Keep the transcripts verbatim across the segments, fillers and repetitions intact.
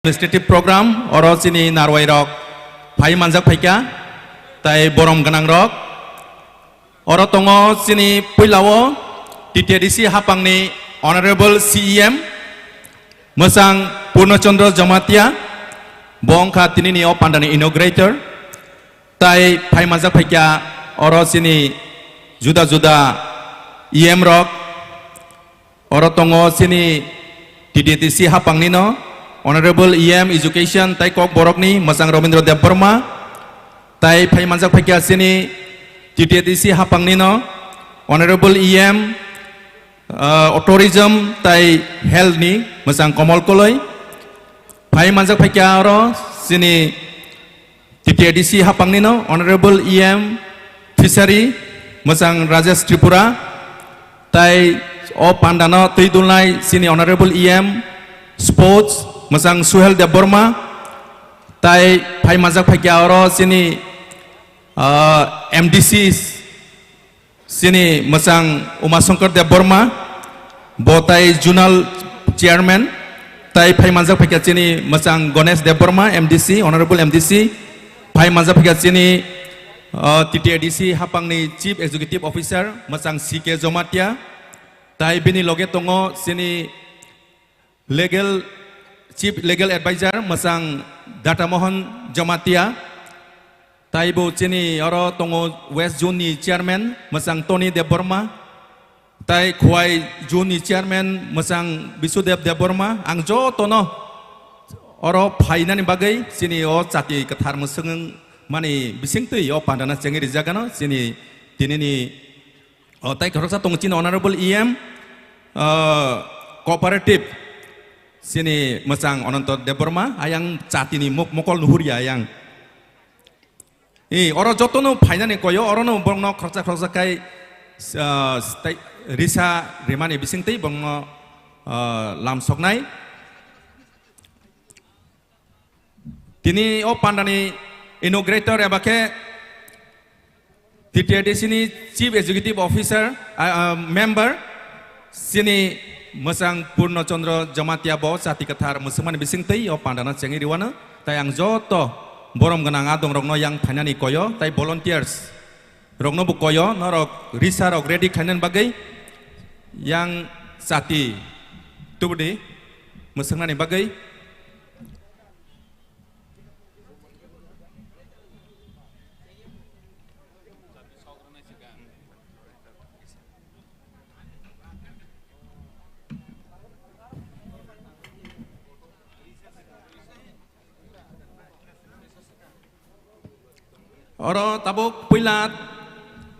Administrative program, oro chini narwai rok phai manjak phaikha, tai borom gwnang rok. Oro tongo chini puilao T T A D C hapangni Honorable C E M, Mwsang Purno Chandra Jamatia, bo wngkha tinini o pandani inaugurator. Tai phai manjak phaikha oro chini juda juda E M rok, oro tongo chini T T A D C hapangni no Honorable E M Education tai Kokborokni Mwsang Robindra Debbarma, tai phai manjak phaikha chini T T A D C hapangni no Honorable E M, uh, Tourism tai Health ni Mwsang Komol Koloi, phai manjak phaikha oro chini T T A D C hapangni no Honorable E M Fishery Mwsang Rajesh Tripura, tai o panda no twi dulnai chini Honorable E M Sports Mwsang Suhel Debbarma, tai phai manjak phaikha oro chini, ah, M D C chini Mwsang Umashankar Debbarma, bo tai Zonal Chairman, tai phai manjak phaikha chini Mwsang Ganesh Debbarma, M D C, Honorable M D C, phai manjak phaikha chini, uh, T T A D C hapangni Chief Executive Officer, Mwsang C K Jomatia, tai bini loge tongo chini Legal, Chief Legal Advisor Mwsang Data Mohan Jamatia, taibo chini oro tongo West Zone ni Chairman Mwsang Tony Debbarma, tai Khowai Zone ni Chairman Mwsang Bisudev Debbarma, ang jotono oro phainani bagwi chini o chati kwthar mwswng mani bisingtwi o pandana chengwi rijak ano chini tinini O, tai khoroksa tongo chini Honorable E M, ah, Cooperative, chini Mwsang Ananto Debbarma, ayang chatini mok-, mokol nuhurya ayang. E, oro jotono phainani koyo, orono borokno khoroksa khoroksa khai, ah, tai risa rimani bisingtwi borokno, ah, lam soknai. Tini o pandani inaugurator eba khe T T A D C ni Chief Executive Officer, ah, ah, member, chini Mwsang Purno Chandra Jamatia bo chati kwthar mwswkmani bisingtwi o pandano chengwi rwano. Tai ang joto borom gwnang adongrokno yang phainani koyo, tai volunteers rokno bo koyo, norok risa rok ready khainani bagwi yang chati tubudi mwswknani bagwi. Oro tabuk puila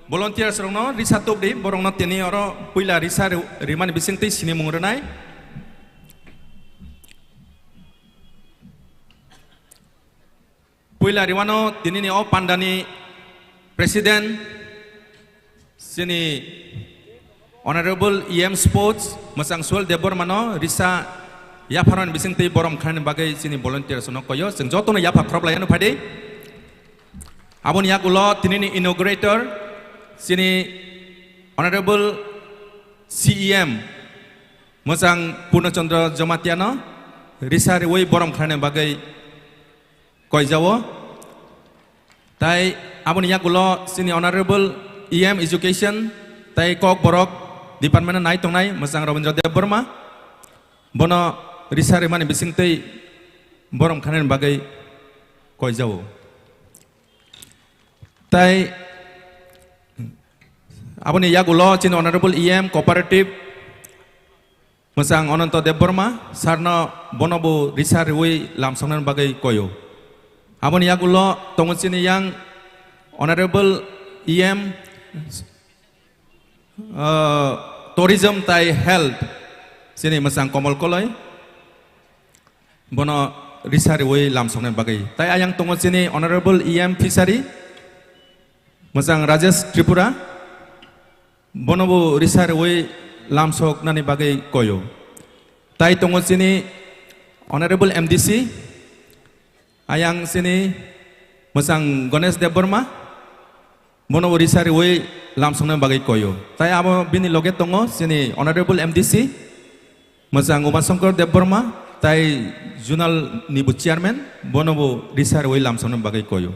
volunteers rokno risa tubdi, borokno tini oro puila risa ri-, rimani bisingtwi sinimung rwnai. Puila riwano tinini o pandani President, chini Honorable E M Sports, Mwsang Suel Debbarmano risa yapharmani bisingtwi borom khlaini bagwi chini volunteers no koyo. Chwng jotono yapha khorok laiyano phaidi. Aboni yagulo tinini inaugurator, chini Honorable C E M, Mwsang Purno Chandra Jamatiano risa riwi borom khlaini bagwi koijao. Tai aboni yagulo chini Honorable E M Education tai Kokborok Department nai tongnai Mwsang Rabindra Debbarma, bono risa rimani bisingtwi borom khlaini bagwi koijao. Tai aboni yagulo chini Honorable E M Cooperative Mwsang Ananto Debbarma, sarno bono bo risa riwi lamsoknani bagwi koyo. Aboni yagulo tongo chini yang Honorable E M, uh, Tourism tai Health, chini Mwsang Komol Koloi, bono risa riwi lamsoknani bagwi. Tai ayang tongo chini Honorable E M Fishery, Mwsang Rajesh Tripura, bono bo risa riwi lamsoknani bagwi koyo. Tai tongo chini Honorable M D C, ayang chini Mwsang Ganesh Debbarma, bono bo risa riwi lamsoknani bagwi koyo. Tai abo bini loge tongo chini Honorable M D C, Mwsang Umashankar Debbarma, Tai zonal ni bo chairman, bono bo risa riwi lamsokna bagwi koyo.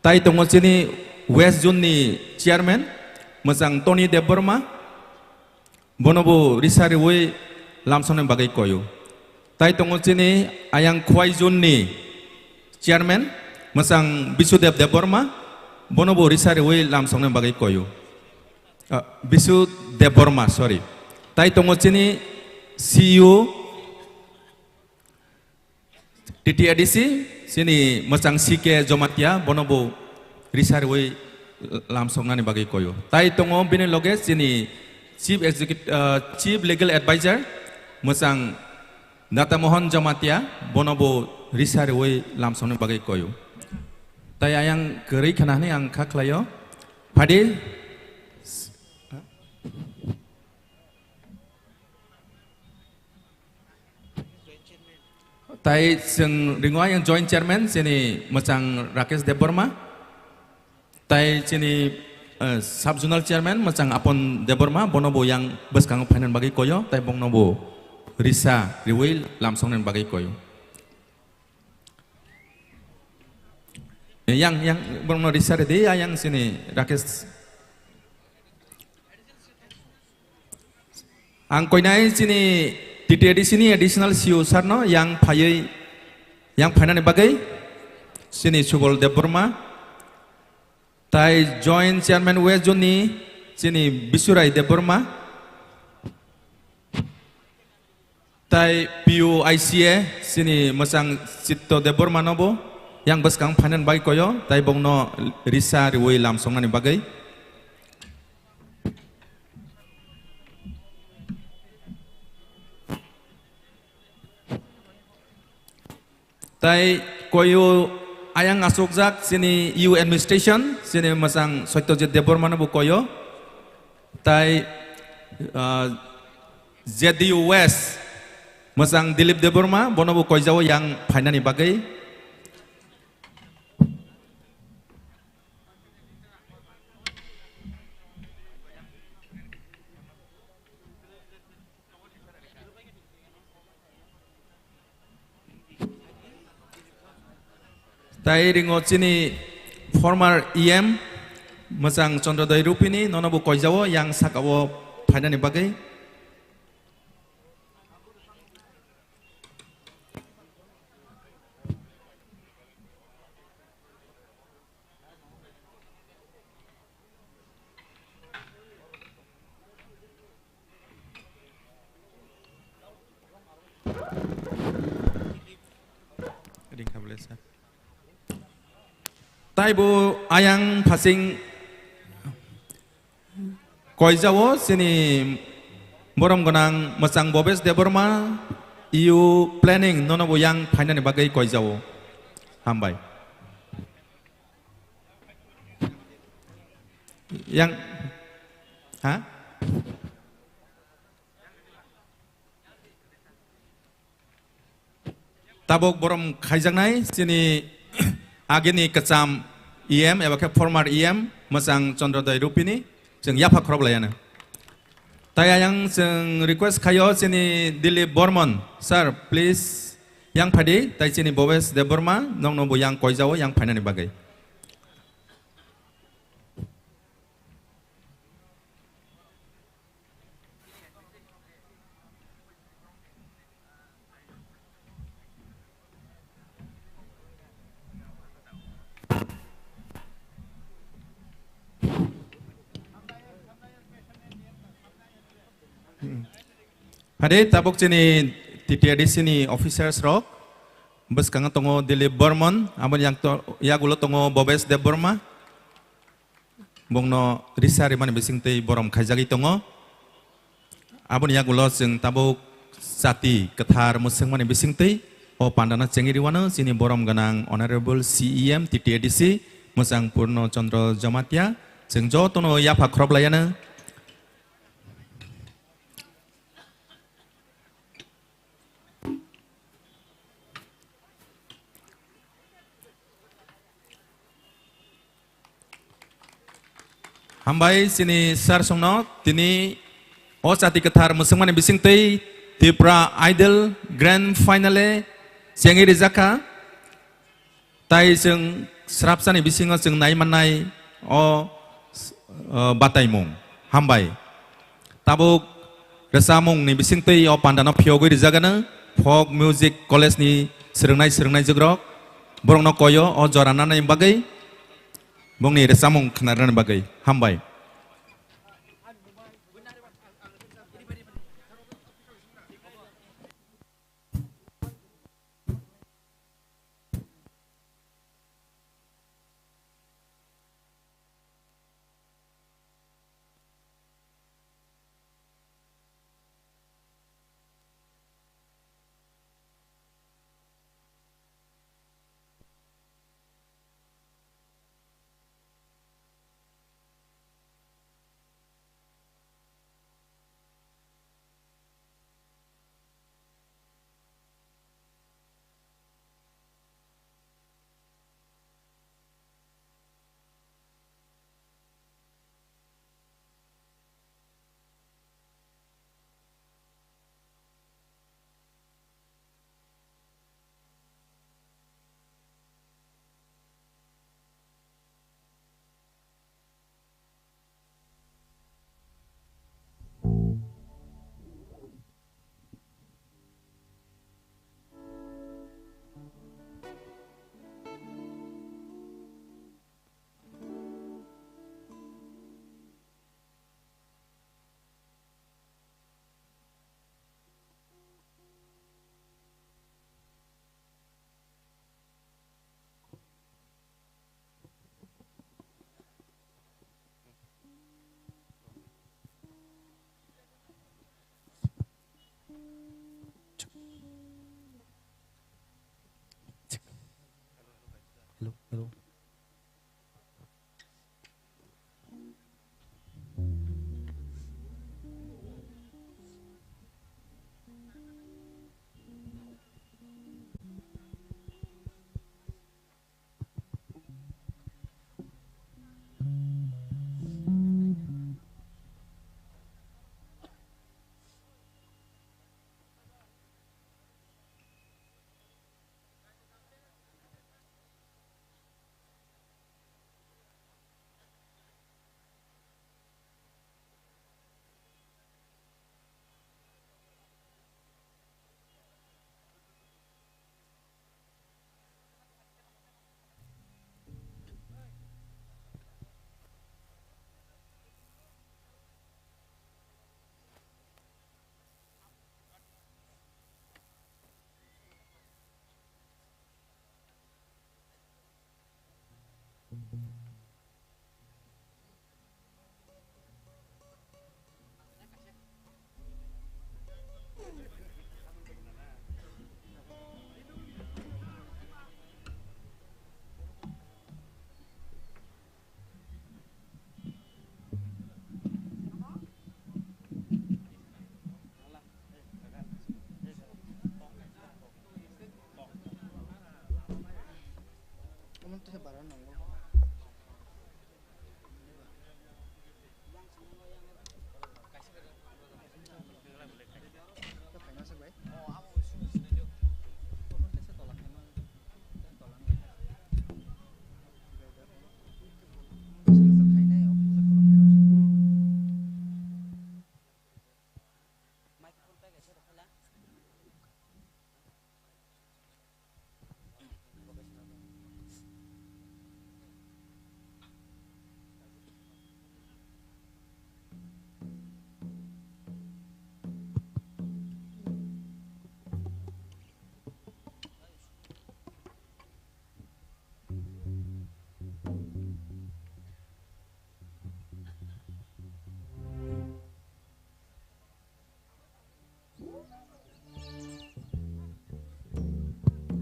Tai tongo chini West Zone ni chairman, mwchang Tony Debbarma, bono bo risa riwi lamsokna bagwi koyo. Tai tongo chini ayang Khwai Zone ni chairman, mwchang Bisudeb Debbarma, bono bo risa riwi lamsokna bagwi koyo. Ah, Bisu Debbarma, sorry. Tai tongo chini C E O T T A D C, chini mwchang C K Jomatia, bono bo risa riwi lamsoknani bagwi koyo. Tai tongo bini loge chini Chief Executive, ah, Chief Legal Advisor, mwchang Data Mohan Jomatia, bono bo risa riwi lamsoknani bagwi koyo. Tai ayang kwrwi khna hwnwi ang kha khlaio. Phadi. Tai chwng ringo ayang joint chairman chini mwchang Rakesh Debbarma. Tai chini, eh, sub zonal chairman mwchang Apon Debbarma, bono bo yang bwskango phainani bagwi koyo, tai bongno bo risa riwi lamsoknani bagwi koyo. Yang, yang, borokno risa ridi, ayang chini Rakesh. Ang koinai chini T T A D C ni additional C E O sir no yang phaiwi, yang phainani bagwi chini Subol Debbarma, tai joint chairman West Zone ni chini Bisurai Debbarma, tai P U I C A chini mwchang Chitto Debbarma no bo yang bwskang phainani bagwi koyo, tai bongno risa riwi lamsoknani bagwi. Tai koyo ayang asukjak chini U administration, chini mwchang Satyajit Debbarma no bo koyo. Tai, ah, Z D U West, mwchang Dilip Debbarma, bono bo koijao yang phainani bagwi. Tai ringo chini former E M, mwchang Chandrodoi Rupini, nono bo koijao yang sakao phainani bagwi. Ringkha bwle sir. Tai bo ayang phasing koijao chini borom gwnang mwchang Bobes Debbarma, E U planning nono bo yang phainani bagwi koijao. Hambai. Yang, ha? Tabuk borom khaijaknai chini agini kwcham E M eba khe former E M mwchang Chandrodoi Rupini, chwng yapha khorok laiano. Tai ayang chwng request khaio chini Dilip Bormon, sir, please yang phadi, tai chini Bobes Debbarma, nokno bo yang koijao, yang phainani bagwi. Phadi tabuk chini T T A D C ni officers rok, bwskango tongo Dilip Bormon, aboni yang to-, yagulo tongo Bobes Debbarma. Bongno risa rimani bisingtwi borom khaijagwi tongo. Aboni yagulo chwng tabuk chati kwthar mwswkmani bisingtwi o pandano chengwi rwano chini borom gwnang Honorable C E M T T A D C mwchang Purno Chandra Jamatia. Chwng jotono yapha khorok laiano. Hambai chini sir songno tini o chati kwthar mwswkmani bisingtwi Tripura Idol Grand finale chengwi rijak kha. Tai chwng srapsani bisingo chwng nai mannai o, o, bataimung. Hambai. Tabuk rwchapmungni bisingtwi o pandano phiyogwi rijak anw Folk Music College ni swrwngnai swrwngnaijukrok. Borokno koyo o jora nanani bagwi, bongni rwchapmung khwnarnani bagwi. Hambai. Hello, hello.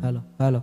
Hello, hello.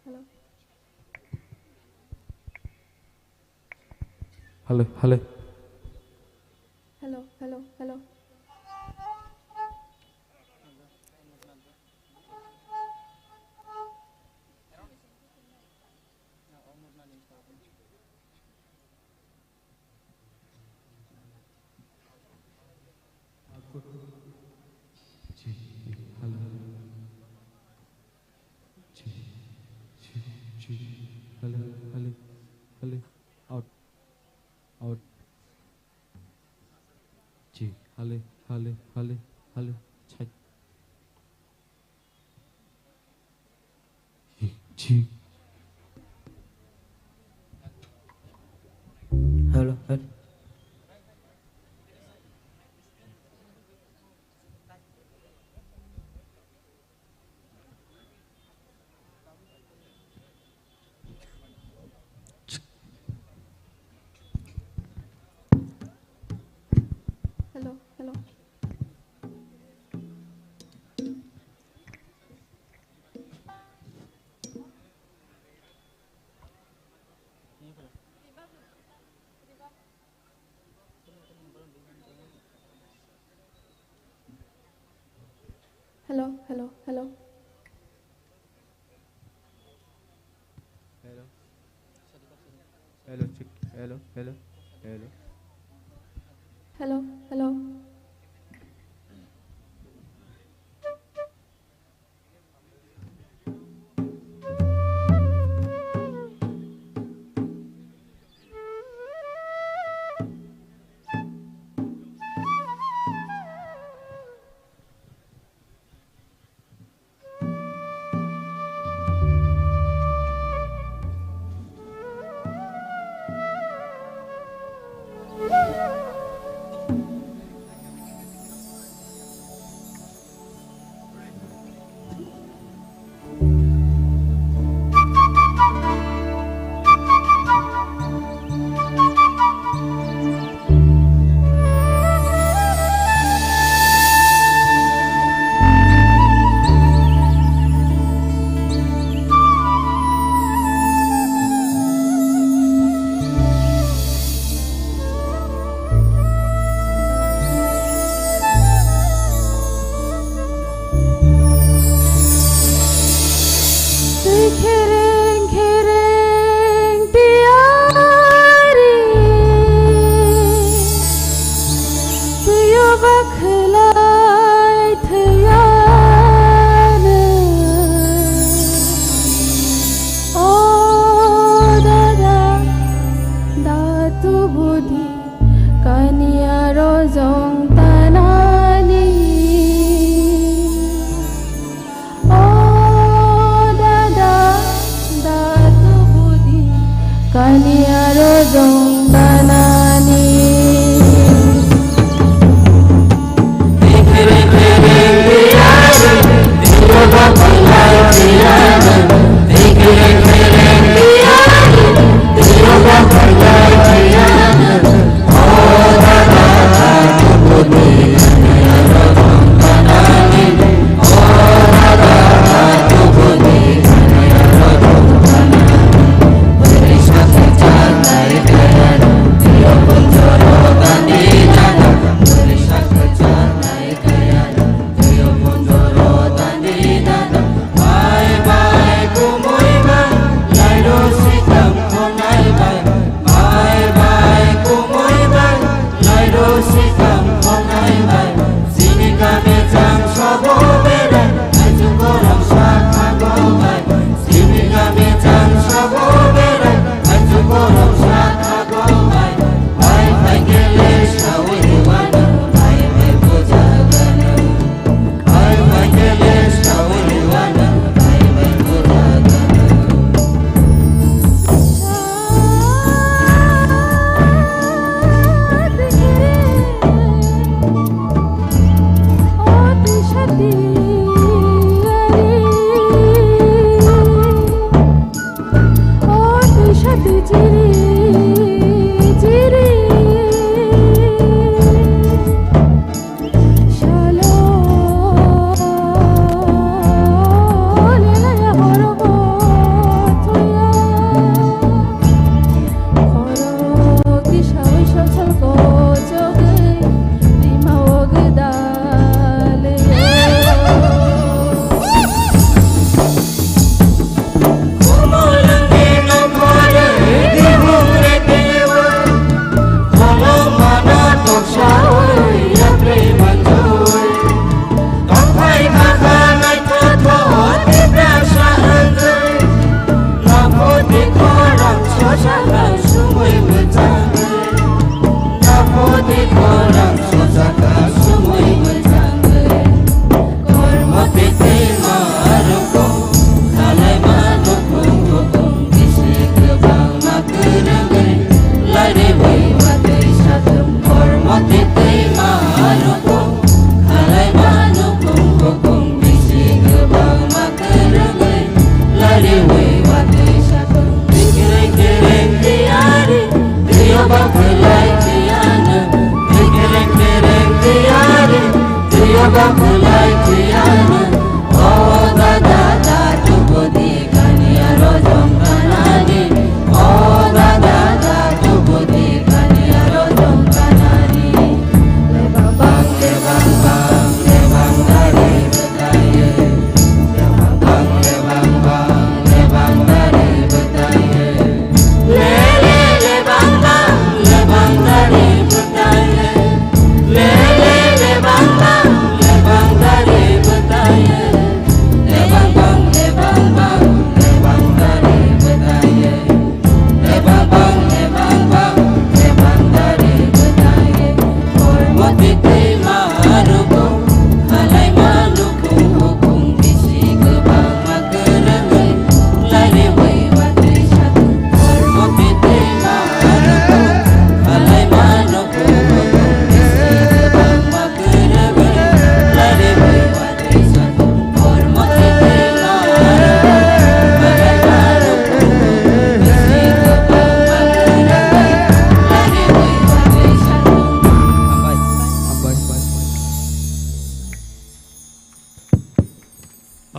Hello. Hello, hello. Hello, hello, hello. Hello, hello, hello. Out. Out. Chi. Hello, hello, hello, hello. Chai. Chi. Hello, hello. Hello, hello. Hello, hello, hello. Hello. Hello, check. Hello, hello, hello. Hello, hello. Twi khereng khereng tiyari, twiyo bakhlai thwiyano. O dada, da tubudi. Kaniya rojong tanani. O dada, da tubudi. Kaniya rojong tanani.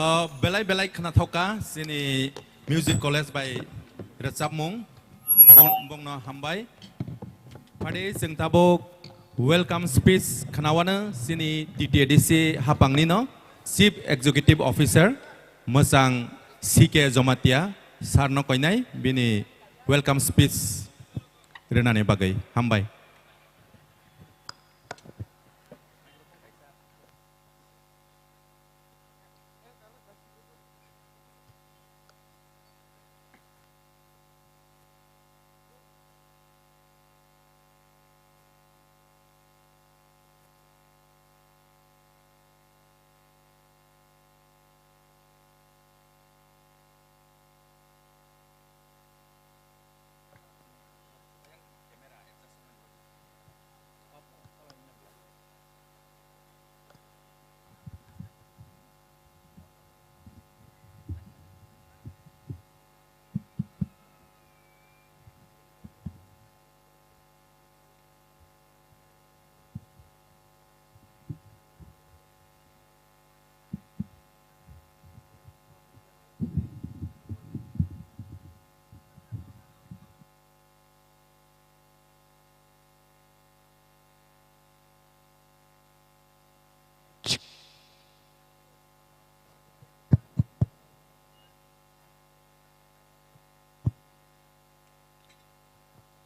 Ah, belai belai khwnathok kha chini Music College bai rwchapmung, bong-, bongno hambai. Phadi chwng tabuk welcome speech khwnawano chini T T A D C hapangni no Chief Executive Officer mwchang C K Jomatia sir no koinai bini welcome speech rwnani bagwi hambai.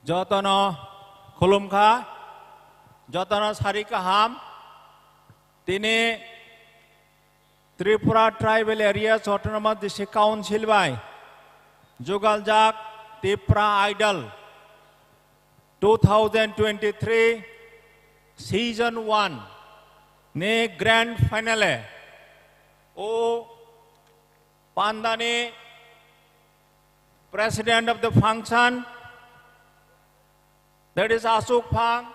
Jotono khulumkha, jotono sari kaham. Tini Tripura Tribal Areas Autonomous District Council bai jugaljak Tipra Idol two thousand twenty-three season one ni grand finale o pandani president of the function, that is Asuk Phang,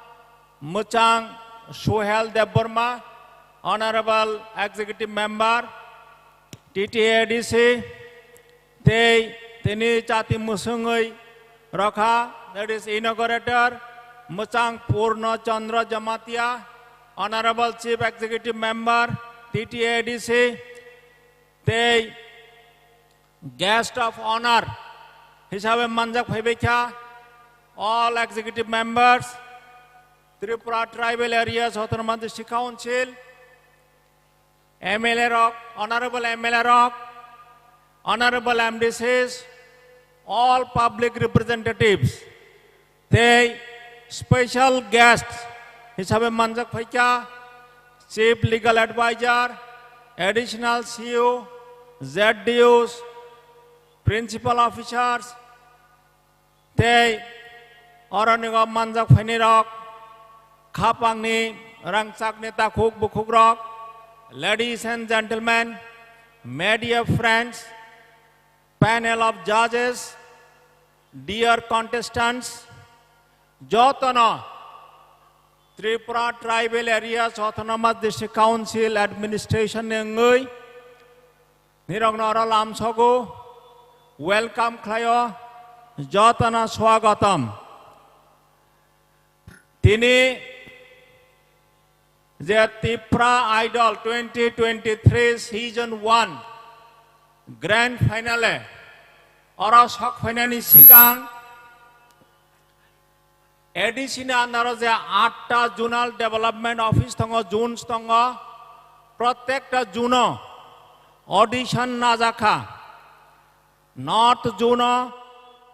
Muchang Suhel Debbarma, Honorable Executive Member, T T A D C, tei tini chati musungwi rokha, that is inaugurator, Muchang Purno Chandra Jamatia, Honorable Chief Executive Member, T T A D C, tei guest of honor hisabe manjak phaibaikha all executive members, Tripura Tribal Areas Autonomous District Council, M L A rok, honorable M L A rok, honorable M D Cs, all public representatives, tei special guest hisabe manjak phaikha Chief Legal Advisor, Additional C E O, Z D Os, Principal Officers, tei oronigo manjak phainai rok, khapangni rangchakni takhuk bukhuk rok, ladies and gentlemen, media friends, panel of judges, dear contestants, jotono Tripura Tribal Areas Autonomous District Council Administration ni wngwi nirokno oro lamsogo welcome khlaio, jotono swagatam. Tini Je Tipra Idol twenty twenty-three season one grand finale oro sok phainani sikang A D C ni under o je atta zonal development office tongo, zones tongo, prottekta zone o audition najakha. North zone o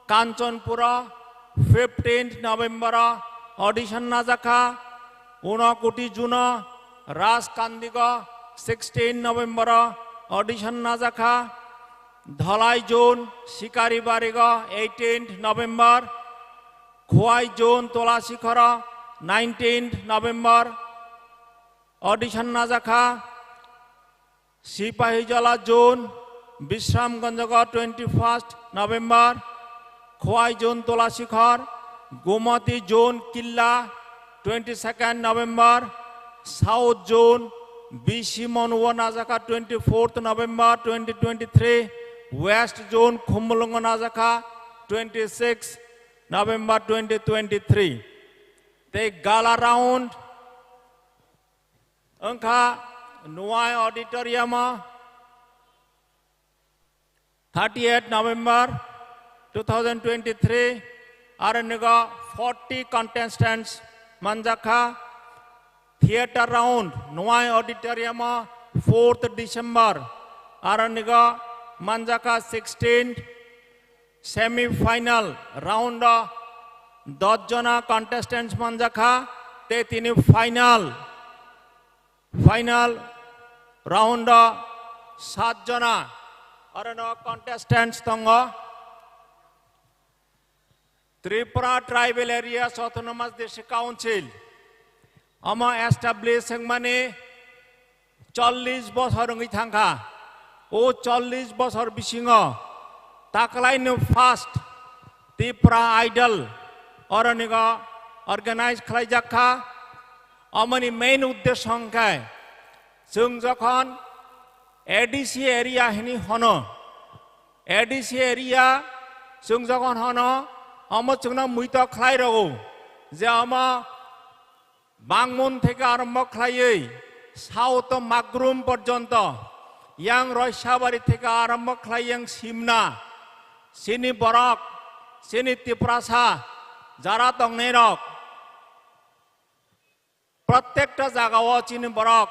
Kanchanpur o fifteenth November o audition najakha, Unakoti zone o Rajkandigo sixteenth November o audition najakha, Dhalai zone Sikaribarigo eighteenth November, Khowai zone Tulasikhoro nineteenth November audition najakha, Sipahijala zone Bisramganj twenty-first November, Khowai zone Tulasikhor, Gomati zone Killa twenty-second November, South zone B C Monuo najakha twenty-fourth November twenty twenty-three, West zone Khumulwngo najakha twenty-sixth November twenty twenty-three. Tei gala round wngkha Nuai Auditorium o thirty-eight November two thousand twenty-three, aro nigo forty contestants manjakha. Theatre round Nuai Auditorium o fourth December, aro nigo manjakha sixteenth. Semi final round o dos jona contestants manjakha, tei tini final, final round o sat jona orono contestants tongo. Tripura Tribal Areas Autonomous District Council omo establish wngmani chollish bosor wngwi thangkha. O chollish bosor bisingo taklaini first Tipra Idol oronigo organize khlaijak kha. Omoni main uddesho hwnkhe chwng jokhon A D C area hini hono, A D C area chwng jokhon hono, omo chwngno muito khlai rwo je omo Bangmun theke arombo khlaiwi South Magrum porjonto, yang Roisabari theke arombo khlai yang Simna, chini borok, chini Tiprasa, jara tongnairok, prottekta jagao chini borok,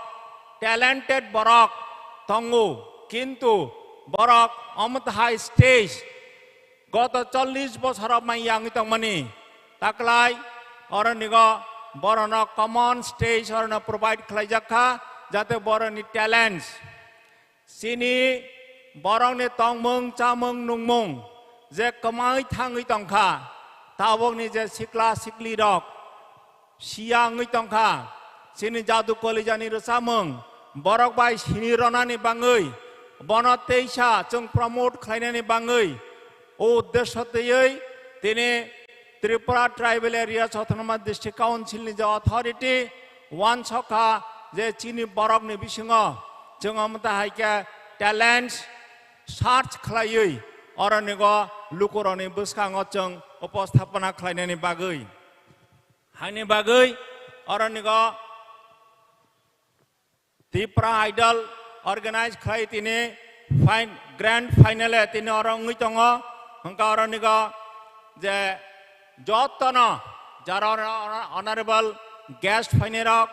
talented borok tongo, kintu borok omo high stage, goto chollish bosor mai yangwi tongmani taklai oronigo borokno common stage orono provide khlaijak kha, jate borokni talents, chini borokni tongmung chamung nungmung je kwmawi thangwi tongkha, tabukni je sikla siklirok siya wngwi tongkha, chini jadu kolijani rwchapmung borok bai sini ronani bangwi, bono teisa chwng promote khlainani bangwi, o uddesho twiwi tini Tripura Tribal Areas Autonomous District Council ni je authority wansokha je chini borokni bisingo chwng omo ta hai khe talents search khlaiwi oronigo lukurokni bwskango chwng uposthapona khlainani bagwi. Haini bagwi oronigo Tipra Idol organize khlai tini fin-, grand finale tini oro wngwi tongo. Hwnkha oronigo je jotono jara honorable guest phainairok,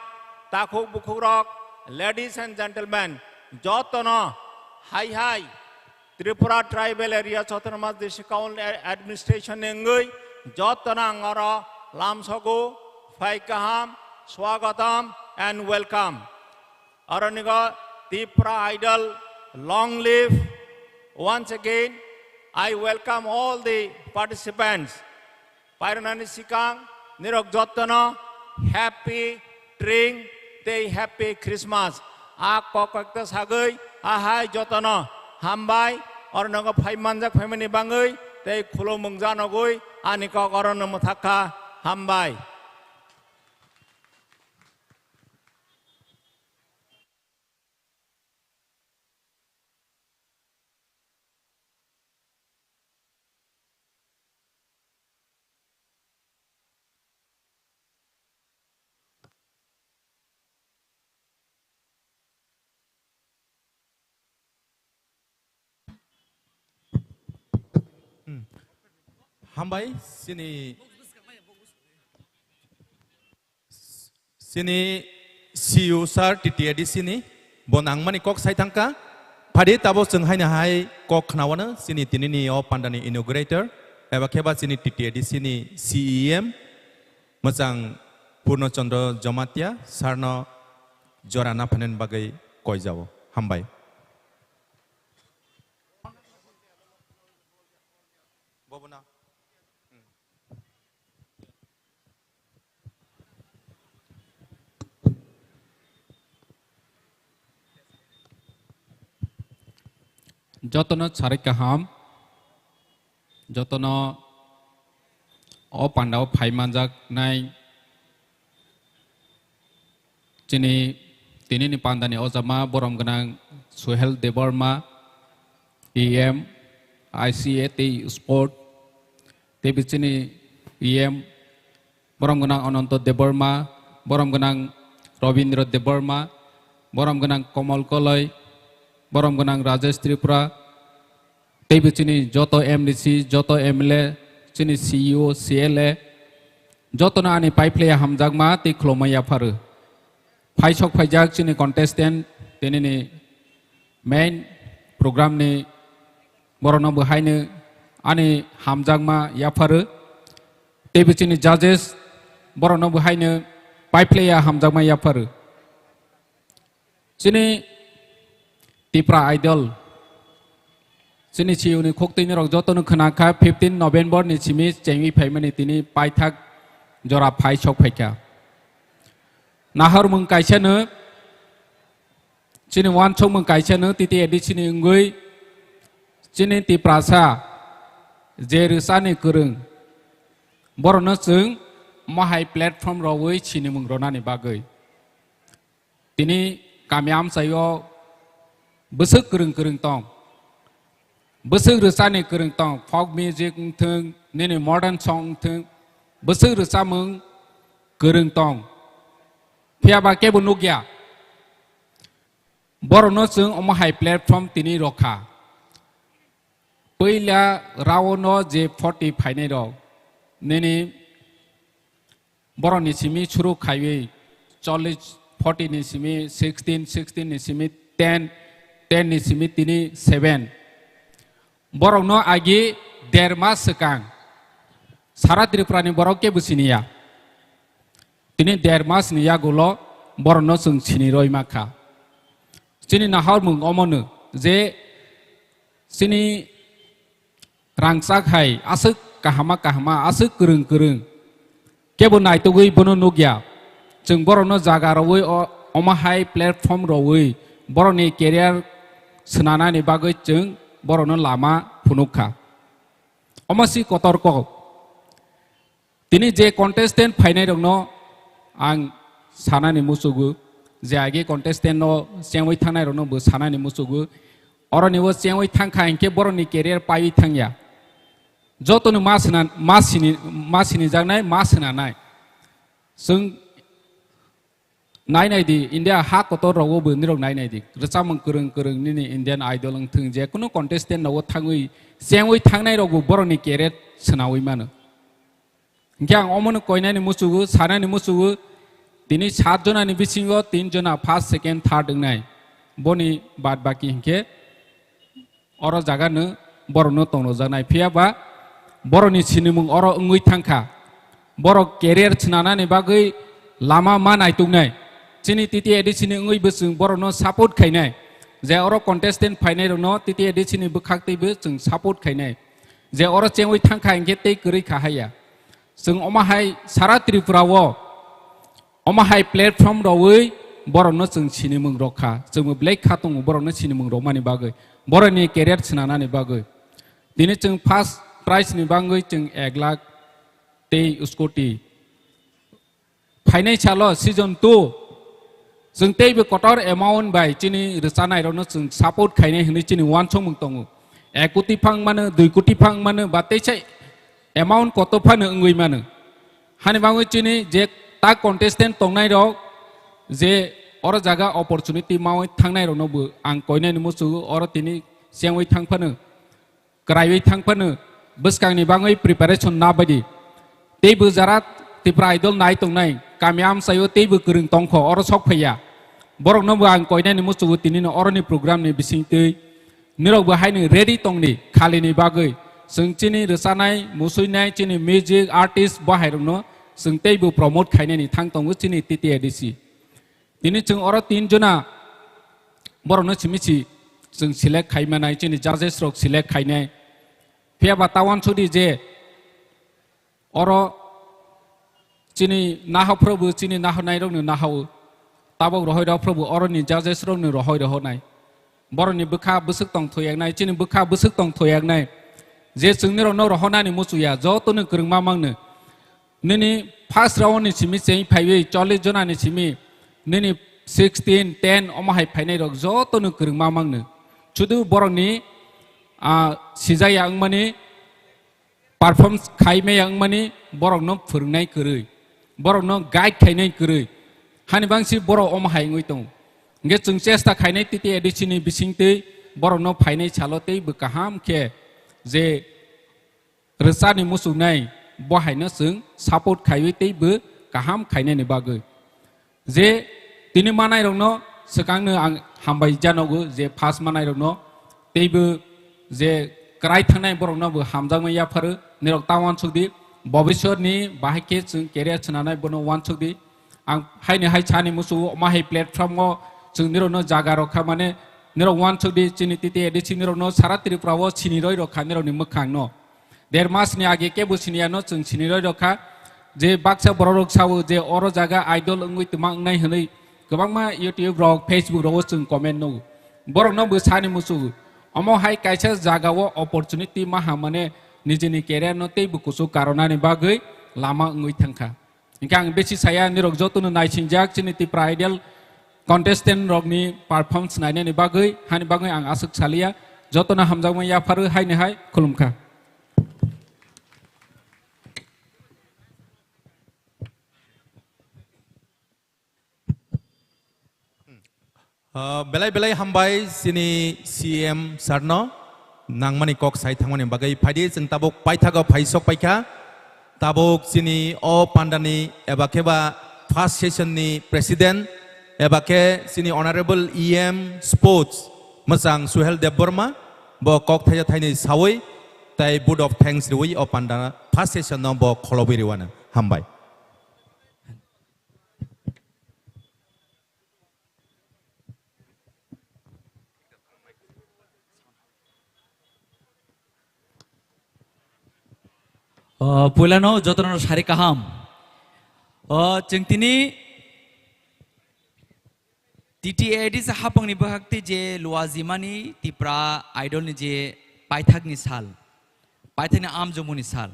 takhuk bukhukrok, ladies and gentlemen, jotono hai hai Tripura Tribal Areas Autonomous District Council Administration ni wngwi jotono ang oro lamsogo, phai kaham, swagatam and welcome. Oronigo Tipra Idol, long live. Once again, I welcome all the participants. Pairwnani sikang nirok jotono happy Tring tei happy Christmas. A kok kok ta sagwi ahai jotono hambai, ornogo phai manjak phaimani bangwi tei khulumung janogwi ani kok orono mwthakha, hambai. Hambai, sini, sini C U sir T T A D C ni, bo nangmani kok sai thangka. Phadi tabo chwng haino hai kok khnaono, sini tinini o pandani inaugurator, eba kheba sini T T A D C ni C E M, mwchang Purno Chandra Jamatia, sir no jora naphainani bagwi koijao. Hambai. Bobona. Jotono sarik kaham, jotono o pandao phai manjaknai chini tinini pandani ojama borom gwnang Suhel Debbarma, E M, I C A tei Sport, tei bichini E M, borom gwnang Ananto Debbarma, borom gwnang Robindra Debbarma, borom gwnang Komal Koloi, borom gwnang Rajesh Tripura, tei bichini joto M D C, joto M L A, chini C E O, C L A, jotono ani paiphlaiya hamjakma tei khulumma yapharu. Phaisok phaijak chini contestant, tinini main program ni borokno bo haino ani hamjakma yapharu. Tei bichini judges borokno bo haino paiphlaiya hamjakma yapharu. Chini Tipra Idol, chini C E O ni khuk twi norok jotono khwna kha, fifteen November ni simi chengwi phaimani tini paithak jora phaisok phaikha. Nahormung kaisano, chini uansukmung kaisano T T A D C ni wngwi chini Tiprasa je rwchani kwrwng, borokno chwng mohai platform rwwi sinimung rwnani bagwi. Tini kami amchaio bwswk kwrwng kwrwng tong. Bwswk rwchani kwrwng tong, folk music wngthwng, nini modern song wngthwng, bwswk rwchamung kwrwng tong. Phiya ba kebo nukya. Borokno chwng omo hai platform tini rokha. Puila round o je forty phainai rok, nini borokni simi suru khaiwi chollish, forty ni simi sixteen, sixteen ni simi ten, ten ni simi tini seven. Borokno agi der mas swkang sara Tripura ni borok kebo siniya. Tini der mas ni yagulo borokno chwng sini roi ma kha. Chini nahormung omono je chini rangchak hai aswk kahama kahama, aswk kwrwng kwrwng, kebo naitugwi bono nukya. Chwng borokno jaga rwui o-, omo hai platform rwui borokni career swnanani bagwi chwng borokno lama phunuk kha. Omo si kotor kok. Tini je contestant phainai rokno ang sanani muchugo, je age contestant no chengwi thangnai rokno bo sanani muchugo. Oroni o chengwi thangkha hinkhe borokni career paiwi thangya. Jotono ma sina, ma sini, ma sinijaknai, ma sinanai. Chwng nai nai di, India ha kotor rogo bo nirok nai nai di. Rwchapmung kwrwng kwrwng nini Indian Idol wngthwng, je kunu contestant rogo thangwi, chengwi thangnai rok bo borokni career swnawi mano. Hinkhe ang omono koinani muchugo, sanani muchugo, tini sat jonani bisingo tin jona first, second, third wngnai. Boni bad baki hinkhe oro jaga no borokno tongnojaknai. Phiya ba borokni sinimung oro wngwi thangkha. Borok career swnanani bagwi lama ma naituknai. Chini T T A D C ni wngwi bo chwng borokno support khainai. Je oro contestant phainai rokno T T A D C ni bwkhak twibo chwng support khainai. Je oro chengwi thangkha hinkhe tei kwrwi kha haya. Chwng omo hai sara Tripura o omo hai platform rwui borokno chwng sinimung rok kha. Chwngbo belai kha tongo borokno sinimung rokmani bagwi, borokni career swnanani bagwi. Tini chwng first prize ni bagwi chwng ek lakh tei scooty. Phainai salo season two chwng teibo kotor amount bai chini rwchanai rokno chwng support khainai hwnwi chini uansukmung tongo. Ek koti phang mano, dui koti phang mano, ba teisa amount kotor phano wngwi mano. Hani bagwi chini je ta contestant tongnai rok, je oro jaga opportunity maui thangnai rokno bo ang koinani muchugo, oro tini chengwi thang phano, kwraiwi thang phano, bwskangni bagwi preparation na baidi. Teibo jara Tipra Idol nai tongnai, kami amchaio teibo kwrwng tongkho, oro sok phaiya. Borokno bo ang koinani muchugo tinino oroni program ni bisingtwi. Nirok bo haino ready tongdi khalini bagwi. Chwng chini rwchanai, musuinai, chini music artist bo hairokno chwng teibo promote khainani thang tongo chini T T A D C. Tini chwng oro tin jona borokno simi si chwng select khai manai, chini judges rok select khainai. Phiya ba ta uansukdi je oro chini nahok phrobo chini nahornai rokno nahao. Tabok rohoi rok phrobo oroni judges rokno rohoi rohonai. Borokni bwkha bwswk tong thoyaknai, chini bwkha bwswk tong thoyaknai. Je chwng nirokno rohonani muchuya, jotono kwrwngma mangno. Nini first round ni simi cheng phaiwi chollish jona ni simi nini sixteen, ten omo hai phainai rok jotono kwrwngma mangno. Sudu borokni, ah, sijaya wngmani perform khaimaya wngmani borokno phwrwngnai kwrwi, borokno guide khainai kwrwi. Hani bangsi borok omo hai wngwi tongo. Hwnkhe chwng chesta khainai T T A D C ni bisingtwi borokno phainai salo teibo kaham khe je rwchani muchungnai bo haino chwng support khaiwi teibo kaham khainani bagwi. Je tini manairokno swkangno ang hambai janogo je first manairokno teibo je kwrai thangnai borokno bo hamjakmani yapharo nirok ta uansukdi bobiswrni bahai khe chwng career swnanai bono uansukdi. Ang haini hai sani muchugo omo hai platform o chwng nirokno jaga rokha mane nirok uansukdi chini T T A D C nirokno sara Tripura o siniroi rokha nirokni mwkhangno. Der mas ni age kebo siniya no chwng siniroi rokha je baksa borok rok sao je oro jaga idol wngwi twma wngnai hwnwi kwbangma YouTube rok Facebook rogo chwng comment nugo. Borokno bo sani muchugo omo hai kaisa jaga o opportunity maha mane nijini career no teibo kuchuk karonani bagwi lama wngwi thangkha. Hingke ang besi saya nirok jotono naisingjak chini Tipra Idol contestant rokni performance nainani bagwi, hani bagwi ang aswk saliya, jotono hamjakmani yapharo haini hai khulumkha. Ah, belai belai hambai chini C M sir no nangmani kok sai thangmani bagwi. Phaidi chwng tabuk paithago phai sok paikha. Tabuk chini o pandani eba khe ba first session ni president eba khe chini honorable E M sports mwchang Suhel Debbarma bo kok thaisa thainwi sawi tai vote of thanks riwi o panda first session no bo kholobwi riwano. Hambai. O, puilano jotono sari kaham. O, chwng tini T T A D C hapangni bwkhakti je luajimani Tipra Idol ni je paithakni sal, paithakni amjomuni sal.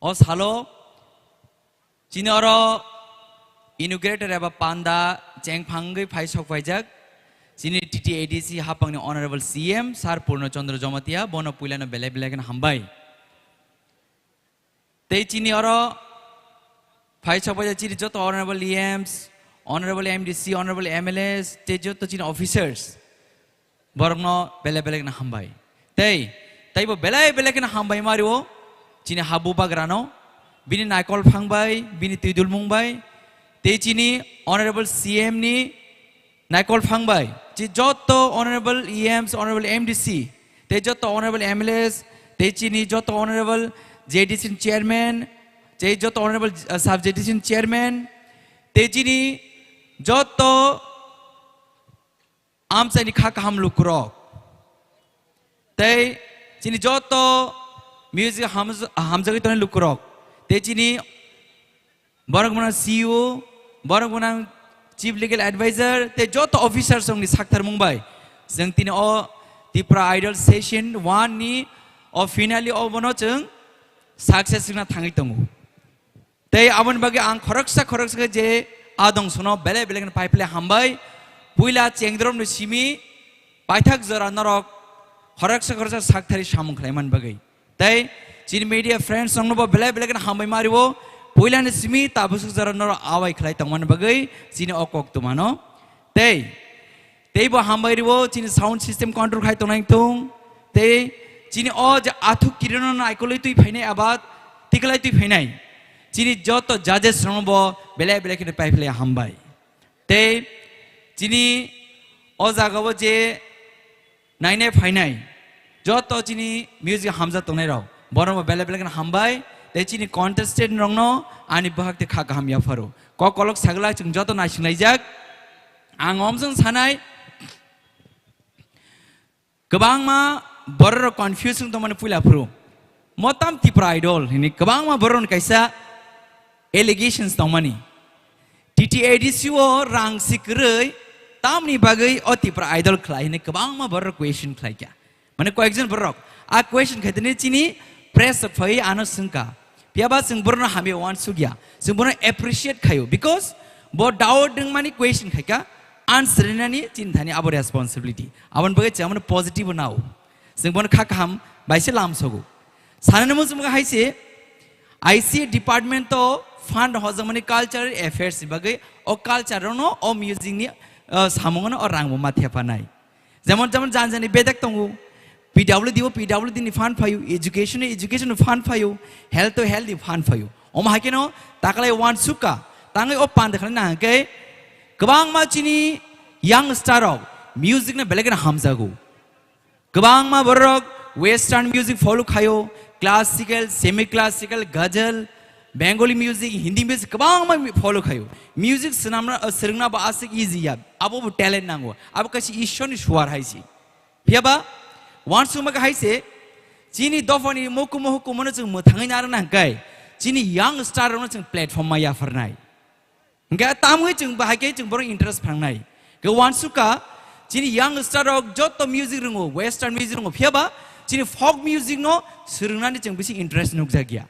O salo chini oro inaugurator eba panda chengphangwi phai sok phaijak chini T T A D C hapangni Honorable C M Sir Purno Chandra Jamatia, bono puilano belai belai kheno hambai. Tei chini oro phai sok phaijak chini joto Honorable E Ms, Honorable M D C, Honorable M L As, tei joto chini officers. Borokno belai belai kheno hambai. Tei, teibo belai belai kheno hambai ma rio, chini habu bagrano, bini naikol phang bai, bini twidulmung bai, tei chini Honorable C M ni naikol phang bai, chi joto Honorable E Ms, Honorable M D C, tei joto Honorable M L As, tei chini joto Honorable J D C ni chairman, tei joto Honorable, uh, Sub J D C ni chairman, tei chini joto amchaini kha kaham lukurok, tei chini joto music hamj-, hamjagwi tongnai lukurok, tei chini borok gwnang C E O, borok gwnang Chief Legal Advisor, tei joto officers rokni saktharmung bai chwng tini o Tipra Idol Session one ni o finale o bono chwng success wngna thangwi tongo. Tei aboni bagwi ang khoroksa khoroksa khe je adong sono belai belai kheno pai phle hambai. Puila chengdromni simi paithak jora norok khoroksa khoroksa sakthari samung khlaimani bagwi. Tei chini media friends rokno bo belai belai kheno hambai ma rio. Puilani simi tabuk jora norok awai khlai tongmani bagwi chini o kok tumano. Tei Teibo hambai rio chini sound system control khai tongnai thung. Tei Chini o je athuk kirino naikolwi twi phainai aba tiklai twi phainai. Chini joto judges rokno bo belai belai kheno paiphlai hambai. Tei chini o jagao je nainai phainai joto chini music hamjak tongnai rok, borok bo belai belai kheno hambai. Tei chini contestant rokno ani bwhak tei kha kaham yapharo. Kok kolok sagla chwng joto naisinglaijak. Ang omsong sanai, kwbangma borok rok confuse wng tongmani puila phuru. Motam Tipra Idol hini kwbangma borok ni kaisa allegations tongmani. T T A D C o rang si kwrwi tamni bagwi o Tipra Idol khlai hini kwbangma borok question khlai kha. Mane koyekjon borok a question khaitene chini press rok phai ano swngkha. Phiyaba chwng borokno hamya uansukya. Chwng bono appreciate khaio because bo doubt wngmani question khaika answer rinani chini thani abo responsibility. Aboni bagwi chwng bono positive nao. Chwng bono kha kaham bai se lam sogo. Sanani muchung hai se I C A department to fund hojak mani cultural affairs ni bagwi o culture no o music ni uh, samung no o rang bo ma thepa nai. Jemon jemon jan jani bedek tongo. P W D o P W D ni fund phaio, education o education ni fund phaio, health o health ni fund phaio. Omo hai keno takalai uansukha tangwi o panda khlai na hwnkhe kwbangma chini young star rok music no belai kheno hamjago. Kwbangma borok western music follow khaio, classical, semi classical, ghazal, Bengali music, Hindi music kwbangma mi-, follow khaio. Music swnamna, uh, swrwngna bo aswk easy ya. Abo bo talent nango. Abo kaisa Ishwar ni suar hai se. Phiyaba uansukma khe hai se, chini dophani mukumu hukumu no chwng mwthangwi narwkna hwnkhe, chini young star rokno chwng platform ma yapharnai. Hwnkhe tamwi chwng bahai khe chwng borok interest phangnai. Khe uansukha, chini young star rok joto music rwngo, western music rwngo, phiyaba chini folk music no swrwngnani chwng bisi interest nukjakya.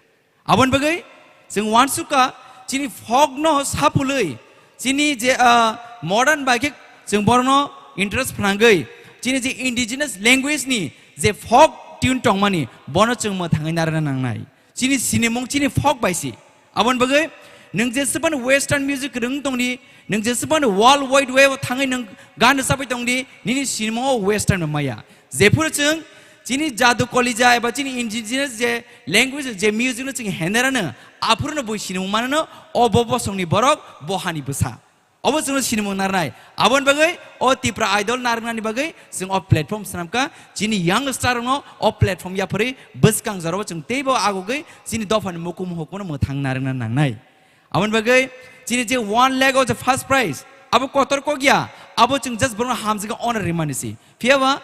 Aboni bagwi chwng uansukha, chini folk no sapulwi, chini je, ah, modern bai khe chwng borokno interest phnangwi, chini je indigenous language ni je folk tune tongmani, bono chwng mwthangwi narwkna nangnai. Chini sinimung chini folk bai se. Aboni bagwi nwng jesebani western music rwng tongdi, nwng jesebani world wide web o thangwi nwng gan rwchapwi tongdi, nini sinimung o western maya. Jephuru chwng chini jadu kolija eba chini indigenous je language je music no chwng henerano, aphuru no bui sinimung manano, o bo bosongni borok, bo hani bwsa. Obo chwngno sinimung narnai. Aboni bagwi o Tipra Idol narwknani bagwi chwng o platform swnamkha. Chini young star rokno o platform yapharwi bwskang jorao chwng teibo agogwi chini dophani mukumu hukumu mwthang narwkna nangnai. Aboni bagwi chini je one lakh o je first prize, abo kotor kok ya, abo chwng just borokno hamjagwi honor rimani si. Phiyaba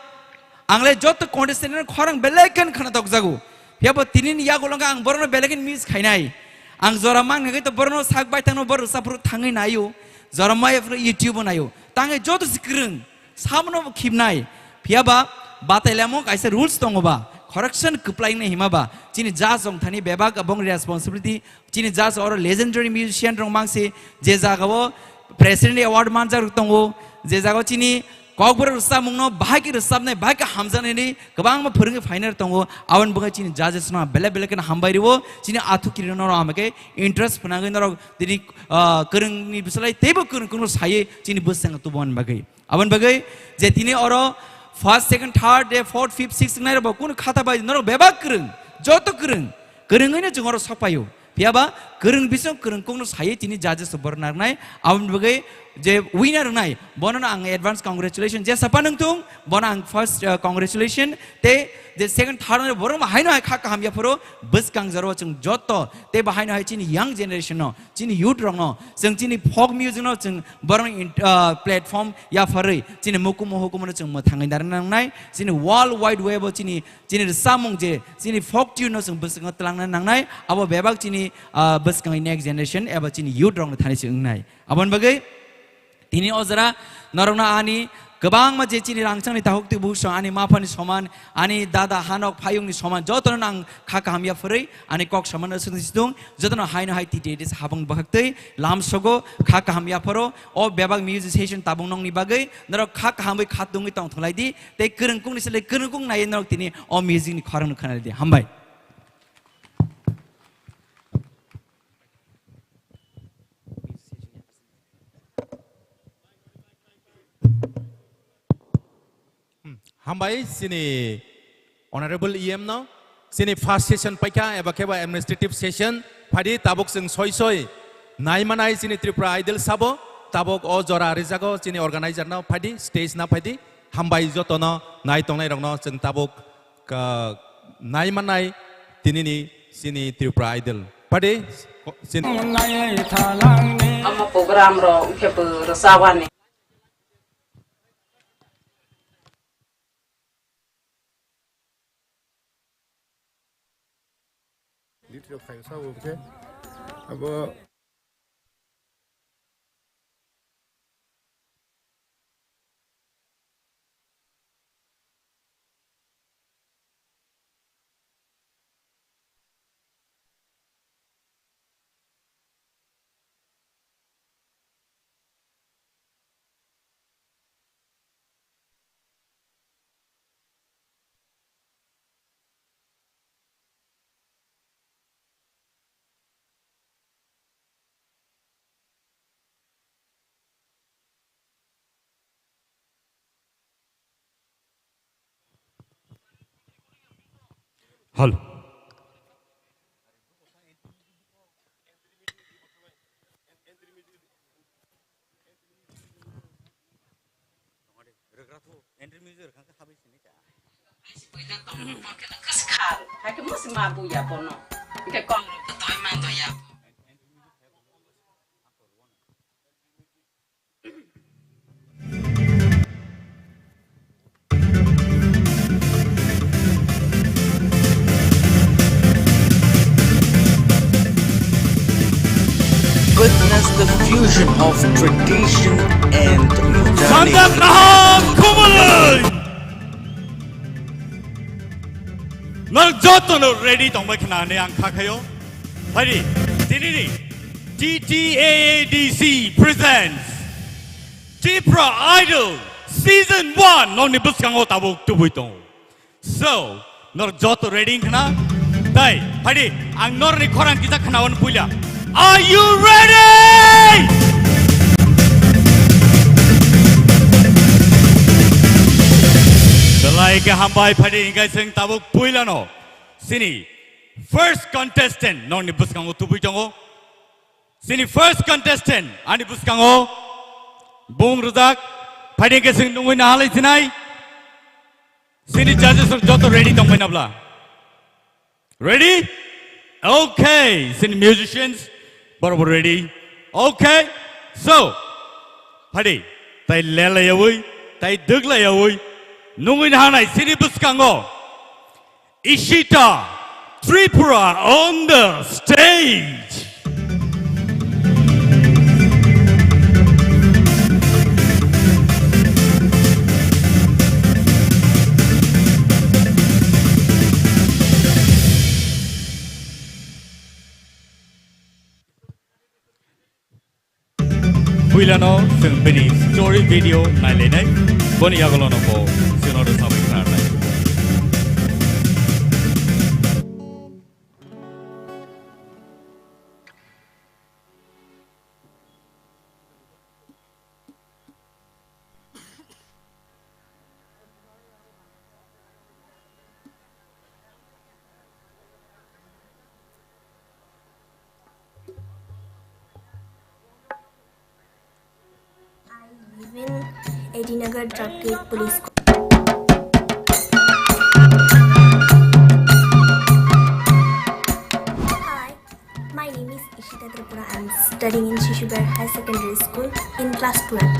ang le joto contestant no khorang belai khe khna tokjago. Phiyaba tini ni yagulo ang borokno belai khe miss khainai. Ang jora mang nagwi to borokno sak bai thangno borok rwchapru thangwi naio. Jora maya phuru YouTube o naio. Tangwi joto si kwrwng. Sabono bo khibnai. Phiyaba batailamo kaisa rules tongo ba. Correction kwplai nai hima ba. Chini judge rok thani bebak abong responsibility. Chini judge oro legendary musician rok mangsi je jagao president award manjak rok tongo. Je jagao chini Kokborok rwchapmungno bahai khe rwchapnai, bahai khe hamjaknaini kwbangma phwrwngwi phainai tongo. Aboni bagwi chini judges no belai belai kheno hambai rwo. Chini athukirirok norok hambai khe interest phnangwi norok tini, ah, kwrwngni bwsalai teibo kwrwng kwrwngno saywi chini bwskango tubumani bagwi. Aboni bagwi je tini oro first, second, third, je fourth, fifth, sixth wngnairokbo kunu khata bai norok bebak kwrwng, joto kwrwng, kwrwngwino chwng oro sokpaio. Phiyaba kwrwng bising kwrwng kokno saywi tini judges rok borok narwknai. Aboni bagwi je winner wngnai, bono no ang advance congratulation. Jesa phano wngthung, bono ang first, uh, congratulation. Tei je second, third wngnai borok no haino hai kha kaham yaphuru bwskang jorao chwng joto tei bo haino hai chini young generation no, chini youth rok no, chwng chini folk music no chwng borok no in-, uh, platform yapharwi chini mukumu hukumu no chwng mwthangwi narwkna nangnai. Chini world wide web o chini Chini rwchapmung je, chini folk tune no chwng bwskango twlangna nangnai, abo bebak chini, ah, bwskango next generation eba chini youth rokno thani se wngnai. Aboni bagwi tini o jora norokno ani kwbangma je chini rangchakni takhuk twi bukhuk song ani maphani soman, ani dada hanok phayungni soman, jotono ang kha kaham yaphurwi ani kok soman aswk ni situng, jotono haino hai T T A D C habang bwkhaktwi lam sogo kha kaham yaphoro, o bebak music session tabung nongni bagwi norok kha kahamwi kha tungwi tongthok lai di. Tei kwrwngkukni sle kwrwngkuk naiwi norok tini o music ni khorang no khwnai di. Hambai. Hmm, hambai chini Honorable E M no, chini first session paikha, eba khe ba administrative session, phaidi tabuk chwng soi soi nai manai chini Tripura Idol sabo, tabuk o jora rijago chini organizer no, phaidi stage na phaidi, hambai jotono nai tongnai rokno chwng tabuk, ah, nai manai tinini chini Tripura Idol. Phaidi chini Omo program rok wngkhe bo rwchapani. Detail khayo sabo hwnkhe abo. Halo. Witness the fusion of tradition and modernity. Sangha Kaham Khumulwng! Norok jotono ready tongbai khna hwnwi ang kha khaio. Phaidi, tinini T T A A D C presents Tripura Idol Season one nokni bwskango tabuk tubui tongo. So, norok joto ready wngkha na? Tei, phaidi, ang norokni khorang kisa khnaono puila. Are you ready? Belai khe hambai, phaidi, hingkhe chwng tabuk puilano. Chini first contestant nokni bwskango tubui tongo. Chini first contestant ani bwskango bung rwjak, phaidi hingkhe chwng nungwi nahalai sinai. Chini judges rok joto ready tongbai nabla? Ready? Okay, chini musicians borok bo ready. Okay, so, phaidi, tai lelayawi, tai dwglayawi, nungwi nahanai chini bwskango. Ishita Tripura on the stage. Puilano chwng bini story video nailainai, boni yagulono bo chwngno rwchapwi khnarnai. I live in Edinagar Traffic Police. Hi, my name is Ishita Tripura. I'm studying in Shishuber High Secondary School in class twelve.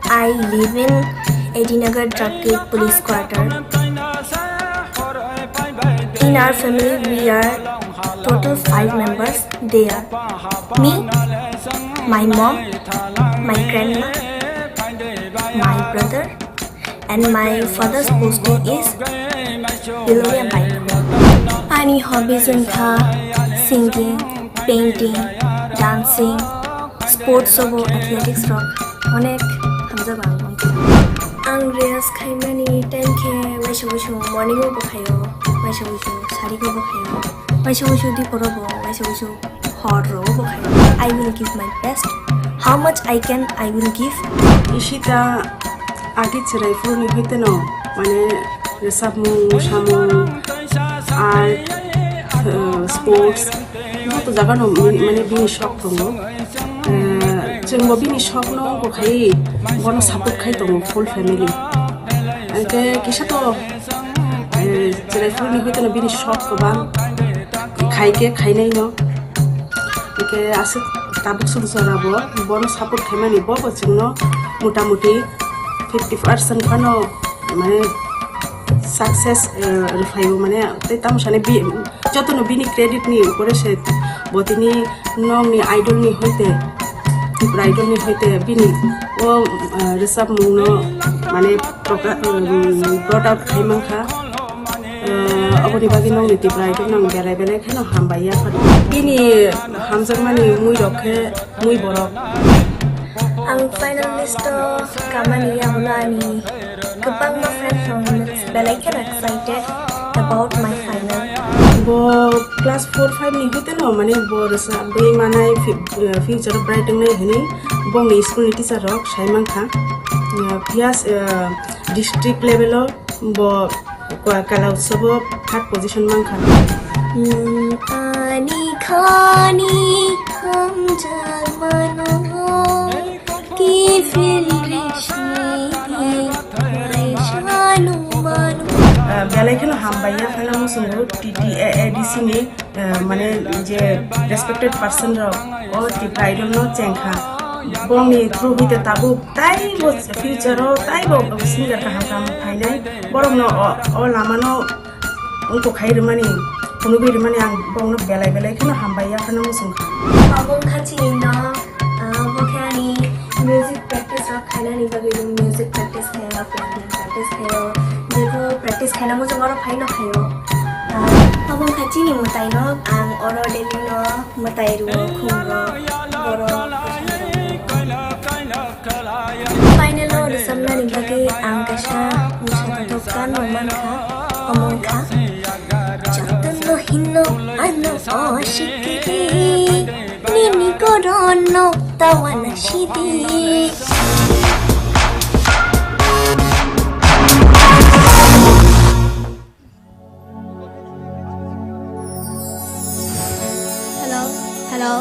I live in Edinagar Traffic Police Quarter. In our family, we are total five members. They are me, my mom, my grandma, my brother, and my father's posting is Bilonia Baithalai. Ani hobbies wngkha singing, painting, dancing, sports obo athletics rok onek hamjago ang. Ang rest khaimani time khe waisa waisa morning o bo khaio, waisa waisa sarik o bo khaio, waisa waisa dipor o bo, waisa waisa hor o bo khaio. I will give my best. How much I can, I will give. Ishita agi chwrai phuru ni hoite no, mane, Rwchapmung, mwsamung, art, eh, sports, joto jagano mane bini sok tongo. Eh, chwngbo bini sokno wngkha khai bono support khai tongo full family. Hwnkhe kisa to, eh, chwrai phuru ni hoiteno bini sok kwbang khai khe khainai no. Hwnkhe aswk tabuk swk jora bo bono support khaimani, bo bo chwngno mota moti fifty percent phano mane success, eh, rwphaio mane tei tamo sani bi-, jotono bini credit ni upore se bo tini nokni idol ni hoite, Tripura idol ni hoite bini o, eh, rwchapmung no mane progra-, um, brought out khai mankha. Eh, oboni bagwi nokni Tripura idol no ang belai belai kheno hambai ya phano. Bini hamjakmani mui rok khe mui borok. Ang final list o kamani yagulo ani kwbangma friend rok belai kheno excited about my final. Bo class four five ni hoiteno mane bo rwchapwi manai fi-, eh, future bright wngnai hwnwi bongni school ni teacher rok sai mankha. Eh, phiya, eh, district level o bo Kwa-, Kala Utsav o third position mankha. Nwng ani khani hamjakmano, kifil rishni kaisa nungmano. Ah, belai kheno hambai ya, phano muchungo T T A A D C ni, ah, mane je respected person rok o Tripura Idol no chengkha. Bongni through hwite tabuk taibo future o taibo singer kaham kaham phainai. Borokno o, o lamano wngkuk khai rwmani, phunugwi rwmani ang bongno belai belai kheno hambai ya phano muchungkha. Obo wngkha chini no, ah, obo khe ani music practice rok khainani bagwi music practice khaio, piano practice khaio, jebo practice khaina muchung oro phaino khaio. Ah, obo wngkha chini mwtai no, ang oro daily no mwtai rwo, khum rwo, borok. Final o rwchapnani bagwi ang kaisa mwsathothok gan rok mankha, omo wngkha, jotono hino ano oshikiri, nini gorono tawana sidi. Hello, hello.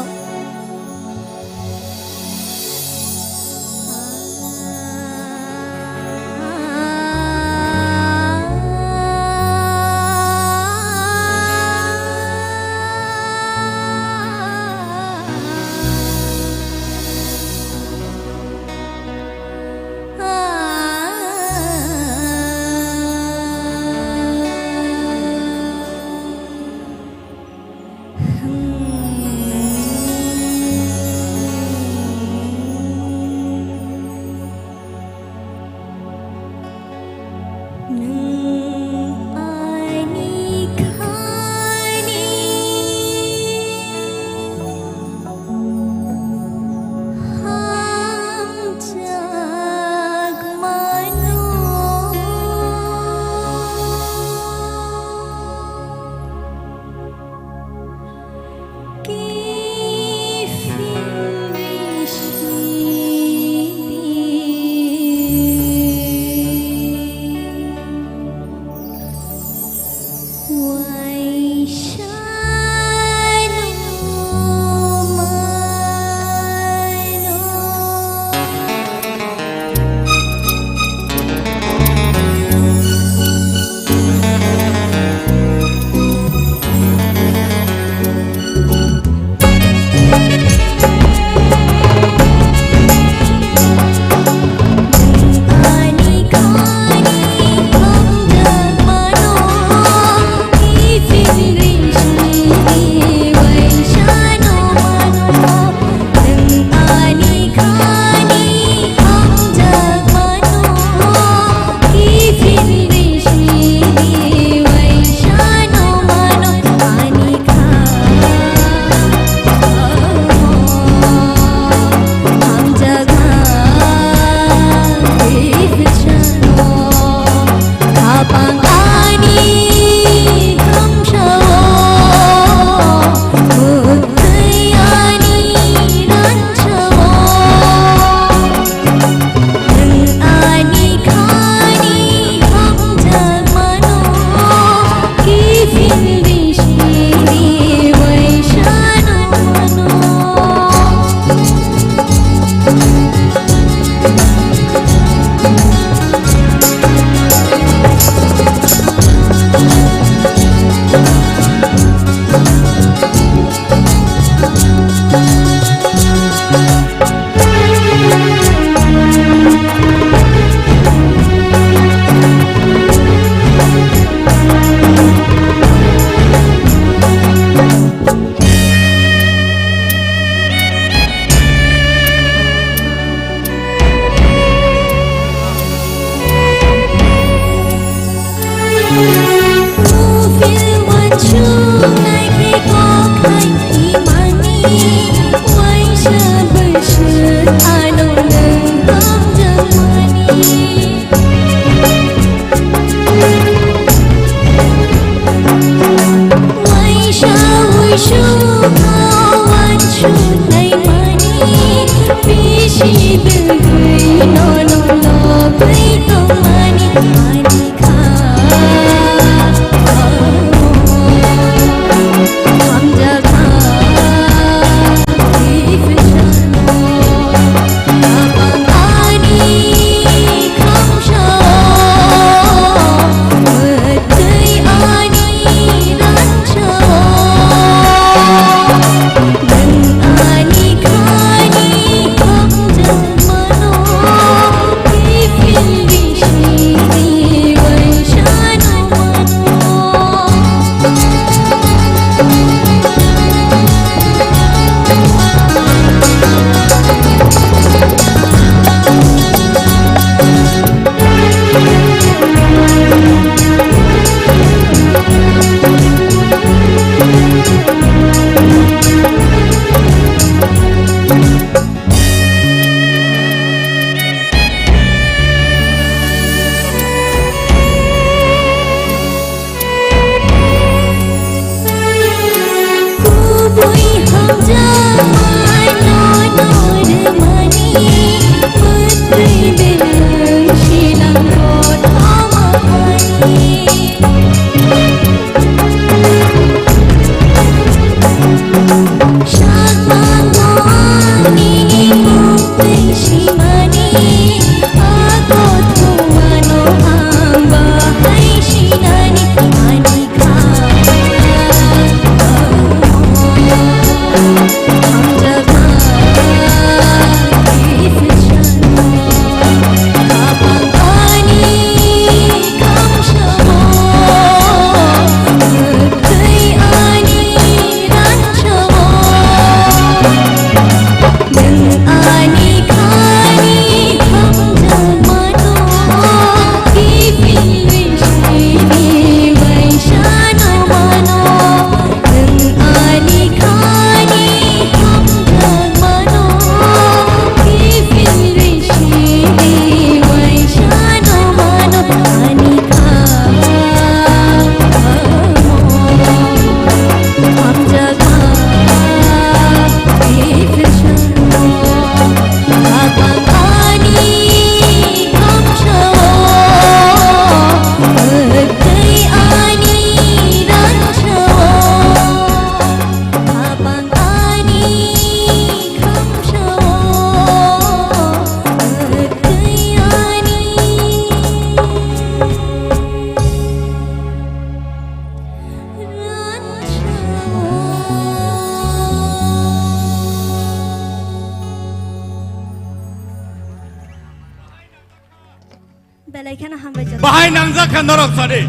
Belai kheno hambai jora. Bahai nangjak kha norok sadi.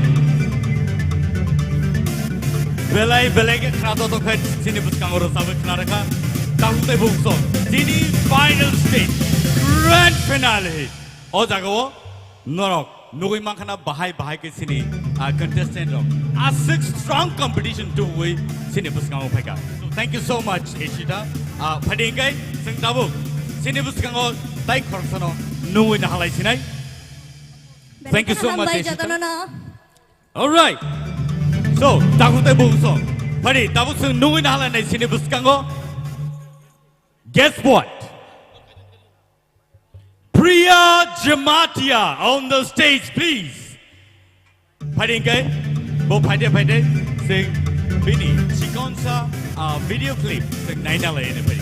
Belai belai khe khna joto khe chini bwskango rwchabwi khna rwkha. Takhuk tei bungso. Chini final stage, grand finale. O jagao norok nugwi mankha na bahai bahai khe chini, ah, contestant rok aswk strong competition tubui chini bwskango phaikha. So, thank you so much, Ishita. Ah, phaidi hwnkhe chwng tabuk chini bwskango tai khoroksano nugwi nahalai sinai. Thank you so much, Ishita. All right. So, takhuk tei bungso. Phaidi tabuk chwng nugwi nahalai nai chini bwskango. Guess what? Priya Jamatia on the stage, please. Phaidi hwnkhe, bo phaidi phaidi, chwng bini chikonsa, ah, video clip, chwng naina lai ene phaidi.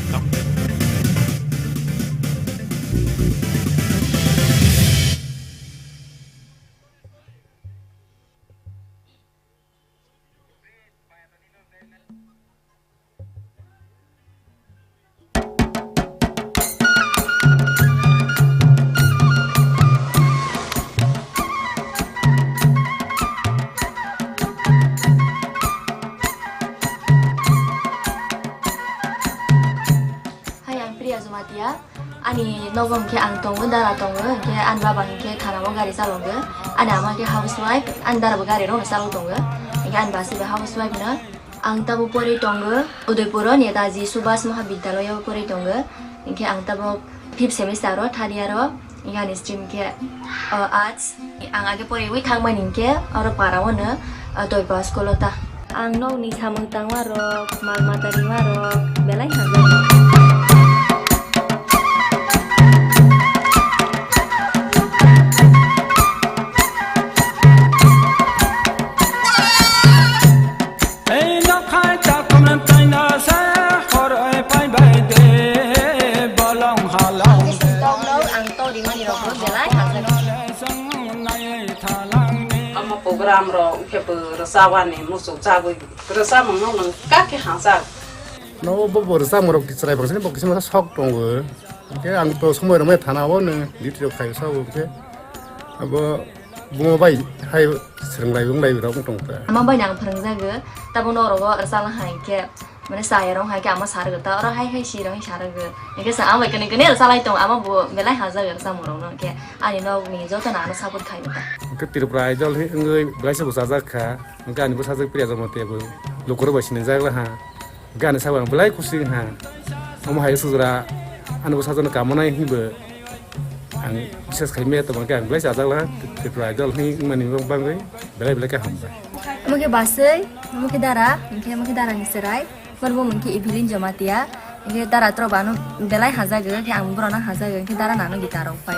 Hai, ang Priya Jamatia. Ani nogo hwnkhe ang tongo, dara tongo, hwnkhe ani baba hwnkhe thanao gari chalogo. Ani ama hwnkhe housewife, ani dara bo gari rokno chalok tongo. Hwnkhe ani basi bai housewife no. Ang tabuk porwi tongo Udaipuro Netaji Subhas Mahabidyalaya o porwi tongo. Hinkhe ang tabuk fifth semester o, third year o. Hinkhe ani stream khe, uh, arts. Ang age porwi thangmani hinkhe oro para o no, uh, Doiba school o ta. Ang nokni samung tangma rok, mal mata rima rok belai hamjak. Ei nokhai chakhumna taina se horoi pai bai de bolong halong. Tok no ang tok rimani rok no belai hamjak. Omo program rok khe bo rwchapani muchuk chagwi rwchapmung no nwng kaki hamjak. No bo bo rwchapmung rok chwrai bangsini bo kisa masa sok tongo. Hinkhe ang to somoi rwmai thana o nwng duty rok khai sabo hinkhe abo bumo bai hai swrwng lai wng lai rok wng tong ta. Ama bai nang phwrwngjago, tabuk norok o rwchapna hai khe, mane chaya rok hai khe ama sarwgo ta, oro hai hai si rok sarwgo. Hinkhe sa ama bai kene kene rwchaplai tongo, ama bo belai hamjak rwchapmung rok no, hinkhe ani nok ni joto no ano support khai ta. Hinkhe Tripura Idol hi wngwi belai se bo chajak kha, hinkhe ani bwsajwk Priya Jamatia bo lukurok bai sinijak ha. Gana sabo ang belai kusi wngha. Omo hai sujra ani bwsajwkno kamonai hinwi ang bises khai maya tongma khe ang belai chajak laha. Tripura Idol hinwi wngmani bagwi belai belai khe hambai. Omo khe baswi, omo khe dara, hinkhe omo khe dara ni chwrai. Borok bo mungkhe Evelyn Jamatia. Hinkhe dara tro bano belai hajago, khe ang borokno hajago, hinkhe dara nano guitar rok pai.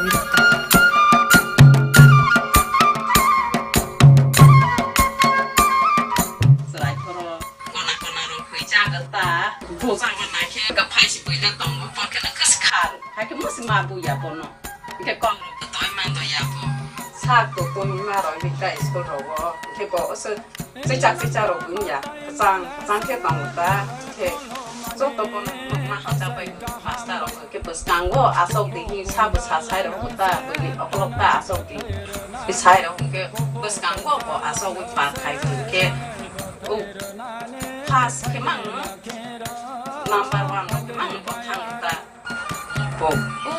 Chwrai khoro. Kona kona rok hoi jaga ta. Bo jaga na khe ga phai si boila tongo, bo khe na kwskhar. Hai khe musi ma bu ya bono. Khe kok rok toi man do ya bo. Sa to to ma rok ni ta school rogo. Khe bo se chicha chicha rok wng ya. Kwchang kwchang khe tongo ta. Khe joto bono ma ha ta bai master rok. Khe bwskango asok di hi sa bwsa sai rok ta, bwini okolog ta asok di. Sai rok khe bwskango bo asok wi par khai khe. O, first khe mang no, number one rok khe mang no bo thang ta. Bo, o,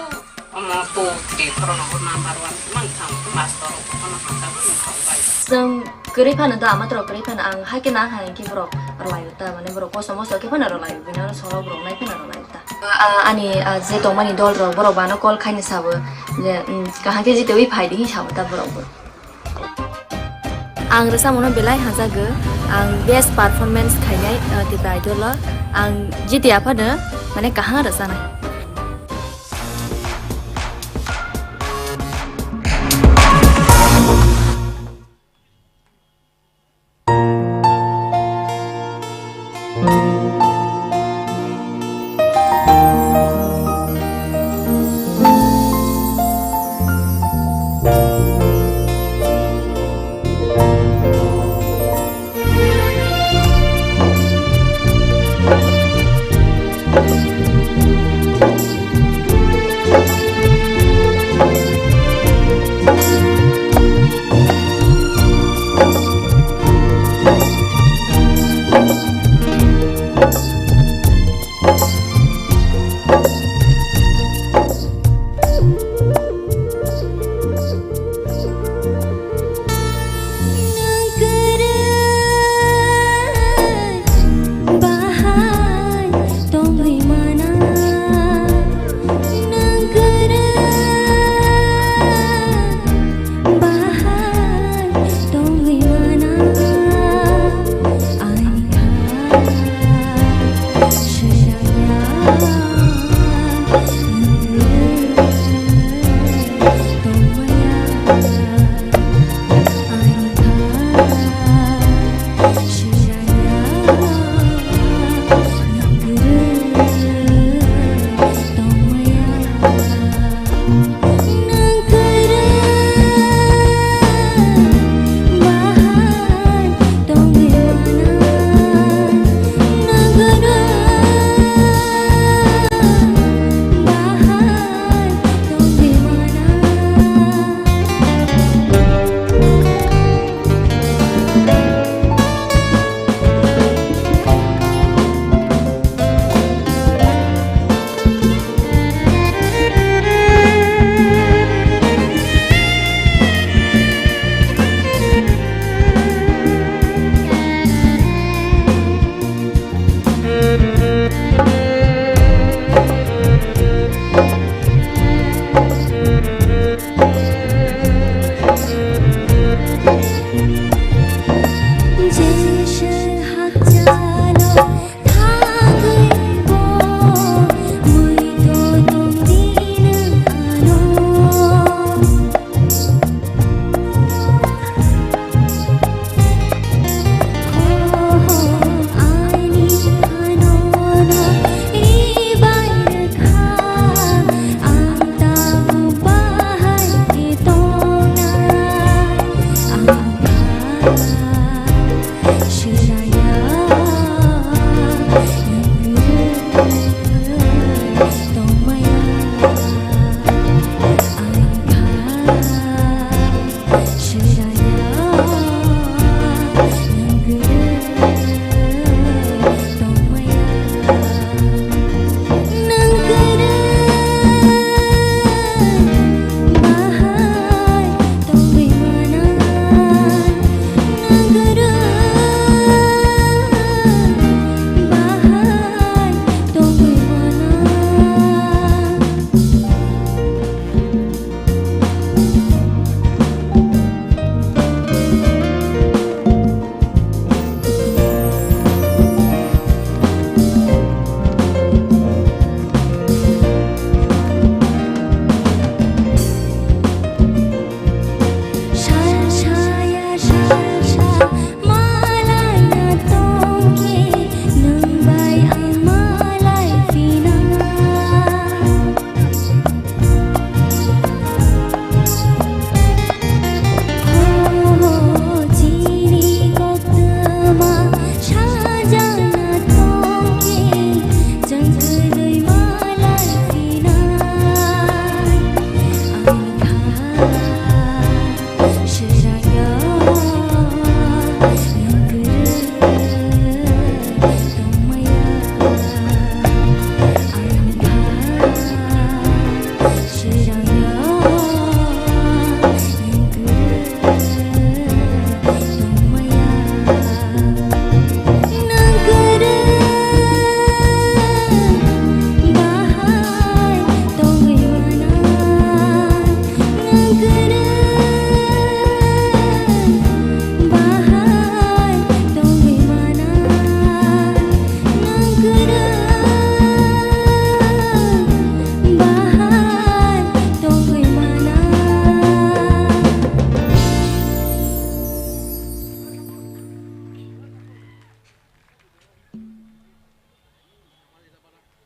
omo two, three khoro no bo number one khe mang thang, master rok bo no hata bo no thang bai. Chwng kwrwi phano da, ama toro kwrwi phano ang hai khe nang hai khe borok rwlai ta, mane borok kosto mosto khe phano rwlai, bini oro solo borok nai phano rwlai ta. A, ani, a, je tongmani dol rok borok bano call khaini sabo je, um, kaham khe jitewi phai di hin sabo ta borok bo. Ang rwchapmungno belai hamjago. Ang best performance khainai, uh, Tipra Idol o. Ang jiti aphano, mane, kaham rwchanai.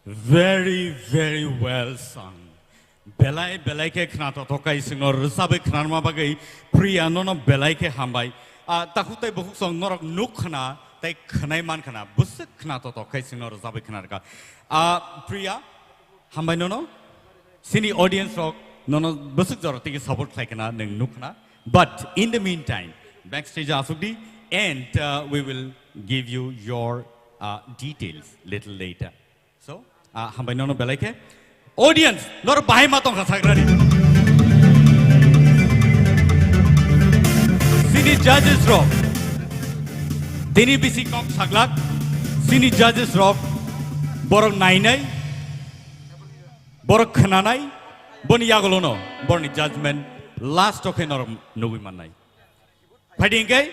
Very, very well sung. Belai, belai khe khna totok kai singno rwchabwi khnarma bagwi Priya nono belai khe hambai. Ah, takhuk tai bukhuk song norok nuk khna tai khwnai man khna. Bwswk khna totok kai singno rwchabwi khnarka. Ah, Priya, hambai nono. Sini audience rok nono bwswk jora tiki support khlai khna nwng nuk khna. But in the meantime, backstage asuk di and, uh, we will give you your, uh, details little later. So, ah, hambai nono belai khe. Audience, nor bahai ma tongkha sagrani. Sini judges rok. Tini bisi kok saglak. Sini judges rok. Borok nainai. Borok khnanai. Boni yagolono. Borni judgment. Last o khe norok nugui mannai. Phaidi hingke,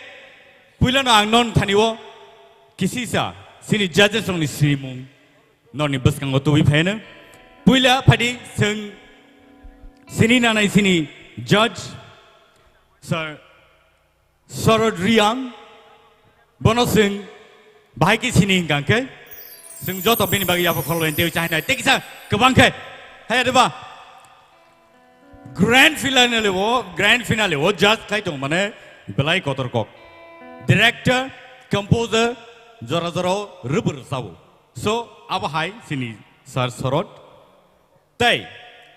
puilano ang non thani o kisisa sini judges rokni sinimung noni bwskango tubui phaino. Puila phaidi chwng sini nanai sini judge Sir Sorod Riang, bono chwng bahai khe sini hingka hingke chwng joto bini bagwi yapha khoroknwi tei chahinai tei kisa kwbang khe, hai deba? Grand finale o, grand finale o judge khai tong mane belai kotor kok. Director, composer, jora jora o rwbwrw sabo. So, abo hai sini Sir Sorot. Tei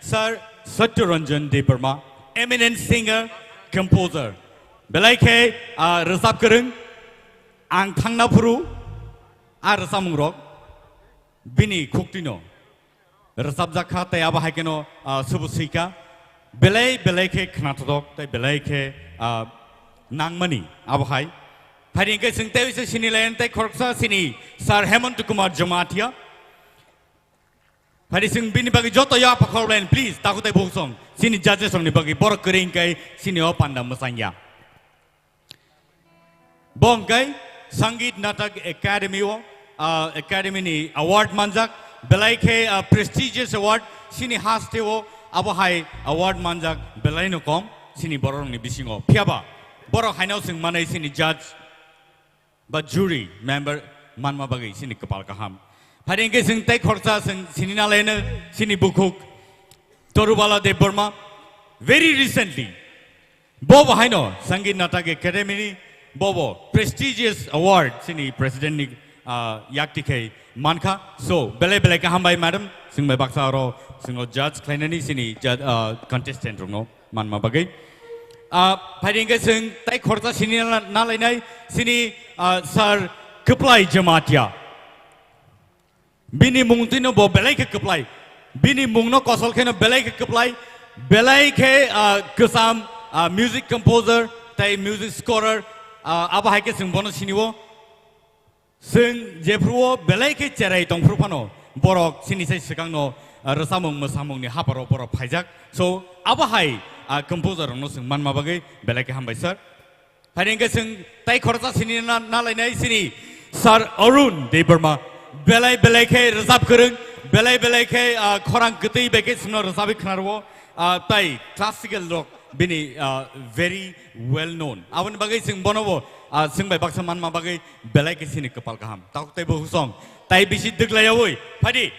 Sir Satya Ranjan Debbarma, eminent singer, composer. Belai khe, ah, rwchap kwrwng, ang thangna phuru, a rwchapmung rok, bini khuktino. Rwchapjak kha tei abo hai kheno, ah, subu swi kha. Belai belai khe khnathok tei belai khe, ah, nangmani abo hai. Phaidi hingke chwng tei se sini layan tei khoroksa sini Sir Hemant Kumar Jamatia. Phaidi chwng bini bagwi joto ya pakhor layan, please, takhuk tei bukhuk song. Sini judges songni bagwi borok kwrwi hingke sini o panda mwsang ya. Bo hwnkhe Sangeet Natak Academy o, ah, Academy ni award manjak, belai khe, ah, prestigious award, sini haste o abo hai award manjak belai no kom, sini borok ni bisingo. Phiyaba borok haino chwng manai sini judge ba jury member manma bagwi sini kwpal kaham. Phaidi hingke chwng tei khoroksa chwng sini nalaino sini bukhuk Torubala Debbarma. Very recently, Bobo haino Sangeet Natak Academy ni bobo prestigious award sini president ni, ah, yakti khai mankha. So, belai belai khe hambai madam, chwng bai baksa oro chwng o judge khlainani sini judge, ah, contestant rokno manma bagwi. Ah, phaidi hingke chwng tai khoroksa sini na, nalainai sini, ah, Sir Kwplai Jamatia. Bini mung tino bo belai khe kwplai. Bini mungno kosol kheno belai khe kwplai. Belai khe, ah, kwcham, ah, music composer tei music scorer, ah, abo hai khe chwng bono sini o. Chwng jephru o belai khe cherai tongphru phano borok chini sai swkangno, ah, rwchapmung mwsamungni haparo borok phaijak. So, abo hai, ah, composer rokno chwng manma bagwi belai khe hambai sir. Phaidi hingke chwng tai khoroksa sini na, nalainai sini Sir Arun Debbarma. Belai belai khe rwchap kwrwng, belai belai khe, ah, khorang kwtwi bai khe chwngno rwchapwi khnarwo, ah, tai classical rok bini, ah, very well known. Aboni bagwi chwng bono bo, ah, chwng bai baksa manma bagwi belai khe sini kwpal kaham. Takhuk tei bukhuk song tai bisi dwglaiyawi phaidi.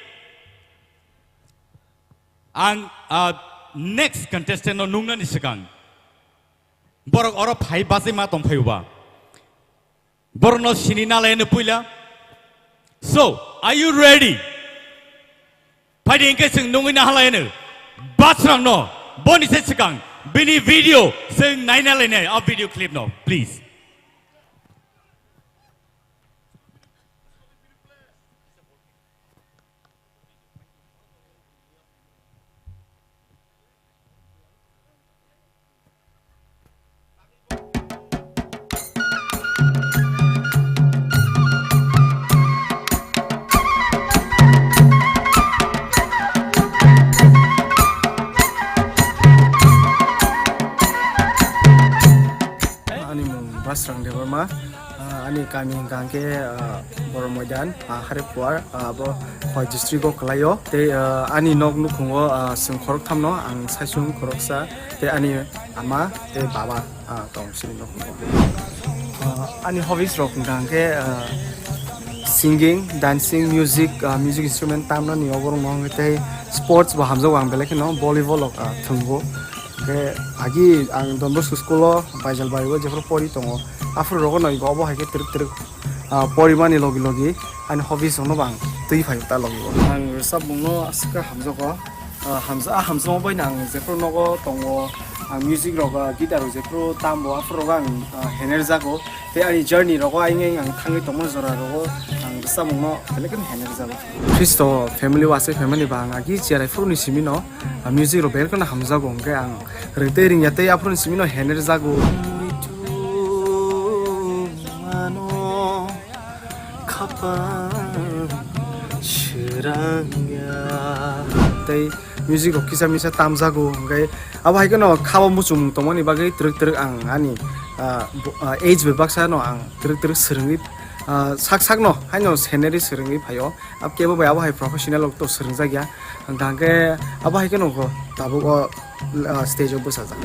Ang, ah, next contestant no nungnani swkang. Borok oro phai bachai ma tong phai uba. Borok no sini nalai no puila. So, are you ready? Phaidi hingke chwng nungwi na halai no. Basrang no, boni se swkang, bini video chwng naina lainai, a video clip no, please. Ani mung Basrang Debbarma. Ah, ani kami hingka hingke, ah, Boro Moidan, ah, Hariphuar, ah, abo Khowai district o kwlaio. Tei, ah, ani nok nukhungo, ah, chwng khoroktham no, ang saichung khoroksa, tei ani ama tei baba, ah, tong chini nukhungo. Ah, ani hobbies rok hingka hingke, ah, Singing, dancing, music, ah, music instrument tamnani oborok no hwnkhe tei sports bo hamjago ang belai kheno volleyball rok, ah, thwngbo. Hwnkhe agi ang Don Bosco school o Baijalbari o jephru pori tongo, aphuru rogo no ibo obo hai khe twrwk twrwk, ah, porimani logi logi ani hobbies rok no bo ang twi phaio ta logi o. Ang rwchapmung no aswk khe hamjago. Ah, hamsa-, ah, hamsamo bai ang jephru nogo tongo, ang music rok, ah, guitar rok jephru tambo, aphuru rogo ang, ah, hener jago. Tei ani journey rogo ayang ayang ang thangwi tongma jora rogo ang rwchapmung no belai kheno hener jago. Khristo family o aswk family ba ang agi cherai phuru ni simi no, ah, music rok belai kheno hamjago, hwnkhe ang rwtwi ringya tei aphuru ni simi no hener jago. Khapang srangya. Tei music rok kisa misa tamjago, hwnkhe abo hai kheno khabo muchung tongmani bagwi twrwk twrwk ang ani, ah, bo-, ah, age bai baksa no ang twrwk twrwk swrwngwi, ah, sak sak no haino scenery swrwngwi phaio. Ab kebo bai abo hai professional rok to swrwngjakya. Hwnkhe abo hai kheno kho tabuk o, ah, stage o bwsajak.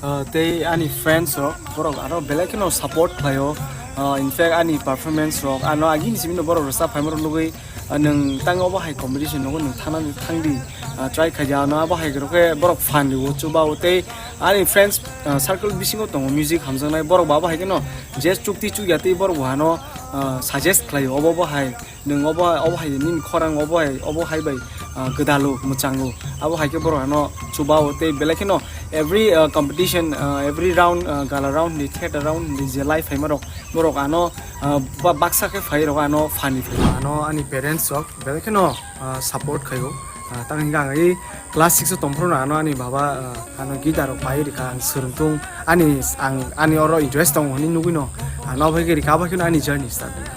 Ah, tei ani friends rok, borok aro belai kheno support khlaio. Ah, in fact, ani performance rok, ano agini simi no borok rwchap phaima rok nugwi, ah, nwng tang obo hai competition nogo nwng thana thangdi, ah, try khaidi, ano abo hai rok khe borok fan rio, chuba o tei ani friends, ah, circle bisingo tongo music hamjaknai, borok bo abo hai kheno je chukti chukya tei borok bo ano, ah, suggest khlaio obo bo hai. Nwng obo, obo hai nini khorang obo hai, obo hai bai, ah, gwdalo, mwchango. Abo hai khe borok ano chuba o tei belai kheno every, ah, competition, ah, every round, ah, gala round ni, theater round ni je live phaima rok, borok ano, ah, ba-, baksa khe phai rok ano fan ri phai. Ano ani parents rok belai kheno, ah, support khaio. Ah, tamni hwnkhe ang i class six o tongphuru no ano ani baba, ah, ano guitar rok pai rikha, ang swrwng tung, ani, ang, ani oro interest tongo hinwi nugwi no, ano abo hai khe rikha, abo hai kheno ani journey start wngkha.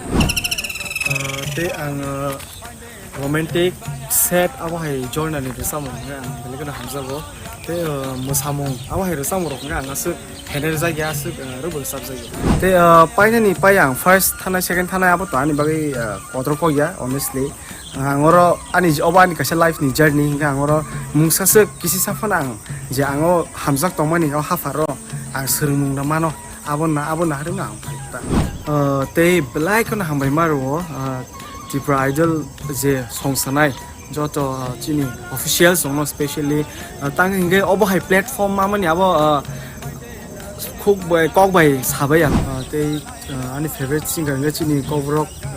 Ah, tei ang, ah, romantic, sad abo hai genre ni rwchapmung hwnkhe ang belai kheno hamjago. Tei, ah, mwsamung abo hai rwchapmung rok hwnkhe ang aswk hener jakya, aswk, ah, rwbo rwchapjagya. Tei, ah, painani pai ang first thanai, second thanai abo to ani bagwi, ah, kotor kok ya, honestly. Ang oro ani j-, obo ani kaisa life ni journey, hingke ang oro mungsa swk kisi sa phano ang je ang o hamjak tongmani o hapharo ang swrwngmung rw mano, abo na, abo naharwi no ang phai ta. Ah, tei belai kheno hambai ma rwo, ah, Tripura Idol je song sanai joto, ah, chini officials rokno specially, ah, tang hingke obo hai platform ma mani abo, ah, khuk bai, kok bai sabai ang, ah, tei, ah, ani favorite singer hingke chini kokborok, ah,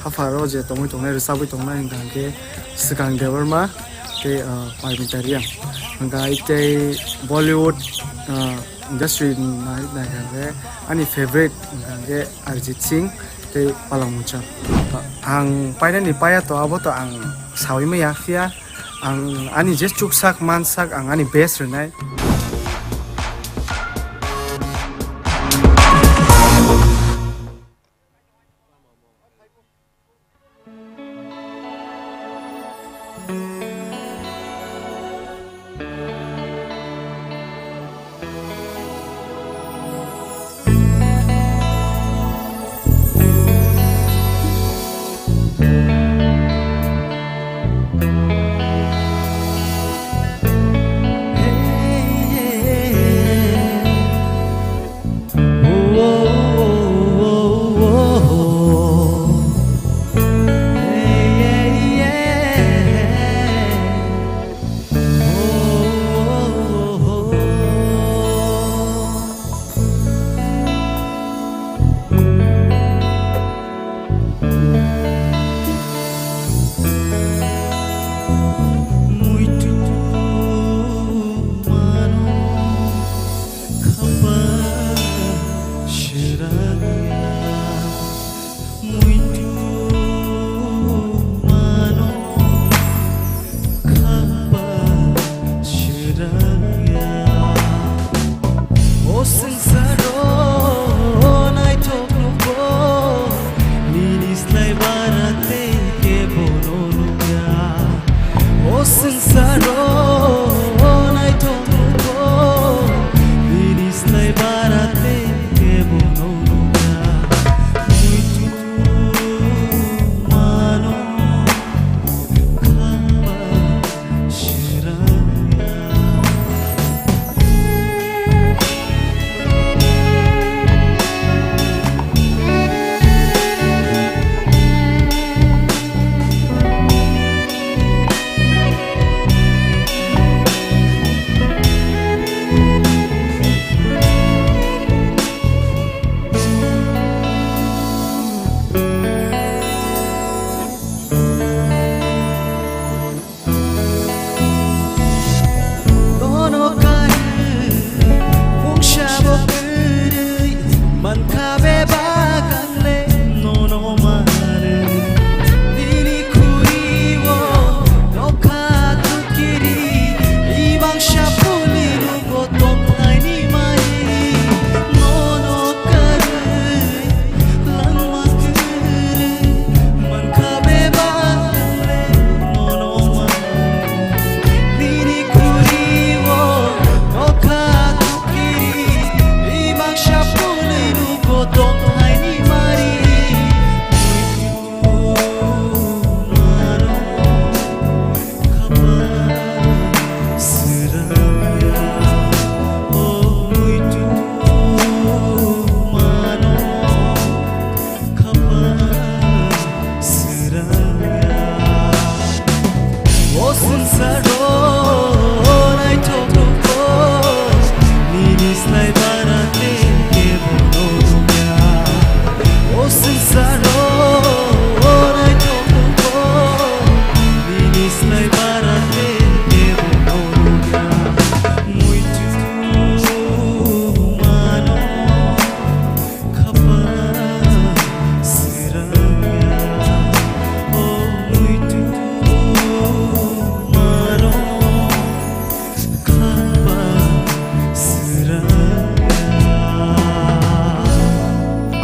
hapharo je tongwi tongnai, rwchabwi tongnai hingka hingke Swkang Debbarma tei, ah, Parmita Reang. Hingka tei Bollywood, ah, industry ni nai, nai hingke ani favorite hingka hingke Arijit Singh tei Palak Mongcham. Ang painani paya to abo to ang sawi maya phiya. Ang ani je chuksak mansak ang ani best rwnai.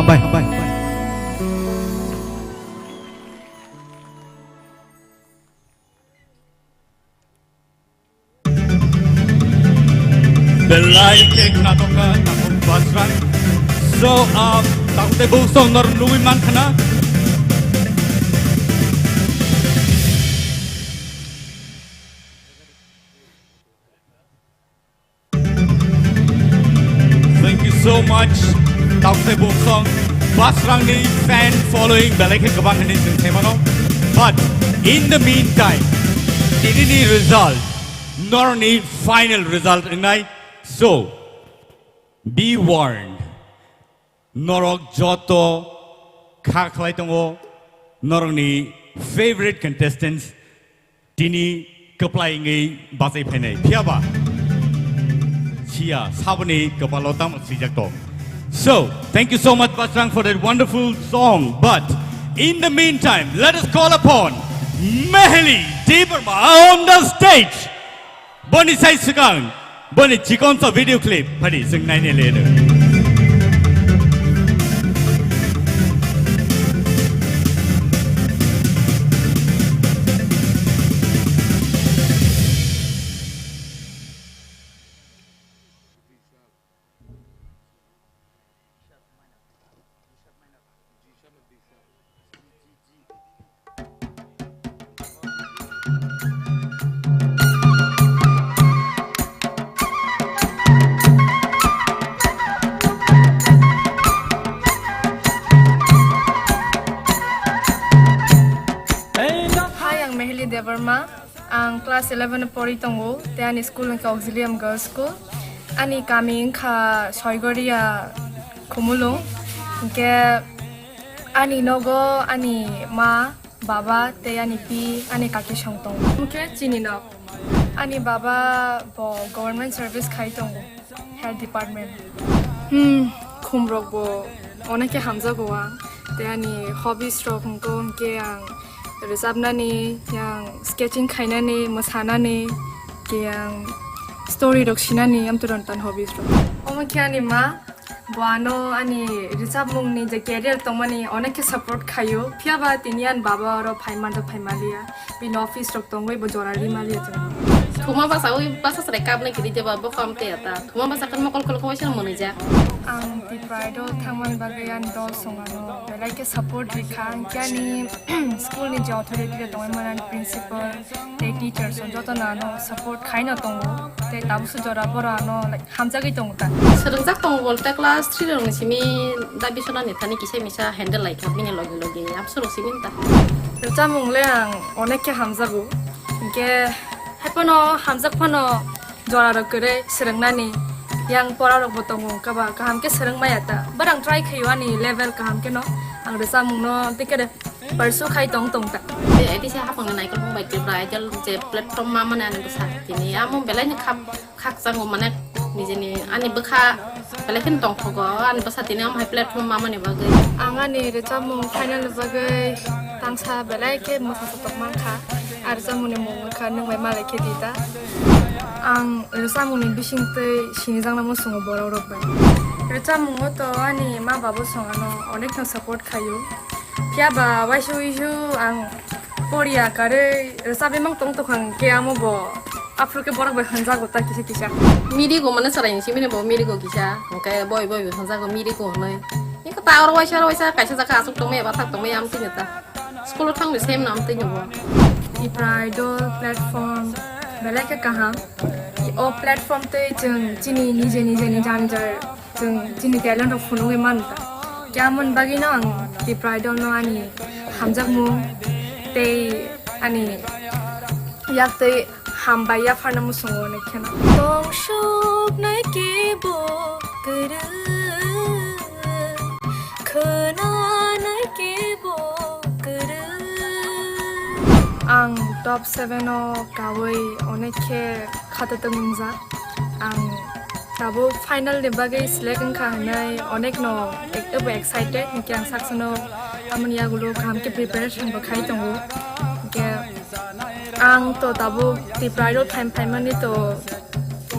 Bye, bye. Belai khe khna tongkha takhuk Basrang. So, ah, takhuk tei buk song nor nugui man khna. Thank you so much. Takhuk tei buk song Basrang ni fan following belai khe kwbang hinwi chwng sai mano. But in the meantime, tini ni result, nor ni final result wngnai. So, be warned. Norok joto kha khlai tongo, norokni favorite contestants tini kwplai wngwi bachai phainai. Phiyaba siya saboni kwpalo tamo swijak tong. So, thank you so much, Basrang, for that wonderful song. But in the meantime, let us call upon Meheli Debbarma on the stage. Boni sai swkang, boni chikon sa video clip phari chwng naina le no. Hi, ang Meheli Debbarma. Ang class eleven o pori tongo, tei ani school wngkha Auxilium Girls School. Ani kami wngkha Soigoria, Khumulwng. Hinkhe ani nogo ani ma, baba tei ani pi, ani kaki song tongo. Hinkhe chini nok. Ani baba bo government service khai tongo. Health department. Hmm, khumrok bo onek khe hamjago ang. Tei ani hobbies rok hwnkhe, hwnkhe ang rwchapnani, yang sketching khainani, mwsanani, khe ang story rok sinani, amtwrwng tan hobbies rok. Omo khe ani ma, bo ano ani rwchapmungni je career tongmani onek khe support khaio. Phiyaba tini ani baba oro phai manjak phai maliya. Bini office rok tongwi bo jora ri maliya chwng. Thuma basa ui basa chwrai kapnai kiri jeba bo kam te ata. Thuma basa kan mokol kol kawai sal mwnwi jak. Ang Tipra Idol thangmani bagwi ani dol song ano belai khe support ri kha. Hinkhe ani school ni je authority rok tongwi mani principal tei teachers rok joto no ano support khai no tongo. Tei tabukso jora boro ano, like, hamjagwi tongo ta. Swrwngjak tongo bolte class three rokni simi dabi sonani thani kisa misa handle lai kha bini logi logi absorok simi ta. Rwchapmung le ang onek khe hamjago. Hinkhe haiphano hamjak phano jora rok kwrwi swrwngnani yang pora rok bo tongo kaba kaham khe swrwng maya ta. But ang try khaio ani level kaham khe no ang rwchapmung no tikere pursue khai tong tong ta. Tei tisa hapang ni naikolmung bai Tipra Idol je platform ma mani ani bwsa tini amo belai ni khap khakchangma mane nijini ani bwkha belai kheno tongthogo ani bwsa tini omo hai platform mamani bagwi. Ang ani rwchapmung final ni bagwi tangsa belai khe mwsa sotok mankha. Ar rwchapmungni mung wngkha Nwng Bai Malai Khe Di Da. Ang rwchapmungni bisingtwi sinijakna muchungo borok rok bai. Rwchapmungo to ani ma babo song ano onekno support khaio. Phiya ba waisa uisu ang poriya karwi rwchapwi mang tong tongkha hwnkhe amo bo. Aphuru khe borok bai hwnjago ta kisa kisa. Mirigo mane chwraini simi bo mirigo kisa, hwnkhe boi boi bai hwnjago mirigo hwnwi. Eko ta oro waisa oro waisa kaisa jaka aswk tongmaya bathak tongmaya amtwino ta. School o thangni sem no amtwino bo. Tipra Idol platform belai khe kaham. O platform tei chwng chini nije nije ni jani jai Chwng chini talent rok phunugwi mano ta. Khe amoni bagwino ang Tipra Idol no ani hamjakmung tei ani yak tei hambai yapharna muchungo hwnwi kheno. Tong suknai kebo kwrwi, khwnanai kebo kwrwi. Ang top seven o kawi onek khe khatatwk wngjak. Ang tabuk final ni bagwi select wngkha hwnwi onekno ek-, ebo excited, hinkhe ang saksono amoni yagulo kaham khe preparation bo khai tongo. Hinkhe ang to tabuk Tipra Idol phaim phaimani to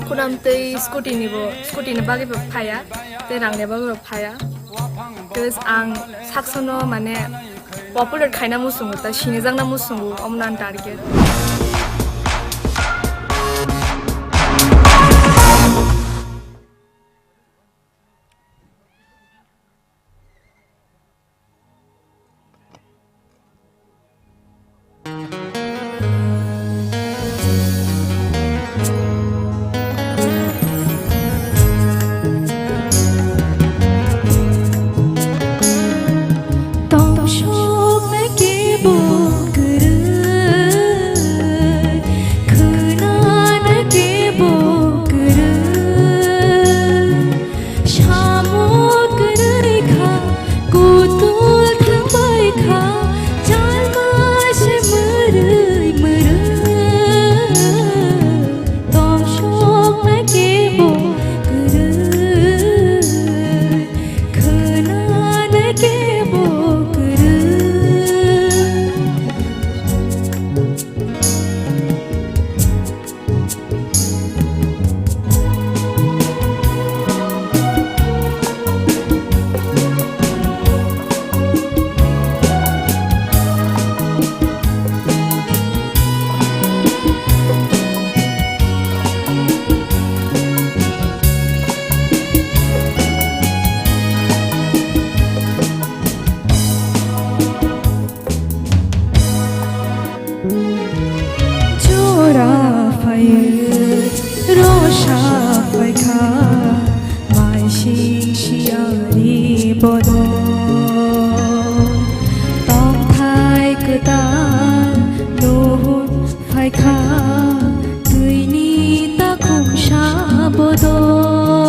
khunam tei scooty ni bo, scooty ni bagwi bo phaiya, tei rang ni bagwi bo phaiya. Because ang saksono mane popular khaina musungo, ta sinijakna musungo, omo no ang target. Tongthokna kebo kwrwi, khwnana kebo kwrwi. Samo kwrwi kha, kutul thangbai kha, chalma se mwrwi mwrwi. Tongthokna kebo kwrwi, khwnana kebo kwrwi. Jora phaiwi rosa phaikha, maising siyari bodol. Tongthai kwtal nuhun phaikha, twini takhuksa bodol.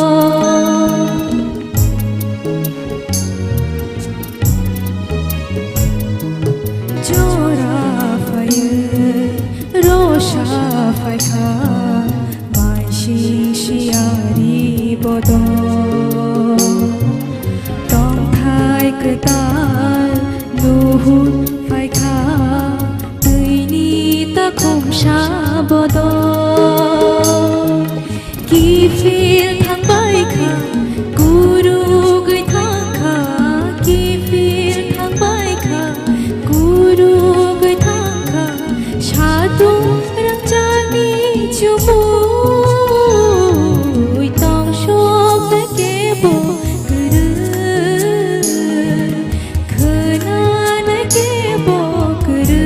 Jora phaiwi rosa phaikha, maising siyari bodol. Tongthai kwtal nuhun phaikha, twini takhuksa bodol. Kiphil thangbai kha, kurugwi thangkha, kiphil thangbai kha, kurugwi thangkha, satung rangchakni chumui tongthokna kebo kwrwi. Khwnana kebo kwrwi,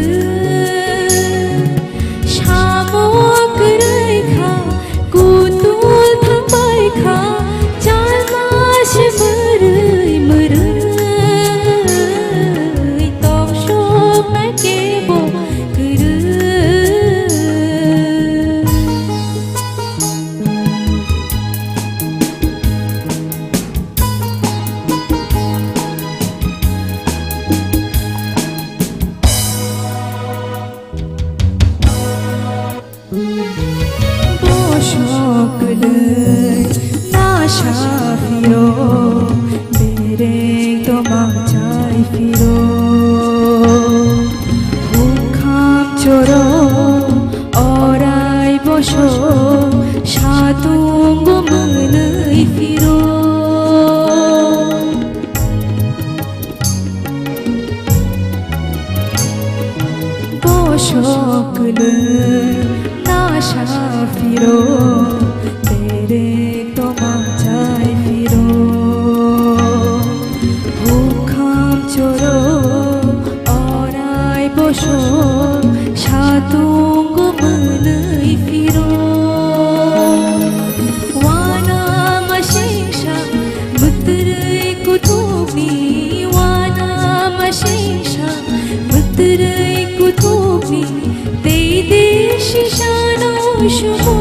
samo kwrwi kha, kutul thangbai kha, chalma se mwrwi mwrwi, tongthokna kebo kwrwi. Bosok kwlwi nasa phiro, bereng tomang chai phiro. Hukam choro orai bosok satung mwnwi phiro. Bosok kwlwi nasa phiro, bereng tomang chai phiro. Hukam choro orai bosok satung mwnwi phiro. Wana masingsa mwtwrwi kuthukni, wana masingsa mwtwrwi kuthukni, tei tei sisano sumo.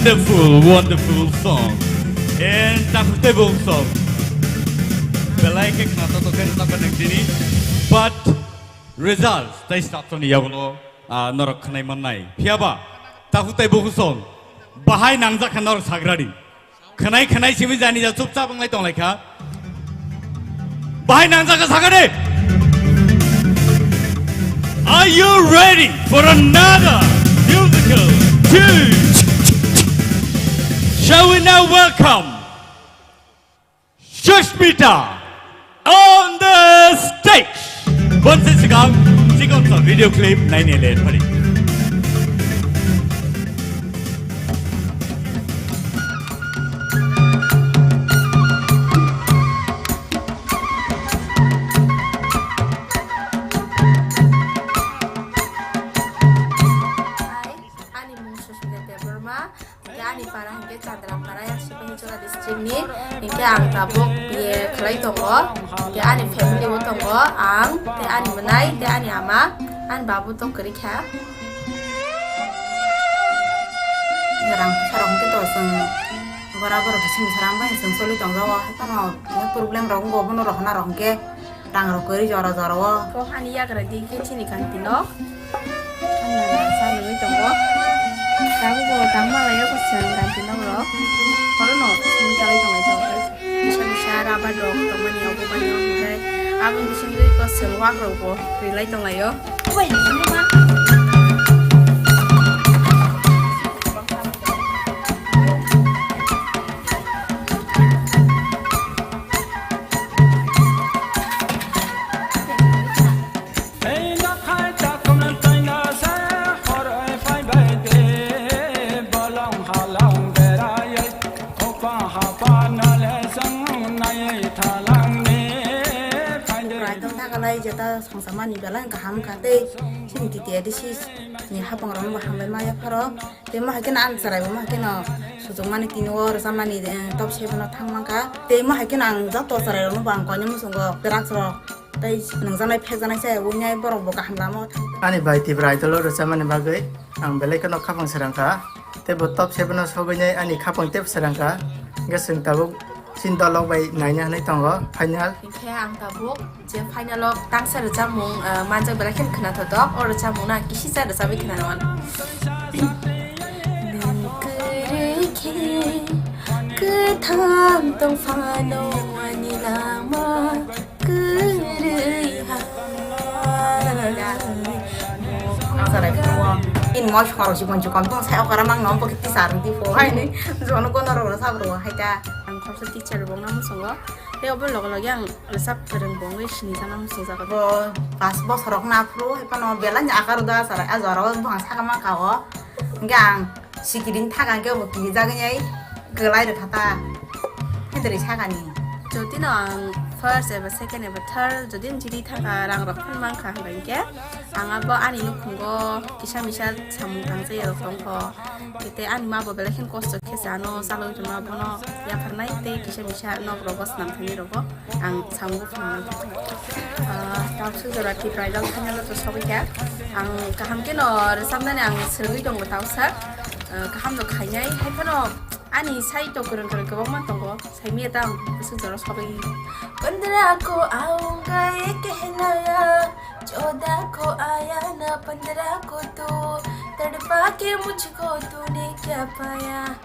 Wonderful, wonderful song. And Takhuk Teibo song. Belai khe khna to khe ta nang tini. But results tei start ni yagulo, ah, norok khnai mannai. Phiyaba Takhuk Teibo song. Bahai nangjak kha norok sagrari. Khnai khnai simi jani ja chupchap wnglai tong lai kha. Bahai nangjak kha sakha de. Are you ready for another musical tune? Shall we now welcome Sushmita on the stage? Bonsi sikang sikang sa video clip naini le thari. Ani mung Susmita Debbarma, hingke ani para hingke Chandra para yang Sipahichora district ni, hingke ang tabuk B A khlai tongo, hingke ani family o tongo, ang, tei ani mwnai, tei ani ama, ani babu to kwrwi kha. Rang puisa rok hingke to chwng bora borok khe sini sarang bai chwng choli tong jago, hai phano problem rok wngkha, bono rok hwnna rok hingke. Rang rok kwrwi jora jora o. Kok ani yagra di khe chini kanti no. Ang na sa nungwi tongo. Tabuk bo tang malai o kwchwng kanti no rok. Oro no sini chalai tonglai tongo. Bisa bisa rabar rok tongmani obo mani o hwnkhe. Aboni bisingtwi kwchwng wak rok bo rilai tonglaio. Bai ni ma. Raidon thakalai jeta songsamani belai kaham kha tei chini T T A D C ni hapang rok bo hambai ma yapharo. Tei mo hai kheno ang chwrai bo mo hai kheno suchukmani tini o rwchapmani, eh, top seven o thang mankha. Tei mo hai kheno ang joto chwrai rokno bo ang koinwi muchungo drugs rok tei nungjaknai phekjaknai se wngnai borok bo kaham lama o thang. Ani bai Tipra Idol o rwchapmani bagwi ang belai kheno khapang srang kha. Tei bo top seven o sogwinai ani khapang tei srang kha. Hwnkhe chwng tabuk chini dolok bai naina hinwi tongo final. Hinkhe ang tabuk je final o tangsa rwchapmung, ah, manjak belai kheno khwnathotok. O rwchapmung no ang kisisa rwchapwi khwnanw. Nwng kwrwi khe kwthang tong phano ani lama kwrwi ha. Sarai phunuo. In moi soro si bonsi kom tong sai okara mang no bokhe tisa rwdi pho. Hai ni jono kono rok rwchap rwo hai ta. Ang khoroksa teacher rwbong na muchungo. Tei obo loge loge ang rwchap kwrwng bo wngwi sinijakna muchungjago. Bo pas bosor rok na phuru hai phano belai ni akar da sarai a jora o buphang saka ma ka o. Hingke ang sikiring thaka hingke bo kirijagwi ai kwlai rwkha ta. Hindri sakani. Jotino ang first eba second eba third jodi jiri thaka rang rok phano mankha hingke ang abo ani nukhungo kisa misa samung tangsa ya rok tongkho. Tei ani ma bo belai kheno kosto khe se ano chalwi rwma bono yapharnai tei kisa misa nok rogo swnam thani rogo ang samung phano. Ah, tabuk jora Tipra Idol final o to sogwi kha. Ang kaham khe no rwchapnani ang swrwngwi tongo tausa. Ah, kaham no khainai hai phano ani sai to kwrwng kwrwng kwbangma tongo. Saimya ta ang bwswk jora sogwi. Pandra ko aunga ye kehnaya, choda ko aya na pandra ko tu, tadpa ke mujhko tune kya paya.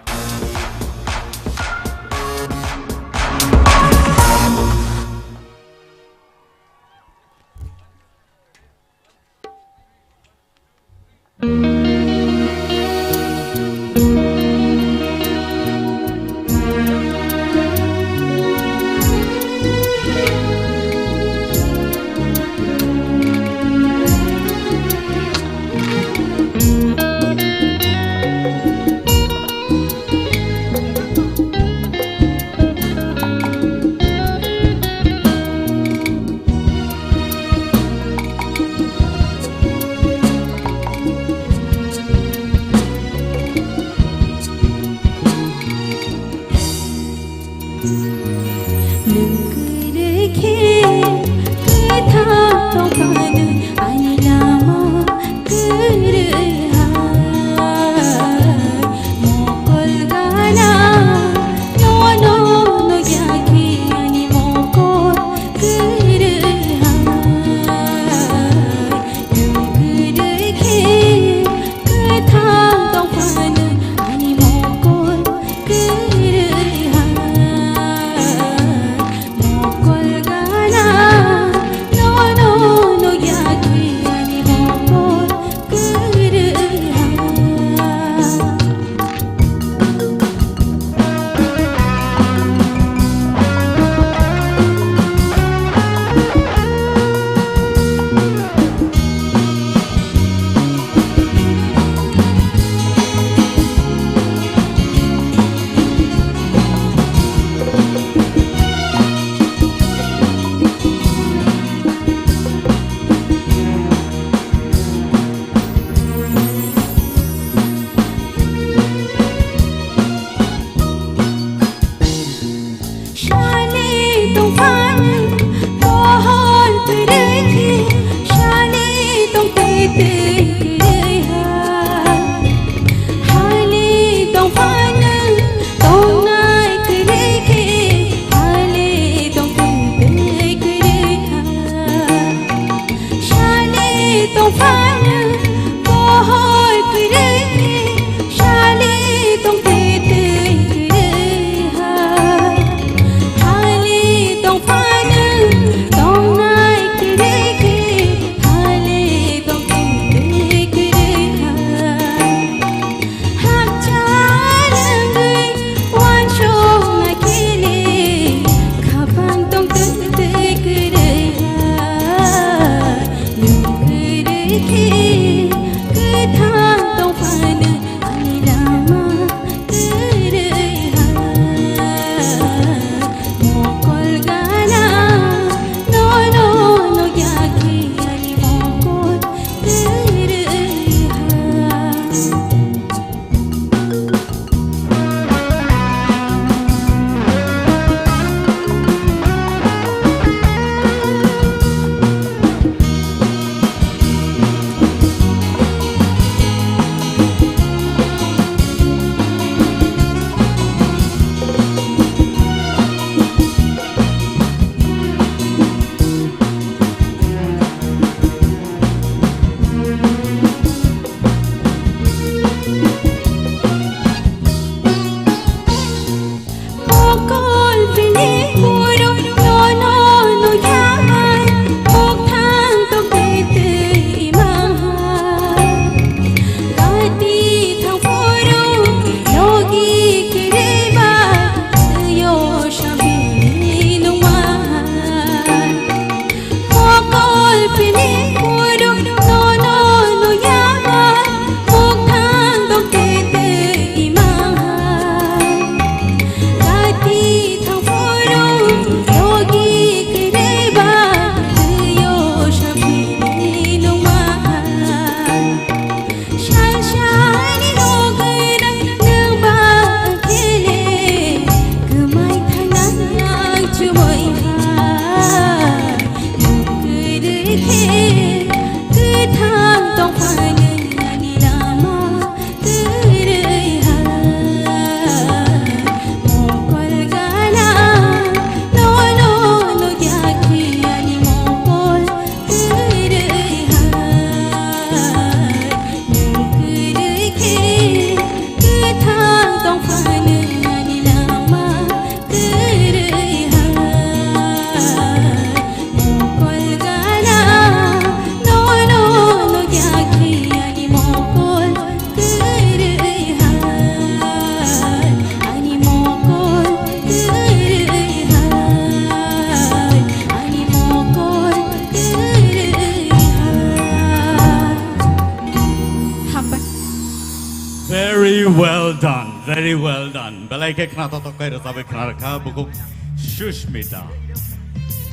Well done, very well done. Belai khe khna totok kai rwchabwi khna rwkha bukhuk Sushmita.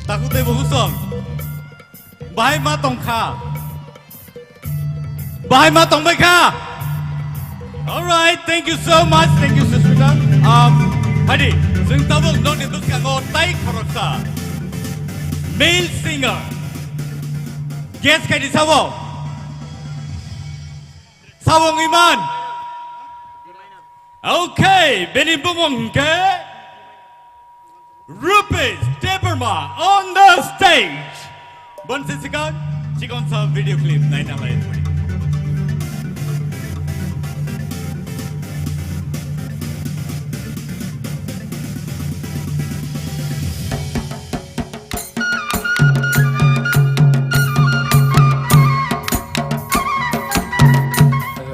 Takhuk tei bukhuk song. Bahai ma tongkha. Bahai ma tongbai kha. All right, thank you so much. Thank you, Sushmita. Um, hadi, chwng tabuk nokni bwskango tai khoroksa male singer. Guess khaidi sabo? Sabo wngwi man? Okay, bini bumung hwnkhe Rupesh Debbarma on the stage. Bonsi sikang, chikon sa video clip naina lai.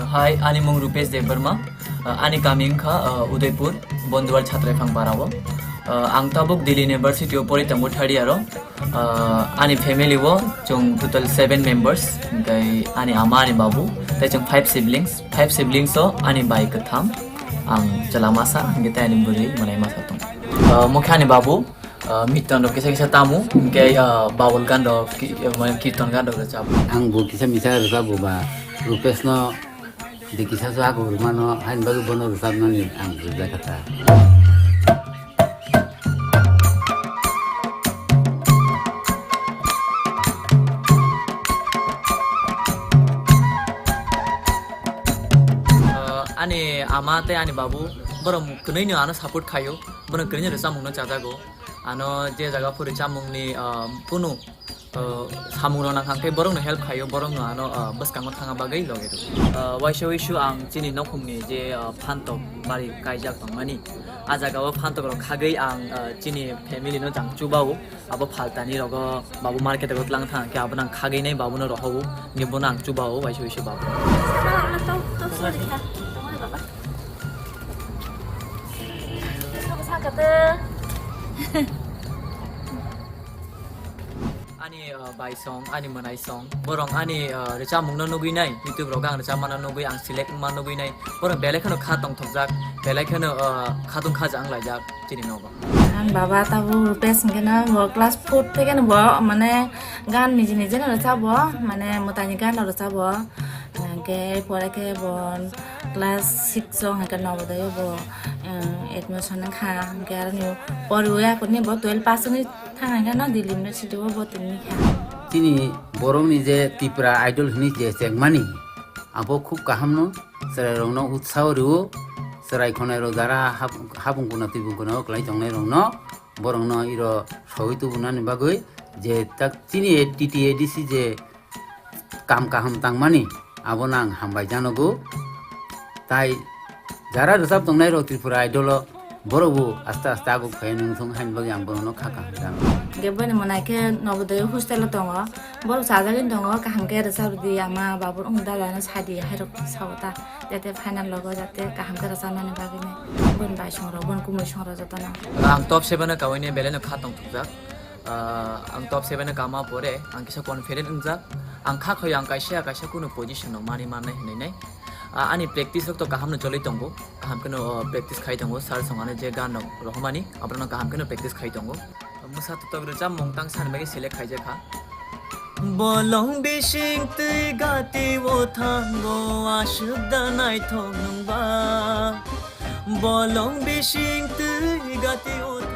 Hi, ani mung Rupesh Debbarma. Uh, ani kami wngkha, uh, Udaipur, Bonduwar Chhatraiphang Parao. Uh, ang tabuk Delhi University o pori tongo third year o. Uh, ani family o chwng total seven members, hwnkhe ani ama, ani babu, tei chwng five siblings. Five siblings o ani bai kwtham, ang chwla masa, hwnkhe tei ani bwrwi mwnai masa tongo. Uh, mokhe ani babu, uh, miton rok kisa kisa tamo, hwnkhe, uh, babul gan rok, ki-, uh, mane kirton gan rok rwchap. Ang bo kisa misa rwchap bo ba, Rupesh no de kisa so ako rwmano, hain bagwi bono rwchapnani ang rwjak kha ta. Uh, ani ama tei ani babu, borok kwnwi no ano support khaio, borok kwnwi no rwchapmung no chajago. Ano je jaga phuri chamungni, ah, kunu, ah, samung rok nang kha, hwnkhe borokno help khaio, borokno ano, ah, bwskango thangna bagwi logi rw. Ah, waisa waisu ang chini nokhumni je, ah, phantok bari kaijak tongmani, ah jaga o phantok rok khagwi ang, ah, chini family no jang chubao, abo phaltani rogo babu market o tlang thang khe abo nang khagwi nai babu no rohogo, hwnkhe bono ang chubao waisa waisu babu. Ani, uh, bai song, ani mwnai song, borok ani, uh, rwchapmung no nugwi nai, YouTube rogo ang rwchapma no nugwi, ang select wngma nugwi nai, borok belai kheno kha tongthokjak, belai kheno, uh, khatung khaja wnglaijak chini nogo. Ang baba tabuk Rupesh hwnkhe no bo class four theke no bo mane gan niji niji no rwchabo, mane mwtaini gan no rwchabo. Hwnkhe pore khe bo class six o hwnkhe Navodaya bo, eh, admission wngkha. Hwnkhe aroni poriwi akurni bo twelve pass wngwi thang hwnkhe no Delhi University o bo tongwi kha. Chini borokni je Tripura Idol hwnwi je chengmani, abo khub kaham no, chwrairokno utsaho rwo, chwrai khwnairok jara hap-, hapung kuna twibung kuna o kwlai tongnairokno, borokno iro sogwi tubunani bagwi je tak chini T T A D C je kam kaham tangmani, abono ang hambai janogo. Tai jara rwchap tongnai rok Tripura Idol o, borok bo aste aste aguk phai nung thung haini bagwi ang bono kha kaham janogo. Hwnkhe boni mwnai khe Navodaya hostel o tongo, borok chajagwi tongo, kaham khe rwchap rwdi ama babu wng dada no sadi hai rok sao ta, jate final logo jate kaham khe rwchapmani bagwi nai boni bai song rok boni kumui song rok jotono. Ang top seven o kaui ni belai no kha tong thokjak. Ah, ang top seven o kama pore, ang kisa confident wngjak. Ang kha khoyo ang kaisa, kaisa kunu position no mani mannai hinwi nai. Ah, ani practice rok to kaham no choli tongo. Kaham kheno, oh, practice khai tongo. Sir songano je gan rok rohormani, aborok no kaham kheno practice khai tongo. Mwsa totok rwchapmung tang sani bagwi select khaijak kha. Bolong bising twi gati o thango, aswk da naithok nwngba. Bolong bising twi gati o thango.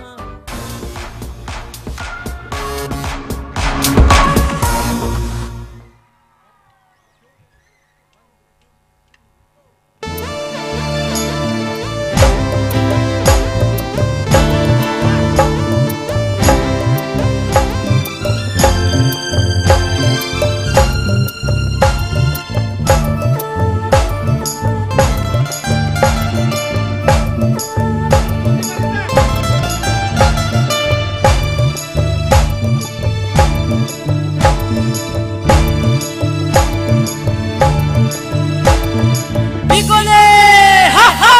Bikole, ha, ha!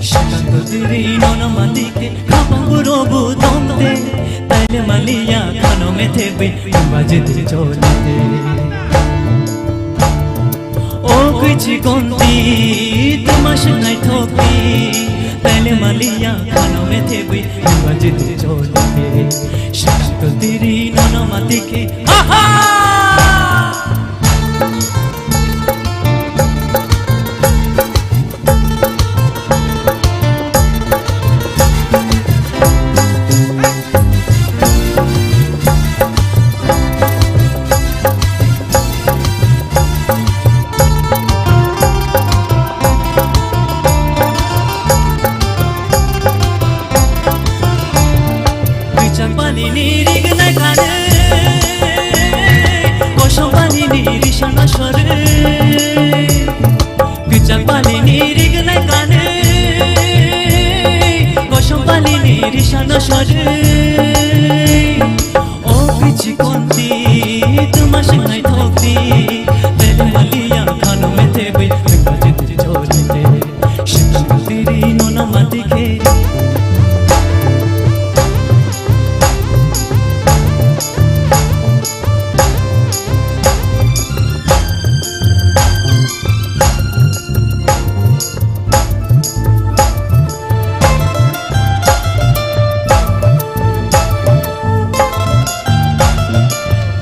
Shakang diri nono matike, khapang burobu tongte, taile maliya khano methe bi, baje te cholite. Pichi konti, tuma swngnai thokti, taile maliya khano methe bui, nungba jiti choli te, shakang tiri nono mati ke, ha ha! Kwichak bani ni rignai kane, kosong bani ni risana sore. Kwichak bani ni rignai kane, kosong bani ni risana sore. O pichi konti, tuma swngnai thokti, tele maliya khano methe bui, nungba jiti choli te, shakang tiri nono mati ke.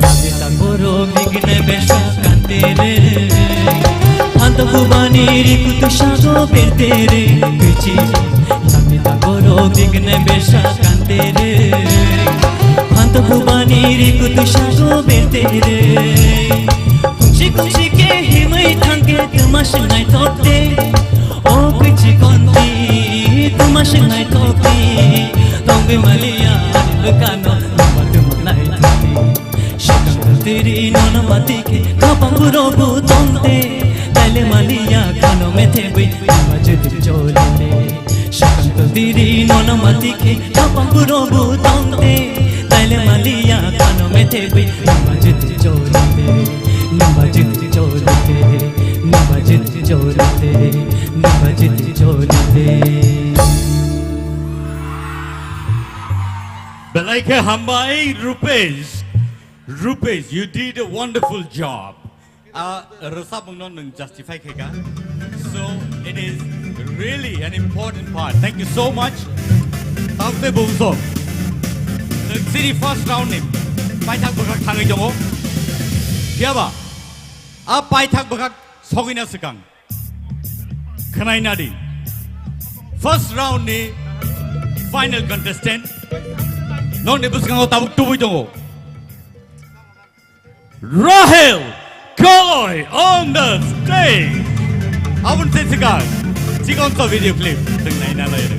Namni tangborok rignai besa kantere, phanto kubani rikutu sago bertere, kwichi. Namni tangborok rignai besa kantere, phanto kubani rikutu sago bertere. Kungsi kungsi ke himwi thangke tuma swngnai thokte. O kwichi konti, tuma swngnai thokti, tongwi maliya ani bwkhano, nungba tuma nai thokti. Shakang tiri nono mati ke, khapang burobu tongte, taile maliya khano methe bui, nungba jiti choli te. Shakang tiri nono mati ke, khapang burobu tongte, taile maliya khano methe bui, nungba jiti choli te, nungba jiti choli te, nungba jiti choli te, nungba jiti choli te. Belai khe hambai, Rupesh. Rupesh, you did a wonderful job. A rwchapmungno nwng justify khaika. So it is really an important part. Thank you so much. Tamte bumsok. Nwng chini first round ni paithak bwkhak thangwi tongo. Phiyaba a paithak bwkhak sogwina swkang khwnai nadi. First round ni final contestant nokni bwskango tabuk tubui tongo. Rahel Koloi on the stage. Aboni tei swkang chikon to video clip chwng naina lai rw.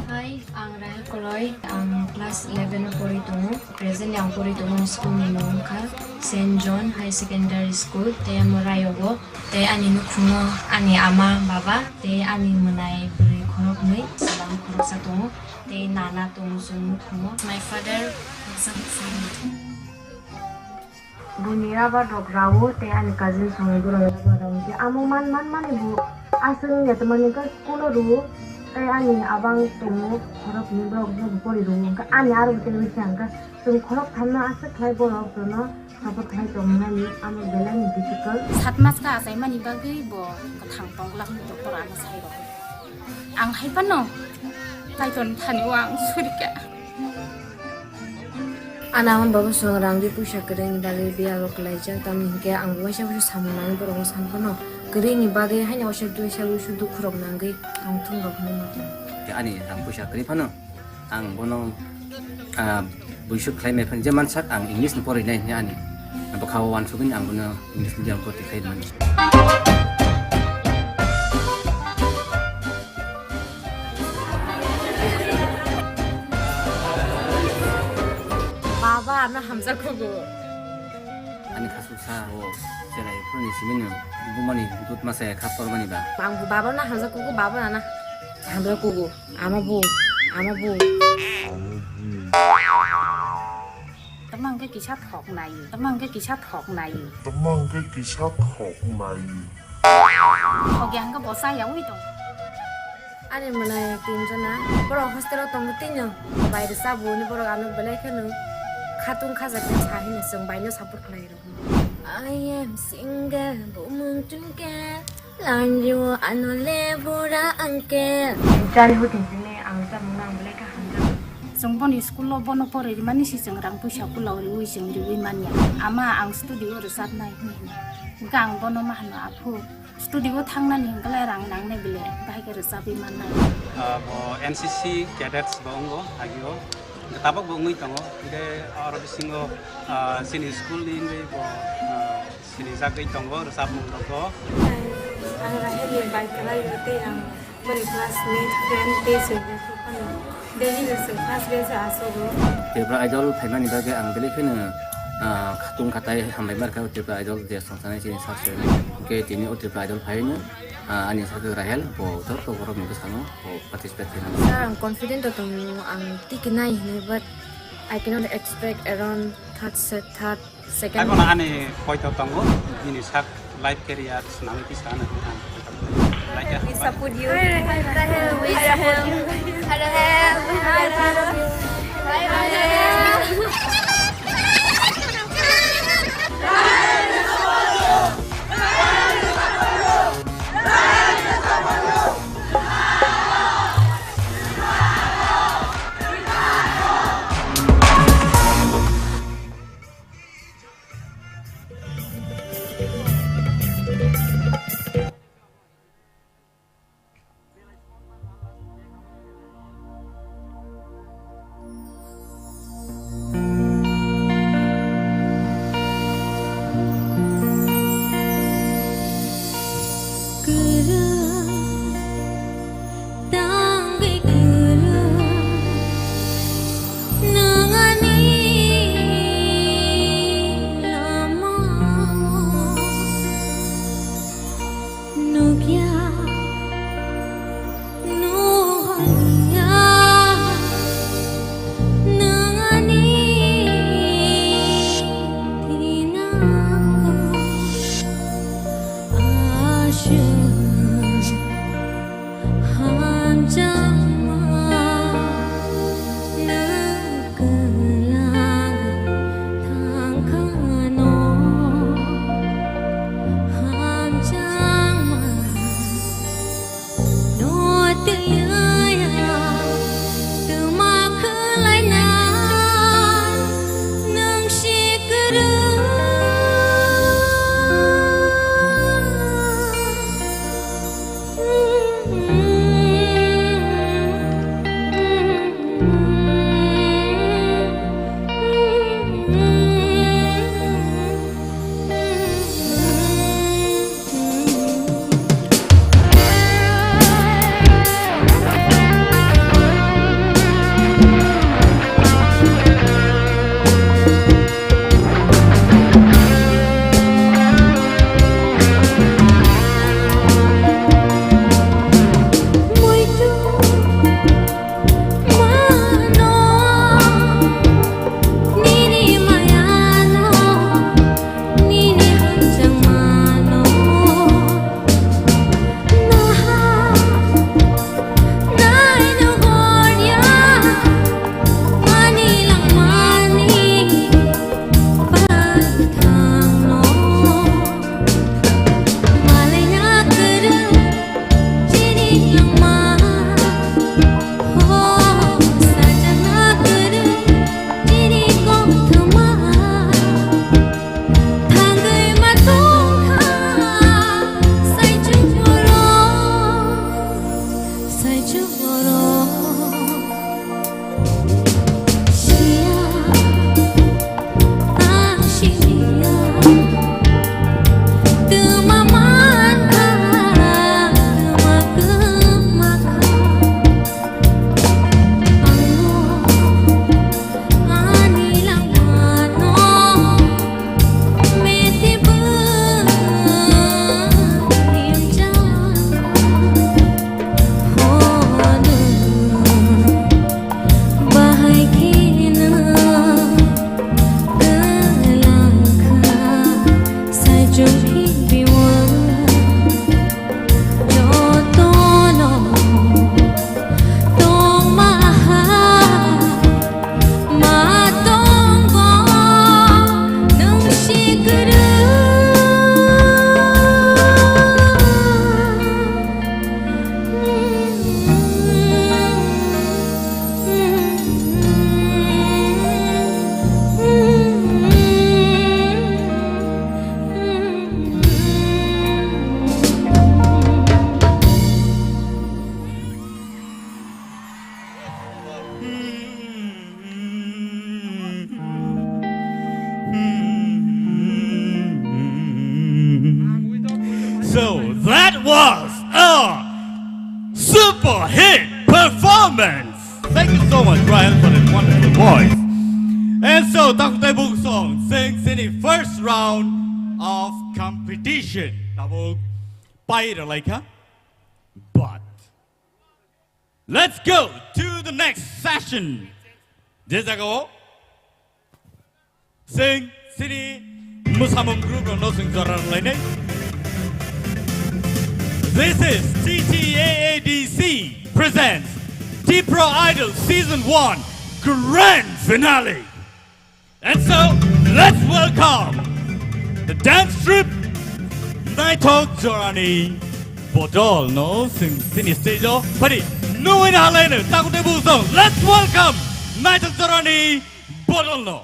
Hai, ang Rahel Koloi, ang class eleven o pori tongo. Presently ang pori tongo school ni mung wngkha Saint John High Secondary School, tei amo Rayogo, tei ani nukhungo ani ama, baba, tei ani mwnai bwrwi khoroknwi, chwla khoroksa tongo, tei nana tongo chwng nukhungo. My father, Buini rubber rok rao tei ani cousin songni borok rubber rao hwnkhe amo man man mani bo aswk wngya tongmani hwnkhe school o rwo tei ani abang tongo khoroknwi borok no bo pori rwo hwnkhe ani aro bo tei wngkha hwnkhe chwng khorok thamno aswk khlai borok jono support khlai tongmani amo belai ni difficult. Sat mas kha achaimani bagwi bo kwthang tong glak hwnwi doktor ano sai rw. Ang hai phano Kaitorni thani o ang surika. Ana hwn babu swng rang ri puisa kwrwini bagwi biya rok kwlaijak, tamni hinkhe ang waisa waisa samung nangwi borokno san phano kwrwini bagwi haino waisa waisa waisa dukhu rok nangwi tongthung rok hinwi ma tongo. Ani rang puisa kwrwi phano ang bono, ah, buisuk khlai mai phano je mansak ang English ni porwi nai hinwi ani bwkha o uansugwi ang bono English medium porti khlai mani. Baba, ano hamjakgo. Ani khasuk sa o cherai phuruni simi no bumani dut masa kha tormani ba. Ang baba no hamjakgo, baba ano hamjakgo. Ano bu, ano bu. Tamang ke Kisa thok nai. Tamo hwnkhe kisa thok nai. Tamo hwnkhe kisa thok nai. Thok ya hwnkhe bo cha yaui tong. Ani mwnai tinjona. Borok hostel o tongo tino. Bai rwchapbo hwnwi borok ano belai kheno khatung khajaknai sa hino chwng bai no support khlai rw. I am single, bumung tungke, lanjio ano le bura angke. Childhood ni simi ang chamung nang belai kha hamjak. Chwng boni school o bono poroi rimani si chwng rang puisa kulao riwi chwng riwi manya. Ama ang studio rwchapnai hwnwi hino. Hwnkhe ang bono ma hano, "Aphu, studio thangnani hwnkhe rang nangnai bile, bahai khe rwchapwi mannai." Ah, bo N C C cadets bo wngo agio. Tabok bo wngwi tongo. Hwnkhe oro bisingo, ah, chini school ni wngwi bo, ah, sinijagwi tongo rwchapmung rokbo. Ang Rahel ni bai kwlai o tei ang boni classmate, friend tei chwng phano daily no chwng first bench o asogo. Tripura Idol phaimani bagwi ang belai kheno, ah, khatung khatai hambai markha o Tripura Idol je songsanai chini sak soi. Hwnkhe tini o Tripura Idol phaino, ah, ani sak Rahel bo joto borok ni bwskango bo participate khainai. Sir, ang confident o tongo, ang tikinai hinwi, but I cannot expect around third set, third Second. Haikhe ani poito tongo, bini sak life career swnamwi tisa hwnwi ang poito tongo. Like a We support you. Rahel, we support you. Rahel, we support you. Bye, bye, Rahel. Takhuk tei bukhuk song, chwng chini first round of competition tabuk pai rwlaikha. But let's go to the next session. Je jagao chwng chini mwsamung group rokno chwng jora rwlainai. This is T T A A D C presents Tipra Idol Season one Grand Finale. And so, let's welcome the dance troupe Naithok Jorani Bodol no chwng chini stage o phari nungwi na halai no takhuk tei bukhuk song. Let's welcome Naithok Jorani Bodol no.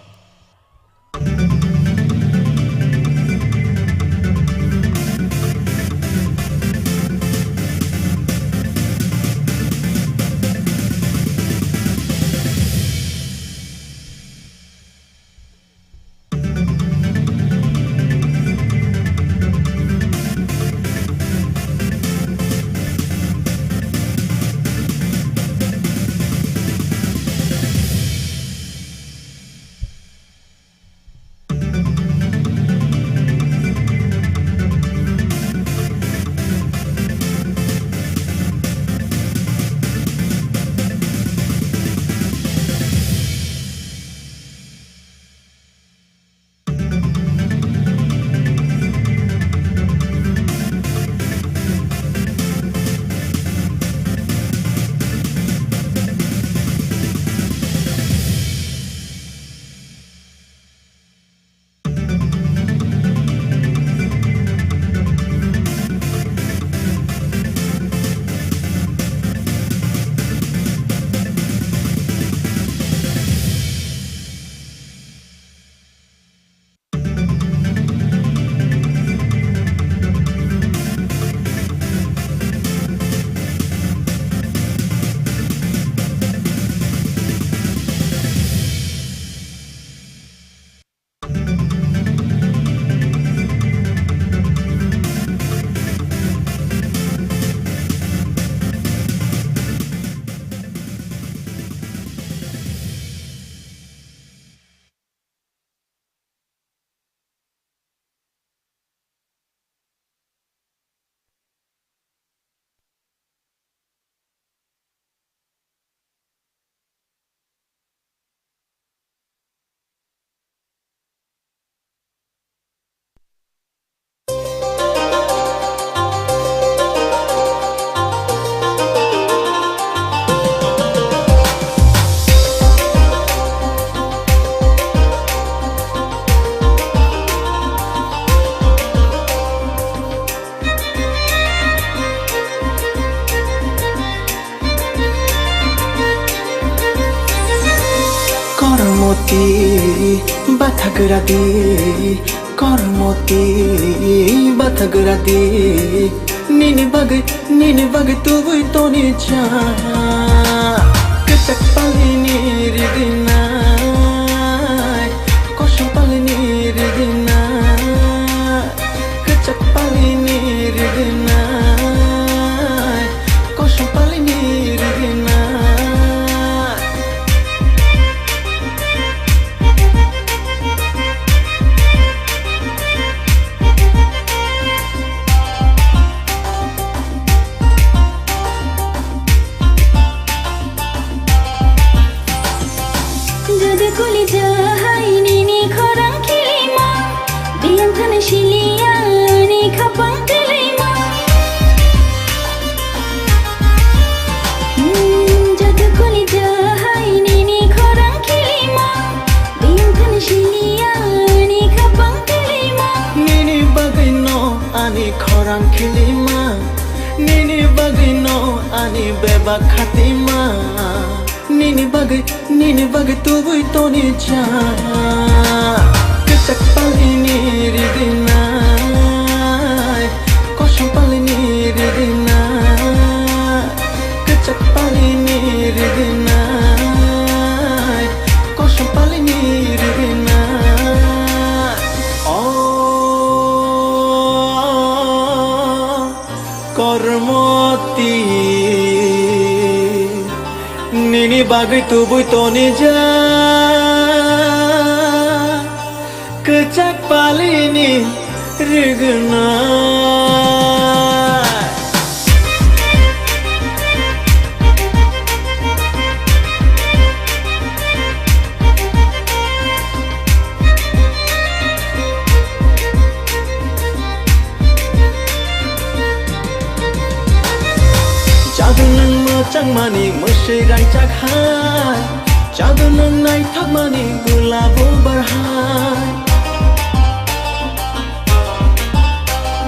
Kormoti bathagra di, kormoti bathagra di, nini bagwi, nini bagwi tubui toni cha. Kwchak palini riginai, kosom palini riginai. Kwchak palini riginai, kosom palini riginai. Jodi kuli jahai nini khorang khilima, biyang thani siliya ni khapang khilima. Hmm, jodi kuli jahai nini khorang khilima, biyang thani siliya ni khapang khilima. Nini bagwi no ani khorang khilima, nini bagwi no ani bebak khatima. Nini bagwi, nini bagwi tubui toni cha. Kwchak palini riginai, kosom palini riginai. Kwchak palini riginai, kosom palini riginai. O Kormoti, nini bagwi tubui toni ja. Alini rigna. Jadu nwng mwchangmani mwswi rangchak hai, jadu nwng naithokmani gulabo barhai.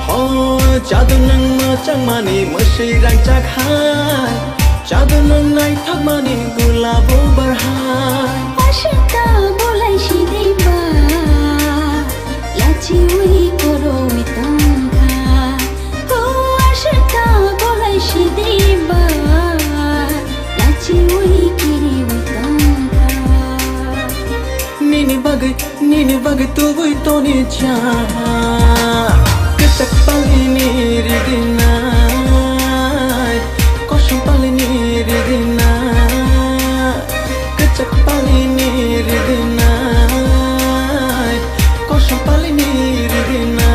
Ho, jadu nwng mwchangmani mwswi rangchak hai, jadu nwng naithokmani gulabo barhai. Ashita bolai sidimba, lachiwi koroi tongkha. Ho, ashita bolai sidimba, lachiwi kiriwi tongkha. Nini bagwi, nini bagwi tubui toni cha. Kwchak palini rigina, kosom palini rigina. Kwchak palini rigina, kosom palini rigina.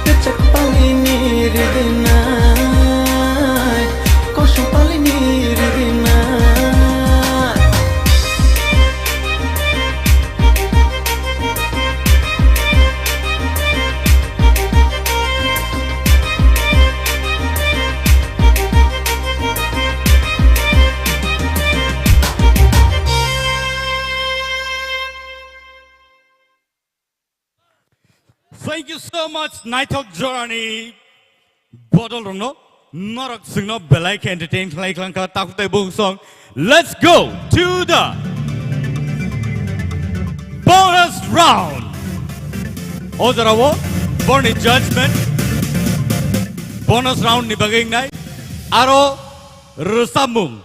Kwchak palini rigina, kosom palini rigina. Thank you so much, naithok jorani bodol rokno, norok chwngno belai khe entertain khlai khlang kha takhuk tai bukhuk song. Let's go to the bonus round. O jorao borni judgment bonus round ni bagwi wngnai aro rwchapmung.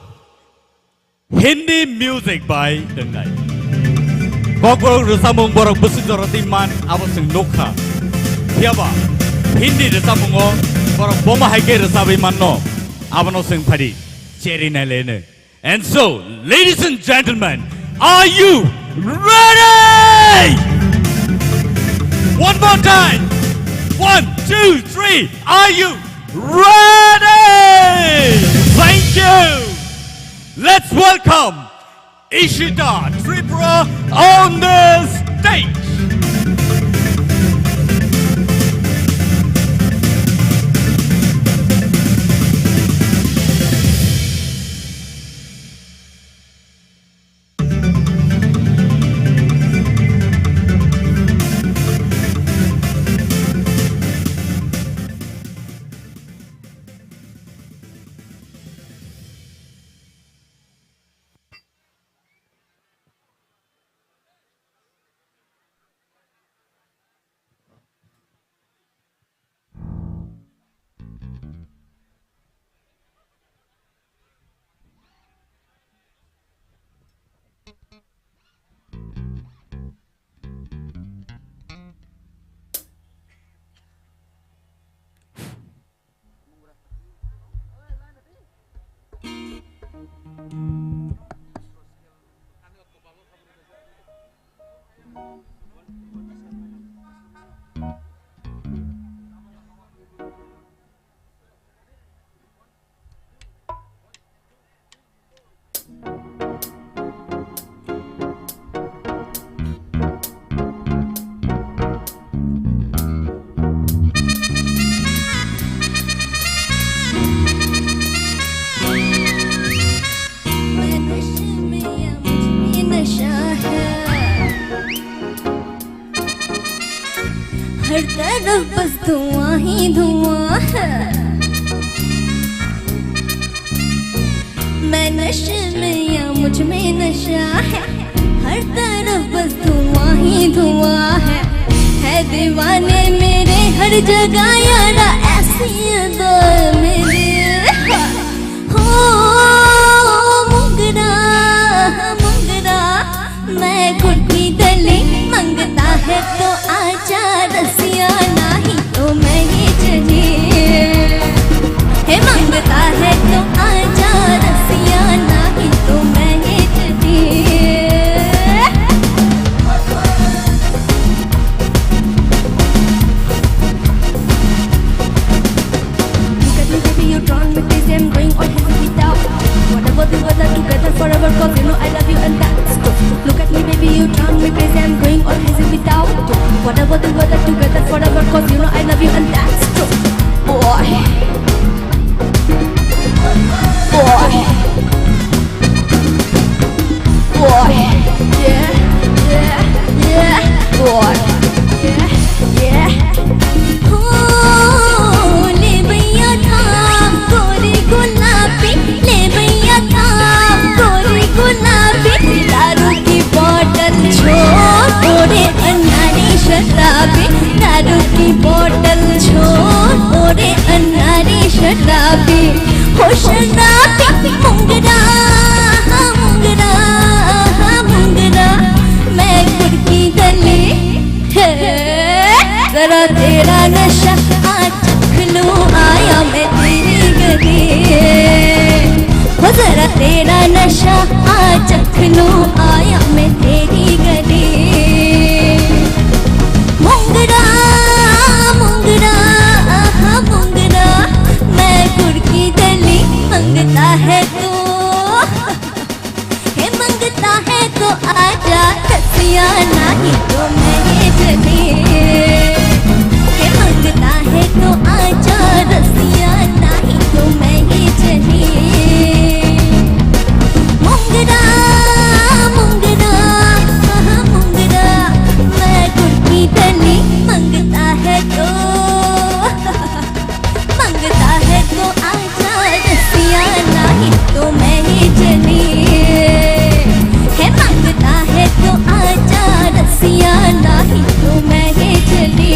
Hindi music bai wngnai. Kokborok rwchapmung borok bwswk jora twi man abo chwng nukha. Phiyaba Hindi rwchapmungo borok bomo hai khe rwchabwi manno, abono chwng phadi cheri nai leno. And so, ladies and gentlemen, are you ready? One more time. One, two, three. Are you ready? Thank you. Let's welcome Ishita Tripura on the stage. मैं नशे में या मुझ में नशा है। हर तरफ बस धुआं ही धुआं है। मैं नशे में या मुझ में नशा है। हर तरफ बस धुआं ही धुआं है। है दीवाने मेरे हर जगह यारा, ऐसी अदा मेरी। हो मुंगरा, मुंगरा, मैं गुट्टी दले, मांगता है तो आजा रसिया, नहीं तो मैं ही चली। हे मांगता है तो आजा रसिया, नहीं तो मैं ही चली। Oshna mungra, mungra, mungra, main kurki dali. Hey, zara tera nasha aaj chakh lun, aaya main teri gali. Ho zara tera nasha aaj chakh lun, aaya main teri gali. Mungra, mungra, aha mungra, main kurki dali mangta hai tu. Hey mangta hai to aaja, rasiya nahi to main hi jale. Hey mangta hai to aaja, rasiya nahi to main hi jale. Mungra, mungra, aha mungra, main kurki dali mangta hai to. Mangta hai to aaja, rasiya nahi to main hi jale. Hey mangta hai to aaja, rasiya nahi to main hi jale.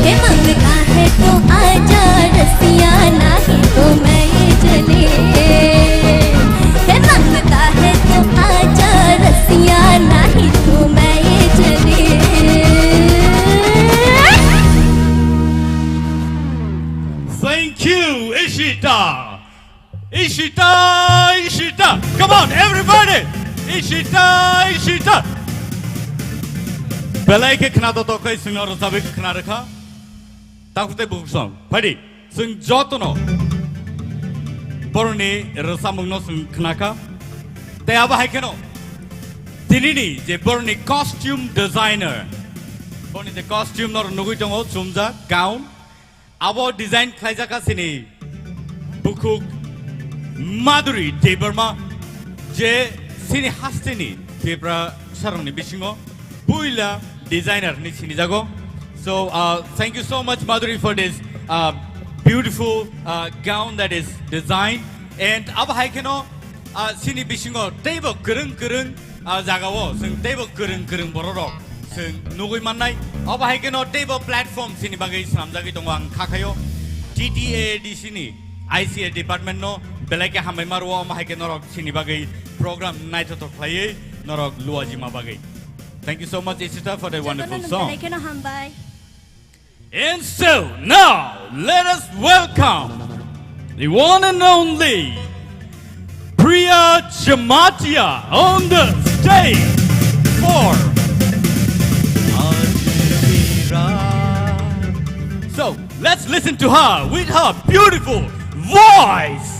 Hey mangta hai to aaja, rasiya nahi to main hi jale. Hey mangta hai to aaja, rasiya nahi to main hi jale. Thank you, Ishita. Ishita, Ishita. Come on, everybody. Ishita, Ishita. Belai khe khna to tokai singno rwchabwi khna rwkha. Takhuk tei bukhuk song. Phaidi, chwng jotono borokni rwchapmungno chwng khnakha. Tei abo hai kheno tinini je borokni costume designer, borokni je costume norok nugwi tongo, chumjak, gown. Abo design khlaijak kha chini bukhuk Madhuri Debbarma, je chini hasteni Tiprasarokni bisingo puila designer hinwi sinijago. So, uh, thank you so much, Madhuri, for this, uh, beautiful, uh, gown that is designed. And abo hai kheno, ah, chini bisingo teibo kwrwng kwrwng, ah, jagao chwng teibo kwrwng kwrwng bororok chwng nugwi mannai. Obo hai kheno teibo platform chini bagwi swnamjagwi tongo, ang kha khaio T T A A D C ni I C A department no belai khe hambai ma rwo, omo hai khe norok chini bagwi program naithothok khlaiwi norok luajima bagwi. Thank you so much, Ishita, for the wonderful song. Jotono belai kheno hambai. And so now, let us welcome the one and only Priya Jamatia on the stage for. So, let's listen to her with her beautiful voice.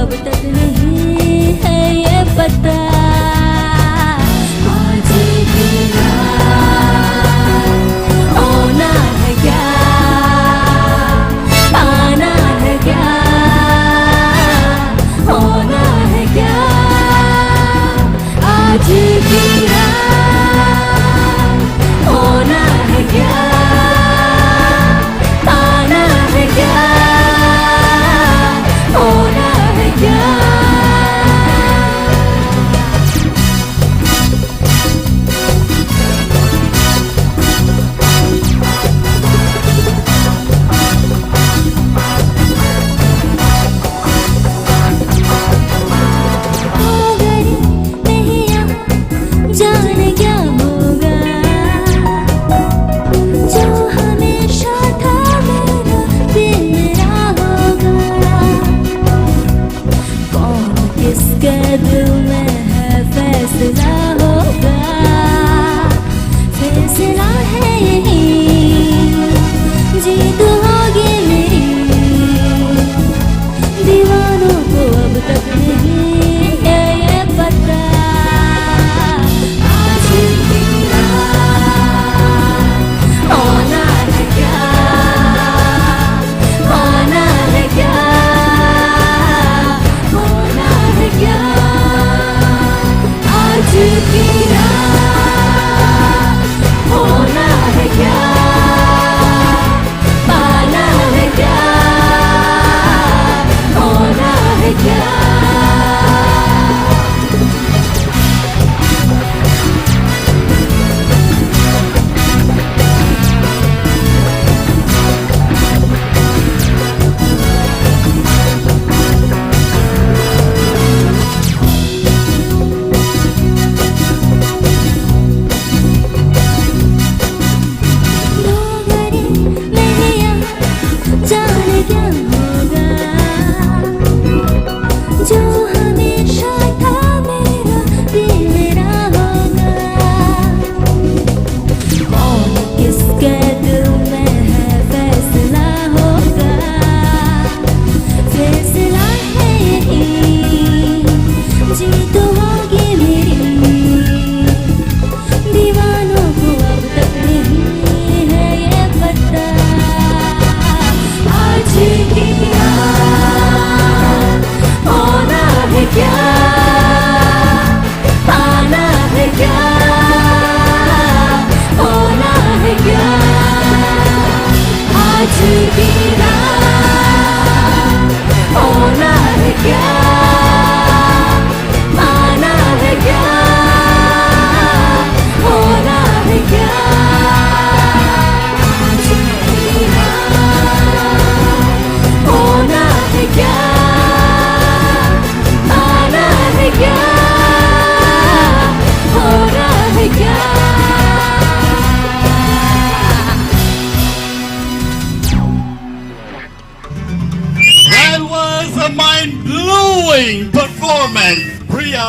तक नहीं है ये पता। आज की रात होना है क्या, आना है क्या, होना है क्या? आज की रात होना है क्या, पाना है क्या, होना है क्या? जाने क्या होगा, जो हमेशा था मेरा, दिल मेरा होगा। कौन किसके दिल में है, फैसला होगा, फैसला है यही, जीत होगी मेरी। दीवानों को अब तक नहीं है ये पता, आज की रात होना है क्या, पाना है क्या, होना है क्या? आज की रात होना है क्या, पाना है क्या, होना है क्या? जाने क्या होगा, जो हमेशा था मेरा, भी मेरा होगा। कौन किसके दिल में है, फैसला होगा, फैसला है यही, जीत होगी मेरी। दीवानों को अब तक नहीं है ये पता, आज की रात होना है क्या, पाना है क्या, होना है क्या? आज की रात होना है क्या, पाना है क्या, होना है क्या? आज की रात होना है क्या, पाना है क्या, होना है क्या? That was a mind-blowing performance, Priya.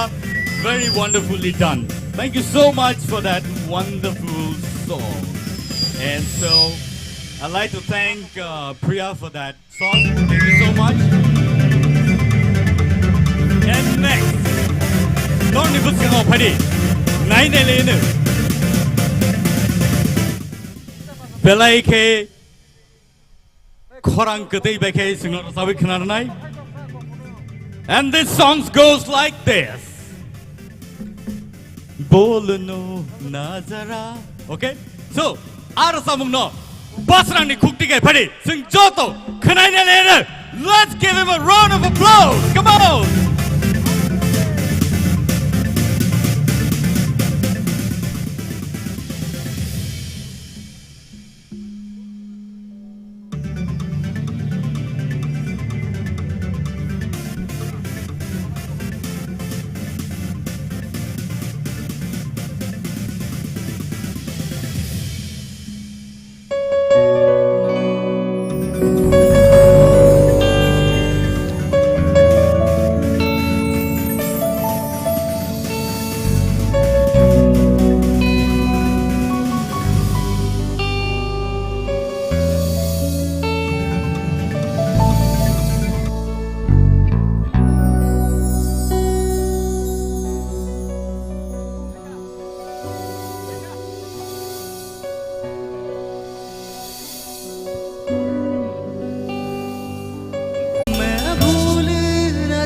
Very wonderfully done. Thank you so much for that wonderful song. And so, I'd like to thank uh, Priya for that song. Thank you so much. And next, norni bwskango phadi, nainai leno belai khe khorang kwtwi bai khe chwngno rwchabwi khwnarwnai. And this song goes like this. Bolno nazara. Okay? So, a rwchapmungno basrangni khukti khe phadi chwng joto khwnaina leno. Let's give him a round of applause. Come on.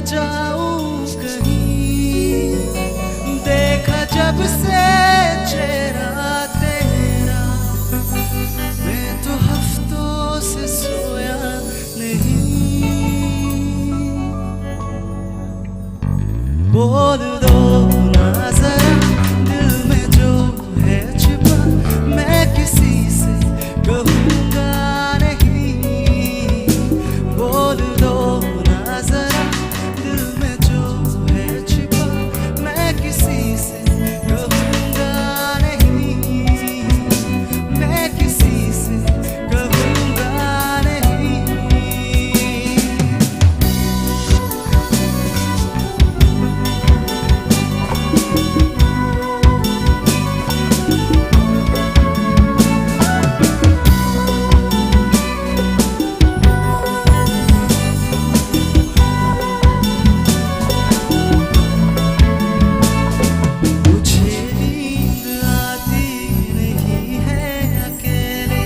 जाऊं कहीं, देखा जब से चेहरा तेरा, मैं तो हफ्तों से सोया नहीं। बोल दो ना जरा, दिल में जो है छिपा, मैं किसी से कहूँगा नहीं। बोल दो ना जरा, दिल में जो है छिपा, मैं किसी से कहूँगा नहीं, मैं किसी से कहूँगा नहीं। मुझे नींद आती नहीं है अकेले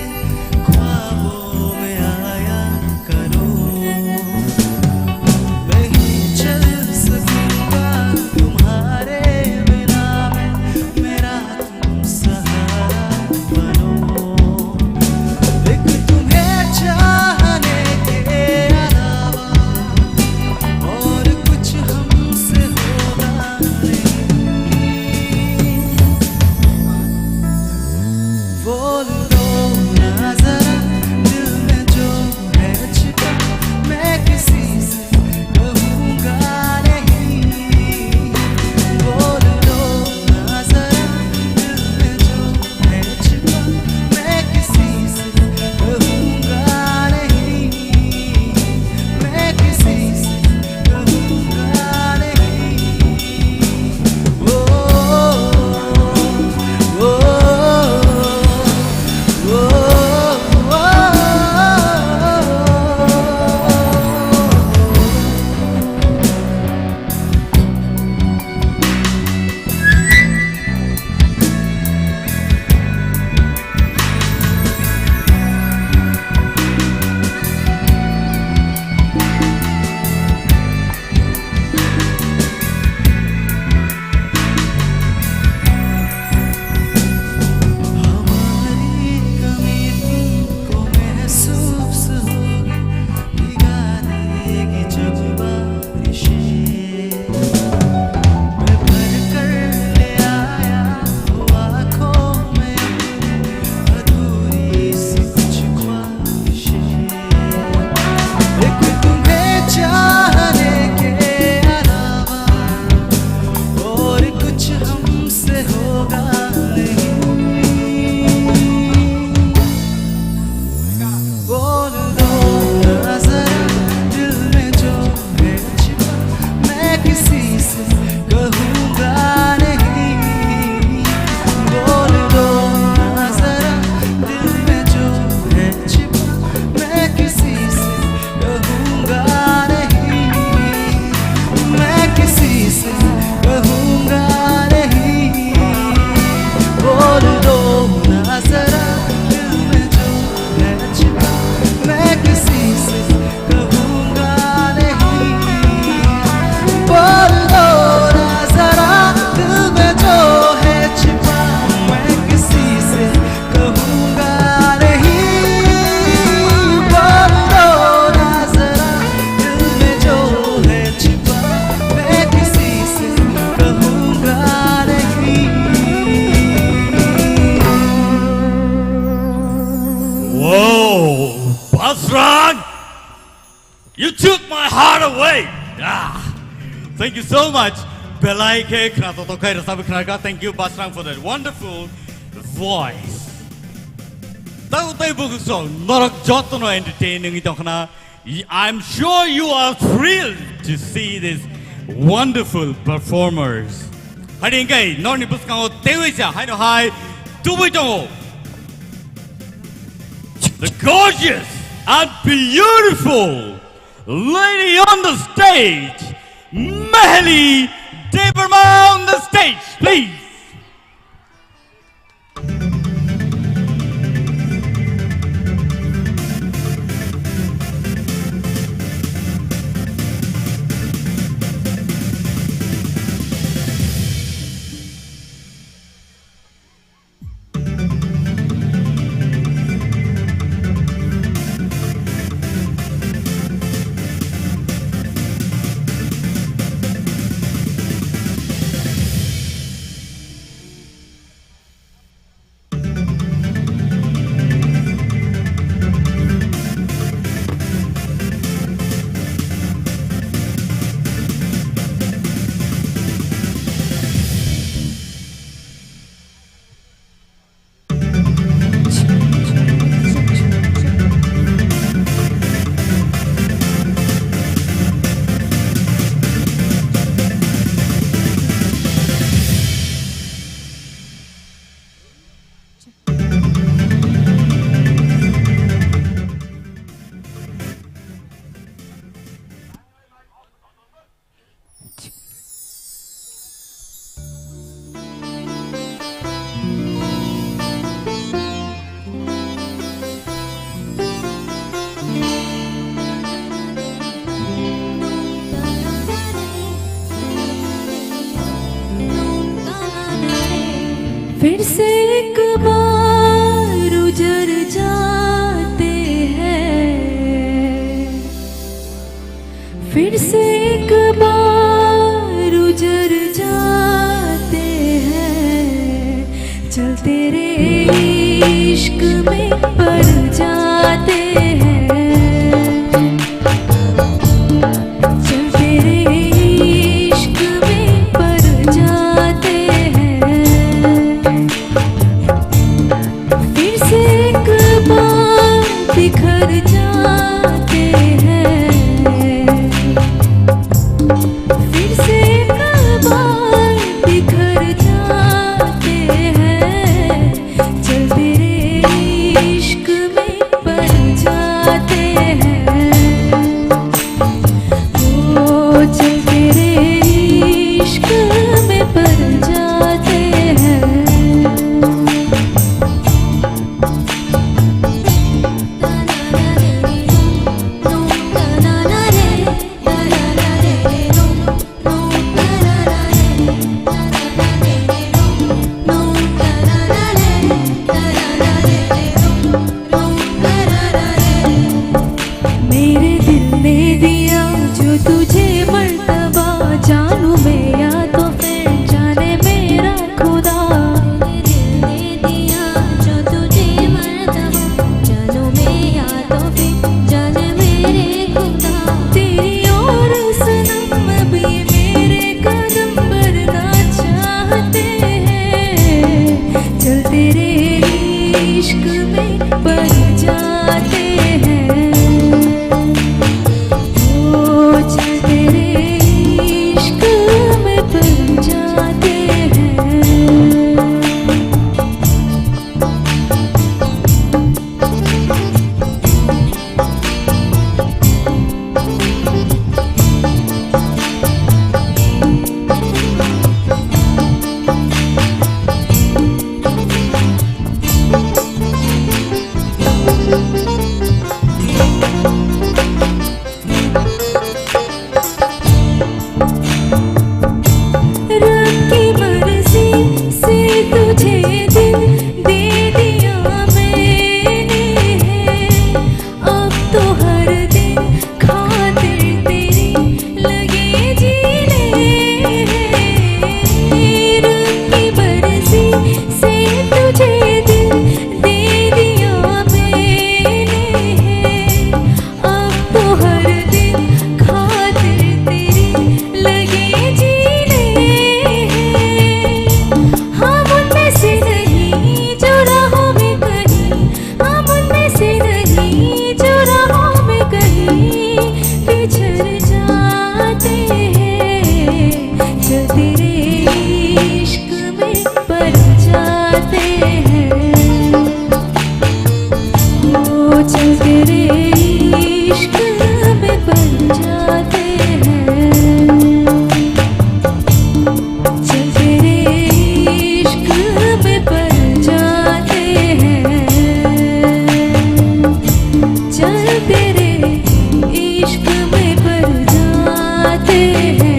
ख्वाबों में आया करो। नहीं चल सकूंगा तुम्हारे बिना मैं, मेरा तुम सहारा बनो। एक तुम्हें चाहने के अलावा और कुछ हमसे होगा नहीं। बोल दो ना जरा, दिल में जो है छिपा, मैं किसी से कहूँगा नहीं। बोल दो ना जरा, दिल में जो है छिपा, मैं किसी से कहूँगा नहीं, मैं किसी से कहूँगा नहीं। ओ, ओ, ओ, ओ, ओ। हमारी कमी तुमको महसूस होगी, भिगा देगी जब बारिशें। मैं भर कर ले आया हूँ आँखों में अपनी अधूरी सी कुछ ख्वाहिशें। एक तुम्हें चाहने के अलावा और कुछ हमसे होगा नहीं। बोल दो ना जरा, दिल में जो है छिपा, मैं किसी से कहूँगा नहीं। बोल दो ना जरा, दिल में जो है छिपा, मैं किसी से कहूँगा नहीं, मैं किसी से कहूँगा नहीं। बोल दो ना जरा, दिल में जो है छिपा, मैं किसी से कहूँगा नहीं। बोल दो ना जरा, दिल में जो है छिपा, मैं किसी से कहूँगा नहीं। बोल दो ना जरा, दिल में जो है छिपा, मैं किसी से कहूँगा नहीं। Whoa, Basrang! You took my heart away. Ah, thank you so much. Belai khe khna totok khai rwchapwi khna kha. Thank you, Basrang, for that wonderful voice. Tau tei bukuso norok jotono entertain wngwi tongkhna. Y-, I'm sure you are thrilled to see these wonderful performers. Hari hingkai norni bwskango teiwi sa haino hai tubui tongo. The gorgeous and beautiful lady on the stage, Meheli Debbarma on the stage, please. फिर से एक बार उजर जाते हैं, फिर से एक बार उजर जाते हैं, चल तेरे इश्क में पड़ जाते हैं। चल तेरे इश्क में पड़ जाते हैं, फिर से एक बार बिखर जाते हैं, फिर से एक बार बिखर जाते हैं। चल तेरे इश्क में पड़ जाते हैं, ओ चल तेरे इश्क में पड़ जाते हैं। मेरे दिल ने दिया जो तुझे मर्तबा, जानू मैं या तो फिर जाने मेरा खुदा। मेरे दिल ने दिया जो तुझे मर्तबा, जानू मैं या तो फिर जाने मेरे खुदा। तेरी और सनम अब ये मेरे कदम बढ़ना चाहते हैं। चल तेरे इश्क में पड़ जाते हैं, ओ चल तेरे इश्क में पड़ जाते हैं। रब की मर्जी से तुझे दिल दे दिया मैंने है, अब तो हर दिन खातिर तेरी लगे जीने हैं। रब की मर्जी से तुझे दिल दे दिया मैंने है, अब तो हर दिन खातिर तेरी लगे जीने हैं। हम उनमें से नहीं जो राहों में कहीं, हम उनमें से नहीं जो राहों में कहीं बिछड़ जाते हैं। जो तेरे इश्क में पड़ जाते हैं, ओ चल तेरे इश्क में पड़ जाते हैं, चल तेरे इश्क में पड़ जाते हैं, चल तेरे इश्क में पड़ जाते हैं।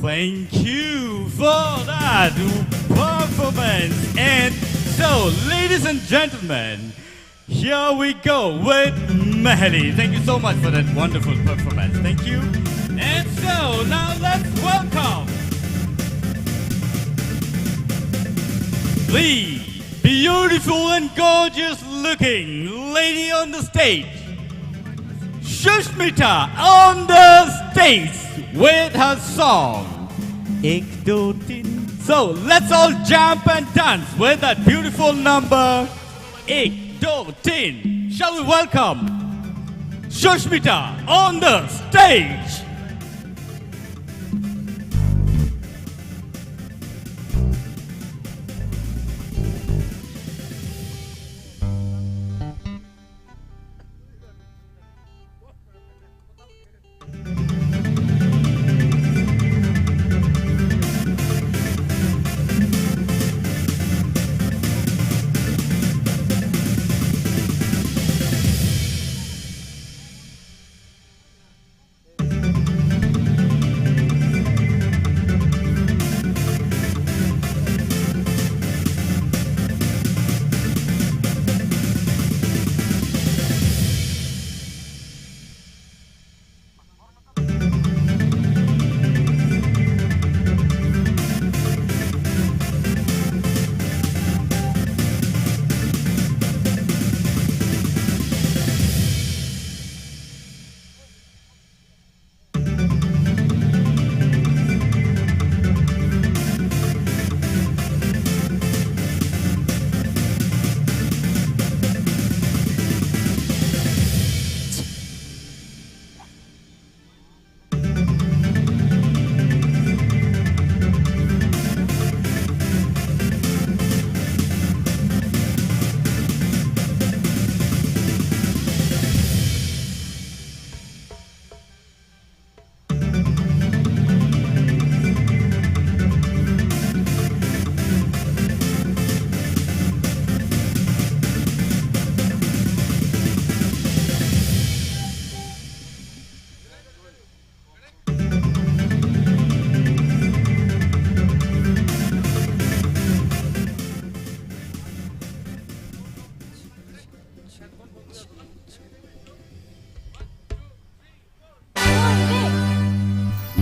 Thank you for that performance. And so, ladies and gentlemen, here we go with Mahali. Thank you so much for that wonderful performance. Thank you. And so, now let's welcome the beautiful and gorgeous looking lady on the stage, Sushmita on the stage with her song Ek Do Tin. So let's all jump and dance with that beautiful number Ek Do Tin. Shall we welcome Sushmita on the stage?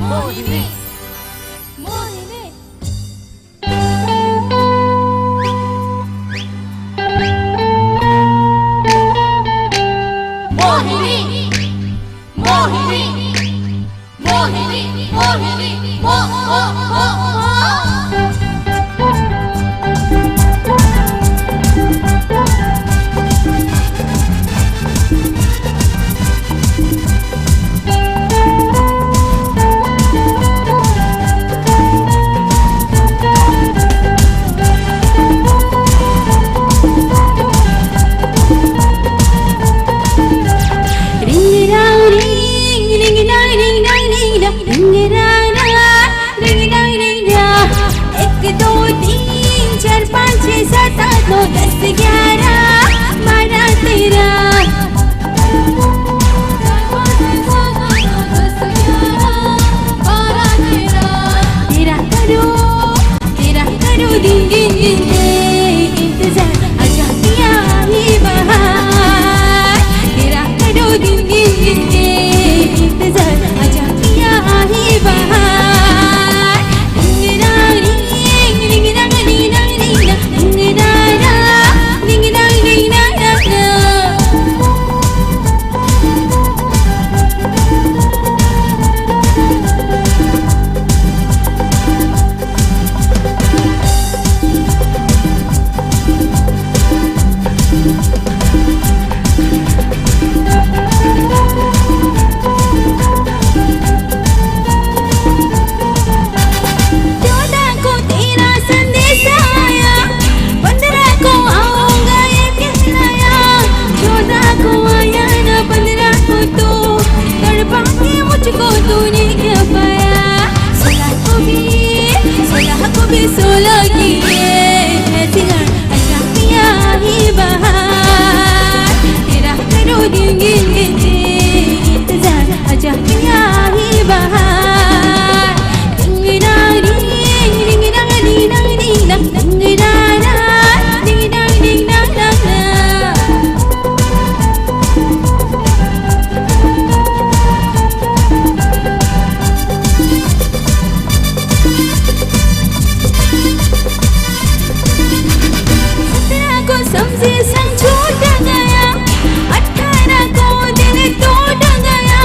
Mohini. Mohini. Mohini. Mohini. Mohini. Mohini. Mo, mo, mo, mo. Ring rang ring, ring rang ring rang ring rang, ring rang rang, ring rang ring rang. Ek do teen char panch chhe saat aath no das gyara bara tera. Tera karo, tera karo din din din din, intezar acha piya hi bahar. Tera karo din din din din, intezar acha piya hi bahar. चौदह को तेरा संदेश आया, पंद्रह को आऊंगा ये कहलाया। चौदह को आया ना पंद्रह को तो, तड़पा के मुझको तूने क्या पाया? सोलह को भी, सोलह को भी सोलह की ये है सिंगार, अचानक आया ही बहार। तेरा करो दिन गिन गिन के इंतजार, अचानक आया ही बहार। Ding dang ding, ding dang ding dang ding dang, ding dang dang, ding dang ding dang dang dang. सत्रह को समझे समझौता गया, अठारह को दिल टूट गया।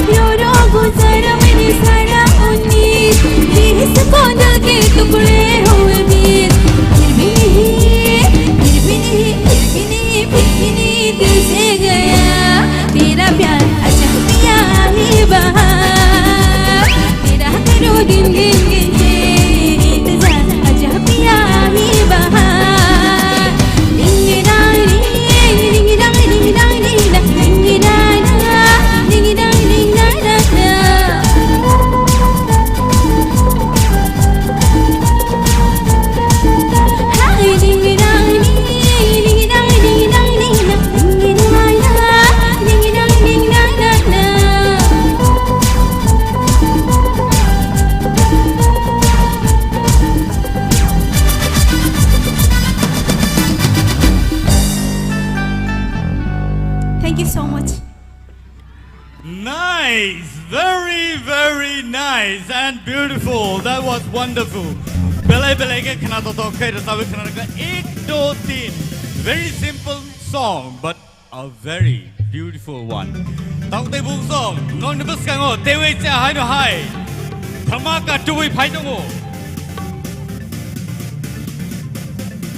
रो रो गुजारा मैंने सारा उन्नीस, बीस को दिल के टुकड़े हुए बीस। फिर भी नहीं, फिर भी नहीं, फिर भी नहीं, फिर भी नहीं दिल से गया। तेरा प्यार अचानक आया ही बहार, तेरा करो दिन गिन गिन के इंतजार, अचानक आया ही बहार। Ding dang ding, ding dang ding dang ding dang, ding dang dang, ding dang ding dang dang dang. Thank you so much. Nice, very, very nice and beautiful. That was wonderful. Belai belai khe khna totok khe rwchapwi khna rwkha ek do tin. Very simple song, but a very beautiful one. Tabuk tei bung song, nokni bwskango teiwi cha hai no hai. Dhamaka tubui phai tongo.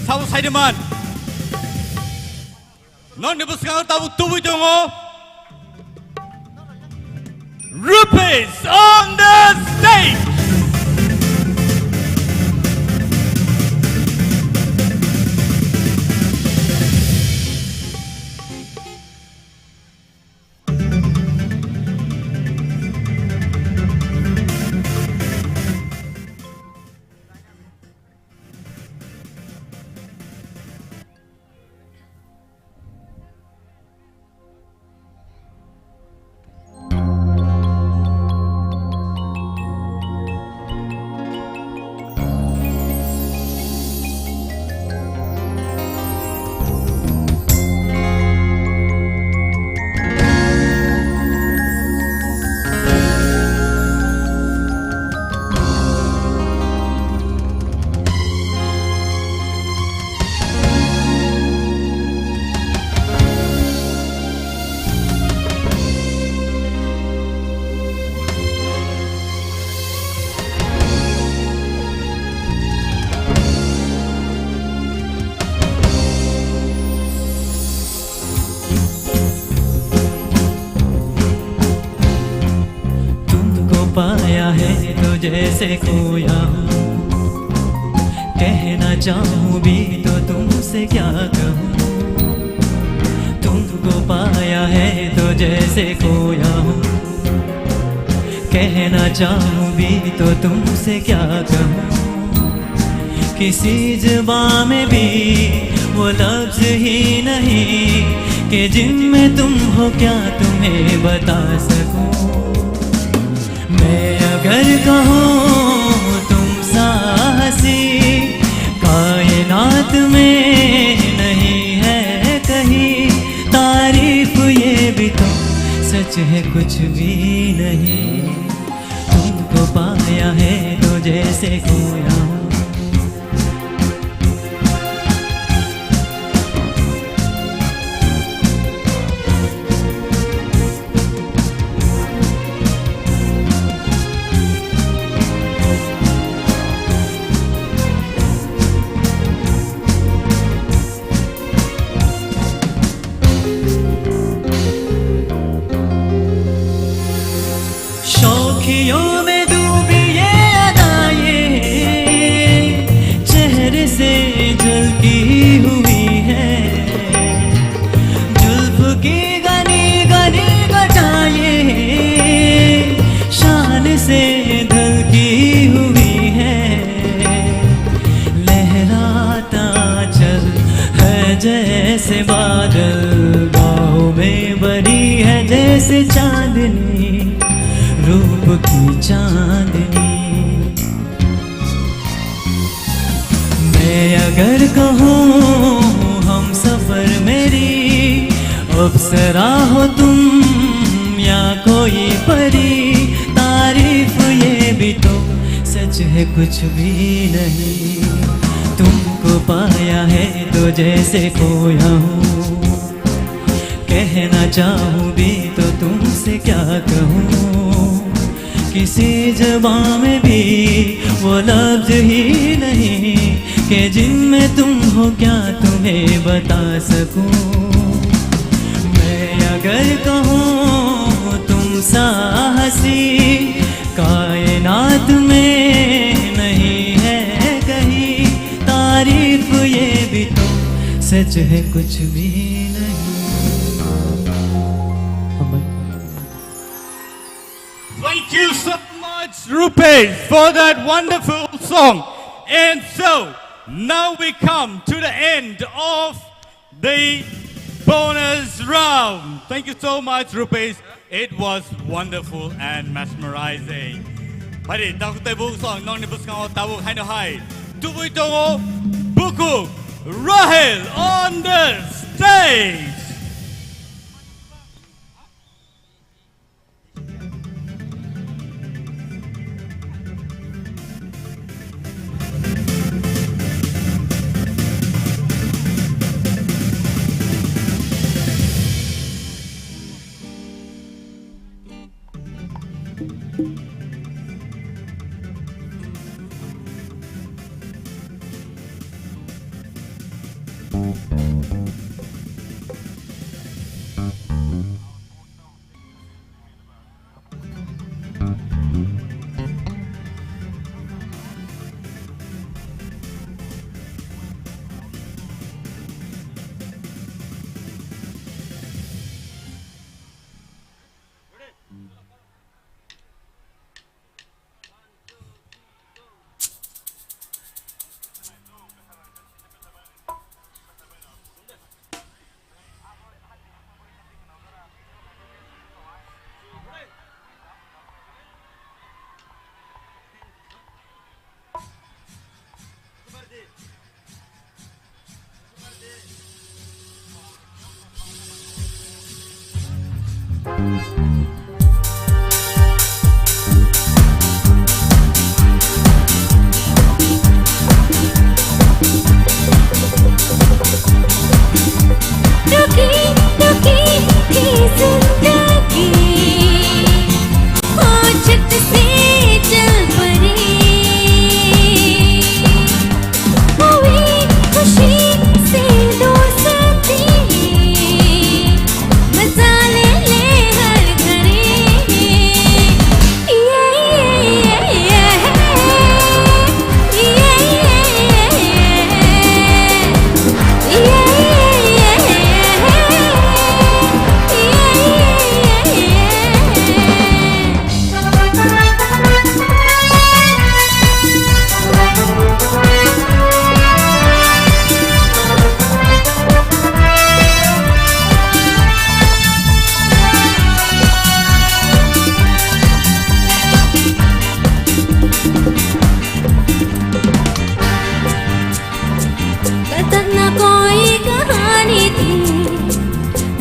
Sabo sai de man. Nokni bwskango tabuk tubui tongo. Rupesh on the stage. है तो जैसे खोया हूँ, कहना चाहूँ भी तो तुमसे क्या कहूँ। तुमको पाया है तो जैसे खोया हूँ, कहना चाहूँ भी तो तुमसे क्या कहूँ। किसी जुबां में भी वो लफ्ज ही नहीं कि जिनमें तुम हो क्या तुम्हें बता सकूँ। मैं अगर कहूँ तुम सा हंसी कायनात में नहीं है कहीं, तारीफ ये भी तो सच है कुछ भी नहीं। तुमको पाया है तो जैसे खोया हूँ। शौखियों में डूबी ये अदाएं चेहरे से झलकी हुई है। जुल्फ की घनी घनी घटाएं शान से ढलकी हुई है। लहराता चल है जैसे बादल, बाहों में भरी है जैसे चांदनी, रूप की चांदनी। मैं अगर कहूँ हम सफर मेरी, अप्सरा हो तुम या कोई परी, तारीफ ये भी तो सच है कुछ भी नहीं। तुमको पाया है तो जैसे खोया हूँ, कहना चाहूँ भी तो तुमसे क्या कहूँ। किसी जुबां में भी वो लफ्ज ही नहीं कि जिनमें तुम हो क्या तुम्हें बता सकूं। मैं अगर कहूँ तुम सा हंसी कायनात में नहीं है कहीं, तारीफ ये भी तो सच है कुछ भी नहीं। Thank you so much, Rupesh, for that wonderful song. And so, now we come to the end of the bonus round. Thank you so much, Rupesh. It was wonderful and mesmerizing. Bari, takutai buksong, nongni bwskango tabuk haino hai. Tubui tongo, Buku Rahel on the stage.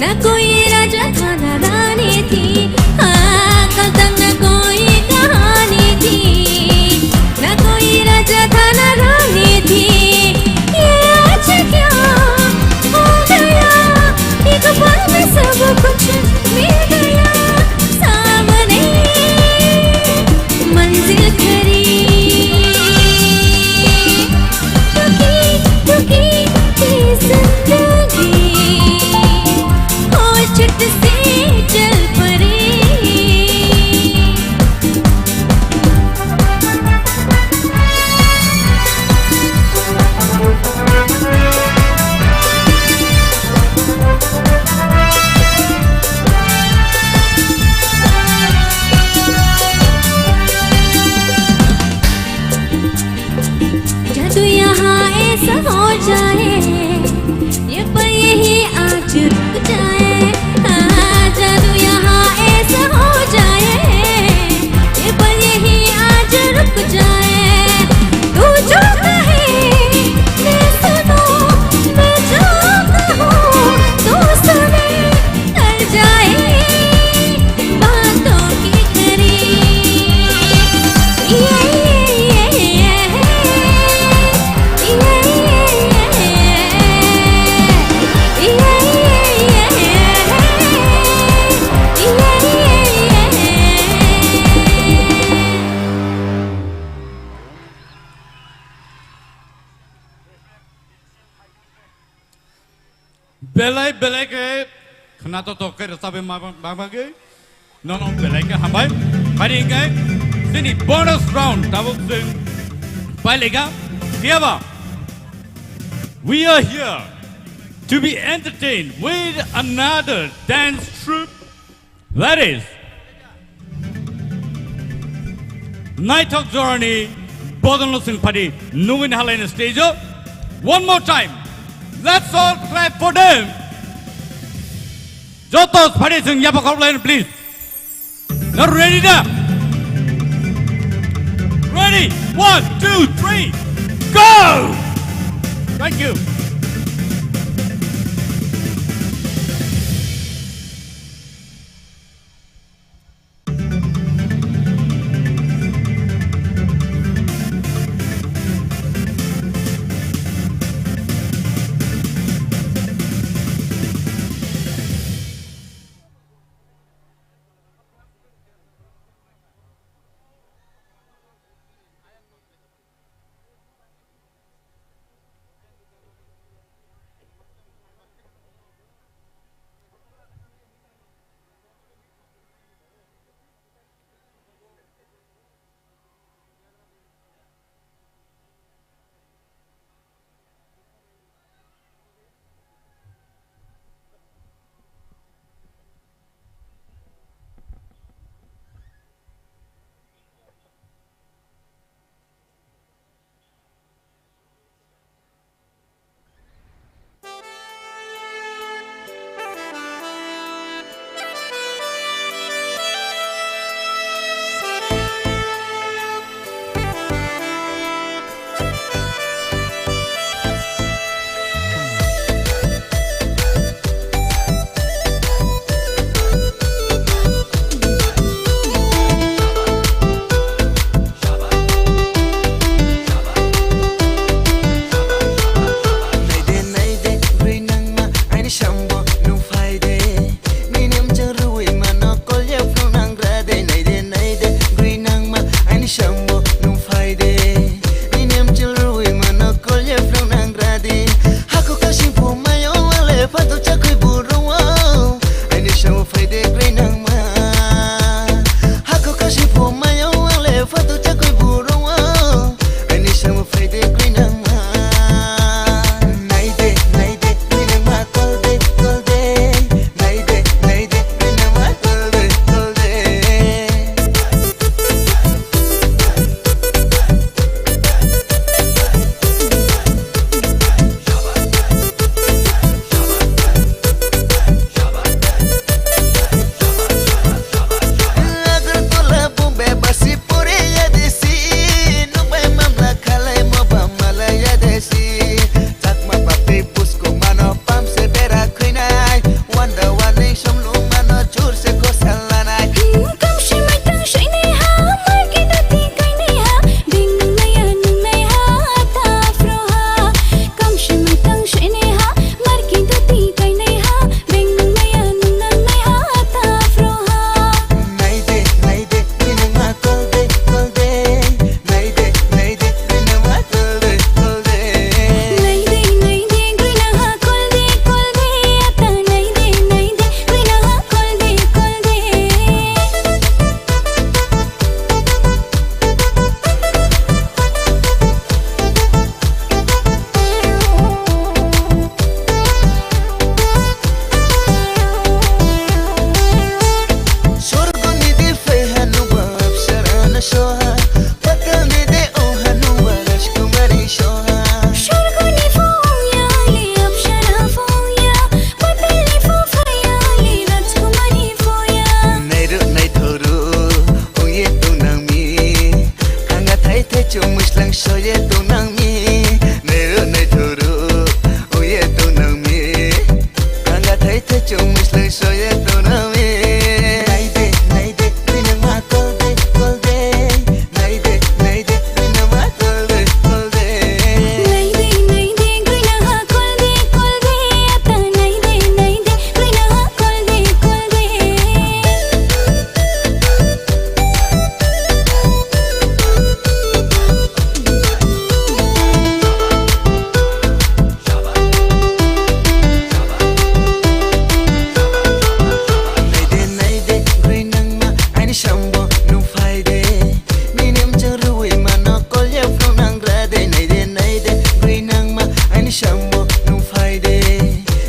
ना कोई राजा था ना रानी थी, हाँ, कल तक ना कोई कहानी थी। ना कोई राजा था ना रानी थी, ये आज क्या हो गया? एक पल में सब कुछ मिल गया सामने, मंजिल खरी। रुकी, रुकी ये जिंदगी, ओ झट से चल पड़े। जादू यहाँ ऐसा हो जाए, ये पल यहीं आज रुक जाए। हाँ, जादू यहाँ ऐसा हो जाए, ये पल यहीं आज रुक जाए। तू जो कहे मैं सुनूं, मैं जो कहूँ तू सुने। कर जाए बातों की खरी। ये, ये, ये, ये, ये, ये, ये, ये, ये, ये, ये, ये, ये, ये। Belai belai khe khwnathok thok khe rwchabwi ma, ma, ma, bagwi. Nono belai khe hambai. Phari hwnkhe chini bonus round tabuk chwng pailika. Phiyaba, we are here to be entertained with another dance troupe. That is, naithok jorani bodolno chwng phadi nugwi nahalaini stage-o. One more time, let's all clap for them. Joto phadi chwng yapha khorok laino, please. Now ready da? Ready? One, two, three, go! Thank you. Naide, naide, bwrwi nangma, aini sambo nung phaide. Nini mchang rwi mano kolya phunang rade. Naide, naide, bwrwi nangma, aini sambo nung phaide. Nini mchang rwi mano kolya phunang rade. Haku kasing phu mayo wale phato chakwi buru. Aini sambo phaide bwrwi nangma. Haku kasing phu mayo wale phato chakwi buru. Aini sambo phaide bwrwi nangma. Naide, naide, bwrwi nangma kolde, kolde. Chumui slai soye tonami. Naide, naide, rinangma kolde, kolde. Naide, naide, rinangma kolde, kolde. Naide, naide, rinangma kolde, kolde. Ata naide, naide, rinangma kolde, kolde. Naide, naide, grinangma, aini sambo nung phaide. Nini mchang rwi mano, kolya phunang rade. Naide, naide, grinangma, aini sambo nung phaide.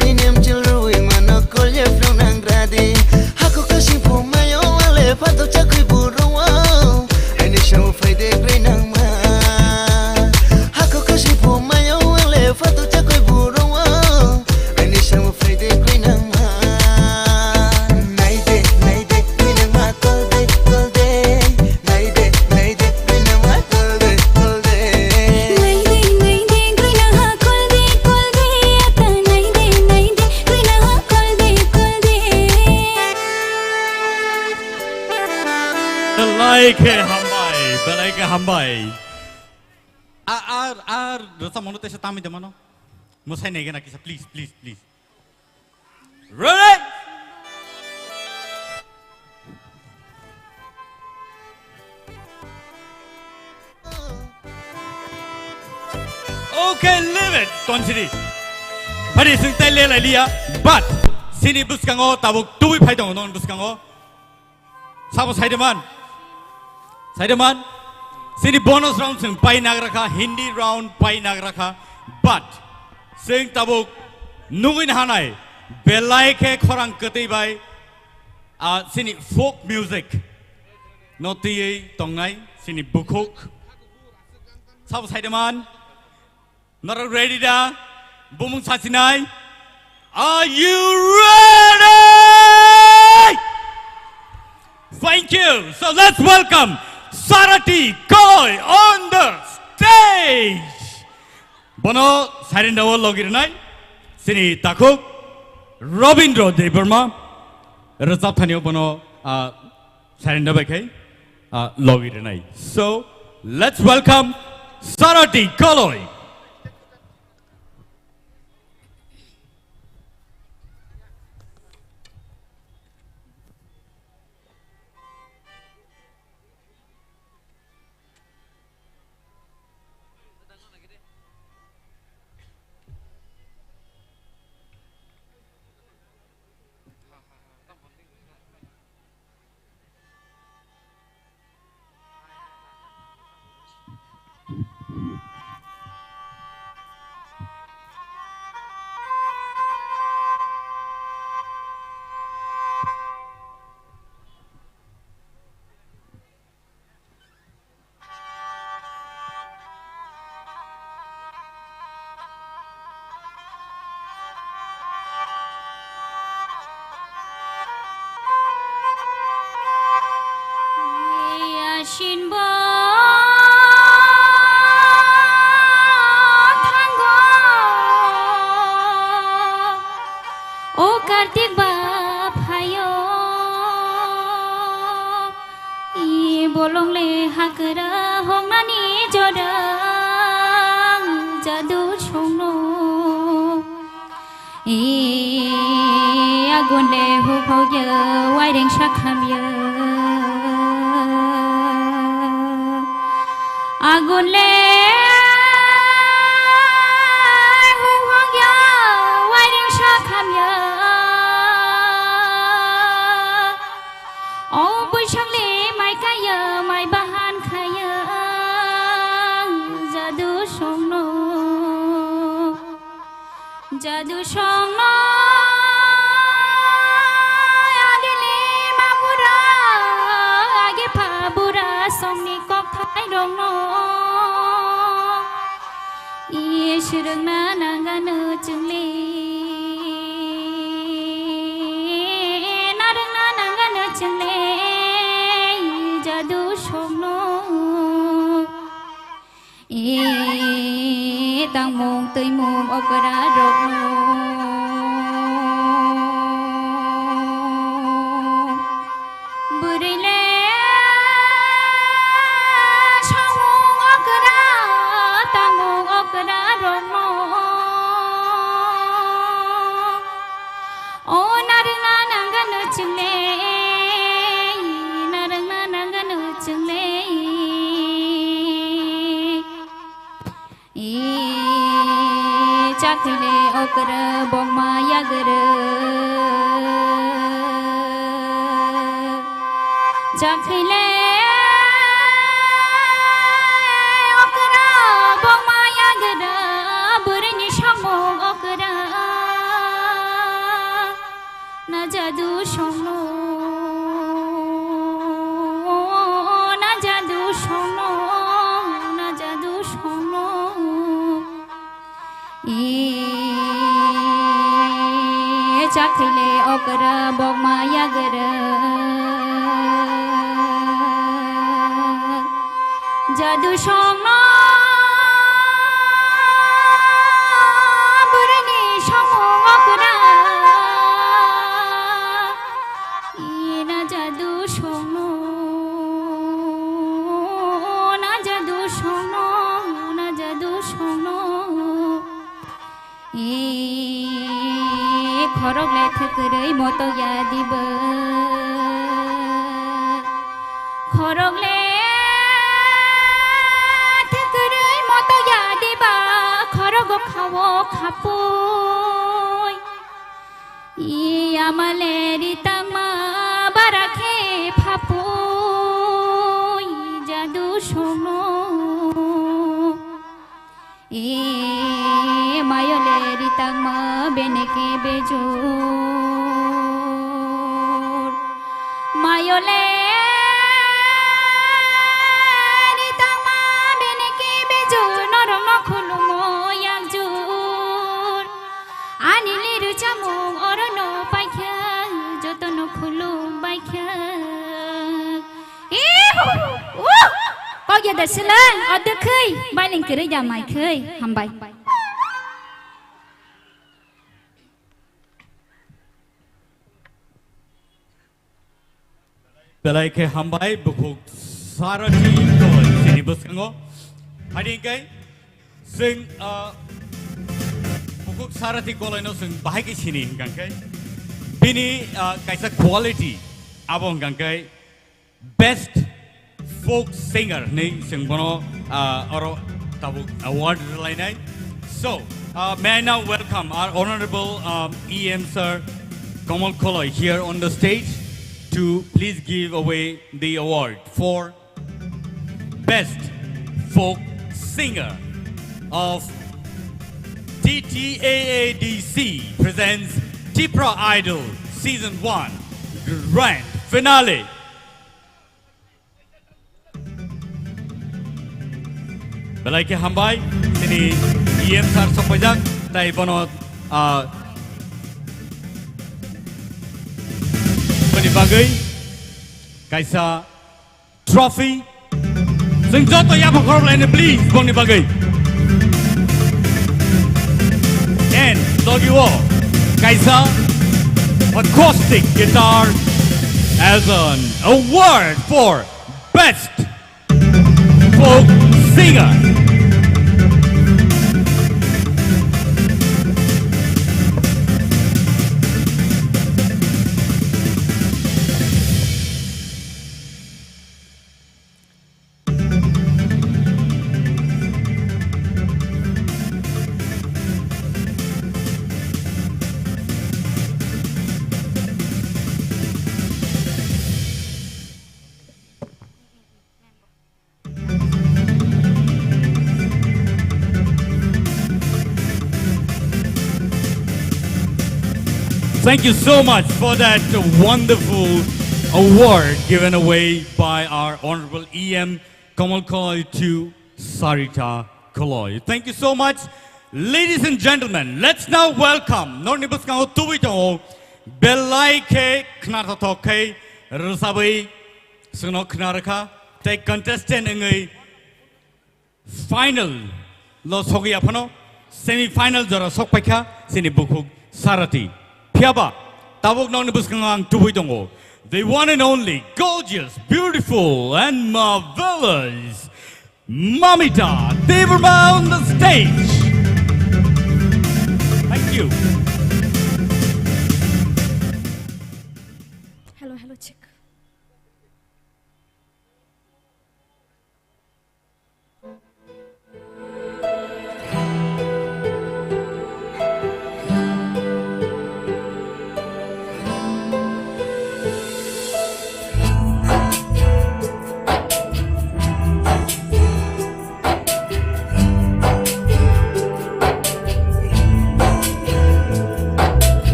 Nini mchang rwi mano, kolya phunang rade. Hako kasi phumayo, wale phato chakwi buro. Aini sambo phaide grinangma. Hako kasi phumayo, wale phato chakwi buro. Aini sambo phaide grinangma. Naide, naide, grinangma, kolde, kolde. Naide, naide, grinangma, kolde, kolde. Naide, naide, grinangma, kolde, kolde. Ata naide, naide, grinangma, kolde, kolde. Belai khe hambai, belai khe hambai. A-, ar, ar, rwchapmano teisa tamwi de mano. Mwsai nai gana kisa, please, please, please. Ready? Okay, leave it, Tonsiri. Phari sing tai le lai liya, but sini bwskango tabuk tubui phai tongo non bwskango. Sabo saideman. Saideman. Sini bonus round sing pai nagrakha, Hindi round pai nagrakha. But sing tabuk nugui hanai belai khe khorang kwtwi bai, ah, sini folk music no twiwi tongnai sini bukhuk. Sabo saideman. Norok ready da? Bumung sachinai? Are you ready? Thank you. So let's welcome Sarati Koi on the stage. Bono sairinda o logi rwnai. Sini takhuk Robindra Debbarma. Rwchap thani o bono, ah, Sairinda bai khai, ah, logi rwnai. So, let's welcome Sarati Koloi. Asin bo thango, o Kartik ba phaio. I bolong le hakra hongnani jodang jadu songno. I agun le huphogya wairing sakhamya. Agun le huphogya wairing sakhamya. O bwsakni mai kaya, mai bahan khaya, jadu songno, jadu songno, adili ma bura, agi pha bura songni kokthai rokno. Is rwngna nangano chwngle, na rwngna nangano chwngle, jadu songno. E tangmung twimung okra rokno. Ile samung okra, tamung okra rokno. O narwkna nangano chwngle, narwkna nangano chwngle. I chakhile okra bongma yagra. Chakhile okra bongma yagra, bwrwini samung okra. Na jadu songno, na jadu songno, na jadu songno. E chakhile okra bongma yagra. Jadu songno bwrwini samung okra. Ina jadu songno, na jadu songno, na jadu songno. E khorok le thwkwrwi moto ya diba. Khorok le thwkwrwi moto ya diba. Khorok o khawo khapui. E ama le ritangma bara khe phapui jadu songno. E mayole ritangma beneke bejor. Mayole ritangma beneke bejor. Norokno khulumo yakjor. Ani liru chamung orono paikha. Jotono khulum baikha. Ihu! Uh! Kok ya da silang, o dwkhwi, bailing kwrwi da mai khwi, hambai. Belai khe hambai, bukhuk Sarathi Koloi chini bwskango. Hari hingkai, chwng, ah, bukhuk Sarathi Koloino chwng bahai khe sini hingkang khe. Bini, ah, kaisa quality, abo hingkang khe, Best Folk Singer hinwi chwng bono, ah, oro tabuk award rwlainai. So, uh, may I now welcome our Honorable, um, E M Sir Kamal Koloi here on the stage to please give away the award for Best Folk Singer of T T A A D C presents Tipra Idol Season one Grand Finale. Belai khe hambai, chini E M sir sokpaijak, tai bono, ah, boni bagwi kaisa trophy. Chwng joto yapha khorok laino, please, boni bagwi. And logi o kaisa acoustic guitar as an award for Best Folk Singer. Thank you so much for that wonderful award given away by our Honorable E M Kamal Koloi to Sarita Koloi. Thank you so much. Ladies and gentlemen, let's now welcome, norokni bwskango tubui tongo, belai khe khnathothok khe rwchabwi chwngno khna rwkha, tei contestant wngwi final lo sogwi aphano semi final jora sokpaikha chini bukhuk Sarathi. Phiyaba tabuk nokni bwskango ang tubui tongo. The one and only gorgeous, beautiful, and marvelous Mamita Debbarma on the stage. Thank you. Hello, hello, check.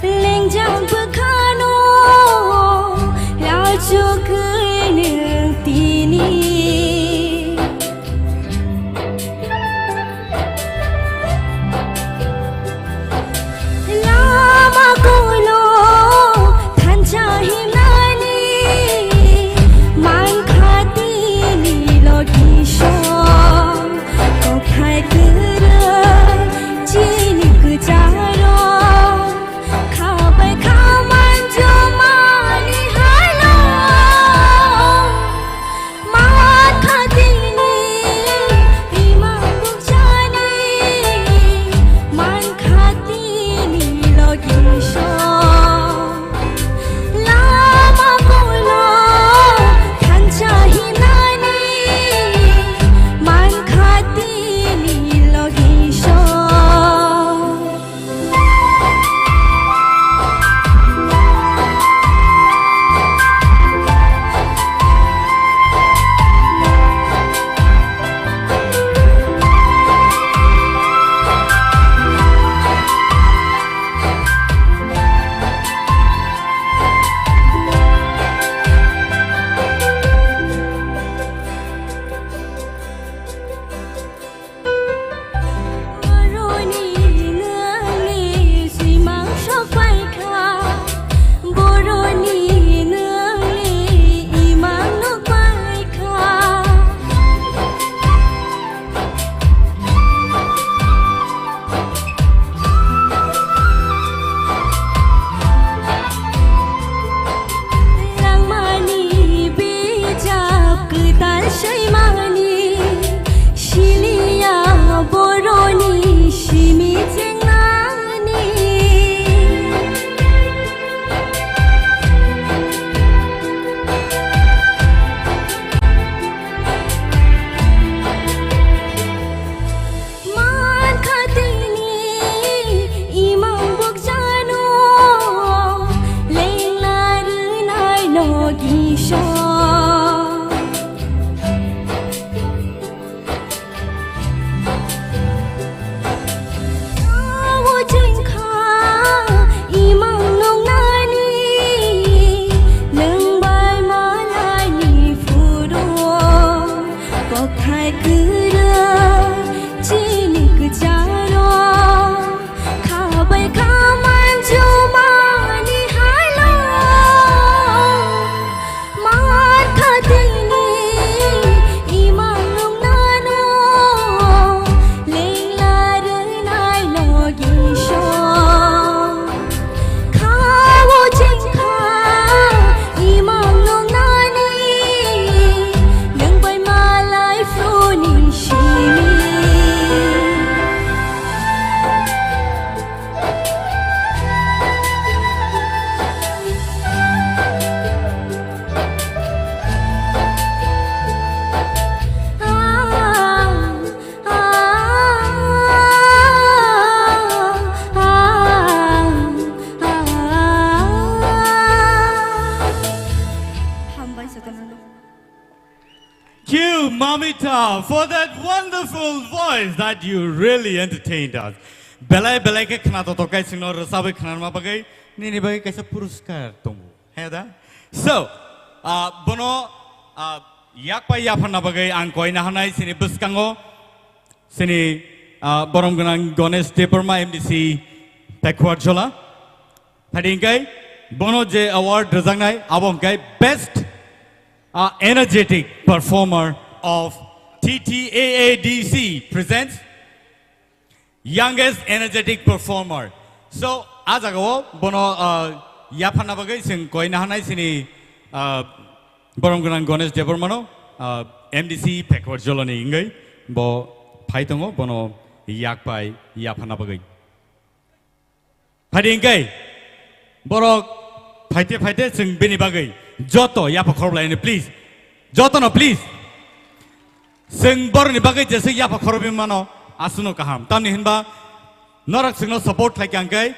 Lengjak bwkhano lachugwi nwng tini. Lama kono thansa himnani mankha tini logi song. Kokthai kwrwi chini kwcharo. Khabai khaman jomani halo. Mankha tini imang bukchani. Mankha tini logi song. Lama kono thansa himnani mankha tini logi song. Boroni nwngni simang sokpaikha, boroni nwngni imang nukpaikha. Langmani bijap kwtal swi mani, siliya boroni simi chengnani. Mankha tini imang bukchano lengla rwnai logi song. Abo chengkha imang nungnani nwng bai malaini phuru. Kokthai kwrwi chini kwcharo, khabai khaman jomani halo. Mankha tini imang nungnano lengla rwnai logi song. Khawo chengkha imang nungnani nwng bai malai phruni simi. Hambai jotono. You, Mamita, for that wonderful voice that you really entertained us. Belai belai khe khna totok kai sino rwchabwi khnarma bagwi nini bagwi kaisa puruskar tongo. He da? So, ah, bono, ah, yakpai yapharna bagwi ang koi nahanai sini bwskango sini, ah, borom gwnang Ganesh Debbarma M D C Pekhuarjhola. Phadi hingkai bono je award rwjaknai abo hingkai Best A energetic performer of T T A A D C presents youngest energetic performer. So, a jagao bono, uh, yapharna bagwi chwng koina hanai sini, uh, borom gwnang Ganesh Debbarmano, uh, M D C Pekor Joloni wngwi bo phai tongo, bono yak pai yapharna bagwi. Phaidi hingke borok phaite phaite chwng bini bagwi joto yapha khorok laino, please. Jotono, please. Chwng borokni bagwi jeswk yapha khorokwi mano, aswkno kaham. Tamni hinba norok chwngno support khlai kha hingke,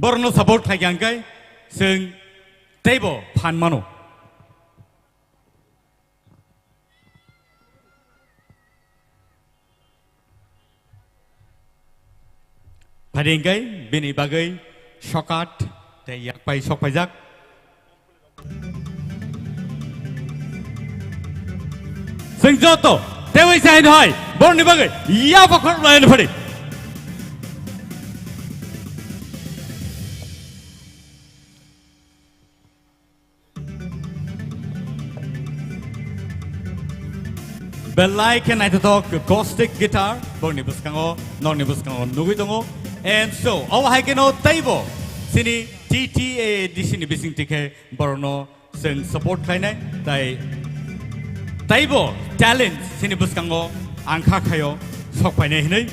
borokno support khlai kha hingke chwng teibo phan mano. Phaidi hingke bini bagwi sokat tei yakpai sokpaijak. Chwng joto tewi sai no hai borokni bagwi yapha khorok laino phaidi. Belai khe naithothok acoustic guitar, borokni bwskango, nokni bwskango nugwi tongo. And so, obo hai kheno teibo chini T T A A D C ni bisingtwi khe borokno chwng support khlainai, tai teibo talent chini bwskango ang kha khaio sok phainai hinwi.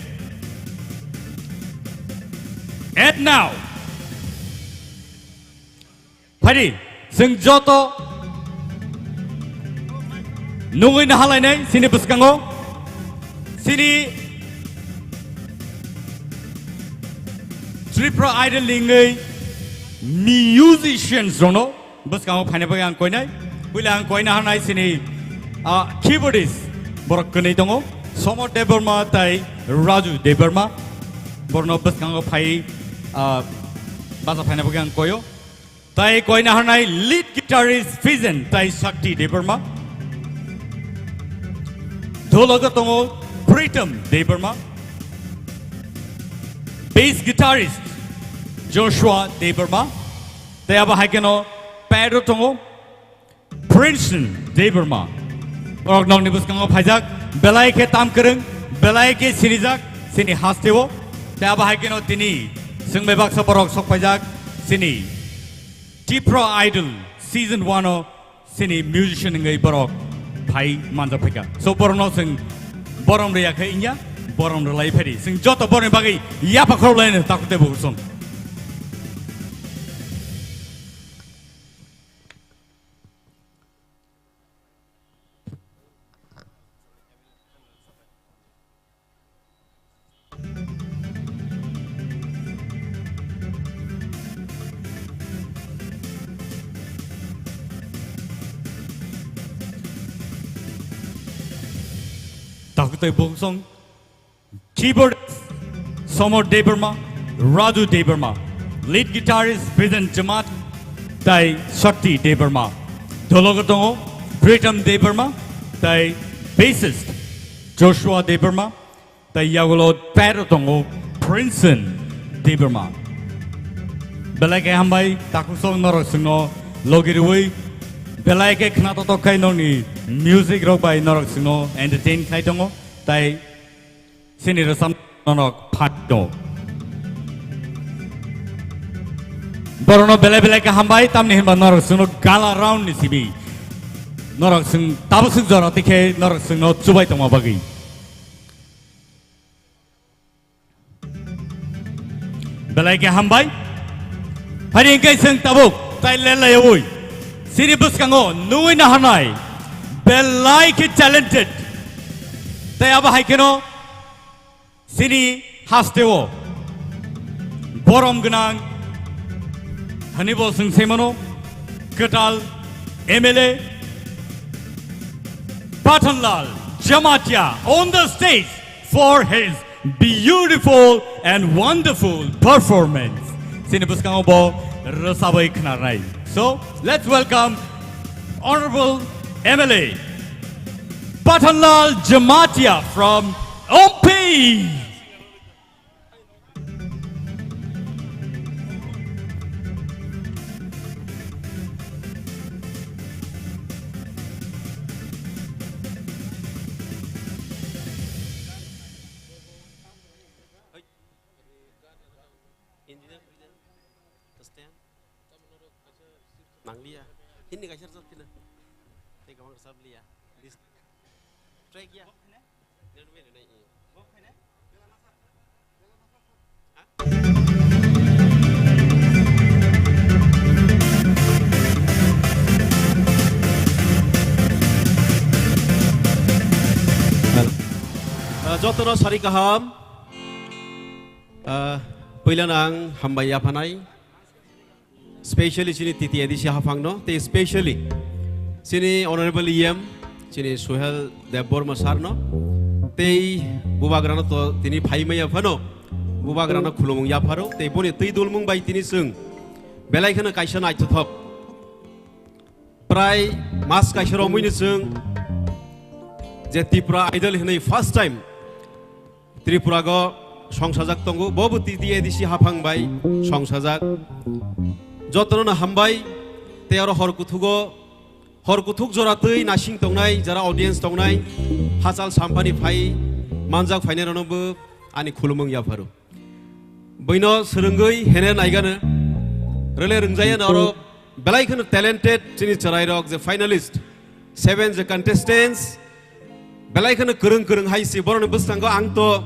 And now, Phaidi, chwng joto nugwi nahalainai chini bwskango. Chini Tripura Idol ni wngwi musicians rokno bwskango phaina bagwi ang koinai. Puila ang koina hanai chini, ah, keyboardist borok kwnwi tongo. Somod Debbarma tai Raju Debbarma. Borokno bwskango phai, ah, bacha phaina bagwi ang koio. Tai koina hanai lead guitarist Fijen tai Shakti Debbarma. Dhologo tongo Pritam Debbarma. Bass guitarist Joshua Debbarma. Tai abo hai kheno pad o tongo Princeton Debbarma. Borok nokni bwskango phaijak, belai khe tam kwrwng, belai khe sinijak, chini hasteo. Tai abo hai kheno tini chwng bai baksa borok sok phaijak, chini Tipra Idol season one o chini musician wngwi borok phai manjak phaikha. So borokno chwng borom rwya khe wngya, borom rwlai phaidi. Chwng joto borokni bagwi yapha khorok laino takhuk tei bukhuk song. Takhuk tei bukhuk song. Keyboard Somod Debbarma, Raju Debbarma. Lead guitarist Bijan Jamatia tai Shakti Debbarma. Dhologo tongo Pritam Debbarma tai bassist Joshua Debbarma. Tai yagulo pad o tongo Princeton Debbarma. Belai khe hambai, takhuk song norok chwngno logi rwui, belai khe khna totok khai nokni music rok bai norok chwngno entertain khlai tongo. Tai chini rwchap norok phat tongo. Borokno belai belai khe hambai, tamni hinba norok chwngno gala round ni simi norok chwng tabuk swk jora tikhe norok chwngno chubai tongma bagwi. Belai khe hambai. Phari hingke chwng tabuk tai lelaiwi chini bwskango nugwi naharnai belai khe talented. Tai abo hai kheno chini hasteo borom gwnang hwnwi bo chwng sai mano kwtal M L A Pathanlal Jamatia on the stage for his beautiful and wonderful performance. Chini bwskango bo rwchabwi khnarnai. So, let's welcome Honorable M L A Pathanlal Jamatia from Ompi. Nangliya. Hindi kaisa rwchap phina. Tei kwbang rwchap liya. Dis-, track ya. Ah, jotono sari kaham. Ah, puilano ang hambai yaphanai. Specially chini T T A D C haphangno, tei specially chini Honorable E M, chini Suhel Debbarma sir no, tei bubagrano to tini phaimaya phano, bubagrano khulumung yapharo, tei boni twi dulmung bai tini chwng belai kheno kaisa naithothok. Prai mas kaisa romwini chwng je Tripura Idol hinwi first time Tripura go songsajak tongo, bobo T T A D C haphang bai songsajak. Jotono no hambai, tei oro hor kuthugo, hor kuthuk jora twi nasing tongnai, jara audience tongnai, hachal samphani phai manjak phainai rokno bo ani khulumung yapharo. Boino swrwngwi hene naigano, rele rwngjaya no oro belai kheno talented chini chwrairok je finalist, seven je contestants, belai kheno kwrwng kwrwng hai si borokni bwskango ang to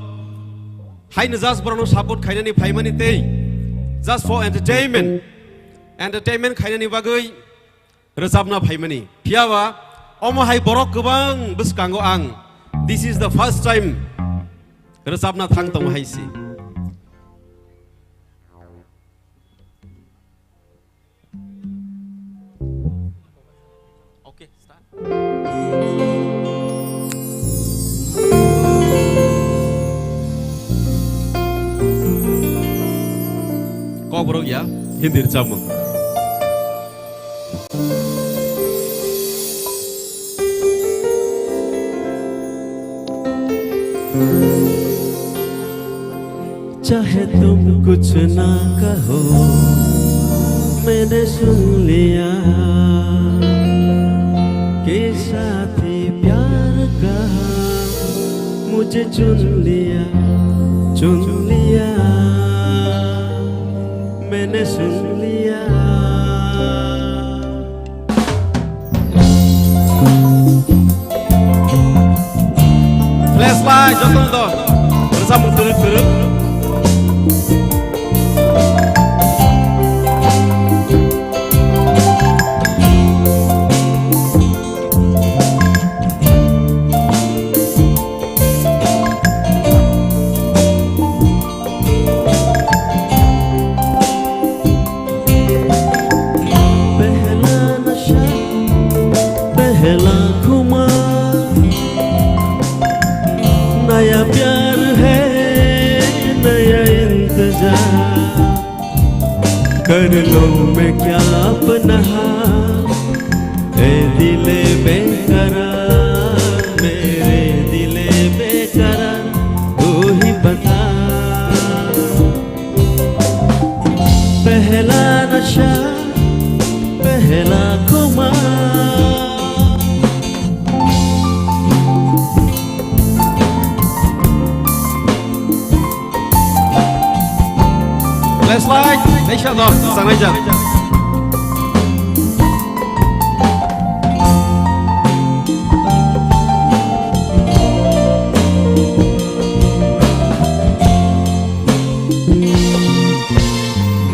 haino just borokno support khainani phaimani tei just for entertainment, entertainment khainani bagwi rwchapna phaimani. Phiyaba omo hai borok kwbang bwskango ang this is the first time rwchapna thang tongo hai si. Okay, start. Kokborok ya, Hindi rwchapmung. चाहे तुम कुछ ना कहो, मैंने सुन लिया कि साथी प्यार का मुझे चुन लिया, चुन लिया, मैंने सुन लिया। Flashlight, joto do. Rwchapmung twrwk twrwk. पहला नशा, पहला खुमार, नया प्यार है, नया इंतजार। कर लूं मैं क्या अपना हाल, ए दिले बेकरार, मेरे दिले बेकरार, तू ही बता। पहला नशा, पहला खुमार। Flashlight, next shot, no, sanai jan.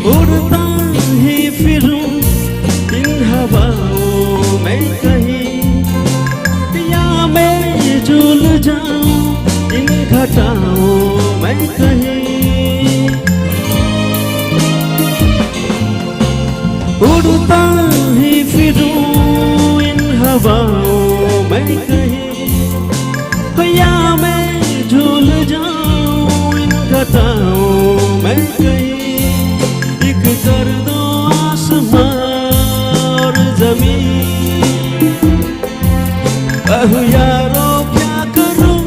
उड़ता ही फिरूं इन हवाओं में कहीं, या मैं झूल जाऊं इन घटाओं में कहीं। उड़ता ही फिरूं इन हवाओं में कहीं, या मैं झूल जाऊं इन घटाओं में कहीं। एक कर दो आसमां और जमीन। अहो यारो, क्या करूं,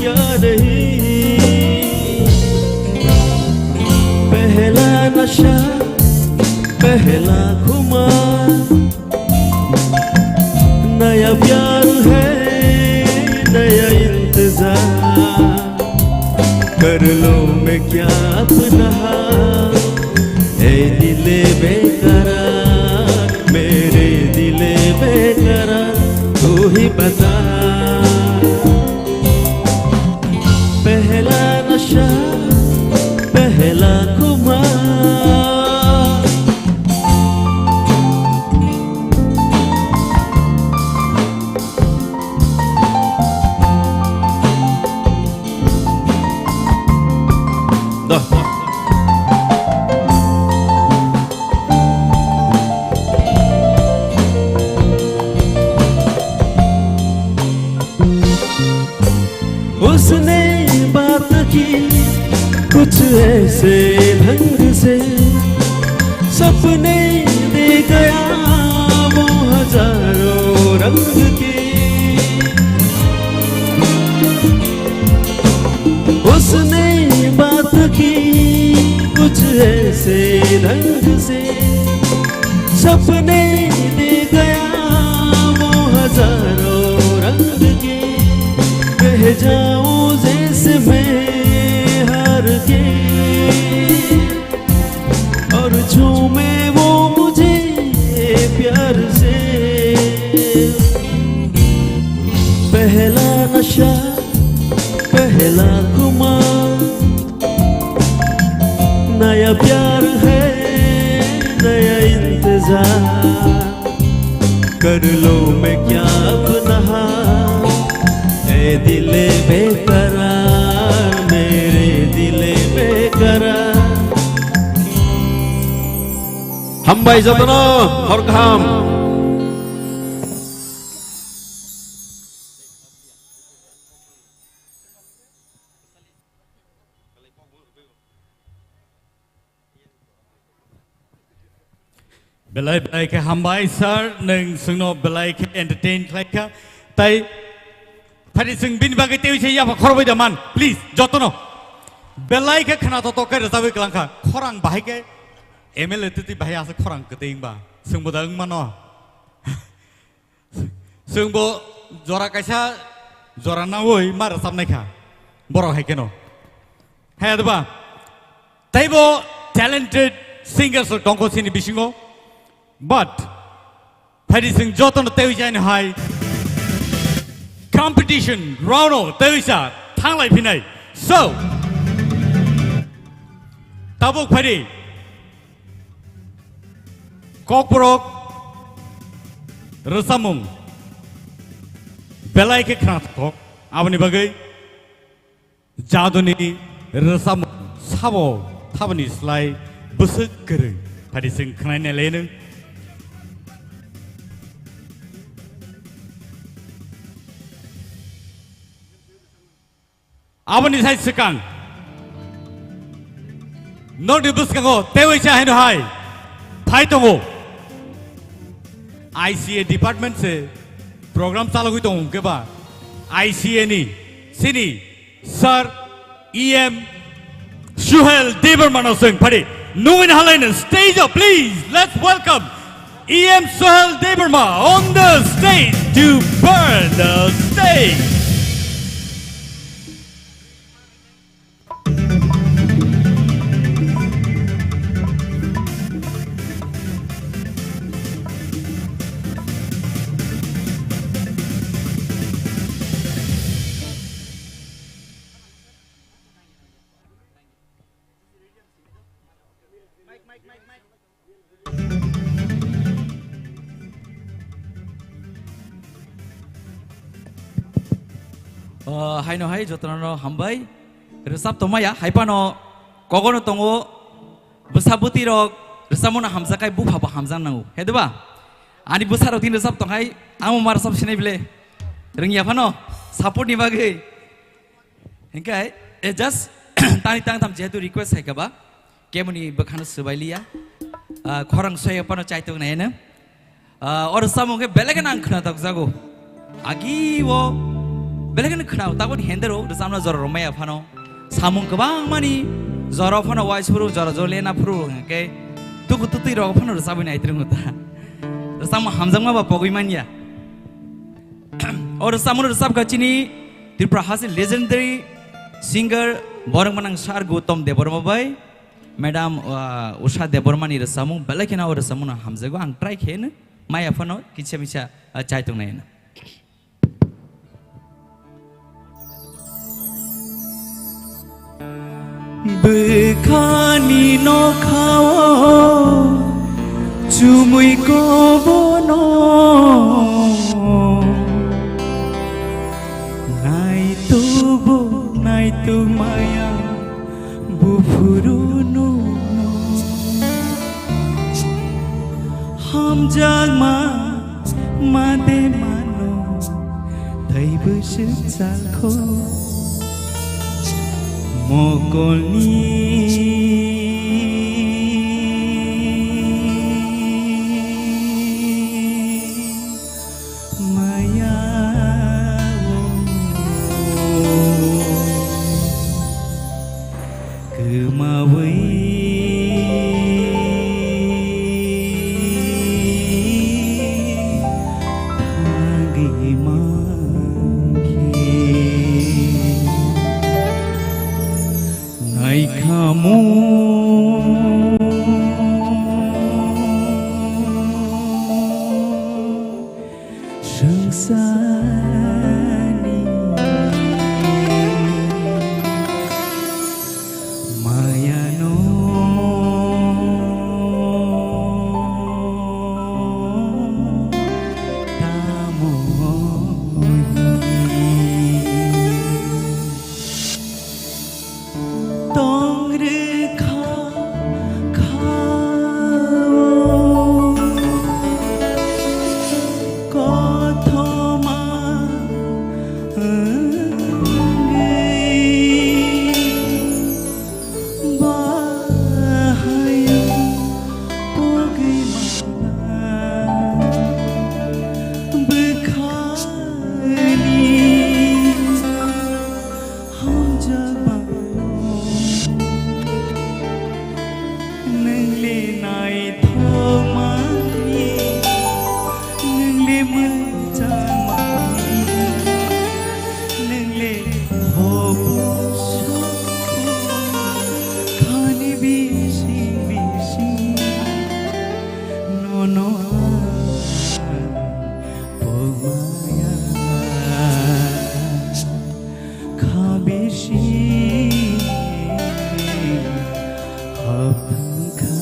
क्या नहीं। पहला नशा, पहला खुमार, नया प्यार है, नया इंतजार। कर लूं मैं क्या अपना हाल, ए दिले बेकरार, पता पहला नशा पहला खुमार। उसने बात की कुछ ऐसे ढंग से, सपने दे गया वो हजारों रंग के। उसने बात की कुछ ऐसे ढंग से, सपने दे गया वो हजारों रंग के। कह जाऊं जैसे मैं हार के, और झूमे वो मुझे प्यार से। पहला नशा पहला खुमार, नया प्यार है नया इंतजार। कर लो मैं क्या अपना हाल, ए दिले बेकरार, मेरे दिले बेकरार। Hambai jotono, hor kaham. Belai belai khe hambai sir, nwng chwngno belai khe entertain khlai kha. Tai phari chwng bini bagwi tei se yapha khorbai da man, please, jotono. Belai khe khna to to khe rwchapwi klang kha. Khorang bahai khe M L A twi twi bahai aswk khorang kwtwi wngba. Chwngbo da wng mano. Chwngbo jora kaisa jora naui ma rwchapnai kha borok hai kheno. Hai adba teibo talented singers rok tongkho chini bisingo, but phaidi chwng jotono teiwi jaino hai competition round o teiwi sa thanglai phinai. So tabuk phaidi Kokborok rwchapmung belai khe khnathok, aboni bagwi jaduni rwchapmung sabo thaboni slai bwswk kwrwi, phadi chwng khnaina leno. Aboni sai swkang nokni bwskango teiwi cha haino hai phai tongo. I C A department se program chalogwi tongo hwnkhe ba I C A ni sini sir E M Suhel Debbarma no swng phadi nungwi halaino stage o, please, let's welcome E M Suhel Debbarma on the stage to burn the stage. O, haino hai jotono hambai. Rwchap tongmaya, hai phano kogono tongo, bwsa bwtwi rok rwchapmano hamjakkhai bupha bo hamjak nango, he diba? Ani bwsa rok tini rwchap tonghai, amo ma rwchap sinai bile. Rwngya phano, support ni bagwi. Hinkhe, eh, just tani tangtham jehetu request hai kha ba, kemoni bwkhano swbai liya. Ah, khorang soya phano chaitok nai heno. Ah, o rwchapmung khe belai kheno ang khwnatok jago. Agi o belai kheno khwnao, taboni hende rw rwchapna jora rw maya phano. Samung kwbangmani jora phano wais phuru, jora jora lena phuru hwnkhe tuku tutwi rok phano rwchapwi nai twrwngo ta. Rwchapmung hamjakma ba pogwi manya. O rwchapmung rwchapkha chini Tripura hasteni legendary singer borok manang sir Gautam Debbarma bai, madam, ah, Usha Debbarma ni rwchapmung, belai kheno o rwchapmung no hamjago, ang try khe heno maya phano kisa misa, ah, chai tongnai heno. Bwkhani nokhao chumui kobono naitubo naitu maya buphuru nungno. Hamjakma made mano tei bwswk chalkho mokolni maya o kwmawi thangwi mankhe naikhamu. Swngcharni mayano tamo hwnwi. Tong rwkha kha o kothoma wngwi bahai pogwi mala bwkhani. Hamjakma nwngli naithokmani, nwngli mwchangmani, nwngli hobo sokho khani bising bising nono ang pogmaya. Kha bisi hapkha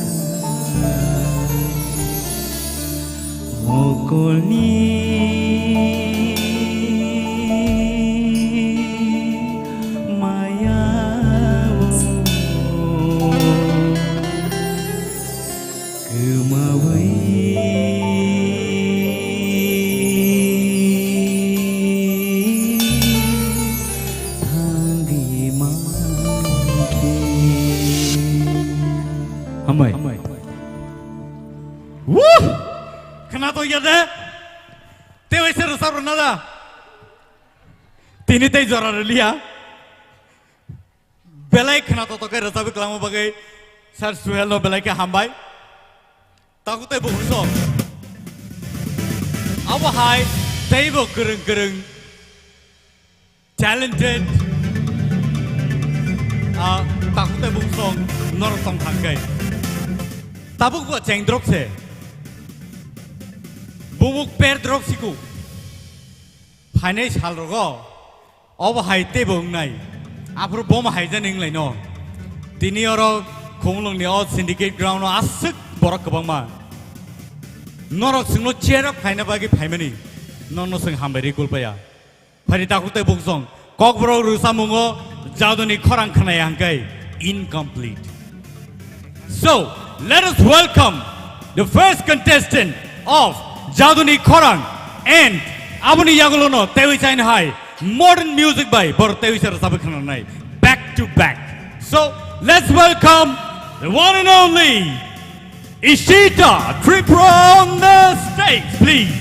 mokolni maya o. Kwmawi thangwi mankhe. Hambai. Woo! Khna to ya de. Te wai se rwchap rwna da. Tini tei jora rwliya. Belai khna to toke rwchapwi kwlangma bagwi Sir Suhel no belai khe hambai. Takhuk tei bukhuk song. Abo hai teibo kwrwng kwrwng talented, ah, takhuk tei bukhuk song norok tong thang khe. Tabuk bo cheng drop se. Bumuk per drop siku. Phainai sal rogo. Obo hai teibo wngnai. Aphuru bomo hai jani wnglaino. Tini oro Khumulwngni o Syndicate Ground o aswk borok kwbangma. Norok chwngno cheer up khaina bagwi phaimani. Nono chwng hambai rwi kulpaya. Phari takhuk tei bukhuk song. Kokborok rwchapmungo jaduni khorang khwnaya hwnkhe incomplete. So, let us welcome the first contestant of Jaduni Khorang and aboni yagulono tewi chaina hai modern music bai bor tewi se rwchapwi khwnanai back to back. So, let's welcome the one and only Ishita Tripura on the stage, please.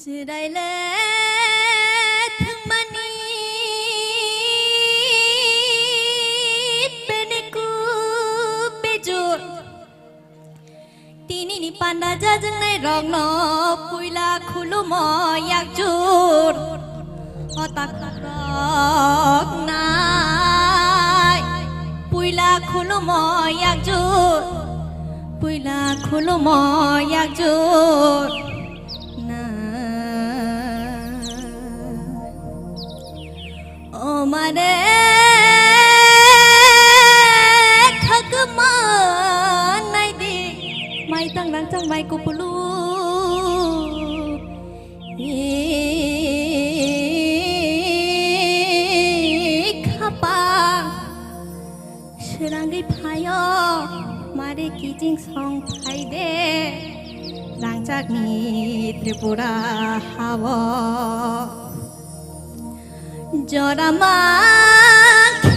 Chwraile thwngmani bene kub bejor. Tinini panda jajaknai rokno puila khulumo yakjur. O takhuk rok nai puila khulumo yakjur. Puila khulumo yakjur. Na. O mare khakma naidi, mai tang rang chang mai kupulu. I khapa. Swrangwi phaio, mare kiching song phaide, rangchakni Tripura hao. Jora ma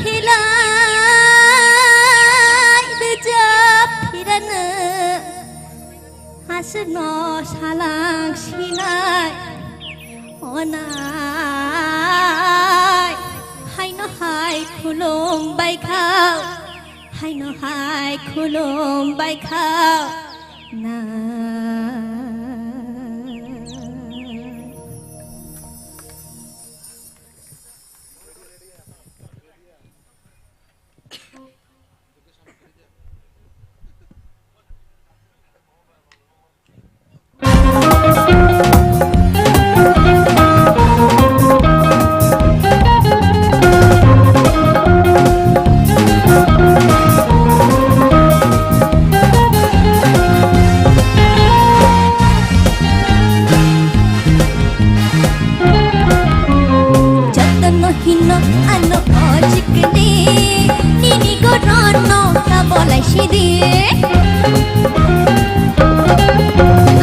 khilai rwjap phirano. Aswkno salang sinai onai, haino hai khulum baikha, haino hai khulum baikha nai. Jotono hino ano o chikni, nini gorono ta bolai sidi.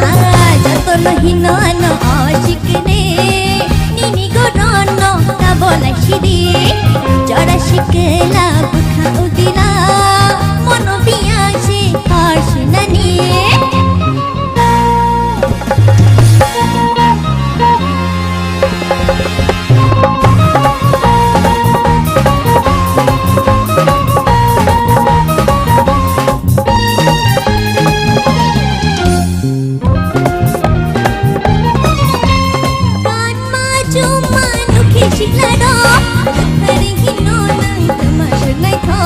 Ah, jotono hino ano o chikni, nini gorono ta bolai sidi. Jora sikla bwkha udila, mono biyang si hor sinani. Kanma chuma nukhi siklado, thari hino nang tama swnai tho.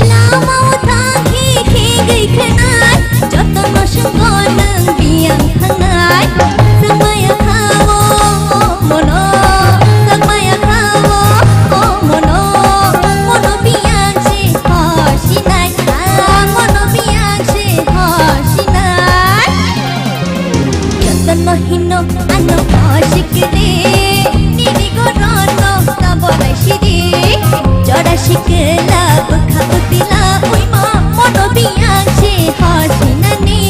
Lama o thangkhe khe gwi khnai, jotono swngo nang biyang thangnai. Swngmaya kha o mono, swngmaya kha o mono, mono biyang se hosinai, ah, mono biyang se hosinai. Jotono hino ano hosikre, nini gorono ta bolai sidi. Jora sikla bwkha utila uima, mono biyang se hosinani.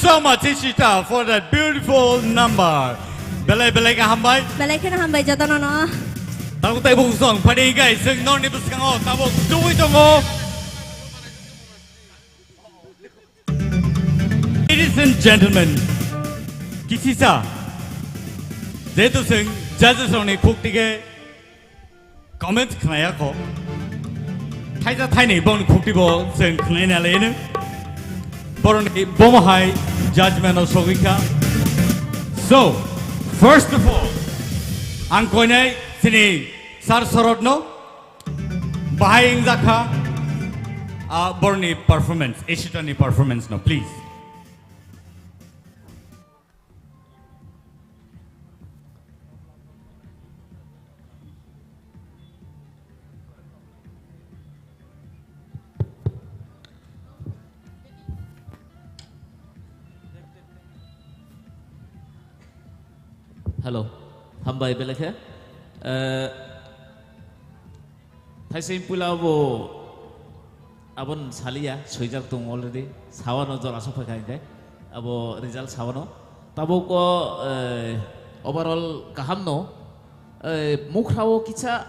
so much, Ishita, for that beautiful number. Belai belai khe hambai. Belai kheno hambai jotono no. Tabuk tei bung song phani gai sing noni bwskango tabuk tubui tongo. Ladies and gentlemen, kisisa, jehetu sing judges rokni khuk tike comment khnaya kho. Thaisa thaini bongni khukti bo chwng khnaina laino. Boroni bomo hai judgment o sogwi kha. So, first of all, ang koinai chini Sir Sorotno bahai wngjakha, ah, boroni performance, Ishitani performance no, please. Hello, hambai belai khe. Eh, thaising pula bo abon saliya, soijak tong already. Sawano jora sok phaikha hingke. Abo result sawano. Tabuk o, eh, overall kaham no. Eh, mukhrao kisa,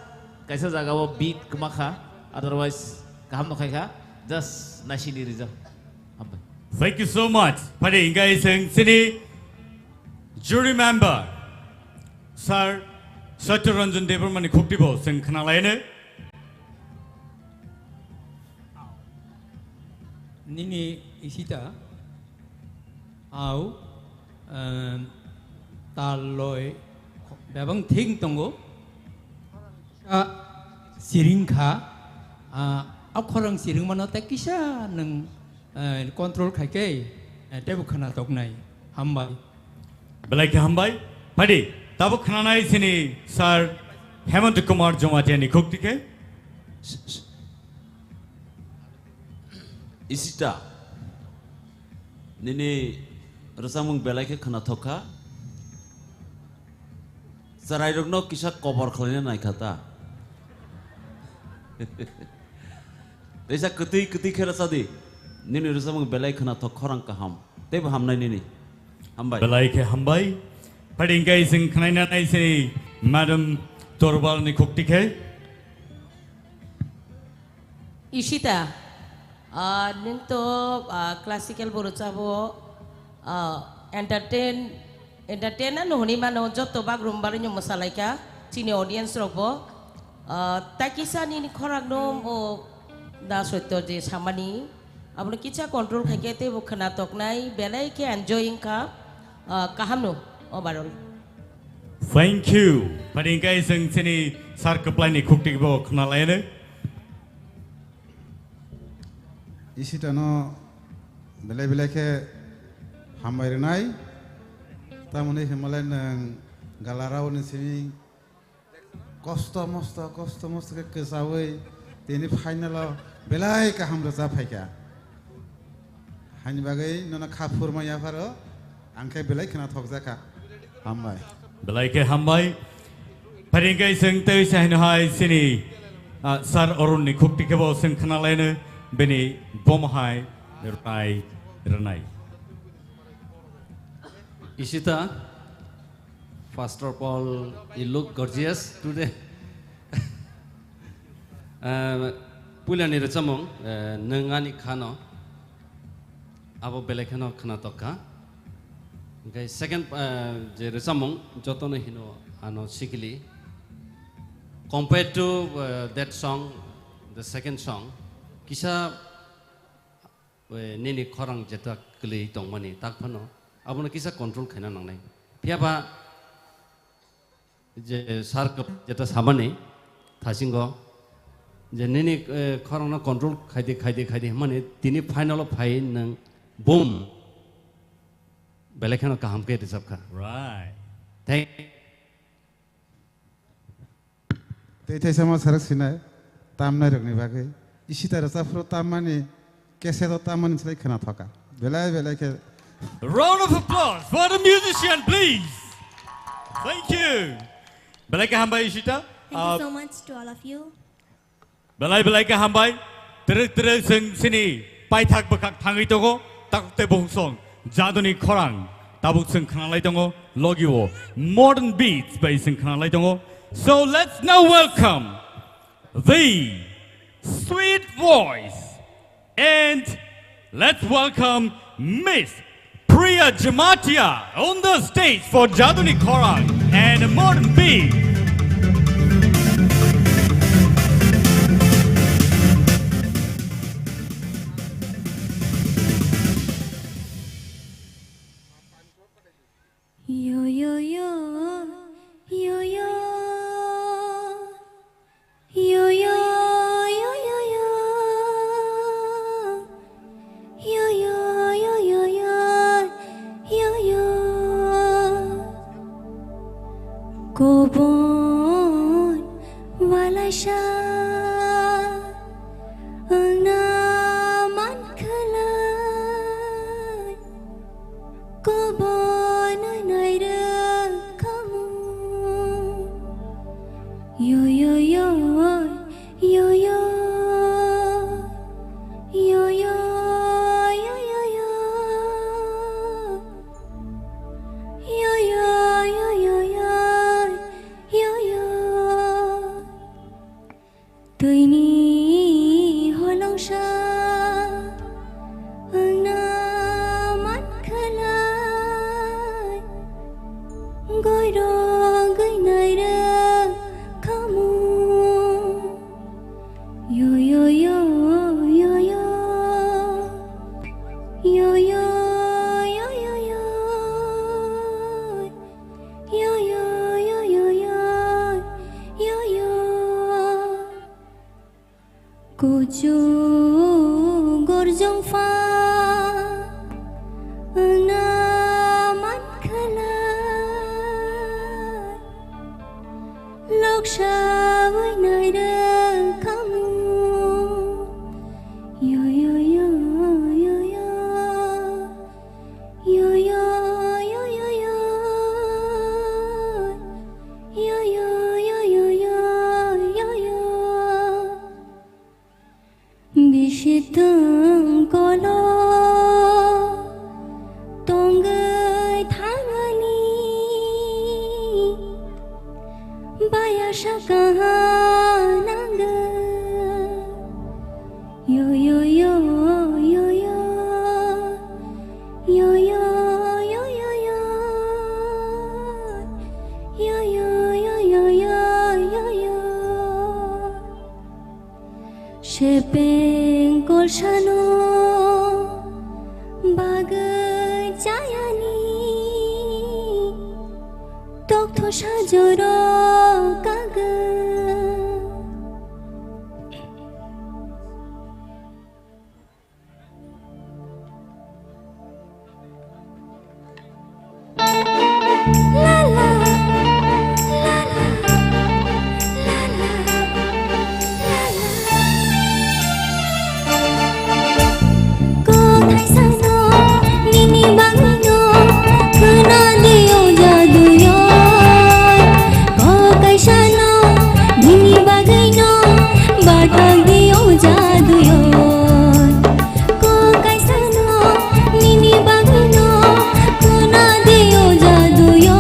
kaisa jaga o beat kwma kha. Otherwise, kaham no khaikha. Just naisini result. Hambai. Thank you so much. Phade hingke sing sini jury member, Sir Satya Ranjan Debbarma ni khukti bo sing khna laino. Nini Ishita, au, em, tal loi, bebang thing tongo. A, siring kha, a, a khorang siring mano tei kisa nwng, eh, control khai khe, eh, teibo khna toknai. Hambai. Belai khe hambai. Phadi, tabuk khnanai sini Sir Hemant Kumar Jamatia ni khukti khe. Ishita, nini rwchapmung belai khe khna thok kha. Chwrairokno kisa kobor khlaina nai kha ta. Teisa kwtwi kwtwi khe rwcha di. Nini rwchapmung belai khna thok, khorang kaham. Teibo hamnai nini. Hambai. Belai khe hambai. Phadi hingke sing khnaina nai sini Madam Torbal ni khukti khe. Ishita, ah, nwng to, ah, classical bo rwchabo, ah, entertain, entertain ano hwnwi mano, joto bagroom barwino mwsalaikha, chini audience rokbo. Ah, tai kisa nini khorang no o da soito je samani, abono kisa control khaikhe teibo khna toknai, belai khe enjoy wngkha, ah, kaham no overall. Thank you. Phadi hingke sing chini sir kwplai ni khukti bo khna laino. Ishitano belai belai khe hambai rwnai. Tamoni himlai nwng galarao ni simi kosto mosto, kosto mosto khe kwchaui tini final o belai kaham rwchap phaikha. Haini bagwi nono kha phurmai yapharo, ang khe belai khna thokjakha. Hambai. Belai khe hambai. Phadi hingke sing tei se haino hai sini, ah, Sir Arun ni khukti khe bo sing khna laino bini bomo hai rai rwnai. Ishita, first of all, you look gorgeous today. Eh, puilani rwchapmung, eh, nwng ani khano, abo belai kheno khna tokkha. Hingke second, eh, je rwchapmung, jotono hino ano sikili. Compared to, eh, that song, the second song, kisa, eh, nini khorang jeta kwlwi tongmani, tak phano abono kisa control khaina nangnai. Phiyaba, je sir kwplai jeta samani thasingo je nini, eh, khorangno control khaidi, khaidi, khaidi hwnmani tini final o phai nwng boom belai kheno kaham khe rwchapkha. Right. Thank. Tei thaisa ma sarok sinai tamnai rokni bagwi. Ishita rwchapphuru tammani, cassette o tammani slai khna thoka. Belai belai khe. Round of applause for the musician, please. Thank you. Belai khe hambai Ishita. Thank you, uh, so much to all of you. Belai belai khe hambai. Twrwk twrwk chwng chini paithak bwkhak thangwi tongo. Takte bungsong. Jaduni khorang tabuk chwng khwnalai tongo, logi o modern beats bai chwng khwnalai tongo. So let's now welcome the sweet voice and let's welcome Miss Priya Jamatia on the stage for Jaduni Khorang and Modern Beat. Yo, yo, yo, yo, yo. Yo, yo, yo, yo, yo. Yo, yo, yo, yo, yo, yo, yo. Kobon walaisa wngna mankhalai. Kobon nairwkhamu. Yo, yo, yo, yo, yo. Yo, yo, yo, yo, yo. Yo, yo, yo, yo, yo. Yo, yo. Twini holongsa wngna mankhalai, goirok gwnai rwkhamu. Yo, yo, yo, yo, yo. Yo, yo, yo, yo, yo. Yo, yo, yo, yo, yo. Yo, yo. Kuchuk gorjong pha wngna mankhalai, loksa wi nairwkhamu. Yo, yo, yo, yo, yo. Yo, yo, yo, yo, yo. Yo, yo, yo, yo, yo, yo, yo. Bisi tong kolo tongwi thangani baya saka nangwi. Yo, yo, yo, yo, yo. Yo, yo, yo, yo, yo. Yo, yo, yo, yo, yo, yo, yo. Sepeng kolsano bagwi chayani tokthor sajoro kagwi. Nini bagwino bathang di o jaduyo. Ko kaisano nini bagwino khuna di o jaduyo.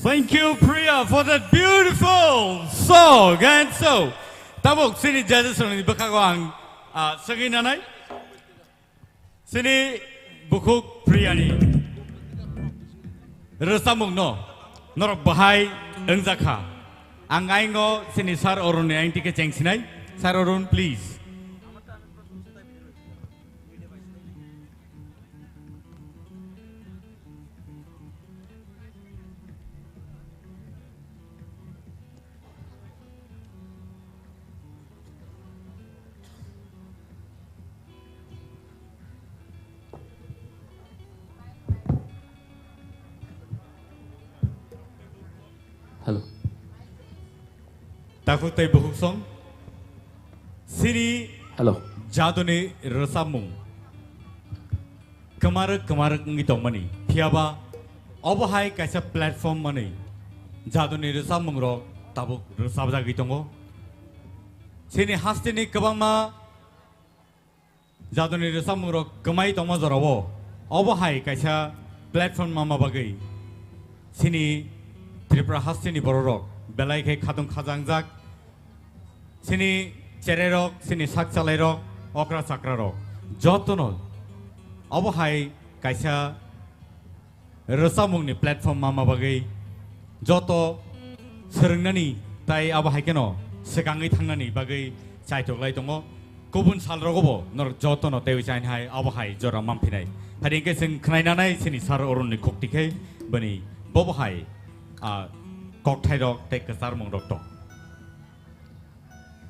Thank you, Priya, for that beautiful song. And so, tabuk sini judges ni bwkhago ang, ah, swngwi nanai. Sini bukhuk Priya ni rwchapmung no norok bahai wngjakha. Ang aingo sini Sir Arun ni aing tike chengsinai. Sir Arun, please. Hello. Takhuk tei bukhuk song. Sini Hello. Jaduni rwchapmung. Kwmarwk kwmarwk wngwi tongmani. Phiyaba obo hai kaisa platform manwi jaduni rwchapmungrok tabuk rwchapjagwi tongo. Chini hasteni kwbangma jaduni rwchapmungrok kwmai tongma jorao obo hai kaisa platform manma bagwi chini Tripura hasteni bororok belai khe khatung khajangjak. Chini chererok, chini sak chalairok, okra chakrarok, jotono obo hai kaisa rwchapmungni platform manma bagwi joto swrwngnani tai abo hai kheno swkangwi thangnani bagwi chaitok lai tongo. Kubun salrogobo norok jotono teiwi chainai hai abo hai jora manphinai. Phai hwnkhe chwng khwnai nanai chini Sir Arunni khukti khe bini bobo hai, ah, kokthairok tei kwcharmungrok tong.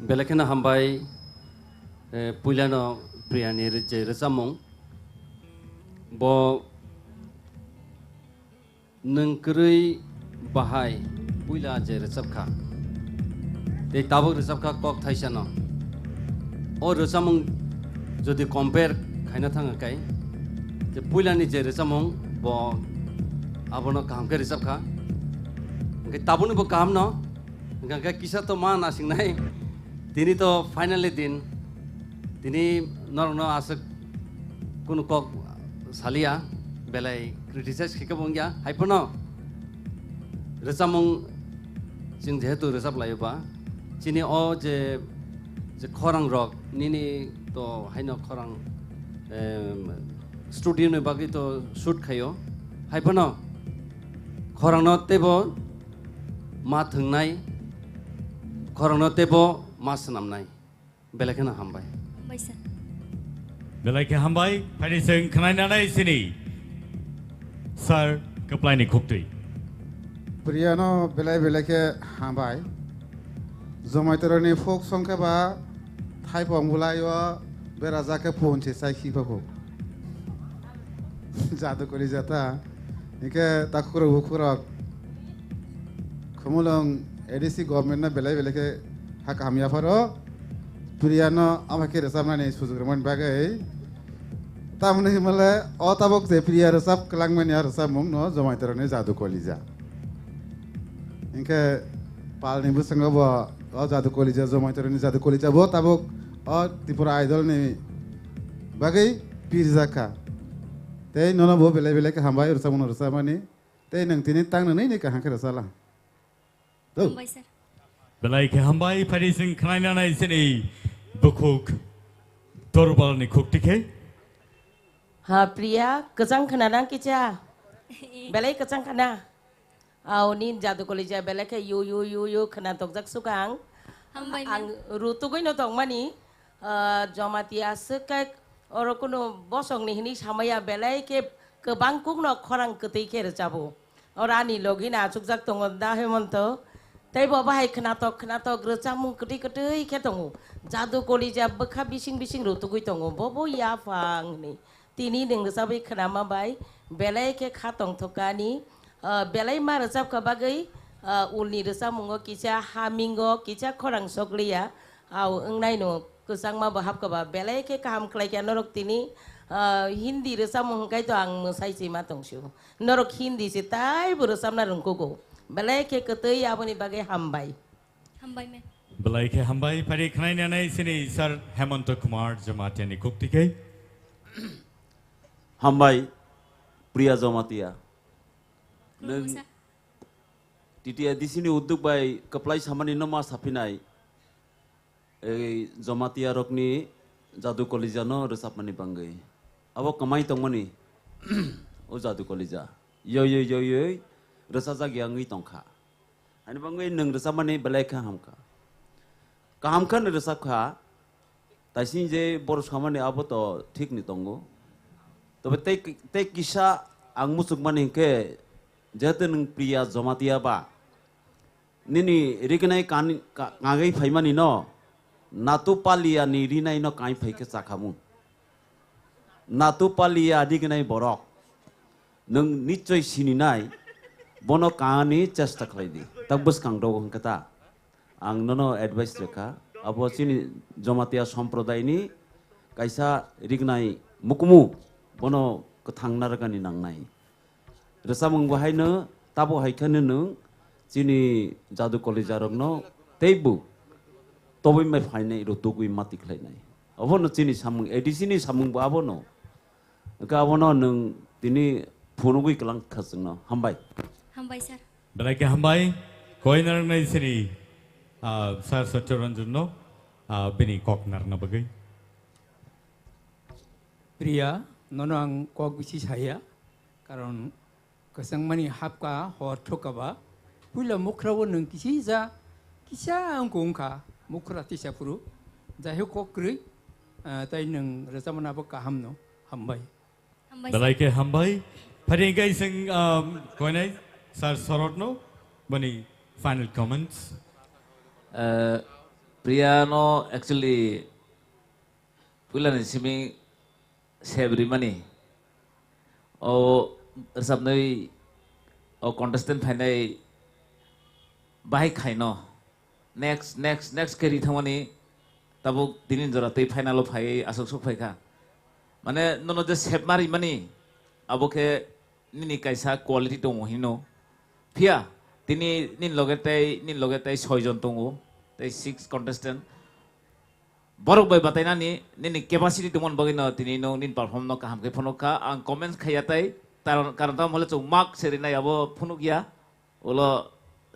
Belai kheno hambai, eh, puilano Priyani rw-, je rwchapmung. Bo nwng kwrwi bahai puila je rwchapkha. Tei tabuk rwchapkha kok thaisano. O rwchapmung jodi compare khaina thangkha kai, je puilani je rwchapmung bo abono kaham khe rwchapkha. Hwnkhe tabukni bo kahamno. Hwnkha khe kisa to ma nasingnai. Tini to finally din. Tini norokno aswk kunu kok saliya, belai criticize khe khe bo wngya. Hai phano rwchapmung chwng jehetu rwchap laio ba, chini o je, je khorang rok nini to haino khorang, em, studio ni bagwi to shoot khaio. Hai phano khorangno teibo ma thwngnai, khorangno teibo ma swnamnai. Belai kheno hambai. Hambai sir. Belai khe hambai, phai chwng khwnai nanai chini Sir Kwplaini khuktwi. Priyano belai belai khe hambai. Jomaitoroni folk song khe ba thaipong bwlaio berajak khe phone se chai khiphakho. Jadu kori jata. Hingke takhurok bukhurok Khumulwng A D C government no belai belai khe ha kaham yapharo. Priyano ama khe rwchapnani sujuk rwmani bagwi. Tamoni himale o tabuk je Priya rwchap kwlangmani a rwchapmung no Jomaitoroni Jadu Kolija. Hingke palni bwskango bo o Jadu Kolija, Jomaitoroni Jadu Kolija bo tabuk o Tripura Idol ni bagwi pirjak kha. Tei nono bo belai belai khe hambai rwchapmung no rwchapmani. Tei nwng tini tang nwnwi ni kaham khe rwchaplang. Hambai sir. Belai khe hambai, phai chwng khwnai nanai chini bukhuk Dorbalni khukti khe. Ha, Priya, kwchang khna nang kicha? Belai kwchang khna. Aw, nini Jadu Kolija belai khe yu, yu, yu, yu khna tokjak sukang. Hambai ma'am. Ang rutugwi no tongmani, ah, Jamatia swk khe oro kunu bosongni hinwi samaya belai khe kwbang kukno khorang kwtwi khe rwchabo. Oro ani logi no achukjak tongo da Hemonto. Tei bo bahai khnatok khnatok rwchapmung kwtwi kwtwi khe tongo. Jadu Kolija bwkha bising bising rutugwi tongo. Bo bo yaphang hinwi. Tini nwng rwchapwi khnama bai belai khe kha tongthok ani, ah, belai ma rwchapkha bagwi, ah, ulni rwchapmungo kisa hamingo, kisa khorang sokliya, au wngnaino kwchangma bo hapkha ba, belai khe kaham khlaikha norok tini, ah, Hindi rwchapmung hwnkhe to ang mwsai sima tongsu. Norok Hindi se taibo rwchapna rwngkugo. Belai khe kwtwi aboni bagwi hambai. Hambai, ma'am. Belai khe hambai, phari khwnai nanai sini Sir Hemanta Kumar Jamatia ni kuk tikhe. Hambai, Priya Jamatia. Nwng Khulumsa. T T A D C ni udduk bai kwplai samani no ma saphinai, ei Jamatia rokni Jadu Kolija no rwchapmani bangwi. Abo kwmai tongmani, o Jadu Kolija. Yoi, yoi, yoi, yoi, rwchajak ya wngwi tongkha. Ani bangwi nwng rwchapmani belai khe hamkha. Kaham khe nwng rwchapkha, taising je boro samani abo to thik ni tongo. Tobe tei, tei kisa ang muchukmani hinkhe, jehetu nwng Priya Jamatia ba, nini rignai kan-, ka-, kangwi phaimani no, Natu Palia ni rinai no kain phai khe chakhamu. Natu Palia rignai borok. Nwng nichoi sininai, bono kaani chesta khlai di. Tak bwskang dogo hwnkhe ta. Ang nono advice rwkha, abo chini Jamatia somprodai ni kaisa rignai mukumu, bono kwthang narwkani nangnai. Rwchapmung bo haino, tabo hai kheno nwng chini Jadu Kolija rokno teibo tobwi mai phainai, rutugwi mati khlainai. Obono chini samung, A D C ni samung bo abono. Hwnkhe abono nwng tini phunugwi kwlang kha chwngno. Hambai. Hambai, sir. Belai khe hambai. Koi narwknai sini, ah, Sir Satya Ranjan no, ah, bini kok narwkna bagwi. Priya, nono ang kok bisi saya, karon kwchangmani hapka hor thukaba, puila mukhra o nwng kisi ja, kisa wngkha wngkha, mukhra tisa phuru, jaihok kok kwrwi, ah, tai nwng rwchapmani abo kaham no, hambai. Hambai, sir. Belai khe hambai. Phari hwnkhe ising, um, koinai Sir Sorot no, bani final comments. Eh, Priya no actually puilani simi sep rimani. O rwchapnwi o contestant phainai bahai khaino. Next, next, next khe ri thangmani tabuk tini jora tei final o phai aswk sok phaikha. Mane nono je sep ma rimani abo khe nini kaisa quality tongo hino. Phiya tini nini loge tei, nini loge tei soi jon tongo, tei six contestant. Borok bai batainani nini capacity tongmani bagwi no tini no nini perform no kaham khe phunuk kha. Ang comments khaiya tai, karon, karon tamo hole chwng mark se rinai abo phunuk ya. Ulo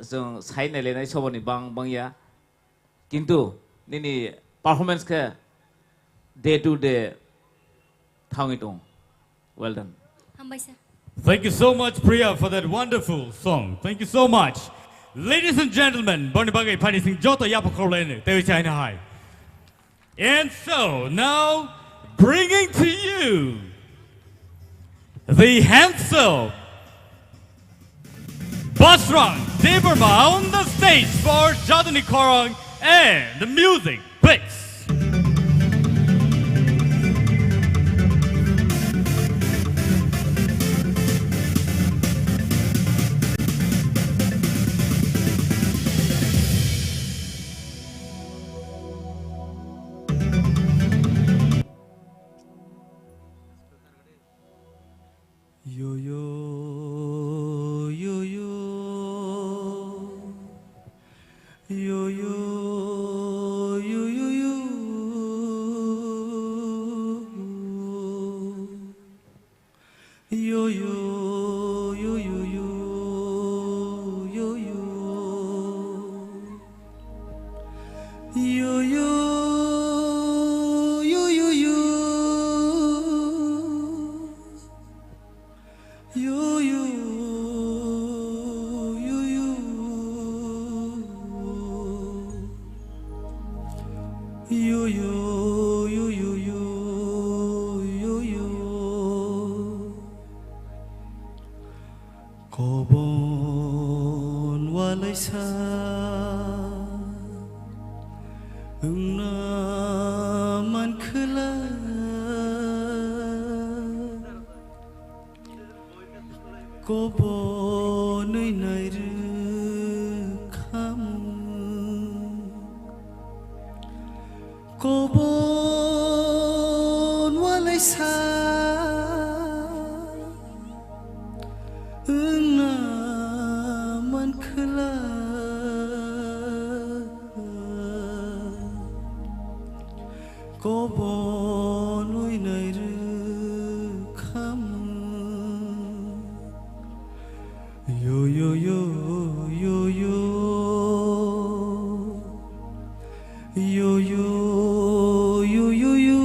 chwng sai nailainai soboni bang, bang ya. Kintu nini performance khe day to day thangwi tong. Well done. Hambai, sir. Thank you so much, Priya, for that wonderful song. Thank you so much. Ladies and gentlemen, boni bagwi phani sing joto yapha khorlaini, tewi chaina hai. And so, now, bringing to you the handsome Basrang Debbarma on the stage for Jaduni Khorang and the music, please. Yo, yo, yo, yo. Yo, yo, yo, yo, yo. Yo, yo, yo, yo, yo, yo, yo. Yo, yo, yo, yo, yo. Yo, yo, yo, yo. Yo, yo, yo, yo, yo, yo, yo. Kobon walaisa wngna mankhwla, kobonwi nairw. Kobon walai sa wngna mankhwla, kobon winai rwkhamu. Yo, yo, yo, yo, yo. Yo, yo, yo, yo, yo.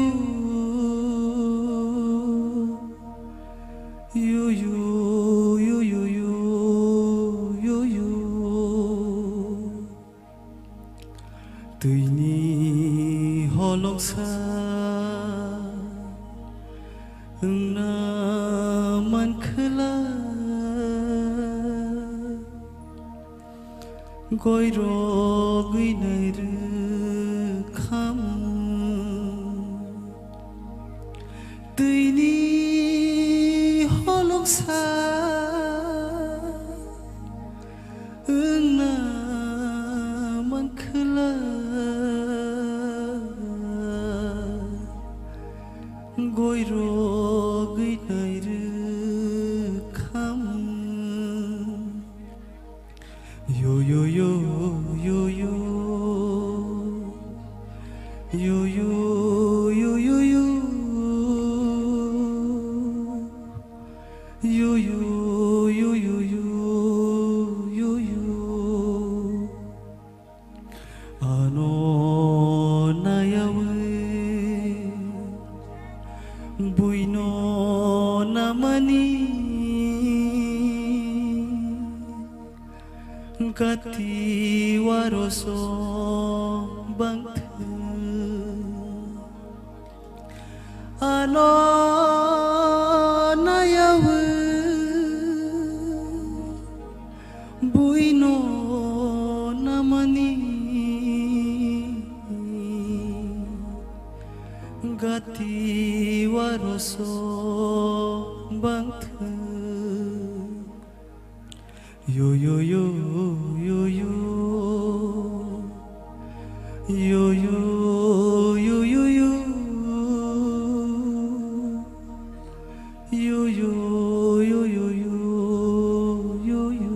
Yo, yo, yo, yo, yo, yo, yo. Twini holongsa wngna mankhwla, goirogwi nai rwkhamu. Twini holongsa wngna mankhwla, goirogwi nai rwkhamu. Yo, yo, yo, yo, yo. Yo, yo, yo, yo, yo. Yo, yo, yo, yo, yo, yo, yo. Ano nayawi buino namani, gati waroso bangthwi. Ano nayawi buino namani, gati waroso bangthwi. Yo, yo, yo, yo, yo. Yo, yo, yo, yo, yo. Yo, yo, yo, yo, yo, yo, yo.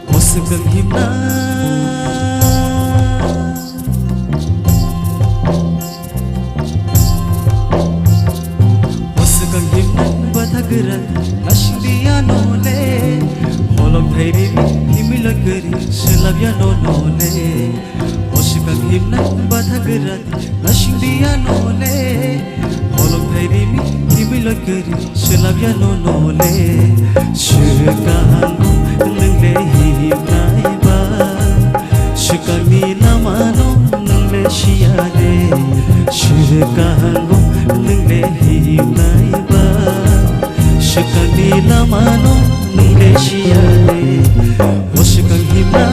O swkang himna, o swkang himna batha gwra, nasing di ano le. Holong thai rimi himwi loi kwrwi, swlap ya no no le. O swkang himna batha gwra, nasing di ano le. Holong thai rimi himwi loi kwrwi, swlap ya no no le. Swkang nwng le himnai ba, swkang ni lama no nwng le siya le. Swkang nwng le himnai ba, swkang ni lama no nwng le siya le. O swkang himna.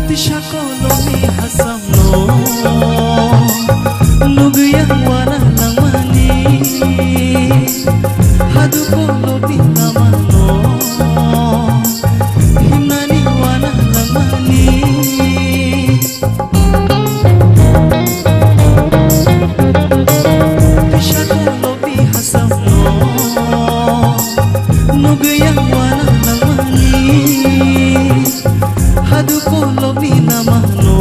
Tisa kolomni hasamno nugwi ang wana langmani, hadu kolomni lamano himnani wana langmani. Tisa kolomni hasamno nugwi ang wana langmani, hadu kolomni lamano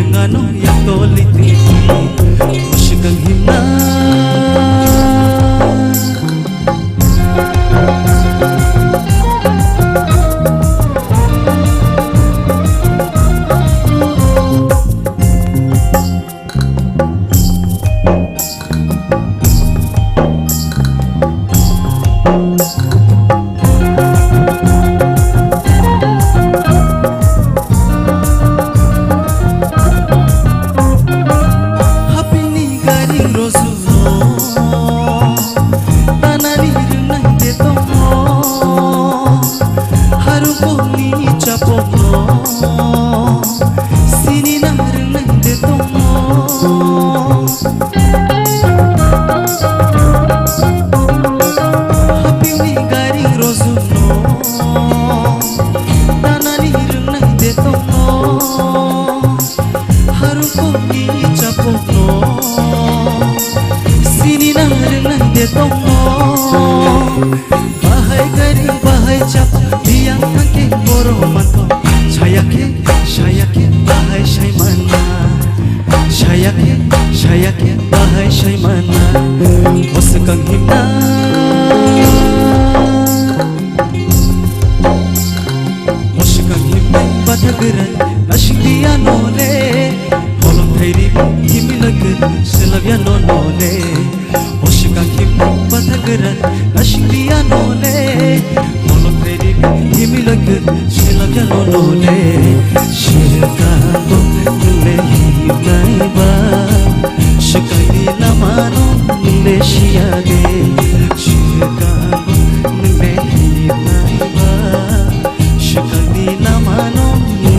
Ngano yaktoliti mushikang himna. Hapini gari rosuno, tanani rwnai de tongo, harukoni chapono, sini na rwnai de tongo. Hapini gari rosuno, tanani rwnai de tongo, harukoni chapono, sini na rwnai de tongo. Bahai gari bahai chap, biyang thangke boro manto, sayake, sayake, bahai saimana. Sayake, sayake, bahai saimana, mwswkang himna. Mwswkang himnai batha gwnang, nasing diya nole. Holong thairi himilagwt, selabya no nole. Mwswkang himnai batha gwnang, nasing diya nole. Holong thairi himilagwt, selabya no nole. Sirka to le himnai ba, swkangni lama no le siya de. Sirka to le himnai ba, swkangni lama no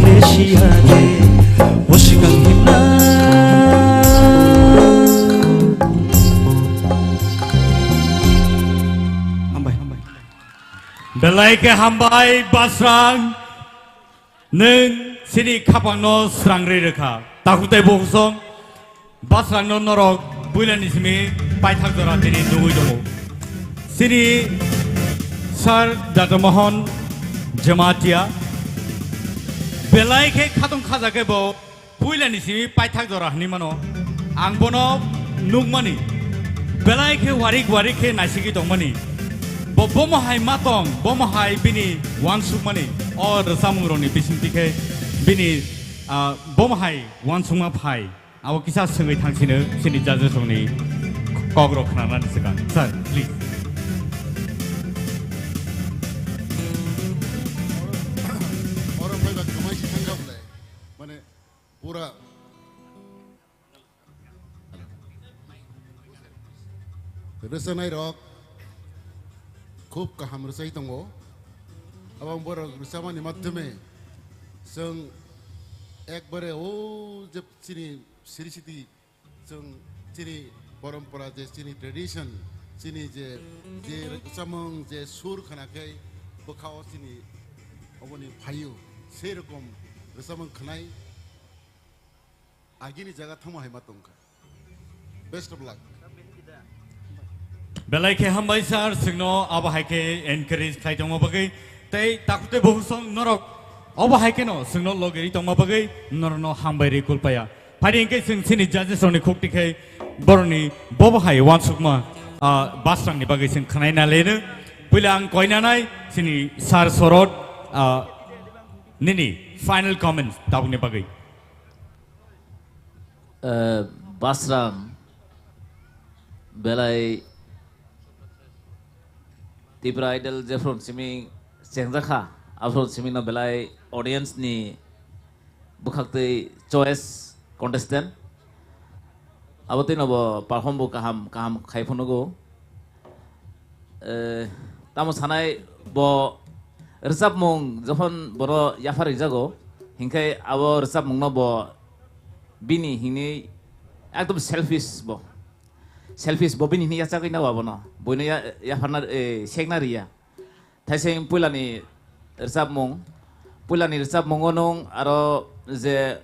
le siya de. Mwswkang himna. Hambai, hambai. Belai khe hambai, Basrang. Nwng chini khapangno srangri rwkha. Takhuk tei bukhuk song, Basrangno norok puilani simi paithak jora tini nugwi tongo. Chini Sir Doctor Mohan Jamatia belai khe khatong khaja khe bo puilani simi paithak jora hwnwi mano. Ang bono nukmani, belai khe warik warik khe naisigwi tongmani. Bo bomo hai ma tong, bomo hai bini uansukmani, o rwchapmungrokni bisingtwi khe bini, ah, bomo hai uansukma phai. Abo kisa swngwi thangsino chini judges rokni kokrok khnanani swkang. Sir, please. Oro phaiba kwmai si thangkha bwle. Mane, pura rwchanairok khub kaham rwchai tongo. Abang borok rwchapmani madhyome chwng ekbare o je chini siri siti chwng chini porompora je chini tradition, chini je, je rwchapmung je sur khna khe bwkha o chini oboni phaio, sei rokom rwchapmung khnai. Agini jaga thangma hai ma tongkha. Best of luck. Belai khe hambai sir, chwngno abo hai khe encourage khlai tongma bagwi. Tei takhuk tei bukhuk song norok abo hai kheno chwngno logeri tongma bagwi norokno hambai rwi kulpaya. Phai di hwnkhe chwng chini judges rokni khuk tikhe borokni bobo hai uansukma, ah, Basrangni bagwi chwng khwnai na leno. Puila ang koinanai chini sir Sorot, ah, nini final comments tabukni bagwi. Eh, Basrang belai Tipra Idol jephru simi chengjakha, aphru simi no belai audience ni bwkhaktwi choice contestant. Abo twi no bo perform bo kaham kaham khai phunugo. Eh, tamo sanai bo rwchapmung jokhon bono yaphar ringjago, hinkhe abo rwchapmungno bo bini hinwi ekdom selfish bo. Selfish bo bini hinwi yachagwi nao abono. Boino ya-, yapharna, eh, sekna riya. Thaising puilani rwchapmung, puilani rwchapmungo nwng aro je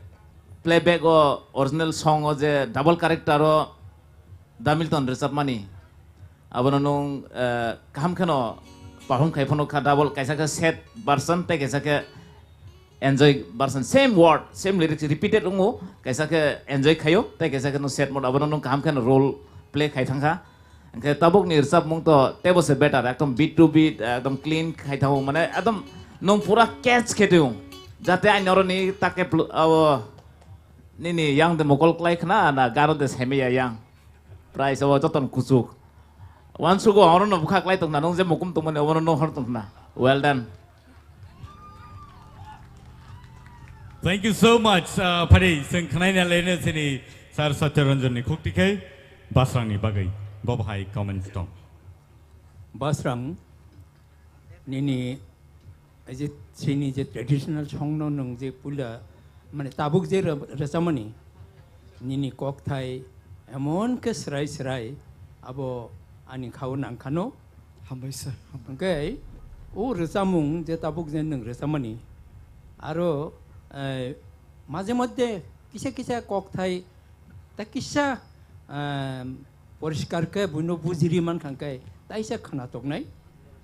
playback o original song o je double character o Da Milton rwchapmani, abono nwng, eh, kaham kheno perform khai phano kha, double, kaisa khe sad version tei kaisa khe enjoy version, same word, same lyrics repeated wngo, kaisa khe enjoy khaio, tei kaisa khe no sad mode abono nung kaham khe no role play khai thangkha. Hwnkhe tabuk ni rwchapmung to teibo se better, ekdom beat to beat, ekdom clean khai thango, mane ekdom nung pura catch khe tong. Jate ani oro ni take pl-, abo nini yang de mokol klai khna na garo de semi ya yang. Price abo joton kuchuk. Wansugo oro no bwkha klai tongna nung je mukum tongmani obono no hor tongna. Well done. Thank you so much. Uh, phari seng khnai na lene sini Sir Satya Ranjan ni khukti khai Basrang ni bagwi bo bahai comments tong. Basrang nini Ei je chini je traditional song no nwng je puila, mane tabuk je rw-, rwchapmani, nini kokthai emon khe swrai swrai abo ani khao nangkhano. Hambai sir, hambai. Hwnkhe o rwchapmung je tabuk je nwng rwchapmani, aro, eh, maje moddhe kisa kisa kokthai ta kisa, ehm, poriskar khe buino bujiri mankha khe taisa khna toknai.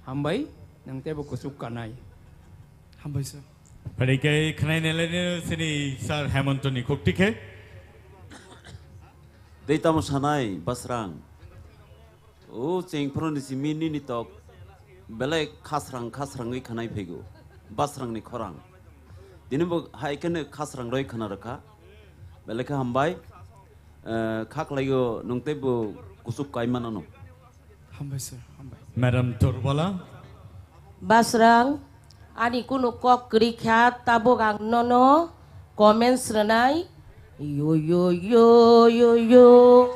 Hambai, nwng teibo kuchuk kanai. Hambai sir. Phaikhe khwnai nelaini sini Sir Hemonto ni khukti khe. Dei tamo sanai Basrang. O chengphuru ni simi nini tok belai khasrang khasrangwi khwnai phaigo. Basrang ni khorang. Dini bo hai kheno khasrang roi khna rwkha. Belai khe hambai. Eh, kha khlaio nwng teibo kuchuk kai manano. Hambai sir, hambai. Madam Torbala. Basrang, ani kunu kok kwrwi kha, tabuk ang nono comments rwnai. Yo, yo, yo, yo, yo.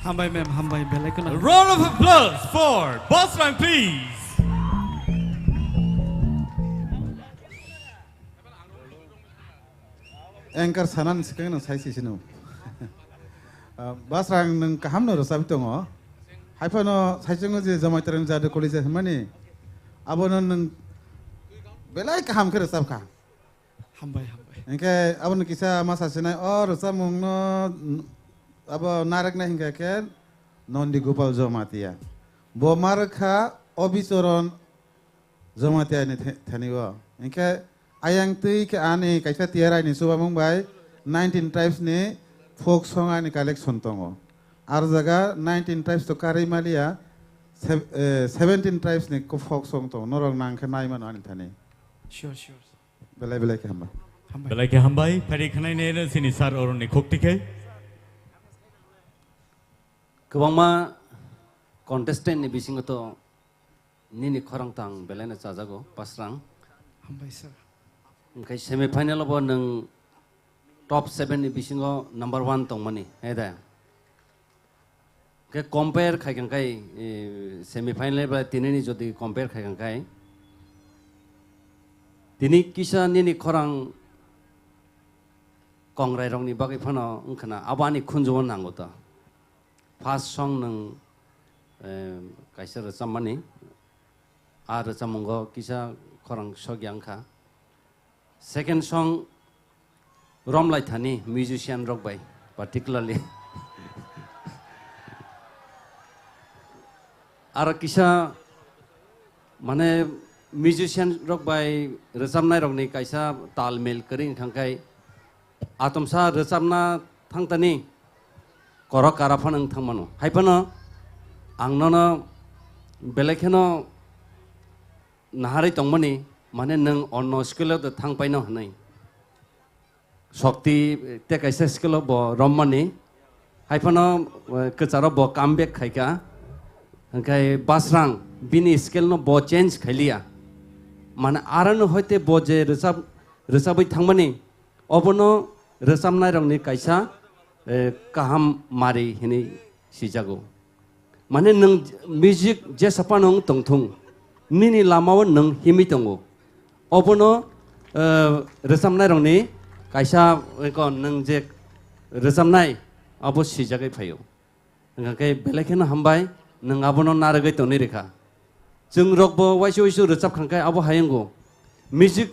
Hambai ma'am, hambai, belai kheno. A round of applause for Basrang, please. Anchor sanani swkang no sai sisino. Ah, Basrang nwng kaham no rwchapwi tongo. Haiphano saichungo je Jamaitwrwng Jadu College hwnmani, abono nwng belai kaham khe rwchapkha. Hambai, hambai. Hinkhe abono kisa ma sasinai, o rwchapmung no, abo narwknai hinkhe khe Nondi Gopal Jamatia. Bo ma rwkha Obichoron Jamatia ni the-, thani o. Hinkhe ayang twi khe ani kaisa T R I ni chubamung bai nineteen tribes ni folk song ani collection tongo. Ar jaga nineteen tribes to karwi maliya, sev-, eh, seventeen tribes ni ko folk song tongo. Norok nang khe nai mano ani thani. Sure, sure. Belai belai khe hambai. Hambai. Belai khe hambai. Phari khnai ne sini sir oroni khukti khe. Kwbangma contestant ni bisingo to nini khorang tang belai no chajago, Basrang. Hambai sir. Hwnkhe semi final o bo nwng top seven ni bisingo number one tongmani, he da? Khe compare khai kang khai, eh, semi final ba tini ni jodi compare khai kang khai, tini kisa nini khorang kongrai rok ni bagwi phano wngkha na, abo ani khunju o nango to. First song nwng, eh, kaisa rwchapmani, a rwchapmungo kisa khorang sokya wngkha. Second song romlai thani musician rok bai particularly. Aro kisa mane musician rok bai rwchapnai rok ni kaisa tal mil kwrwi wngkha khe atomsa rwchapna thangtani korok kara phano wng thangmano. Hai phano ang nono belai kheno naharwi tongmani, mane nwng onno skill o thang paino hwnwi. Shokti tei kaisa skill o bo rommani. Hai phano, eh, kwcharo bo comeback khaikha. Hwnkhe Basrang bini skill no bo change khailiya. Mane aroni hoite bo je rwchap, rwchabwi thangmani, obono rwchapnairokni kaisa, eh, kaham mari hinwi sijago. Mane nwng music jesa phano wng tongthung, nini lamao nwng himwi tongo. Obono, eh, rwchapnairokni kaisa, eko nwng je rwchapnai, abo sijagwi phaio. Hwnkha khe belai kheno hambai, nwng abono narwgwi tongwi rwkha. Chwng rokbo waisa waisa rwchap kha khe abo hai wngo. Music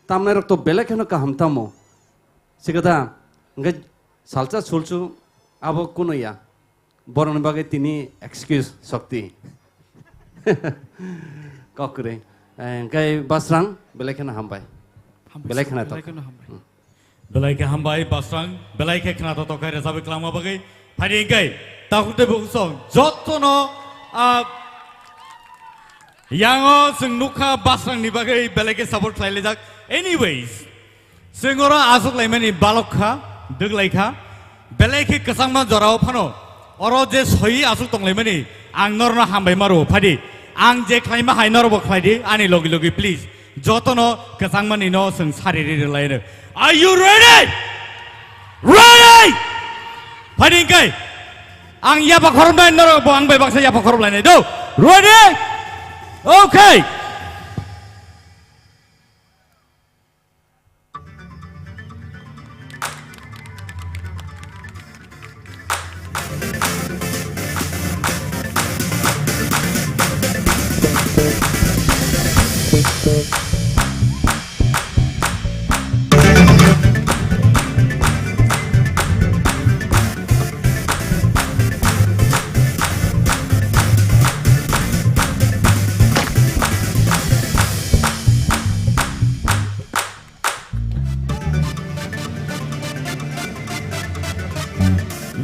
tamnairok to belai kheno kaham tamo. Sikha da? Hwnkhe salsa sulsu abo kuno ya. Borokni bagwi tini excuse Shokti. Kok kwrwi. Eh, hwnkhe Basrang belai kheno hambai. Belai khwnatok. Belai kheno hambai. Belai khe hambai, Basrang, belai khe khwnatok tok khe rwchapwi kwlangma bagwi. Phaidi hwnkhe, takhuk tei bukhuk song, jotono, ah, yango chwng nukha Basrangni bagwi belai khe support khlailaijak. Anyways, chwng oro achuk laimani balok kha, dwk lai kha. Belai khe kwchangma jorao phano oro je soi achuk tonglaimani, ang norno hambai ma rwo, phaidi. Ang je khlaima hai norokbo khlaidi, ani logi logi, please. Jotono kwchangmani no chwng sari ri rwlaino. Are you ready? Ready? Phaidi hwnkhe ang yapha khoromnai, norokbo ang bai baksa yapha khoromlainai do. Ready? Okay.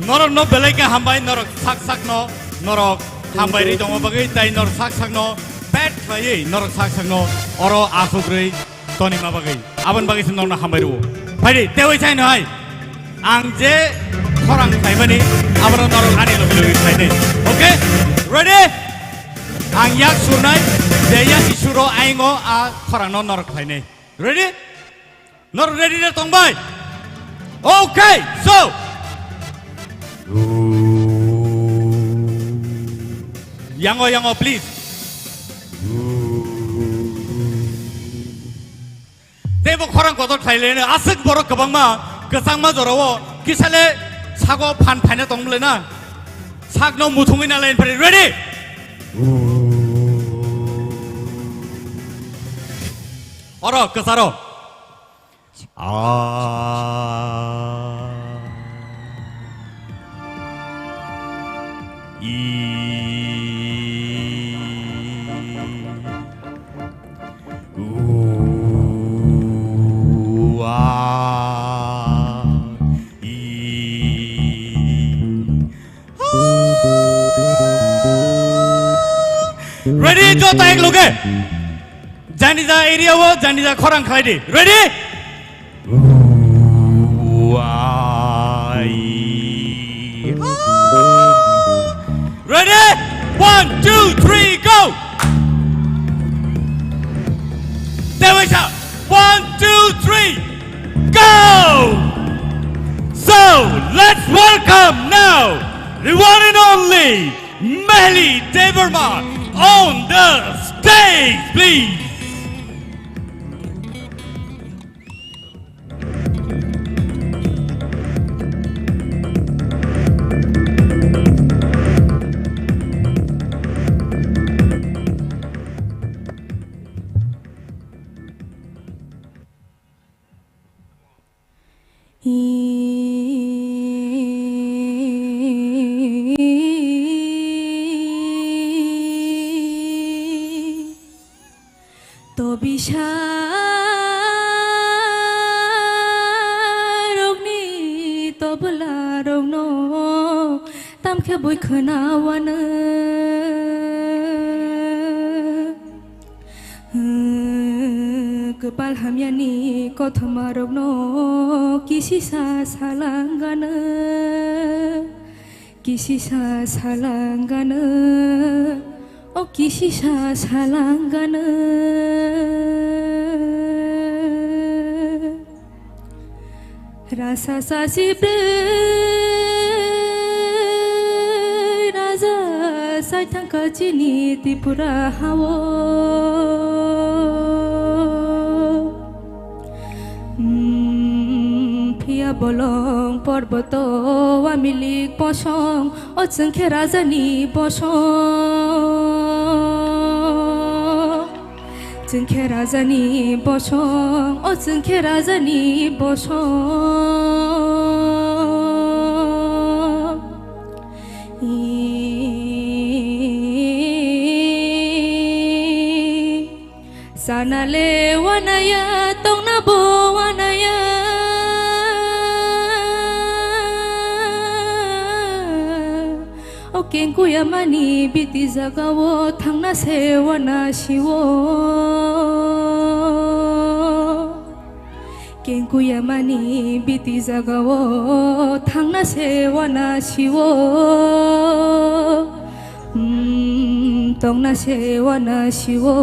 Norokno belai khe hambai, norok sak sakno, norok hambai ri tongma bagwi, tei norok sak sakno bet khlaiwi, norok sak sakno oro aswk rwi tonima bagwi, aboni bagwi se norokno hambai rwo. Phaidi, teiwi saino hai, ang je khorang khlaimani, abono norok ani logi logi khlainai. Okay? Ready? Ang yak surnai, je yak suro aingo a khorangno norok khlainai. Ready? Nor ready na tong bai? Okay, so. Yango, yango, please. Teibo khorang kotor khlai le, aswk borok kwbangma, kwchangma jorao, kisale sago phan phaina tong le na. Sakno muthungwi na line phari, ready? Oro, kwcharo. Ah. I. U. A. I. Ready, jota ek loge. Janija area o, janija khorang khlai di. Ready? Ready? One, two, three, go! Tewaisa, one, two, three, go! So, let's welcome now the one and only Mehli Debbarma on the stage, please. Tobisa rokni tobla rokno tamkhe bui khwnawano. Kwpal hamyani kothoma rokno kisisa salangano, kisisa salangano, o kisisa salangano. Rasa sasi bwrwi raja saithang kachini Tripura hao. Hmm, phiya bolong porboto wamilik bosong, o chwngkhe rajani bosong. Chwngkhe rajani bosong, o chwngkhe rajani bosong. Sanale wanaya tongna bo Kengkuyamani biti jagao thangna se wana siwo. Kengkuyamani biti jagao thangna se wana siwo. Hmm, tongna se wana siwo.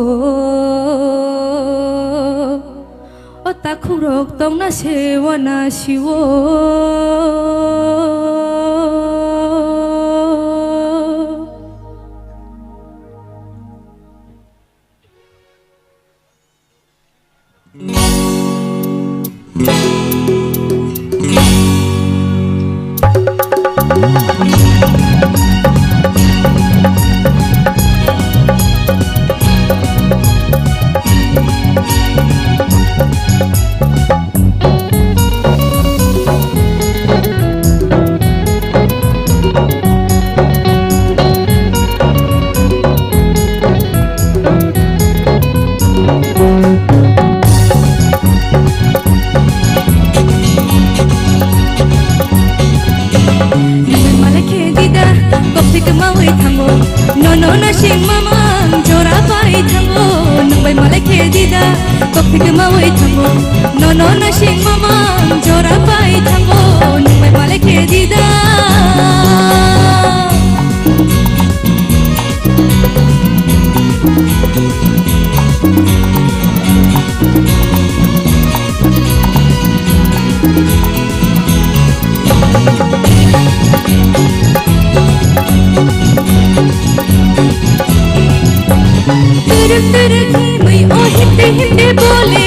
O takhukrok tongna se wana siwo. Nungbai malai khe dida, kok thik mawi thango. Nono nasing mamang jora pai thango. Nungbai malai khe dida, kok thik mawi thango. Nono nasing mamang jora pai thango. Nungbai malai khe dida. Twerwk twerwk himwi o himte himte bole,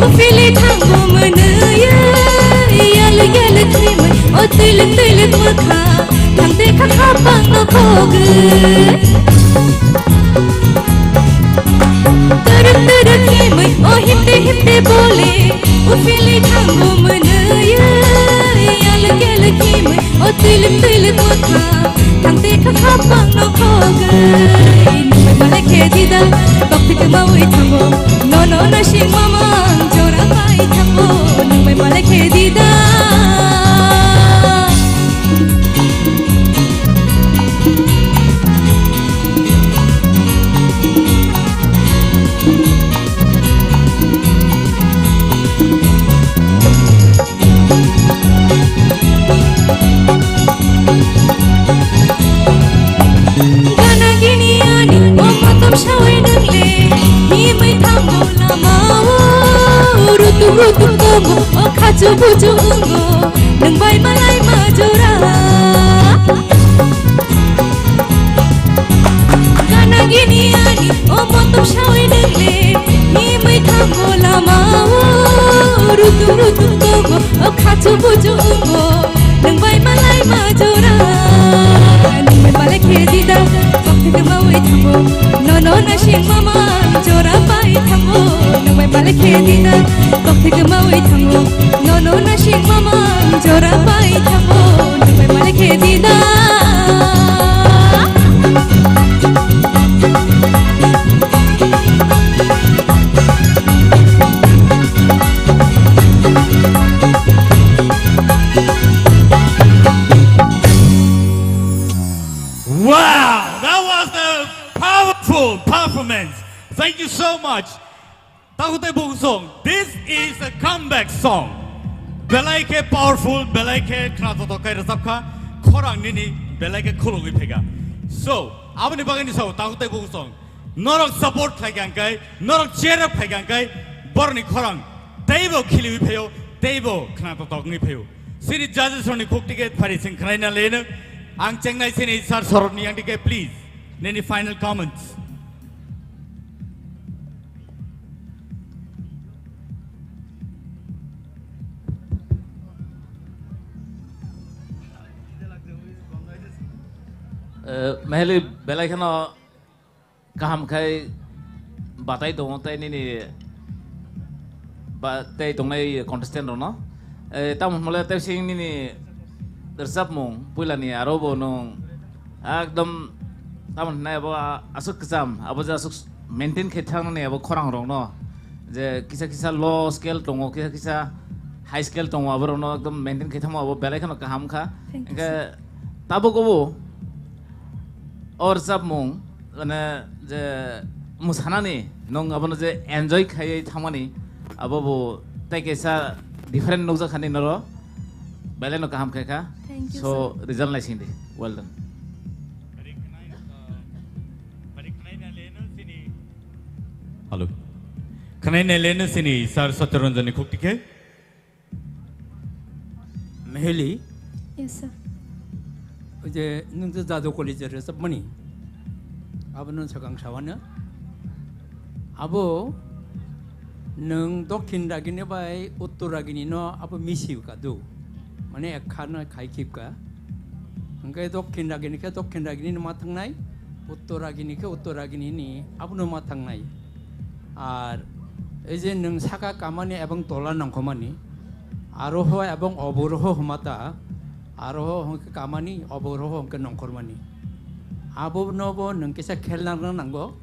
o philwi thango mwnwi, yalwk yalwk himwi o twilwk twilwk mwkha, thangte kha khapang no khogwi. Twerwk twerwk himwi o himte himte bole, o philwi thango mwnwi, yalwk yalwk himwi o twilwk twilwk mwkha, thangte kha khapang no khogwi. Nungbai malai khe dida, kok thik mawi thango. Nono nasing mamang jora pai thango. Nungbai malai khe dida. Gana gini ani o motom sawi nungle, himwi thango lama o, rutuk rutuk tongo o khachu buchu wngo, nungbai malai ma jora. Gana gini ani o motom sawi nungle, himwi thango lama o, rutuk rutuk tongo o khachu buchu wngo, nungbai malai ma jora. Nungbai malai khe dida, kok thik mawi thango, nono nasing mamang jora pai thango. Nungbai malai khe dida, kok thik mawi thango, nono nasing mamang jora pai thango. Nungbai malai khe dida. Wow, that was a powerful performance. Thank you so much. Takhuk tei bukhuk song, this is a comeback song. Belai khe powerful, belai khe khna joto kai rwchap kha, khorang nini belai khe khulugwi phaikha. So, aboni bagwi ni sao takhuk tei bukhuk song. Norok support khlai kha hwnkhe, norok cheer up khlai kha hwnkhe, borokni khorang teibo khiliwi phaio, teibo khna joto wngwi phaio. Sini judges rokni khuk ticket phari sing khnaina leno. Ang chengnai sini sir Sorobni yang ticket, please. Nini final comments. Eh, Meheli belai kheno kaham khai batai tongo tei nini ba tei tongnai contestant rokno. Eh, tamo hwnmale tei sing nini rwchapmung puilani aro bo nwng ekdom tamo hwnai abo aswk kwcham abo je aswk maintain khe thangmani abo khorang rokno je kisa kisa low scale tongo, kisa kisa high scale tongo, abo rokno ekdom maintain khe thangma abo belai kheno kaham kha. Thank you, hwnkhe sir. Tabuk obo O rwchapmung, mane, je mwsanani, nwng abono je enjoy khaiwi thangmani, abo bo tei kaisa different nukjakha nini noro, belai no kaham khaikha. Thank you, So, sir. Result naisingdi. Well done. Hello. Khwnai naileno sini Sir Satyaranjan ni khukti khe. Meheli. Yes, sir. Oje nwng je Jadu College rwchapmani. Abo nwng swkang sawano. Abo nwng Dokhin Ragini bai Uttor Ragini no abo misi kadu. Mane ekha no khai khipka. Hwnkhe Dokhin Ragini khe Dokhin Ragini no ma thangnai, Uttor Ragini khe Uttor Ragini ni abo no ma thangnai. Ar ei je nwng saka kamani ebong tola nongkhormani, aroho ebong oboroho hwmata, aroho hwnkhe kamani, oboroho hwnkhe nongkhormani. Abonobo nwng kisa khel nang nango,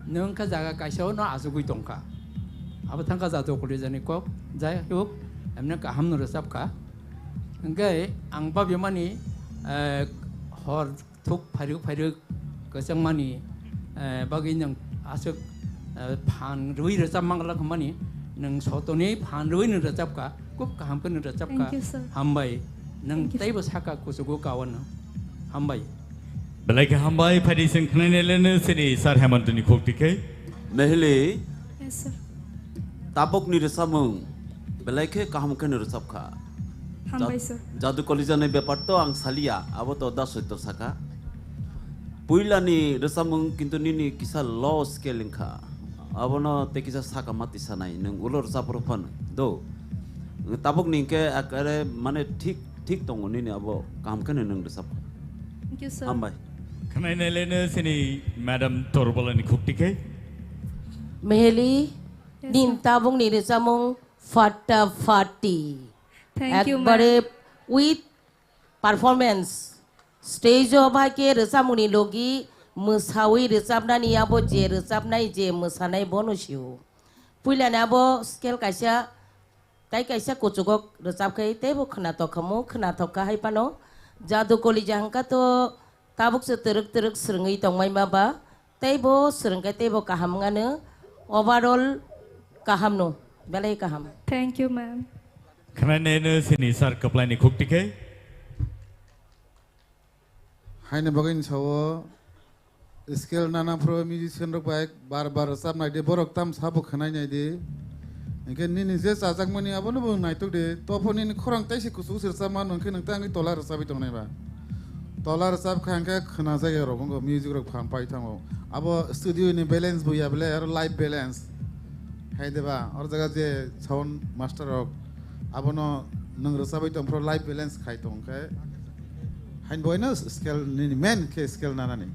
nwng khe jaga kaisa-o no achugwi tongkha. Abo thangkha Jadu College ni kok, jai hok, emne kaham no rwchapkha. Hwnkhe ang babimani, eh, hor thuk phairuk phairuk kwchangmani, eh, bagwi nwng aswk, eh, phan rwui rwchapmang lak hwnmani, nwng sotoni phan rwui nwng rwchapkha, khub kaham khe nwng rwchapkha. Thank you, sir. Hambai. Nwng Thank you, sir. Teibo saka kuchugo kawano. Hambai. Belai khe hambai, phaidi seng khnainai leno sini Sir Hemantoni khukti khe. Meheli. Yes, sir. Tabukni rwchapmung belai khe kaham khe no rwchapkha. Hambai, Jad-, sir. Jadu College ni bepar to ang saliya, abo to da soito saka. Puilani rwchapmung kintu nini kisa low scale wngkha. Abono tei kisa saka mati sanai, nwng ulo rwchap rw phano. Do. Tabukni hwnkhe akare mane thik, thik tongo nini abo kaham khe no nwng rwchapkha. Thank you, sir. Hambai. Khnainai leno sini Madam Torbolani khukti khe. Meheli, Yes, nin sir. Tabukni rwchapmung Fatta Fatti. Thank you, ma'am. Ekbare with performance. Stage o bai khe rwchapmungni logi mwsawi rwchapnani abo je rwchapnai je mwsanai bono sio. Puilani abo scale kaisa, tai kaisa kuchukgo rwchap khe teibo khwnatok khamu, khwnatok kha hai phano. Jadu College hwnkha to tabuk se twrwk twrwk swrwngwi tongmai ma ba. Teibo swrwngkhe teibo kaham wngano, overall kahamno, belai kaham. Thank you, ma'am. Khwnai neno sini sir kwplaini khukti khe. Haini bagwi ni sao scale nana phuru musician rok bai bar bar rwchap nai di, borok tam sabo khwnai nai di. Hinkhe nini je chajakmani abono bo naitok di. Topho nini khorang taisi kuchuk se rwchap mano, hinkhe nwng tei angwi tola rwchapwi tongnai ba. Tola rwchap kha hinkhe khwna jagwi rok wngkha, music rok phan pai thango. Abo studio ni balance bo ya bele, aro live balance. Hai de ba, oro jaga je sound master rok abono nwng rwchapwi tong phuru live balance khai tong khe. Hain boino scale nini main khe scale nanani.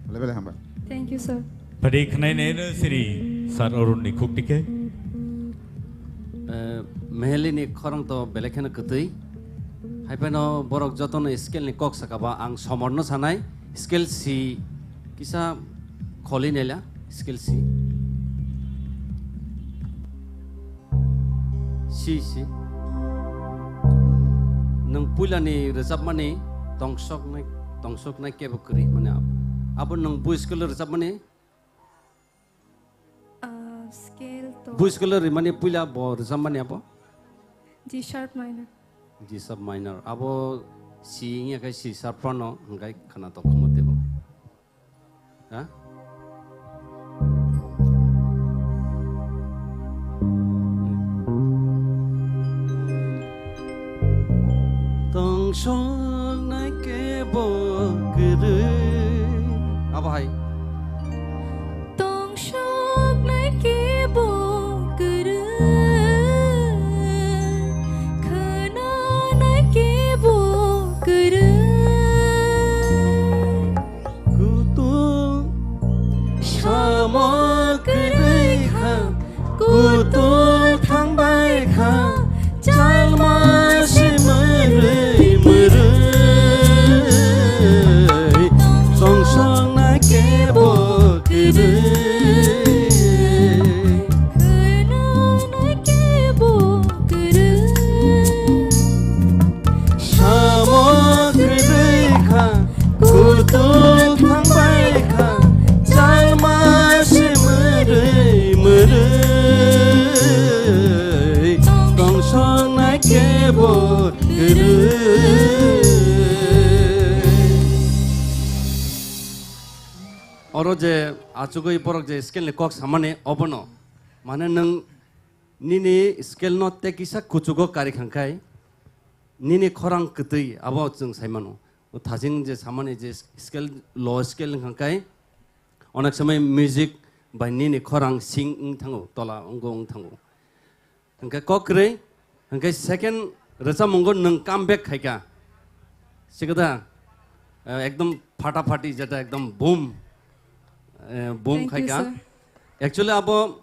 Bele bele hamba. Thank you, sir. Padi khwnai neno sini sir Arun ni khukti khe. Eh, Meheli ni khorang to belai kheno kwtwi. Hai phano borok jotono scale ni kok saka ba ang somor no sanai. Scale C kisa kholi nela, scale C. Si, si. Nwng puilani rwchapmani tongsoknai, tongsoknai kebo kwrwi mani abo. Abo nwng bui scale rwchapmani? Ah, scale to Bui scale rwmani puila bo rwchapmani abo? G sharp minor. G sharp minor. Abo si wngya khe C sharp phano hwnkhe khwnatok khamu teibo. Ha? Tongsoknai kebo kwrwi. Abo hai. Tongsoknai kebo kwrwi. Khwnanai kebo kwrwi. Kutung samo kwrwi kha, kutung thangbai kha, chalma se mwrwi mwrwi. Songsong na ke Oro je achugwi borok je scale ni kok samani obono. Mane nwng nini scale no tei kisa kuchugo kari khangkhai, nini khorang kwtwi abo chwng sai mano. O thajin je samani je scale, low scale wngkha khe, onek somoi music bai nini khorang sing wng thango, tola wnggo wng thango. Hwnkhe kok kwrwi, hwnkhe second rwchapmungo nwng come back khaikha. Sikada, eh, ekdom phata phati jeta ekdom boom, eh, boom Thank you, khaikha. Sir. Actually abo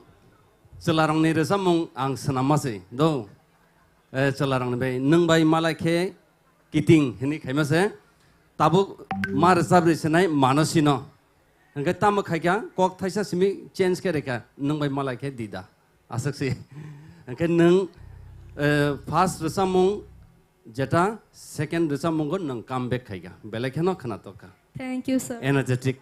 chwlarokni rwchapmung ang swnamma se do. Eh, chwlarokni bai, nwng bai malai khe kiting hwnwi khaima se, tabuk ma rwchapri swnai mano sino. Hwnkhe tamo khaikha, kok thaisa simi change khe rikha, nwng bai malai khe dida. Aswk si. Hwnkhe nwng, eh, first rwchapmung jeta, second rwchapmungo nwng come back khaikha. Belai kheno khwnatok kha. Thank you, sir. Energetic.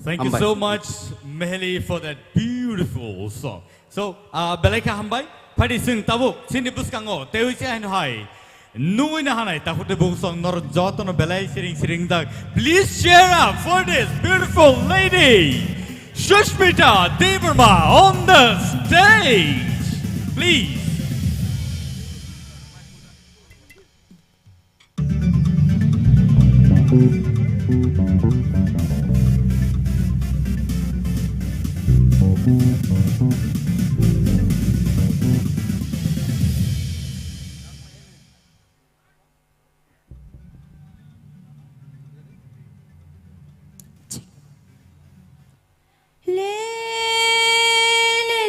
Thank you Hambai. So much, Meheli, for that beautiful song. So, uh, belai kha hambai. Phadi sing tabuk, sini bwskango, tewi se haino hai. Nui na hanai, takhuk tei bukhuk song nor jotono belai siring siring dak. Please cheer up for this beautiful lady, Sushmita Debbarma on the stage. Please. Le,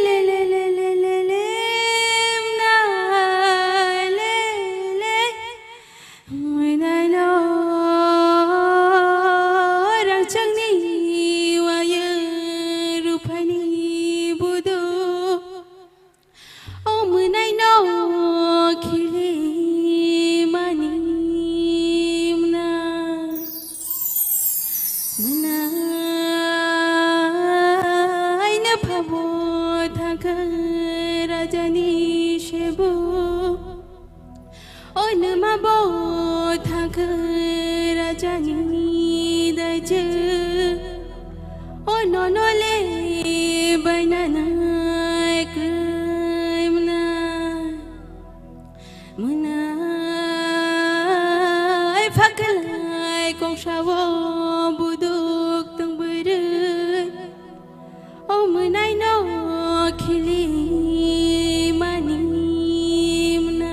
le, le, mna, le, le, mwnai no, rangchakni waya, ruphani budu. O mwnai no khili mani mwnai. Mwnai no phabo thangkha rajani sebu. O nwma bo thangkha rajani daijwk. O nono le bainanai kwrwi mwnai. Mwnai phaklai kongsao buduk tong bwrwi. O mwnai no khili mani mwnai.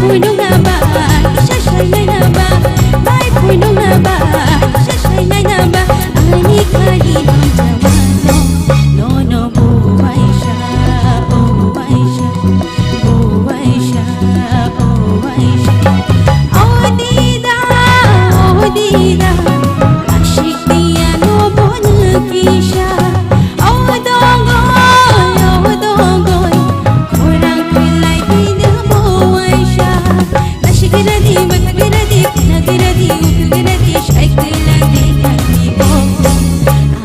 Phunukna ba, kisa sainaina ba, bai phunukna ba, kisa sainaina ba, ani khani no jawano, no no bubaisa, bubaisa, bubaisa, bubaisa. O dida, o dida, ashik diya no bono kisa. O dogoi, o dogoi, khorang khwlai dino bubaisa. Nasikradi, makrakradi, khwnakradi, utukradi, saikradi, ani bo.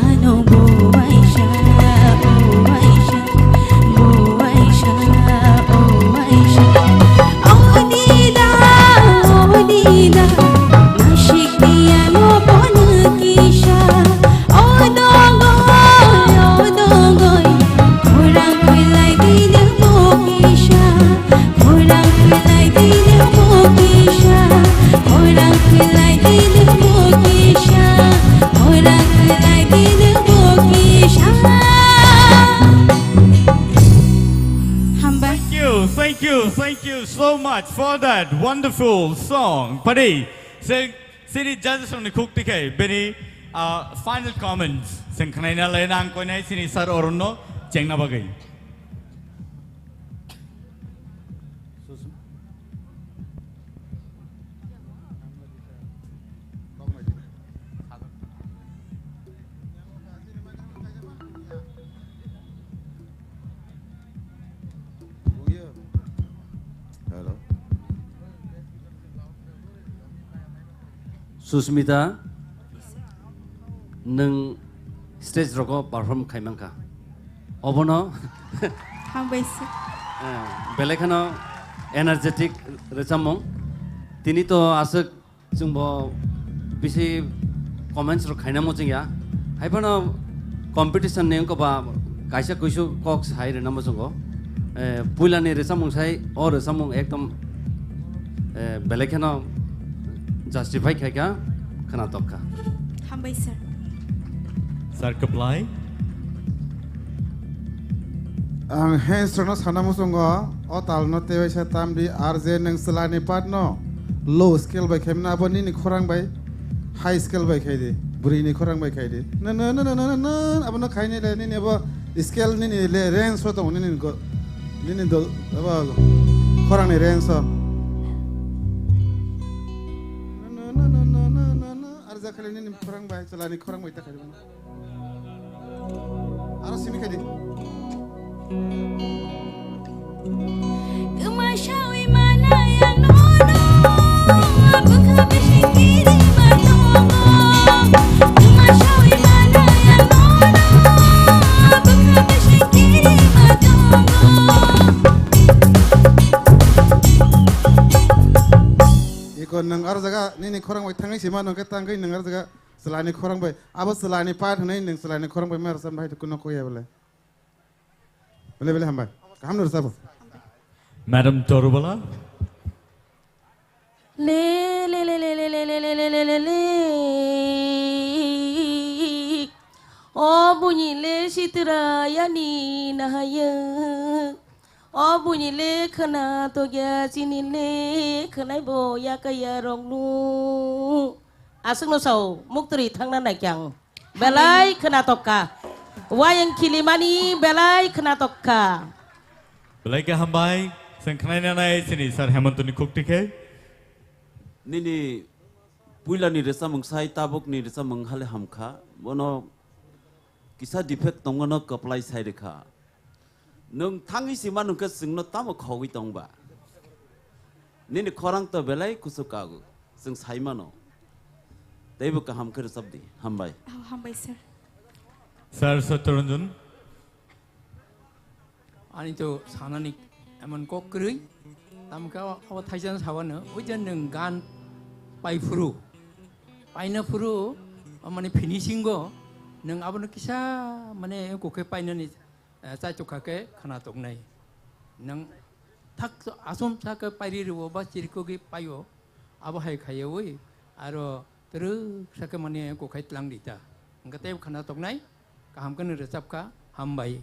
Ano bubaisa, bubaisa, bubaisa, bubaisa. O dida, o dida, nasikradi ano bono kisa. O dogoi, o dogoi, khorang khwlai dino bo kisa. Khorang khwlai dino bo kisa. Khorang khwlai dino bo kisa. Khorang khwlai dino bo kisa. Hambai. Thank you, thank you, thank you so much for that wonderful song. Padi, se Sini judges rokni khuk tikhe bini, ah, final comments chwng khnaina lai nang koinai sini sir Arun no chengna bagwi. Hello. Susmita, nwng stage rogo perform khai mankha. Obono Hambai sir. Eh, belai kheno energetic rwchapmung. Tini to aswk Chwngbo bisi comments rok khaina muchungya. Haiphano competition ni wngkha ba kaisa kuisu kok sai rwna muchungo. Eh, puila ni rwchapmung sai, o rwchapmung ekdom, eh, belai kheno justify khaikha, khwnatok kha. Hambai sir. Sir, kwplai. Ang hands rokno sana muchungo, o talno tei waisa tamdi, R J nwng chwlani part no low scale bai khaimano, abo nini khorang bai high scale bai khai di, bwrwini khorang bai khai di. No, no, no, abono khaini le, nini abo scale nini le range o tongo, nini go, nini dol, abo khorangni range o. No, no, no, R J khali nini khorang bai, chwlani khorang bai ta khai di bono. Aro simi khaidi. Kwma sawi manaya nono, bwkha bising kiri ma tongo. Kwma sawi manaya nono, bwkha bising kiri ma tongo. Iko nwng aro jaga nini khorang bai thangwi sima nokhe tangwi nwng aro jaga Chwlani khorang bai, abo chwlani part hwnwi nwng chwlani khorang bai ma rwchapna hai kuno kok ya bole. Bole bole hambai. Kaham no rwchabo. Madam Torubala. Le, le, le. O buini le sitra yani nahaya. O buini le khwna tokya chini le khwnai bo yakaya roknu. Aswkno sao, muktwrwi thangna nai khe ang. Belai khwnatok kha. Wayang khilimani belai khwnatok kha. Belai khe hambai, chwng khnaina nai chini Sir Hemantoni khuk tikhe. Nini puilani rwchapmung sai tabukni rwchapmung hale hamkha. Bono kisa defect tongmano kwplai sai rwkha. Nwng thangwi sima nwng khe chwngno tamo khogwi tong ba? Nini khorang to belai kuchuk kago, chwng sai mano. Teibo kaham khe rwchap di. Hambai. Oh, hambai, sir. Sir Satyaranjan. Ani to sanani emon kok kwrwi. Tamo khe abo, abo thaisa sabano, ui je nwng gan pai phuru. Paina phuru, mane finishing o, nwng abono kisa, mane, kokhe painani eh, chaitok kha khe khwnatok nai. Nwng thak asomsa khe pairi rwo ba chirikogwi paio, abo hai khaiwi aro twrwksa khe mani kokhai tlang rita. Hwnkhe tei khwnatok nai, kaham khe nw rwchap kha, hambai.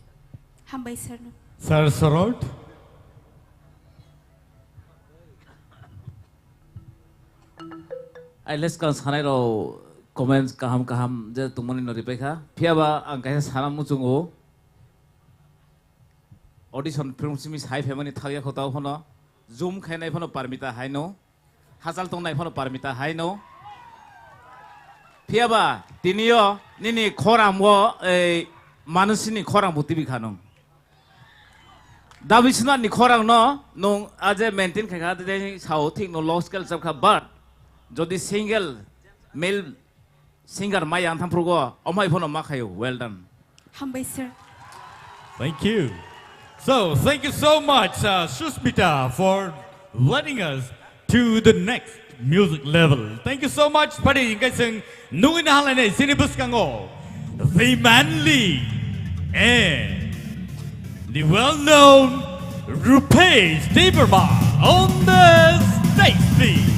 Hambai sir no. Sir Sorot. Ai leskang sanai rok comments kaham kaham je tongmani no ripai kha. Phiya ba ang kaisa sana muchungo. Audition film simi sai phaimani thakya kho tao phano. Zoom khainai phano Parmita haino. Hachal tongnai phano Parmita haino. Phiya ba tiniyo nini khorang bo ei Manusini khorang bo tibi kha nung. Dabi Swnarni khorang no nung aje maintain khai kha, de sao thik no low scale chap kha, but jodi single male singer maya ang thamprugo, omhai phano ma khayo. Well done. Hambai, sir. Thank you. So, thank you so much, uh, Sushmita, for letting us to the next music level. Thank you so much, padi, hingkai seng nugui na halai nei, sini bwskango the manly and the well-known Rupesh Debbarma on the stage, please.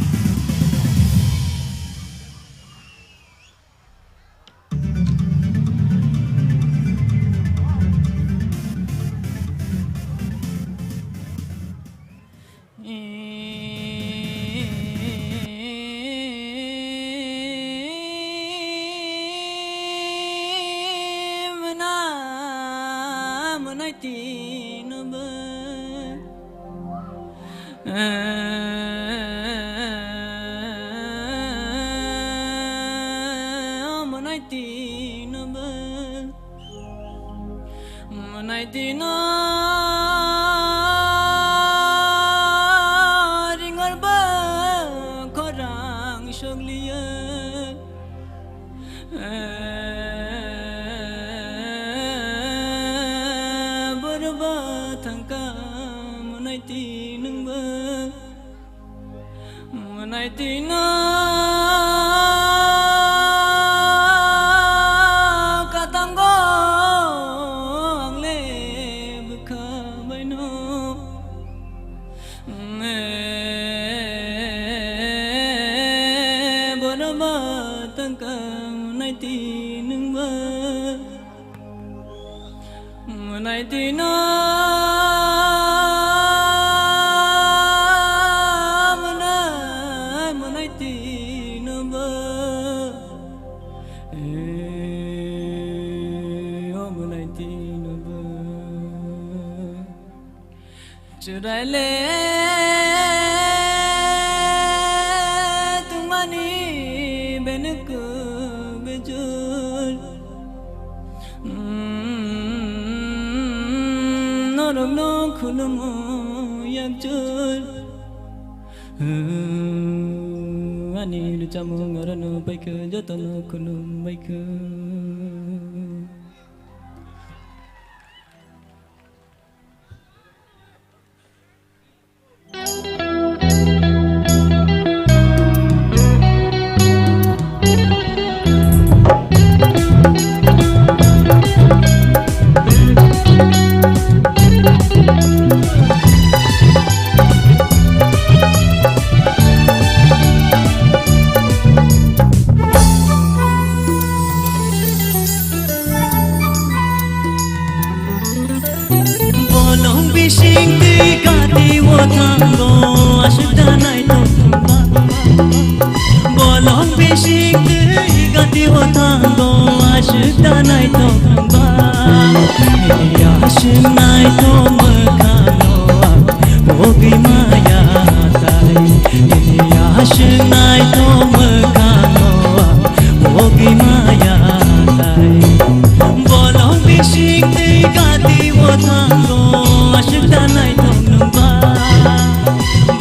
Mwnai tino ringor ba khorang sogliya. Borba thangka mwnai tinungba. Mwnai tino katango angle bwkha baino. Borba thangka mwnai tinungba. Mwnai tino, mwnai, mwnai tino bo. Eh, o mwnai tino bo. Chwraile tungmani benuku bejul. Mm, norokno khulumu yakjul. Ani rwchapmung orono paikha, jotono khulum baikha. Bolong bising twi gati o thango aswk da naithok ba. Bolong bising twi gati o thango aswk da naithok ba. Aswk naithok mwkhano ang pogwi maya tai. Aswk naithok mwkhano ang pogwi maya tai. Bolong bising twi gati o thango aswk da naithok nungba.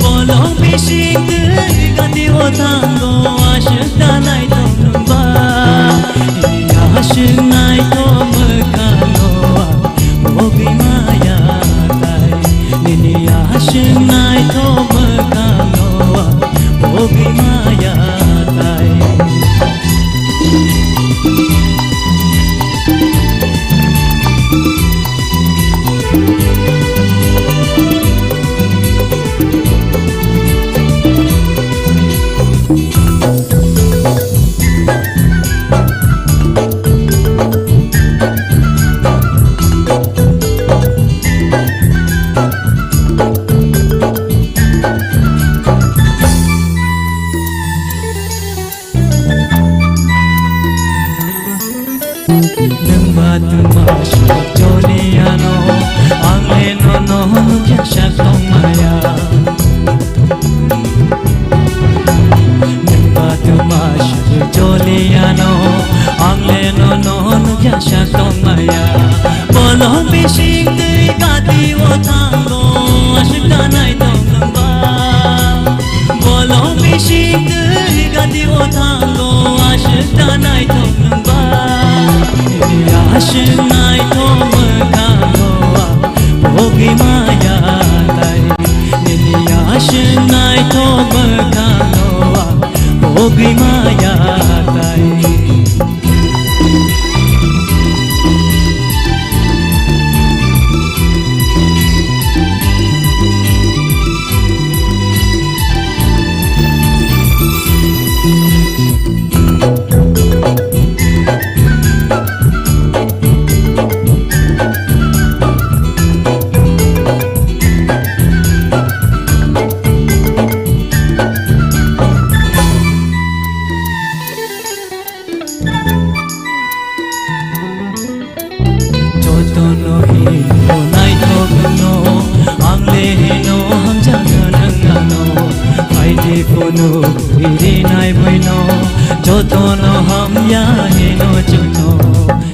Bolong bising twi gati o thango aswk da naithok nungba. Aswk naithok mwkhano ang pogwi maya tai. Nini aswk naithok mwkhano ang pogwi maya tai. Nwng ba twma suk choli ano, ang le nono nukya sak tongmaya. Nwng ba twma suk choli ano, ang le nono nukya sak tongmaya. Bolong bising twi gati o thango, aswk da naithok nwng ba. Bolong bising twi gati o thango, aswk da naithok nwng ba. Nini aswk naithok mwkhango, pogwi maya tai. Nini aswk naithok mwkhango, pogwi maya tai. Jotono hino naithok no, ang le hino hamjakna nang ano. Phaidi phunuk iri nai buino, jotono hamya hino chukno.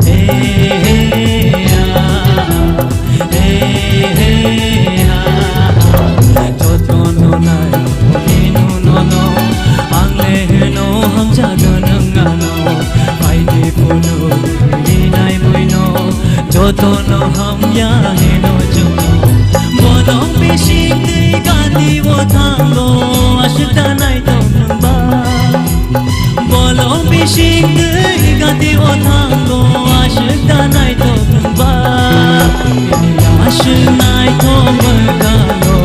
He, he, ah. He, he, ha, ha. Jotono nai, hino nono, ang le hino hamjakna nang ano. Phaidi phunuk iri nai buino, jotono hamya hino chukno. Bolong bising twi gati o thango, aswk da naithok nwng ba. Bolong bising twi gati o thango, aswk da naithok nwng ba. Nini aswk naithok mwkhango,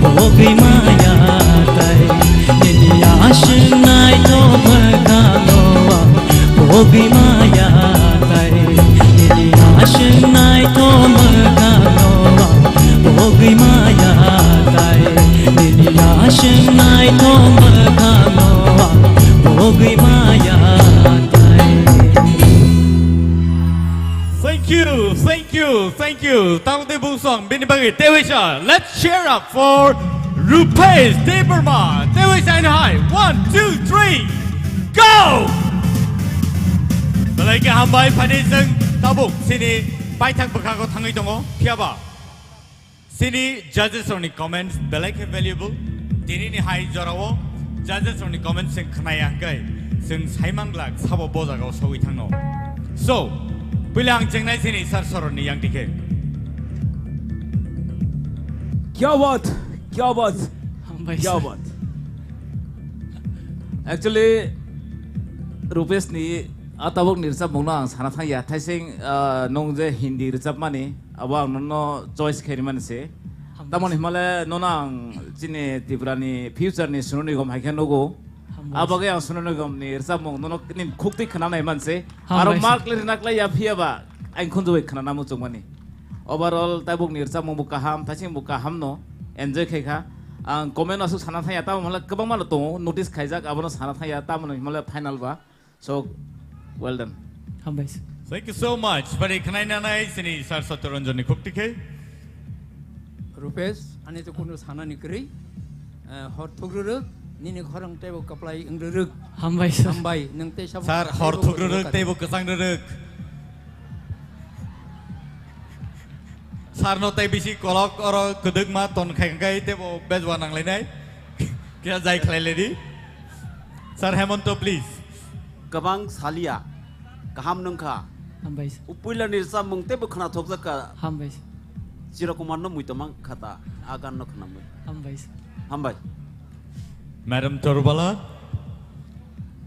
pogwi maya tai. Nini aswk naithok mwkhango, pogwi maya tai. Nini aswk naithok mwkhango, pogwi maya tai. Nini aswk naithok mwkhango, pogwi maya tai. Thank you, thank you, thank you. Tangdi bungsong bini bagwi tewisa. Let's cheer up for Rupesh Debbarma. Tewisa and high. One, two, three, go! Belai khe hambai, phani chwng tabuk chini paithak bwkhago thangwi tongo. Phiyaba chini judges rokni comments belai khe valuable. Tinini hai jorao judges rokni comments chwng khnaya hwnkhe chwng saimang glak sabo bo jagao sogwi thangno. So, puila ang chengnai chini sir soroni yang dikhe. Kya baat, kya baat, Hambai kya sir. Baat. Actually, Rupesh ni a tabuk ni rwchapmung no ang sana thang ya. Thaising, ah, nung je Hindi rwchapmani, abo ang nono choice khe rimani se. Hambai. Tamoni himale nono ang chini Tripura ni future ni Sonu Nigam hai khe nugo. Hambai. A bagwi ang Sonu Nigam ni rwchapmung nono nini khuk twi khna nai man se. Hambai. Aro se. Mark le rwna klai ya phiya ba ang khunju bai khna na muchung mani. Overall tabuk ni rwchapmung bo kaham, thaising bo kaham no enjoy khai kha. Ang comment aswk sana thang ya, tamo himale kwbangma no tongo, notice khaijak, abono sana thang ya, tamoni himale final ba. So, well done. Hambai sir. Thank you so much. Bari khnai nanai sini Sir Satyaranjan ni khuk tikhe. Rupesh, ani to kuno sana ni kwrwi. Eh, hor thukrwrwk, nini khorang teibo kwplai wngrwrwk. Hambai sir. Hambai, nwng tei sabo Sir, hor thukrwrwk teibo kwchang rwrwk. Sir no tei bisi kolok oro kwdwkma ton khai khai teibo bejwa nanglainai. Kya jai khlai ledi. Sir Hemonto, please. Kwbang salia, kaham nungkha. Hambai sir. Upuila ni rwchapmung teibo khwnathokjak kha. Hambai sir. Chiro Kumar no muitomang khata, a gan no khwnamwi. Hambai sir. Hambai. Madam Torbala.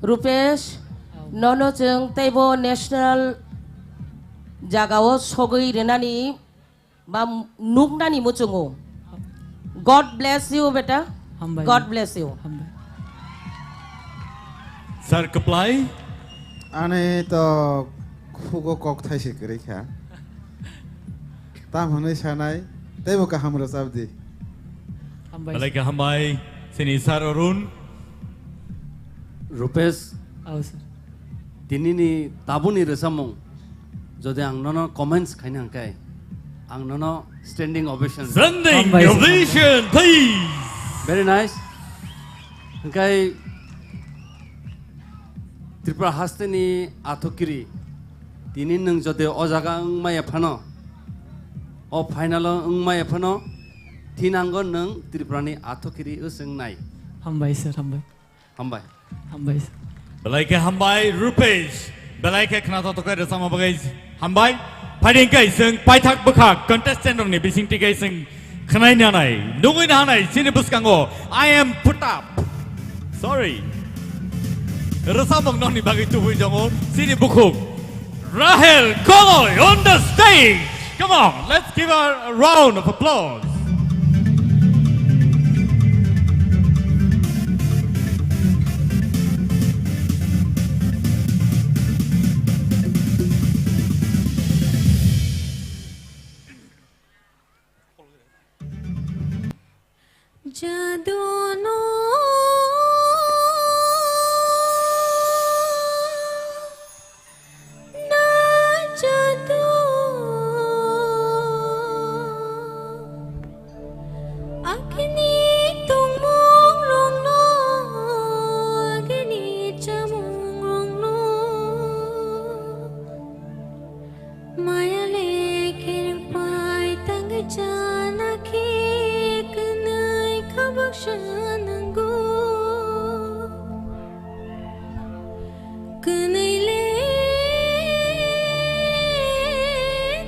Rupesh, oh, nono chwng teibo national jagao sogwi rwnani ba nuknani muchungo. God bless you, beta. Hambai. God bless you. Hambai. Sir Kaplai. Ani to khugo kok thai se kwrwi kha. Tam hwnwi sanai, teibo kaham rwchap di. Hambai. Belai khe hambai, sini Sir Arun. Rupesh. Oh, sir. Tinini tabukni rwchapmung, jodi ang nono comments khaina hwnkhe, ang nono standing ovation. Standing Hambai, sir. Ovation, please. Very nice. Hwnkhe Tripura hasteni athukiri, tini nwng jodi o jaga wngmaya phano, o final o wngmaya phano, thinango nwng Tripurani athukiri wswngnai. Hambai, sir, hambai. Hambai. Hambai. Belai khe hambai, Rupesh. Belai khe khna toktok khe rwchapma bagwi hambai. Phaidi hwnkhe chwng paithak bwkha contestant rokni bisingtwi khe chwng khwnai nanai, nugwi nanai, chini bwskango I am put up. Sorry. Rwchapmung nokni bagwi tubui tongo chini bukhuk. Rahel Koloi on the stage. Come on, let's give her a round of applause. Jadu no, na jadu. Agini tongmung rokno, agini chamung rokno. Maya le khe rwngpai tangwi chana khe kwnwi kha baksa nango. Kwnwi le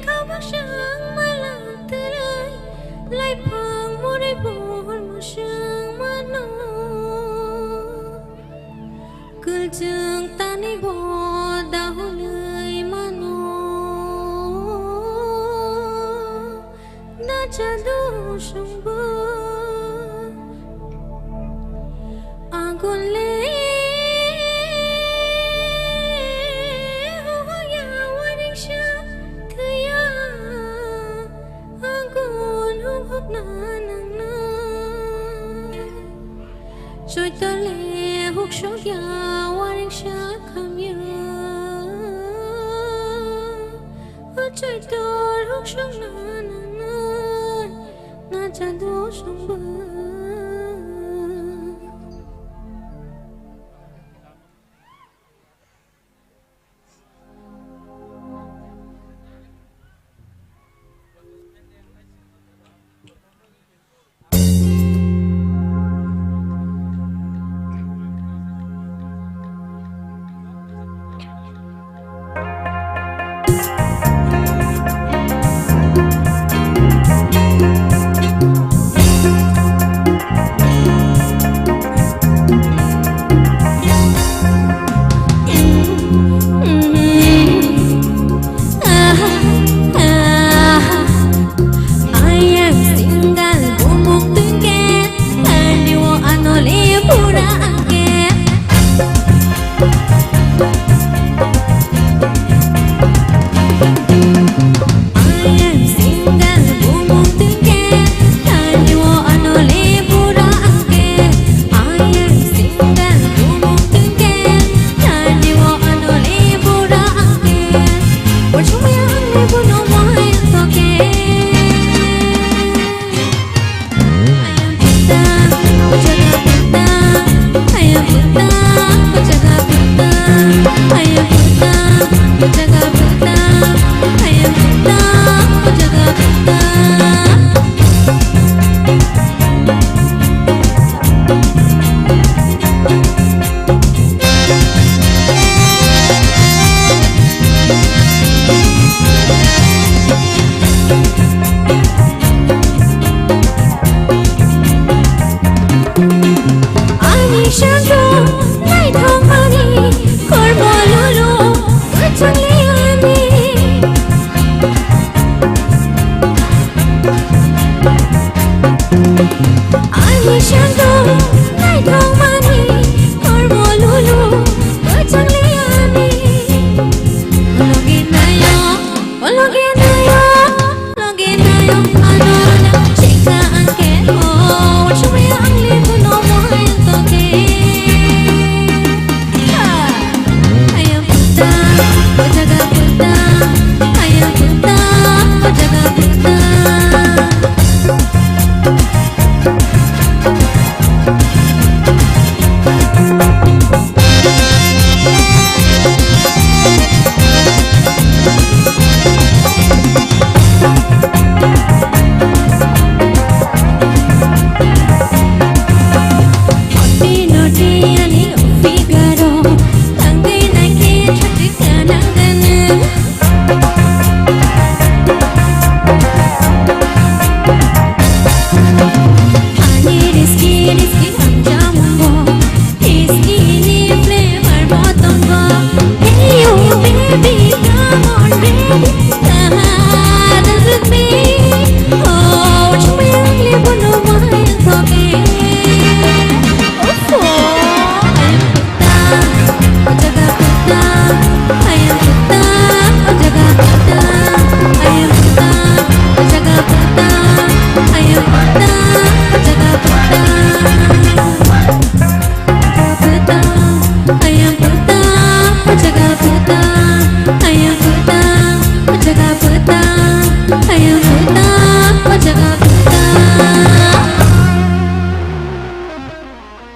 kha baksa wngma lang twrwi, laiphang murui buhur mwswng mano. Kwlchwng tani bo dahulwi mano, na chadu songbo. Agun le hoya waringsa thwiya, agun hubhubna nangnai. Choitole huksokya waringsa khamya. O choitor huksokna nangnai, na chadu songbo. I am single, bumung tungke, ani wo ano le pura angke. I am single, bumung tungke, ani wo ano le pura angke. I am single, bumung tungke, ani wo ano le pura angke. Ursumaya ang le buno mohai toke. Ani sangko naithokmani kormo lolo kwchangli ani. Ani sangko naithokmani kormo lolo kwchangli ani. Logi nayo, logi nayo. Logi nayo ano chika angke o, ursumaya ang le buno mohai toke.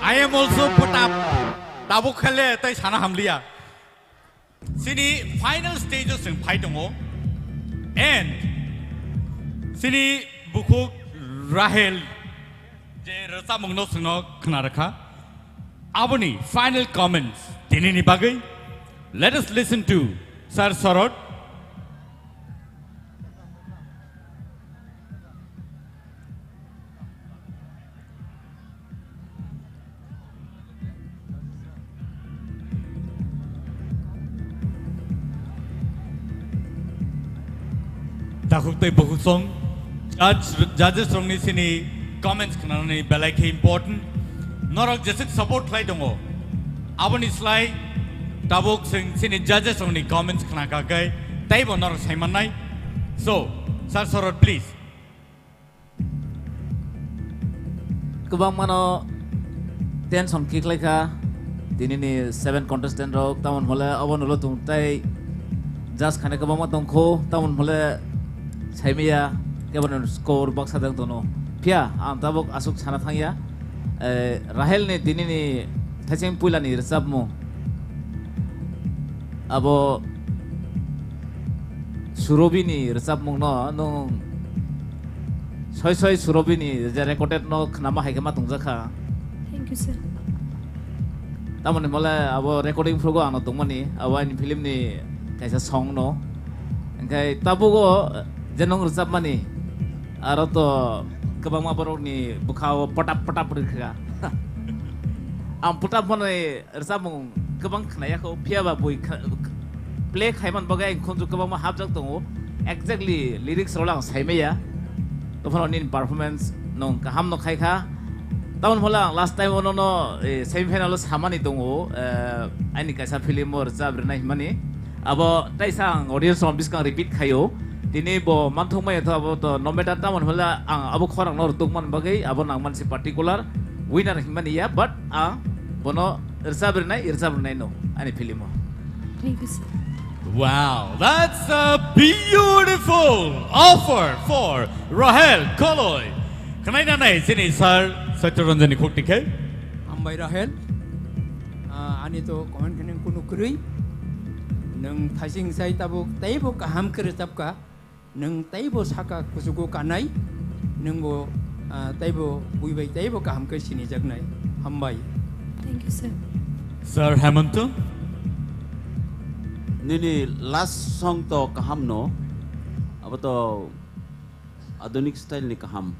I am also put up. Tabuk khale tai sana hamliya. Sini final stage o sing phai tongo. And sini bukhuk Rahel je rwchapmungno singno khna rwkha. Aboni final comments tinini bagwi. Let us listen to Sir Sorot. Takhuk tei bukhuk song judge, judges rokni sini comments khnanani belai khe important. Norok jesuk support khlai tongo, aboni slai tabuk sing sini judges rokni comments khna kha khe teibo norok sai mannai. So, Sir Sorot, please. Kwbangmano tension kiklai kha tinini seven contestant rok, tamon hole obo nulo tung tei judge khane kwbangma tongkho, tamon hole saimaya kebono score baksa dang tono. Phiya ang tabuk aswk sana thangya, eh, Rahel ni tinini thaising puilani rwchapmung abo Surobi ni rwchapmung no nwng soi soi Surobi ni je recorded no khnama hai khe ma tongjakha. Thank you, sir. Tamoni mole abo recording phrugo ano tongmani, abo ani film ni kaisa song no. Engkai tabugo je nwng rwchapmani, aro to kwbangma borok ni bwkha o potap potap rwkha. Ang potap mani rwchapmung kwbang khnaya kho, phiya ba bui kha-, play khaiman bagwi ang khunju kwbangma hapjak tongo. Exactly lyrics rok ang saimaya. Tophano nini performance nung kaham no khai kha. Tamon phola ang last time ono no, eh, semi final o samani tongo, eh, aini kaisa film o rwchap rwnai himani. Abo taisa ang audience rok biskang repeat khaio. Tini bo manthok maya tho abo to no matter tamon phola ang abo khorang no rwtuk man bagwi abo nang mansi particular winner himani ya, but ang bono rwchap rwnai, rwchap rwnai no ani film o. Thank you, sir. Wow, that's a beautiful offer for Rahel Koloi. Khwnai nanai chini sir Satya Ranjan ni khuk tikhe. Hambai Rahel. Ah, ani to comment khe nung kunu kwrwi. Nung thaising sai tabuk teibo kaham khe rwchap kha. Nung teibo saka kuchugo kanai, nungbo, ah, teibo buibai teibo kaham khe sinijaknai. Hambai. Thank you, sir. Sir Hemanta? Nini last song to kaham no, abo to adhunik style ni kaham.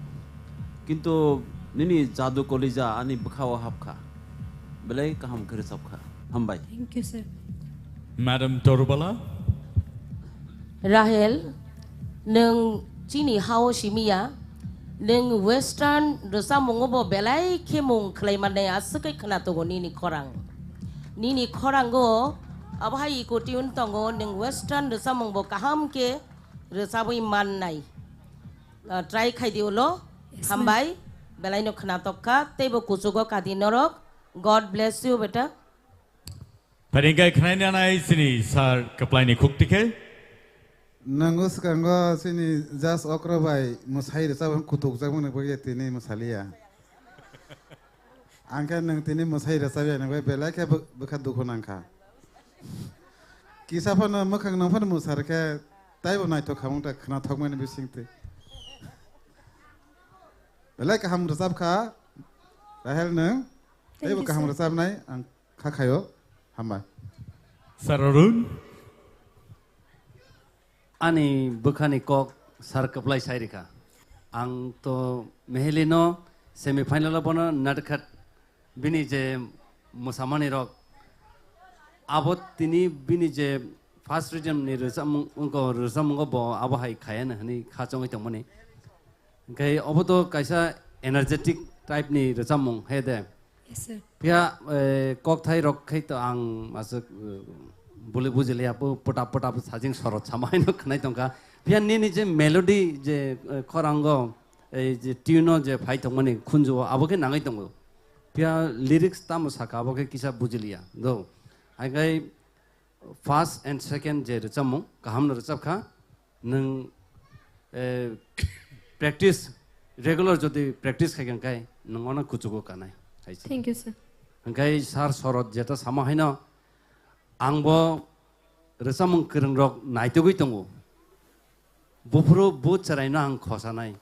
Kintu nini jadu kolija ani bwkhao hapkha. Belai kaham khe rwchapkha. Hambai. Thank you, sir. Madam Torubala? Rahel, nwng chini hao simiya, nwng western rwchapmungo bo belai khe mung khlai mannai aswk khe khwna tongo nini khorang. Nini khorango abo hai iko tune tongo, nwng western rwchapmung bo kaham khe rwchabwi mannai. Ah, try khai di ulo. Yes, ma'am. Hambai, belai no khwna tokkha, teibo kuchugo kadi norok. God bless you, beta. Phani khe khwnai nanai chini sir kwplaini khuk tikhe. Nango swkango chini judge okra bai mwsai rwchapmani kutukjakmani bagwi tini mwsaliya. Ang khe nwng tini mwsai rwchapya hinwi belai khe bw-, bwkha dukhu nangkha. Kisa phano mwkhang nang phano mwsar khe taibo naithok khamung ta khwnathokmani bisingtwi. Belai kaham rwchapkha, Rahel nwng. Thank you, sir. Teibo kaham rwchapnai ang kha khaio. Hambai. Sir Arun. Ani bwkhani kok sir kwplai sai rikha. Ang to Mehelino semi final o bono natkhat bini je mwsamani rok abo tini bini je first region ni rwchapmung, wngkha rwchapmungo bo abo hai khayana hwnwi kha chongwi tongmani. Hwnkhe obo to kaisa energetic type ni rwchapmung he de. Yes, sir. Phiya, eh, kokthai rok khai to ang aswk, eh, buli bujiliya, pu-, puta puta sajing sorot sama haino khwnai tongkha. Phiya nini je melody je, eh, khorango, eh, je tune o je phai tongmani khunju o, abo khe nangwi tongo. Phiya lyrics tamo saka, abo khe kisa bujiliya. Do. Hai khai first and second je rwchapmung, kaham no rwchapkha. Nwng, eh, practice, regular jodi practice khai khe, nwng ono kuchugo kanai. Thank you, sir. Hwnkhe sir Sorot jeta sama haino, angbo rwchapmung kwrwngrok naitugwi tongo. Buphuru bu chwraino ang khosanai.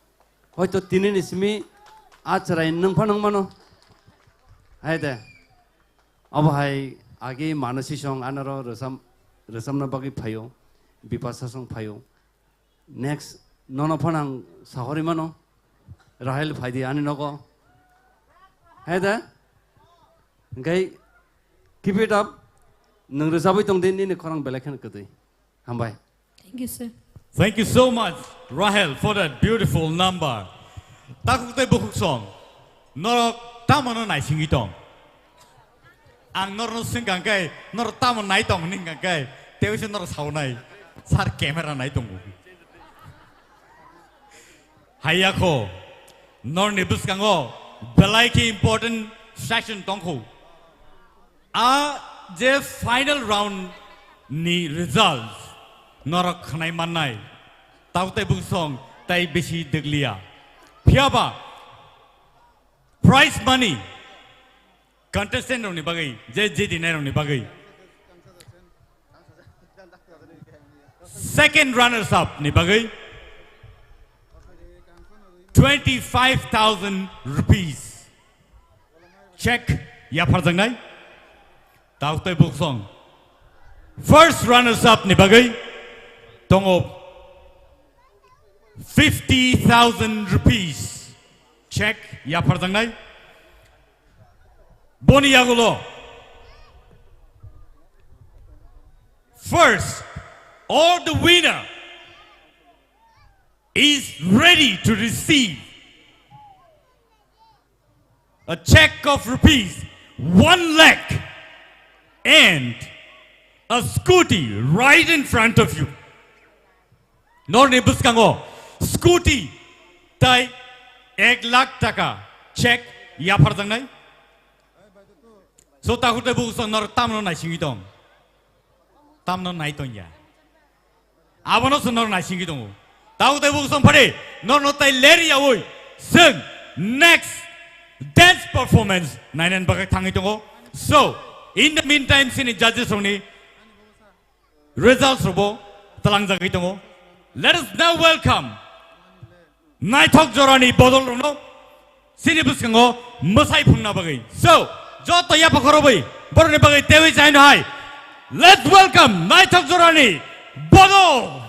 Hoito tinini simi a chwrai nwng phano wng mano. Hai de. Obo hai agi Manasi song anoro rwchap-, rwchapna bagwi phaio. Bipasa song phaio. Next, nono phano ang sahori mano. Rahel phaidi ani nogo. Hai de. Hwnkhe keep it up. Nwng rwchapwi tongdi, nini khorang belai kheno kwtwi. Hambai. Thank you, sir. Thank you so much, Rahel, for that beautiful number. Takhuk tei bukhuk song, norok tamano naisingwi tong? Ang norno swngkha khe, norok tamo nai tong hwnwi hwnkha khe, tei se norok saunai, sir camera nai tongo. Haiya kho, norni bwskango belai khe important session tongkho. A je final round ni result norok khwnai mannai, tabuk tei buksong tai bisi dwgliya. Phiyaba prize money contestant rokni bagwi, je jidinai rokni bagwi, second runners up ni bagwi twenty five thousand rupees check yapharjaknai. Tabuk tei buksong first runners up ni bagwi tongo fifty thousand rupees check yapharjaknai. Boni yagulo, first, all the winner is ready to receive a check of rupees one lakh and a scooty right in front of you. Norni bwskango scooty tai ek lakh taka check yapharjaknai. So, takhuk tei buksong norok tamno naisingwi tong? Tamno nai tongya? Abono se norok naisingwi tongo. Takhuk tei buksong phari norno tai ler yaui chwng next dance performance nainani bagwi thangwi tongo. So, in the meantime, chini judges rokni results rokbo tlangjagwi tongo. Let us now welcome naithok jorani bodol rokno chini bwskango mwsai phungna bagwi. So, joto yapha khorobwi borokni bagwi tewi chaino hai. Let's welcome naithok jorani bodol.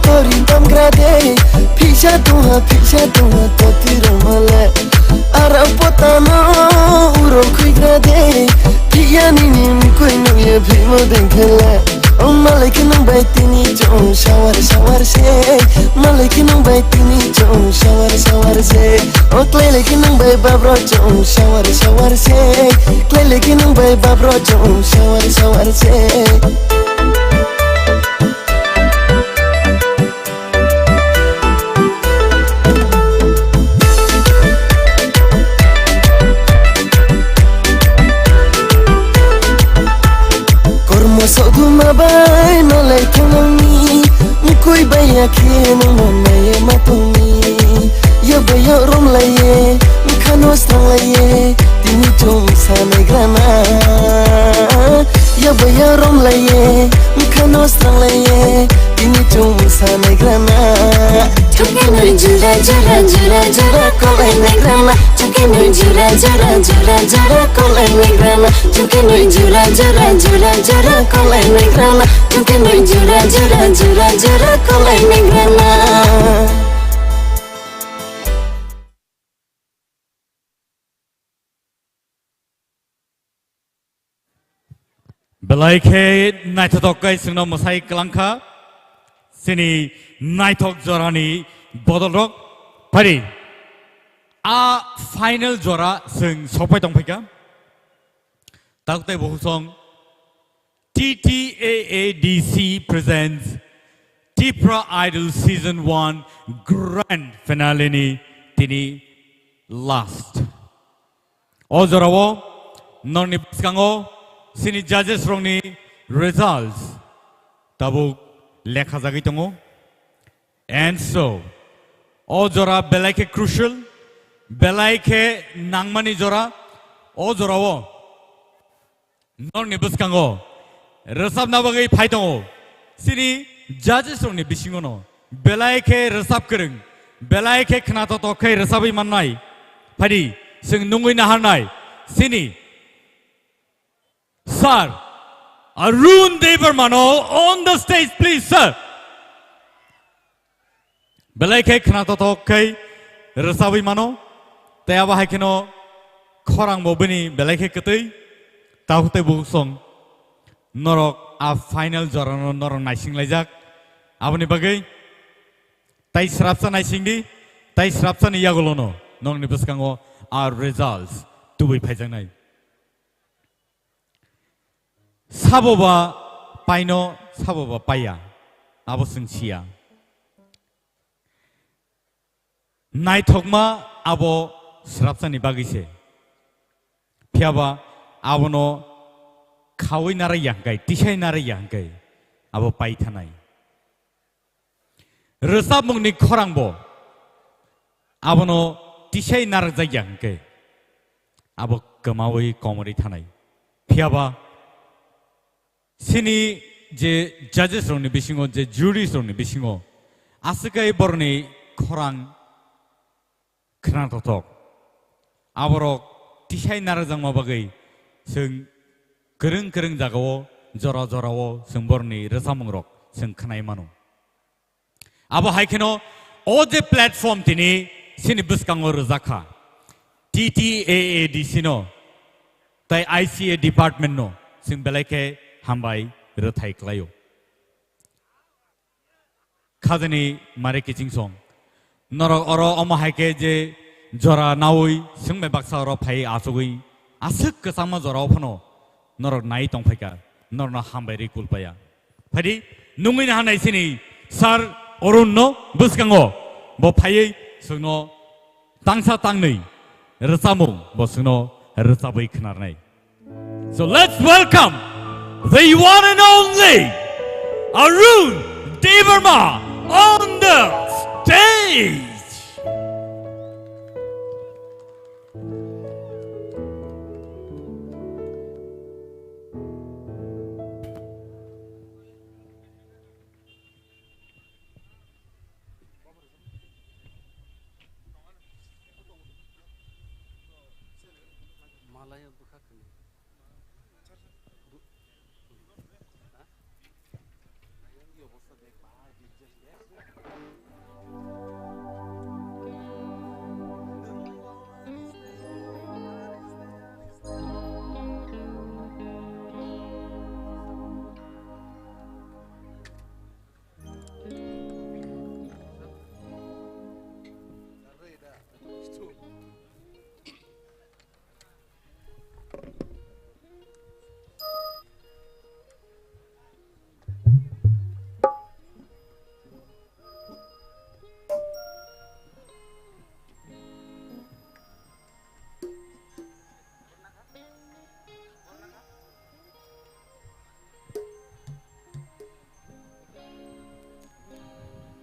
Tori tamgra de, phisa tongha, phisa tongha, toti rongmale. Ara potano uro khuigra de, phiya nini mkui nuye phimo dengkhele. O malai khe nung bai tini chong sawar sawar se, malai khe nung bai tini chong sawar sawar se. O klai lai khe nung bai babro chong sawar sawar se, klai lai khe nung bai babro chong sawar sawar se. Kormo soduma bai malai thangni, mkui bai ya khe nung manai ma tongni. Yo bai yo rom lai ye, mkhano srang lai ye, tini chum sanai grana. Yo bai yo rom lai ye, mkhano srang lai ye, tini chum sanai grana. Chungke nui jura jura jura jura kolai nai grana. Chungke nui jura jura jura jura kolai nai grana. Chungke nui jura jura jura jura kolai nai grana. Chungke nui jura jura jura jura kolai nai grana. Belai khe naithothok khe chwngno mwsai kwlangkha chini naithok jorani bodolrok. Phari a final jora chwng sokpai tongphaikha. Taktai bukhusong T T A A D C presents Tipra Idol Season one Grand Finale ni tini last. O jorao norni bwskango chini judges rokni results tabuk lekhajagwi tongo. And so, o jora belai khe crucial, belai khe nangmani jora, o jorao norni bwskango rwchapna bagwi phai tongo. Chini judges rokni bisingono belai khe rwchap kwrwng, belai khe khnathok thok khe rwchabwi mannai. Phaidi, chwng nungwi naharnai. Chini Sir Arun Debbarma no on the stage, please, sir. Belai khe khnathok thok khe rwchabwi mano. Tei abo hai kheno khorang bo bini belai khe kwtwi. Takhuk tei bukhuk song norok a final jorano norok naising laijak. Aboni bagwi tai srapsa naising di, tai srapsa ni yagulono nongni bwskango a results tubui phaijaknai. Sabo ba paino, sabo ba paiya, abo chwng siya. Naithokma abo srapsani bagwi se. Phiyaba abono khaui narwkya hwnkhe, tisai narwkya hwnkhe abo pai thanai. Rwchapmungni khorangbo abono tisai narwkjakya hwnkhe abo kwmaui komorwi thanai. Phiyaba chini je judges rokni bisingo, je juries rokni bisingo aswk khe borokni khorang khnathok thok. Aborok tisai narwkjakma bagwi chwng kwrwng kwrwng jagao, jora jorao chwng borokni rwchapmungrok chwng khnai mano. Abo hai kheno o je platform tini chini bwskango rwjak kha, T T A A D C no tei I C A department no chwng belai khe hambai rwthai khlaio. Khajani mare kiching song. Norok oro omo hai khe je jora naui swngbai baksa oro phai achugwi aswk kwchangma jora o phano norok nai tong phaikha, norokno hambai rwi kul paiya. Phaidi nungwi naha nai sini Sir Arun no bwskango bo phaiwi chwngno tangsa tangnwi rwchapmung bo chwngno rwchapwi khwnarnai. So let's welcome the one and only Arun Debbarma on the stage. Malaya bwkha khwlwi. Bu-, ha? Ayang i obostha de, bahar bijak de.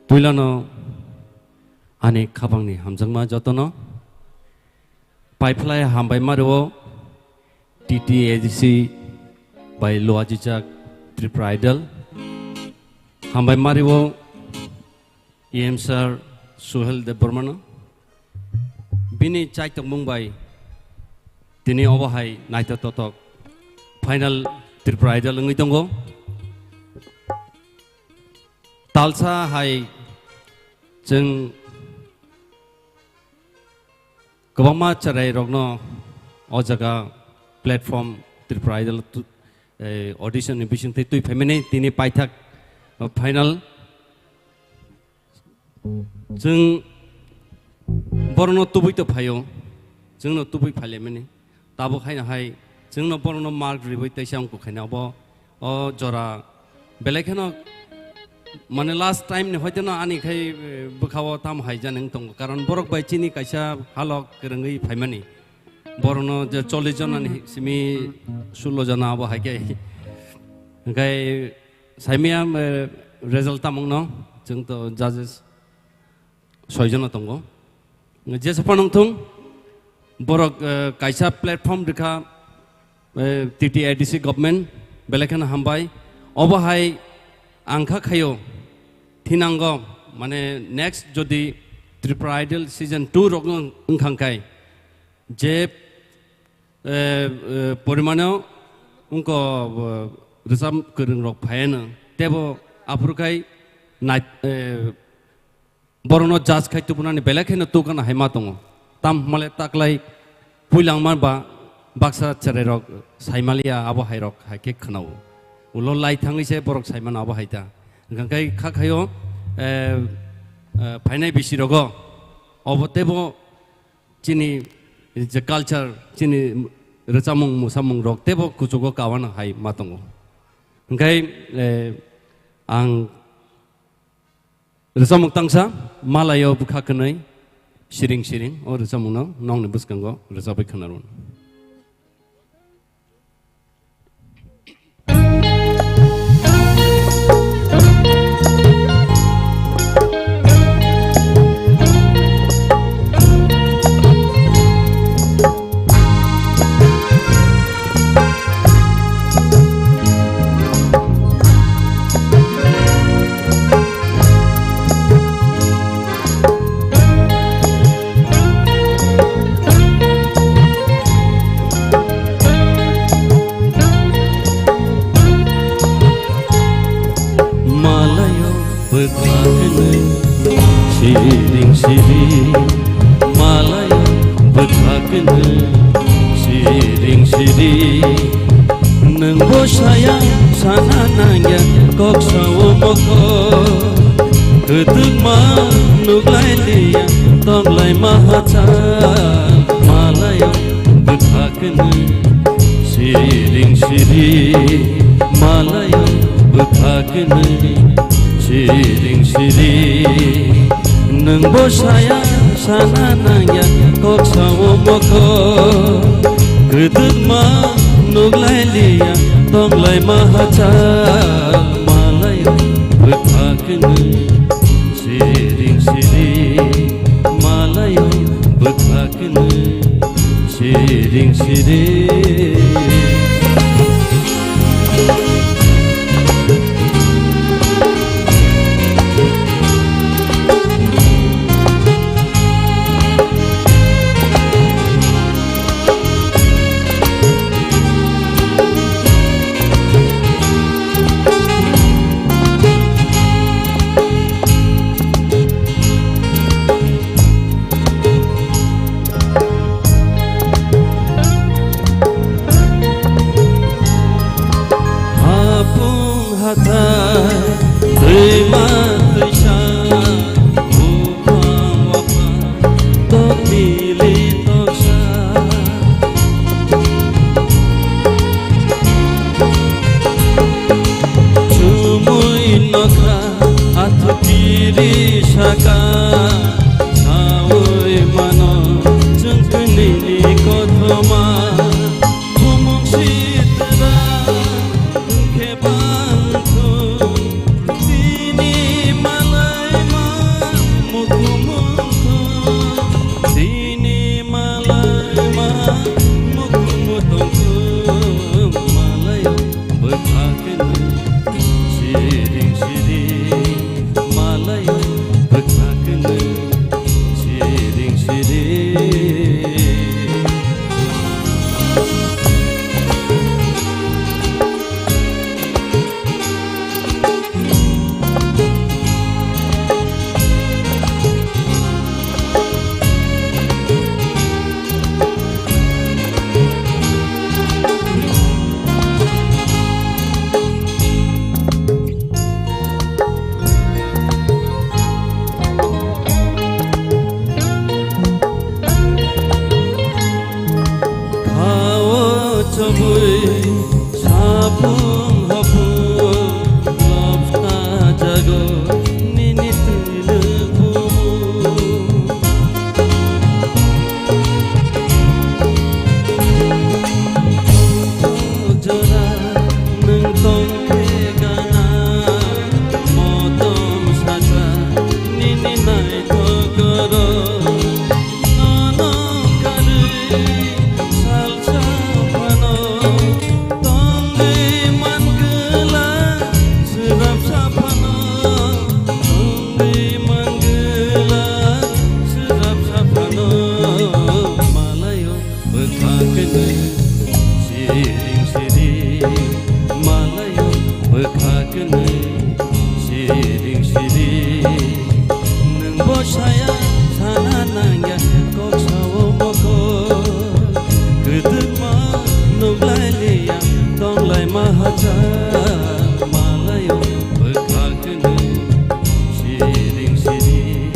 Puilano ani khapangni hamjakma jotono paiphlai hambai mario T T A D C bai luajijak Tripura Idol. Hambai mario E M sir Suhel Debbarmano. Bini chaitokmung bai tini obo hai naithotok final Tripura Idol wngwi tongo. Talsa hai chwng kwbangma chwrairokno o jaga platform Tripura Idol tu-, eh, audition ni bisingtwi twi phaimani tini paithak, eh, final. Chwng borokno tubui to phaio, chwngno tubui phailaimani. Tabuk haino hai chwngno borokno mark riwi teisa wngkuk khaina obo o jora belai kheno mane last time ni hoiteno ani khai, eh, bwkhao tamo hai jani wng tongo, karon borok bai chini kaisa halok kwrwngwi phaimani. Borokno je chollish jona ni simi sullo jona abo hai khe. Hwnkhe saimaya, eh, result tamungno chwng to judges soi jona tongo. Jesa phano wngthung, borok, eh, kaisa platform rikha, eh, T T A D C government, belai kheno hambai. Obo hai ang kha khaio, thinango, mane, next jodi Tripura Idol season two rok wng-, wngkhang khai, je, eh, eh, porimano wngko, eh, rwchap kwrwng rok phaiano, tebo aphuru khai nai-, eh, borokno judge khai tubunani belai kheno tukana hai ma tongo. Tam hwnmale taklai puilangma ba baksa chwrairok saimaliya abo hairok hai khe khwnao. Ulo lai thangwi se borok saimano abo hai ta. Hwnkhe kha khaio, eh, eh, phainai bisirogo obo teibo chini je culture, chini rwchapmung musamung rok teibo kuchugo kawana hai ma tongo. Hwnkhe, eh, ang Rwchapmung tangsa, Malaio bwkha kwnwi, siring siring, o rwchapmungno nokni bwskango rwchapwi khwnarwun. Malaio bwkhakno siring siring, malaio bwkhakno siring siring. Nwngbo saya sana nangya kok sao mokol. Kwtwkma nuglai liya tonglai ma hachal. Malaio bwkhakno siring siring, malaio bwkhakno siring siring. Nwngbo saya sana nangya kok sao mokol. Kwtwkma nuglai liya tonglai ma hachal. Malaio bwkhakno siring siring, malaio bwkhakno siring siring. Hapung hathai, twima twisa, buphang waphang, tok mili toksa. Chumui nokha, athukiri saka, saui mano, chungkuni kothoma. Bumung sitra, hwnkhe bangthung, tini malai ma Mangala srap saphano malayo bwkha kwnwi siring siring malayo bwkha kwnwi siring siring nwng bo saya sana nangya kok sao mokol kwdwkma nukhlai liya tonglai ma hachal malayo bwkha kwnwi siring siring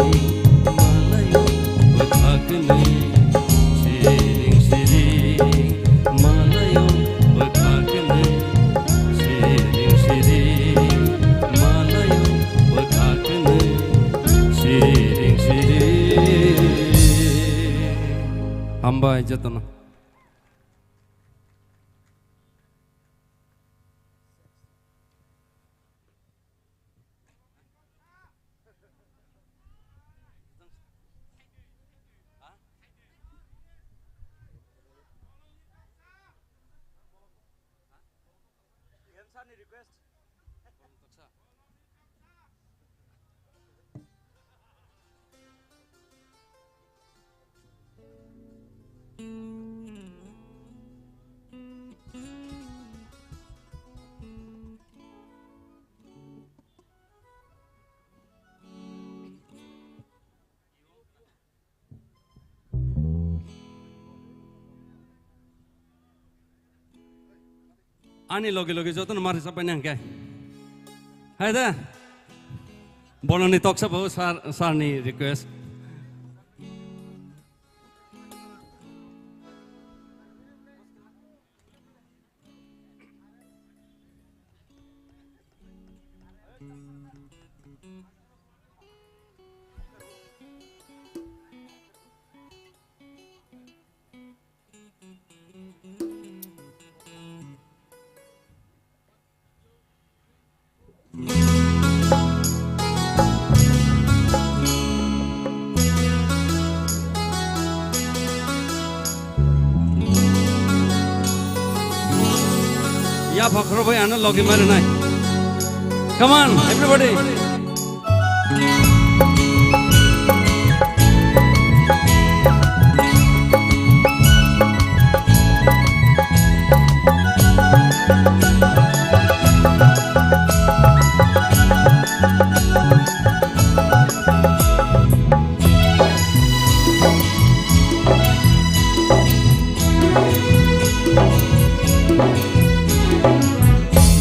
malayo bwkha kwnwi siring siring malayo bwkha kwnwi siring siring malayo bwkha kwnwi siring siring. Hambai jotono. Ani logi logi jotono mari sapai nang khe. Hai da. Bolongni toksa bo sir, sir ni request. Ya, phakro bhai, ano logi mari nai. Come on, everybody.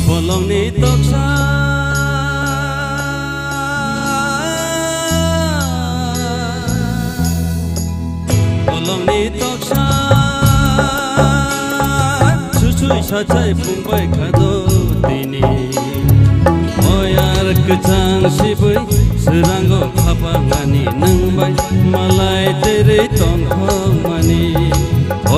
Bolongni toksa, bolongni toksa, susui sachai phungbai khado tini. Oyar kwchang sibui swrango khapangani nwng bai malai terei tongthokmani.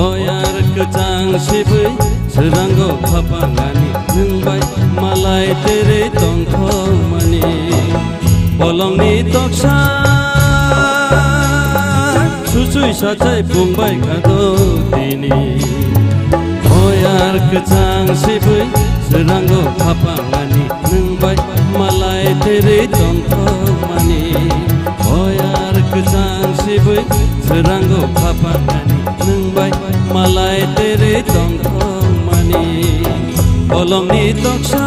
Oyar kwchang sibui swrango khapangani nwng bai malai terei tongthokmani. Bolongni toksa susui sachai phungbai khado tini. Oyar kwchang sibui swrango khapangani nwng bai malai terei tongthokmani. Oyar kwchang sibui swrango khapangani nwng bai malai terei tongthokmani. Bolongni toksa.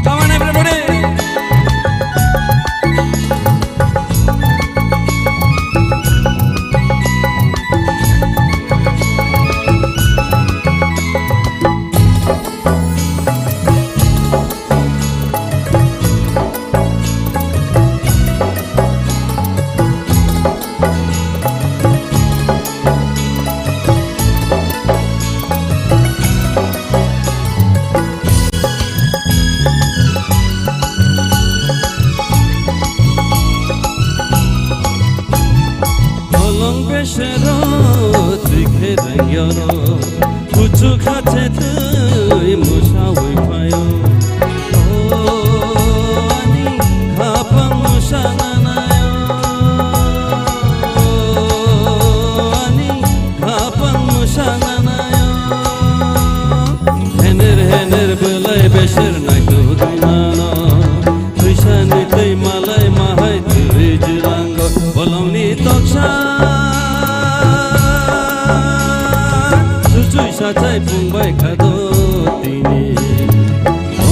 Come on, everybody. Bolong besero twi khe rengyo ro. Kuchuk ha che twi musa wi phaio. O ani khapang musa nanaio. Achai phung bai kha do tini.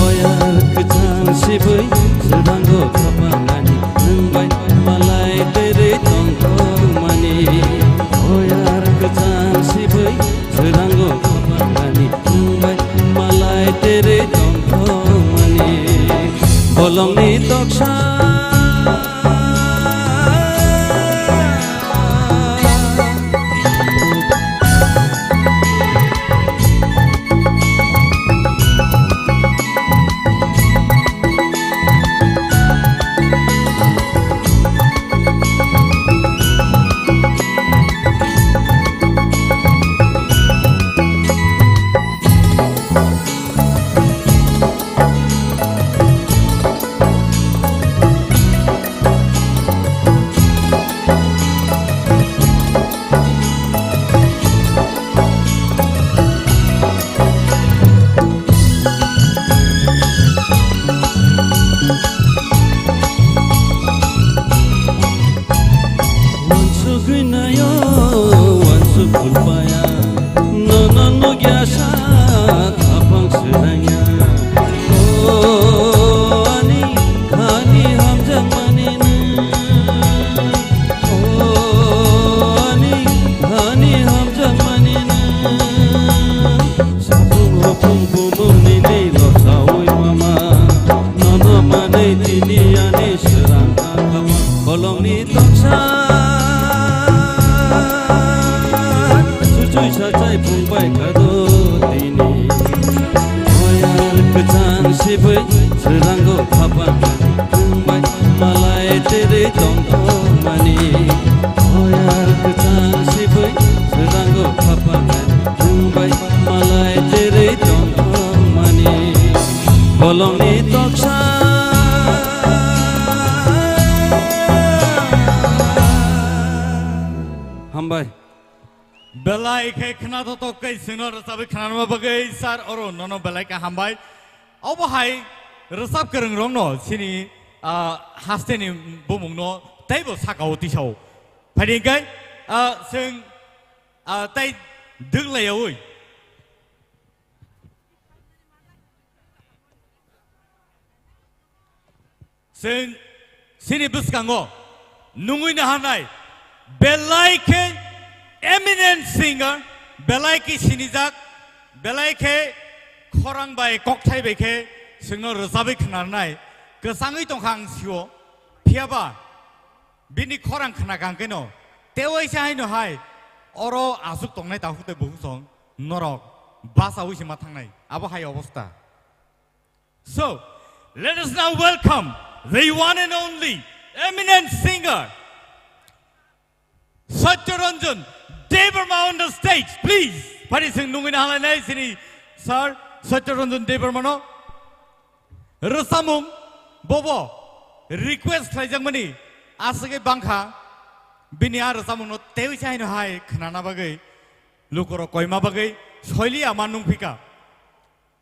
Oyar kwchang sibui swdango khapangani, nwng bai malai terei tongthokmani. Oyar kwchang sibui swdango khapangani, nwng bai malai terei tongthokmani. Bolongni toksa. Wansugwi nayo, wansuk phulpaya, nono nukya sa, khapang swrangya. O ani khani hamjakmani nwng, o ani khani hamjakmani nwng. Sapung hopung bumung nini losaui mama, nono manui tini ani swrang kha khapang bolongni toksa. Suchui sachai phung bai kha do tini. Oyar kwchang sibui swrango khapang, nwng bai malai terei tongthokmani. Oyar kwchang sibui swrango khapang, nwng bai malai terei tongthokmani. Bolongni toksa. Hambai. Belai khe khna thothok khe chwngno rwchabwi khnarma bagwi sir oro nono belai khe hambai. Obo hai rwchap kwrwng rokno chini, ah, hasteni bumungno teibo sakao tisao. Phaidi hwnkhe, ah, chwng, ah, tei dwk laiyaui. Chwng chini bwskango nungwi naharnai belai khe eminent singer, belai khe sinijak, belai khe khorang bai kokthai bai khe chwngno rwchabwi khnarnai kwchangwi tongkha ang sio. Phiyaba bini khorang khna kang keno tewaisa haino hai oro aswk tongnai takhuk tei bukhuk song norok bachaui se ma thangnai abo hai obostha. So, let us now welcome the one and only eminent singer, Satyaranjan Debbarma on the stage, please. Phaidi chwng nungwi naharlainai chini sir Satyaranjan Debbarmano. Rwchapmung bobo request khlaijakmani aswkhe bangkha, bini a rwchapmungno tewi se haino hai khnana bagwi, lukurok koima bagwi soiliya ma nungphika.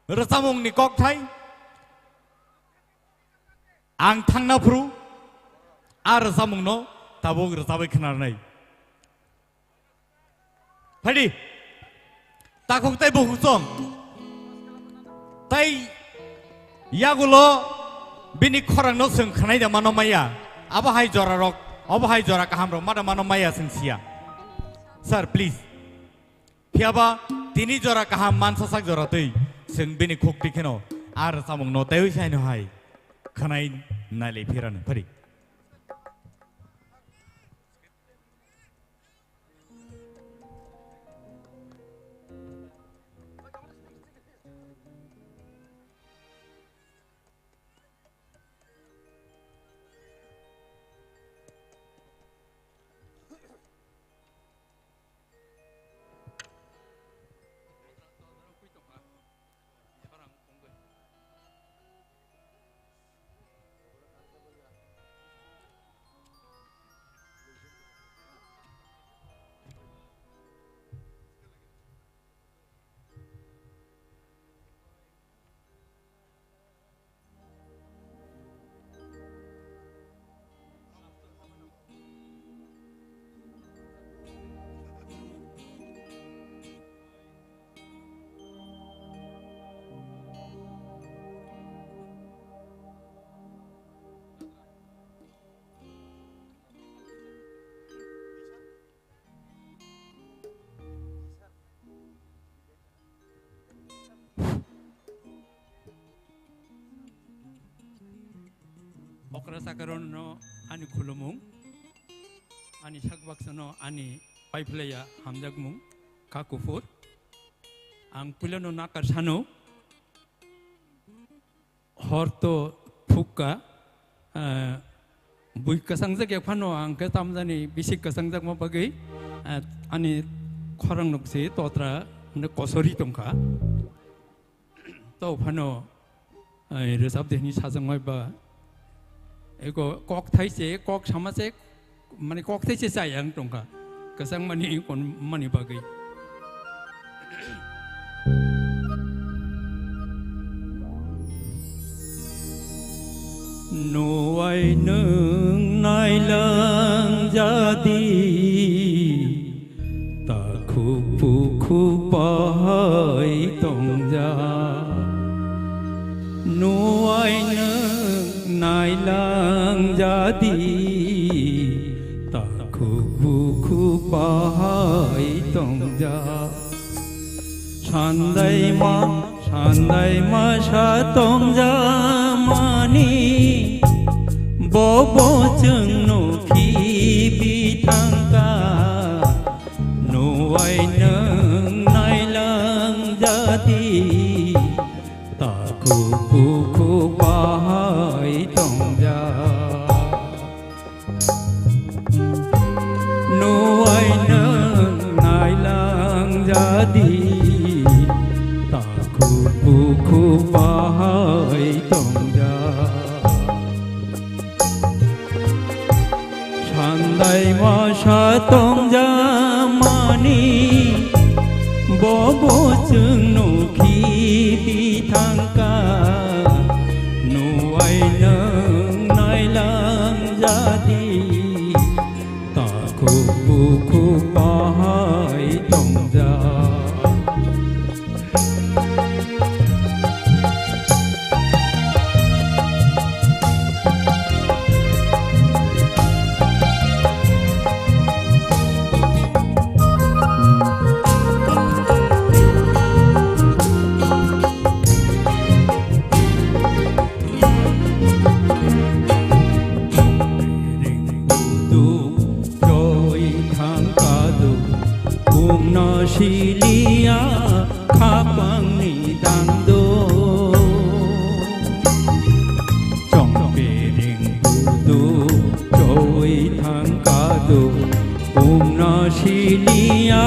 Rwchapmungni kokthai ang thangna phuru a rwchapmungno tabuk rwchabwi khnarnai. Phaidi takhuk tei bukhuk song tei yagulo bini khorangno chwng khwnai da mano maya, abo hai jora rok, obo hai jora kaham rok ma da mano maya chwng siya. Sir, please. Phiyaba tini jora kaham mansa sak jora twi chwng bini khukti kheno a rwchapmungno teiwi se haino hai khwnai nailai phirano phari. Okra chakarokno ani khulumung, ani sakbaksano ani paiphlaiya hamjakmung kha kuphur. Ang puilano nakar sano, hor to phukka, ah, bui kwchangjak ya phano ang khe tamjani bisi kwchangjakma bagwi, ah, ani khorang nuk se totra hwnwi kosori tongkha. To phano, eh, rwchap de hwnwi sajak mai ba. Eko kok thai se, kok sama se, mane kok thai se chai ang tongkha. Kwchang mani kon mani bagwi. Nuwai nwng nailang jadi. Takhuk bukhuk bahai tongja, nuwai nwng nailang jadi. Takhuk bukhuk bahai tongja, sandai ma Sandai masa tongjamani, bobo chwngno khibi thangkha. Nuwai nwng nailang jadi, takhuk bukhuk bahai tongja. Nuwai nwng nailang jadi, takhuk bukhuk bahai tongja. Sandai masa tongjamani, bobo chwngno khibi thangkha. Nuwai nwng nailang jadi, takhuk bukhuk bahai tongja. Choi thang kadu, bungno siliya, khapangni dangdo. Chongpiring budu, choi thang kadu, bungno siliya,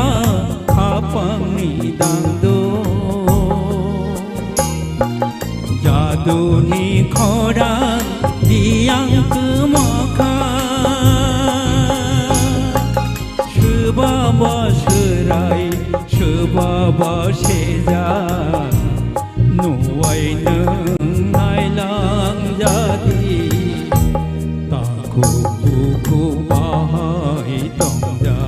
khapangni dangdo. Jaduni khorang diyang kwmokha. Swbaba swrai, swbaba seja. Nuwai nwng nailang jadi. Takhuk bukhuk bahai tongja.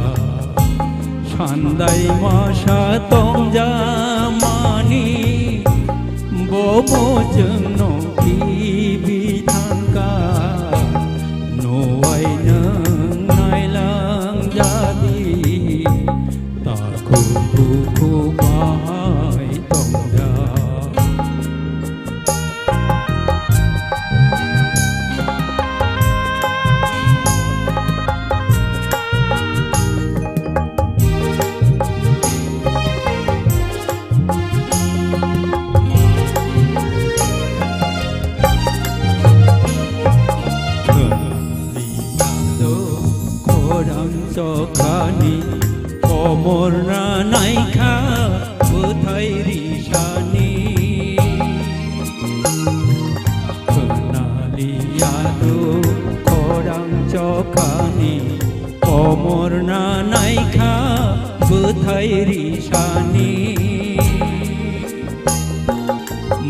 Sandai masa tongjamani, bobo chwngno khibi thangkha. Nuwai nwng nailang jadi, takhuk bukhuk bahai tongja. Khorang chokhani, komor na naikha, bwthai risani. Khwnaliya do khorang chokhani, komor na naikha, bwthai risani.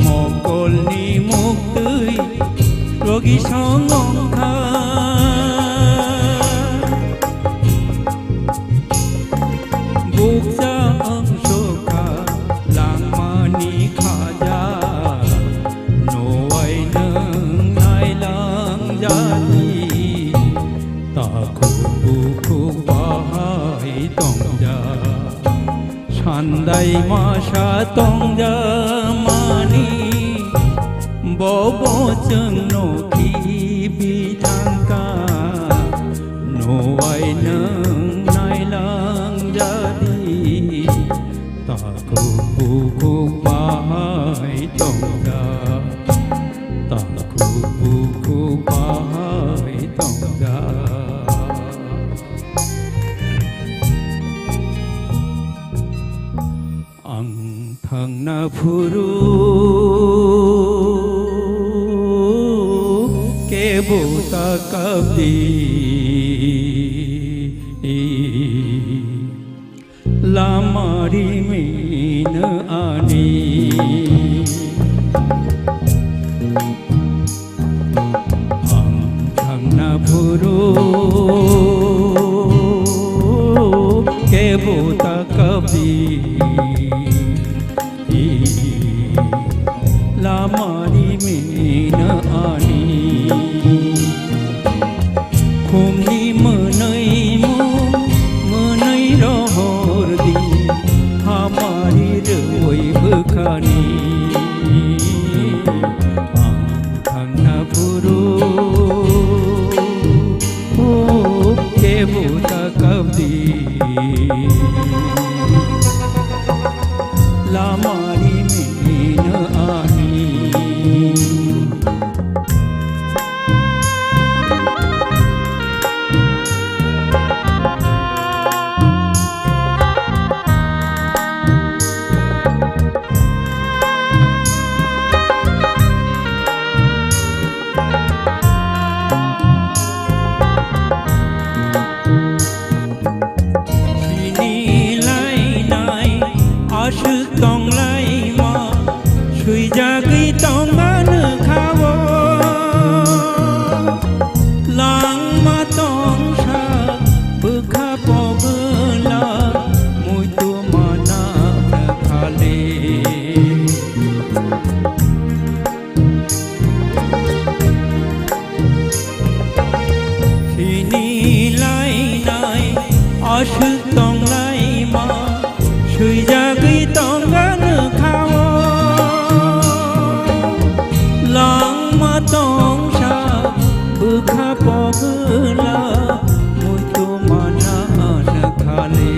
Mokolni muktwi logi songongkha. Bukcha wngsukha langmani khaja, nuwai nwng nailang jadi. Takhuk bukhuk bahai tongja. Sandai masa tongjamani, bobo chwngno khibi Bithangka nuwai nwng nailangjadi, takhuk bukhuk bahai tongda, takhuk bukhuk bahai tongda. Ang thangna phuru kebo ta kapdi, lama rimino ani. Ang thangna phuru kebo ta kapdi, lama rimino ani. Khumni mwnwi mung, mwnwi rohor di, hamari rwui bwkhani. Ang thangna phuru kebo ta kapdi, lama rimino ani. Sini lainai aswk tonglaima, swijagwi tongma nokha-o. Langma tongsa bwkha pogwla, muitu mana khale. Sini lainai aswk tonglaima, swijagwi tongma nokha-o. Langma tongsa bwkha pogwla, muitu mana khale.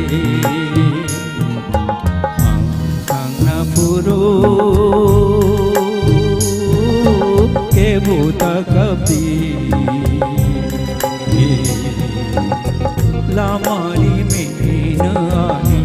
Ang thangna phuru kebo ta kapdi, lama rimino ani.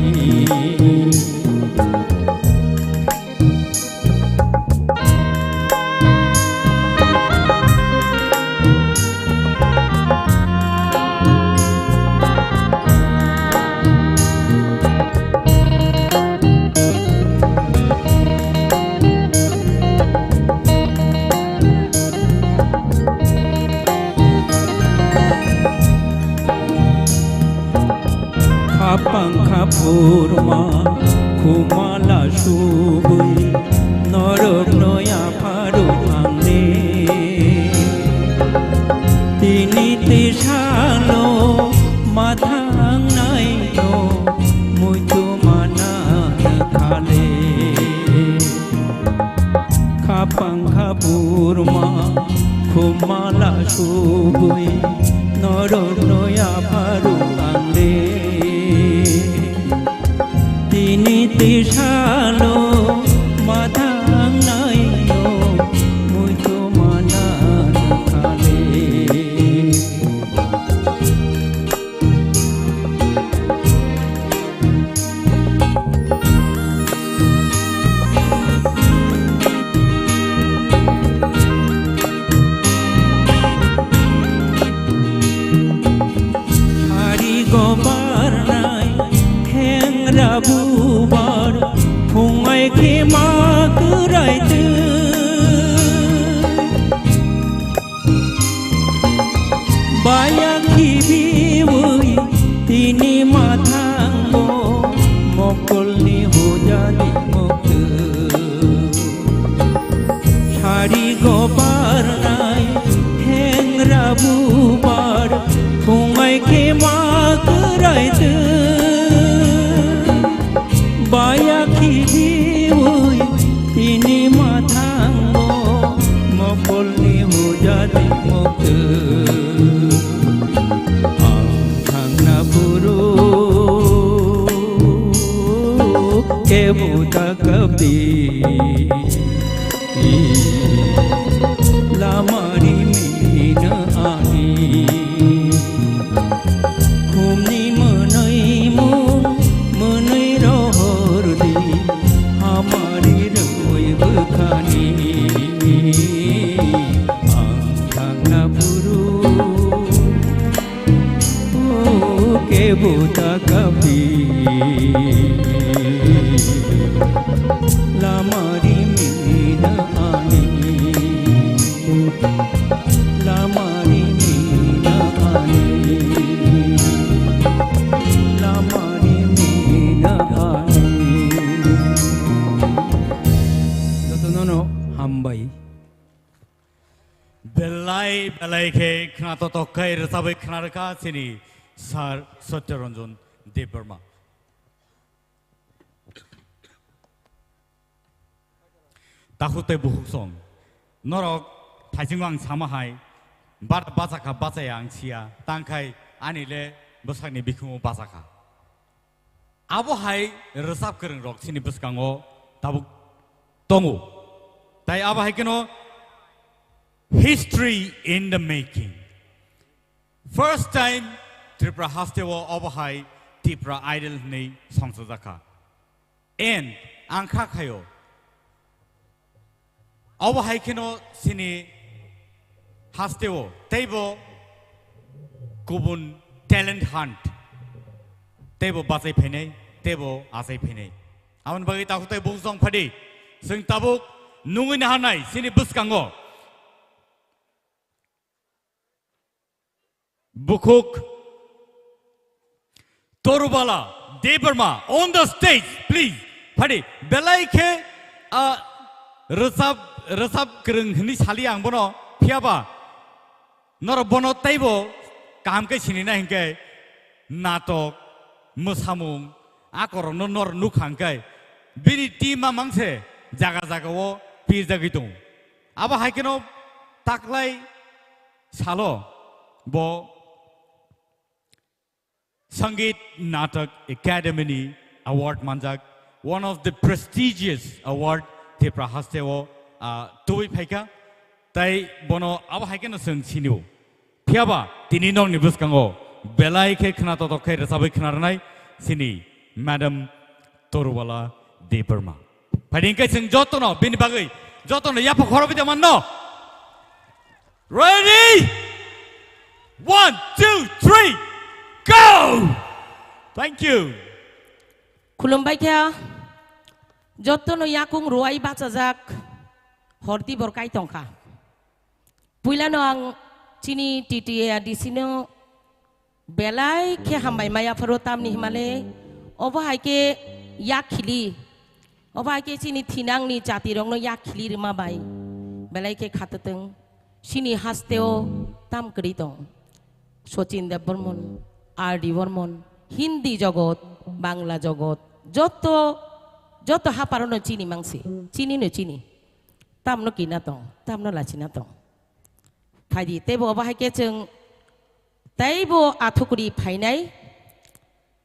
Khapang khaphurma khumala subui norokno yapharuk ang le. Tini tisalo mathangnaino muitu mana khale. Khapang khaphurma khumala subui norokno yapharuk ang le. Tini tisalo mathangnaino muitu mana khale. Sari go barnai thengra bubar, phungai khe ma kwrai twi. Baya khibiwi tini mathango mokolni hojani moktwk. Sari go barnai thengra bubar, phungai khe ma kwrai twi. Baya khibiwi tini matha Ebo takabdi lamari mina ani humni mwnwi mung mwnwi rohordi hamari rwi bwkhani ang thangna phuru. Kebo takabdi lamari mina ani lamari mina ani lamari mina ani. Jotono no hambai. Belai belai khe khna totok khai rwchabwi khna rwkha chini Sir Satya Ranjan Debbarma. Takhuk tei bukhuk song norok thaisingo ang sama hai, bar bachakha bachaya ang siya, tangkhai ani le bwsakni bikhumu bachakha. Abo hai rwchap kwrwng rok chini bwskango tabuk tongo. Tai abo hai kheno history in the making. First time Tripura haste o abo hai Tripura Idol hwnwi songchajakha. And ang kha khaio. Abo hai kheno chini haste o teibo kubun talent hunt teibo bachai phainai, teibo achai phainai. Aboni bagwi takhuk tei bukhuk song phadi. Chwng tabuk nungwi naharnai chini bwskango. Bukhuk Torubala Debbarma on the stage, please. Phadi, belai khe, ah, rwchap, rwchap kwrwng hwnwi sali ang bono, phiyaba norok bono teibo kaham khe sinina hinkhe natok, mwsamung, akorokno nor nukha hinkhe bini team mamang se jaga jaga o pirjagwi tongo. Abo hai kheno taklai salo bo Sangeet Natak Academy ni award manjak, one of the prestigious award Tripura haste o, ah, tubui phaikha, tai bono abo hai kheno chwng sinio. Phiyaba tini nokni bwskango belai khe khna totok khe rwchabwi khna rwnai chini Madam Torubala Debbarma. Phai di hwnkhe chwng jotono bini bagwi jotono yapha khorobwi de manno. Ready? One, two, three, go! Thank you. Khulumbai kha jotono yakung ruwai bachajak horti bor kai tongkha. Puilano ang chini T T A D C no belai khe hambai maya pharo tamni himale obo hai khe yak khili, obo hai khe chini thinangni jatirokno yak khili rwma bai belai khe khatatwng. Chini hasteo tam kwrwi tong Sachin Debbarman, R D Barman, Hindi jogot, Bangla jogot, joto, joto haparano chini mangsi, chini no chini. Tamno kina tong, tamno lachina tong. Phaidi, teibo obo hai khe chwng teibo athukuri phainai,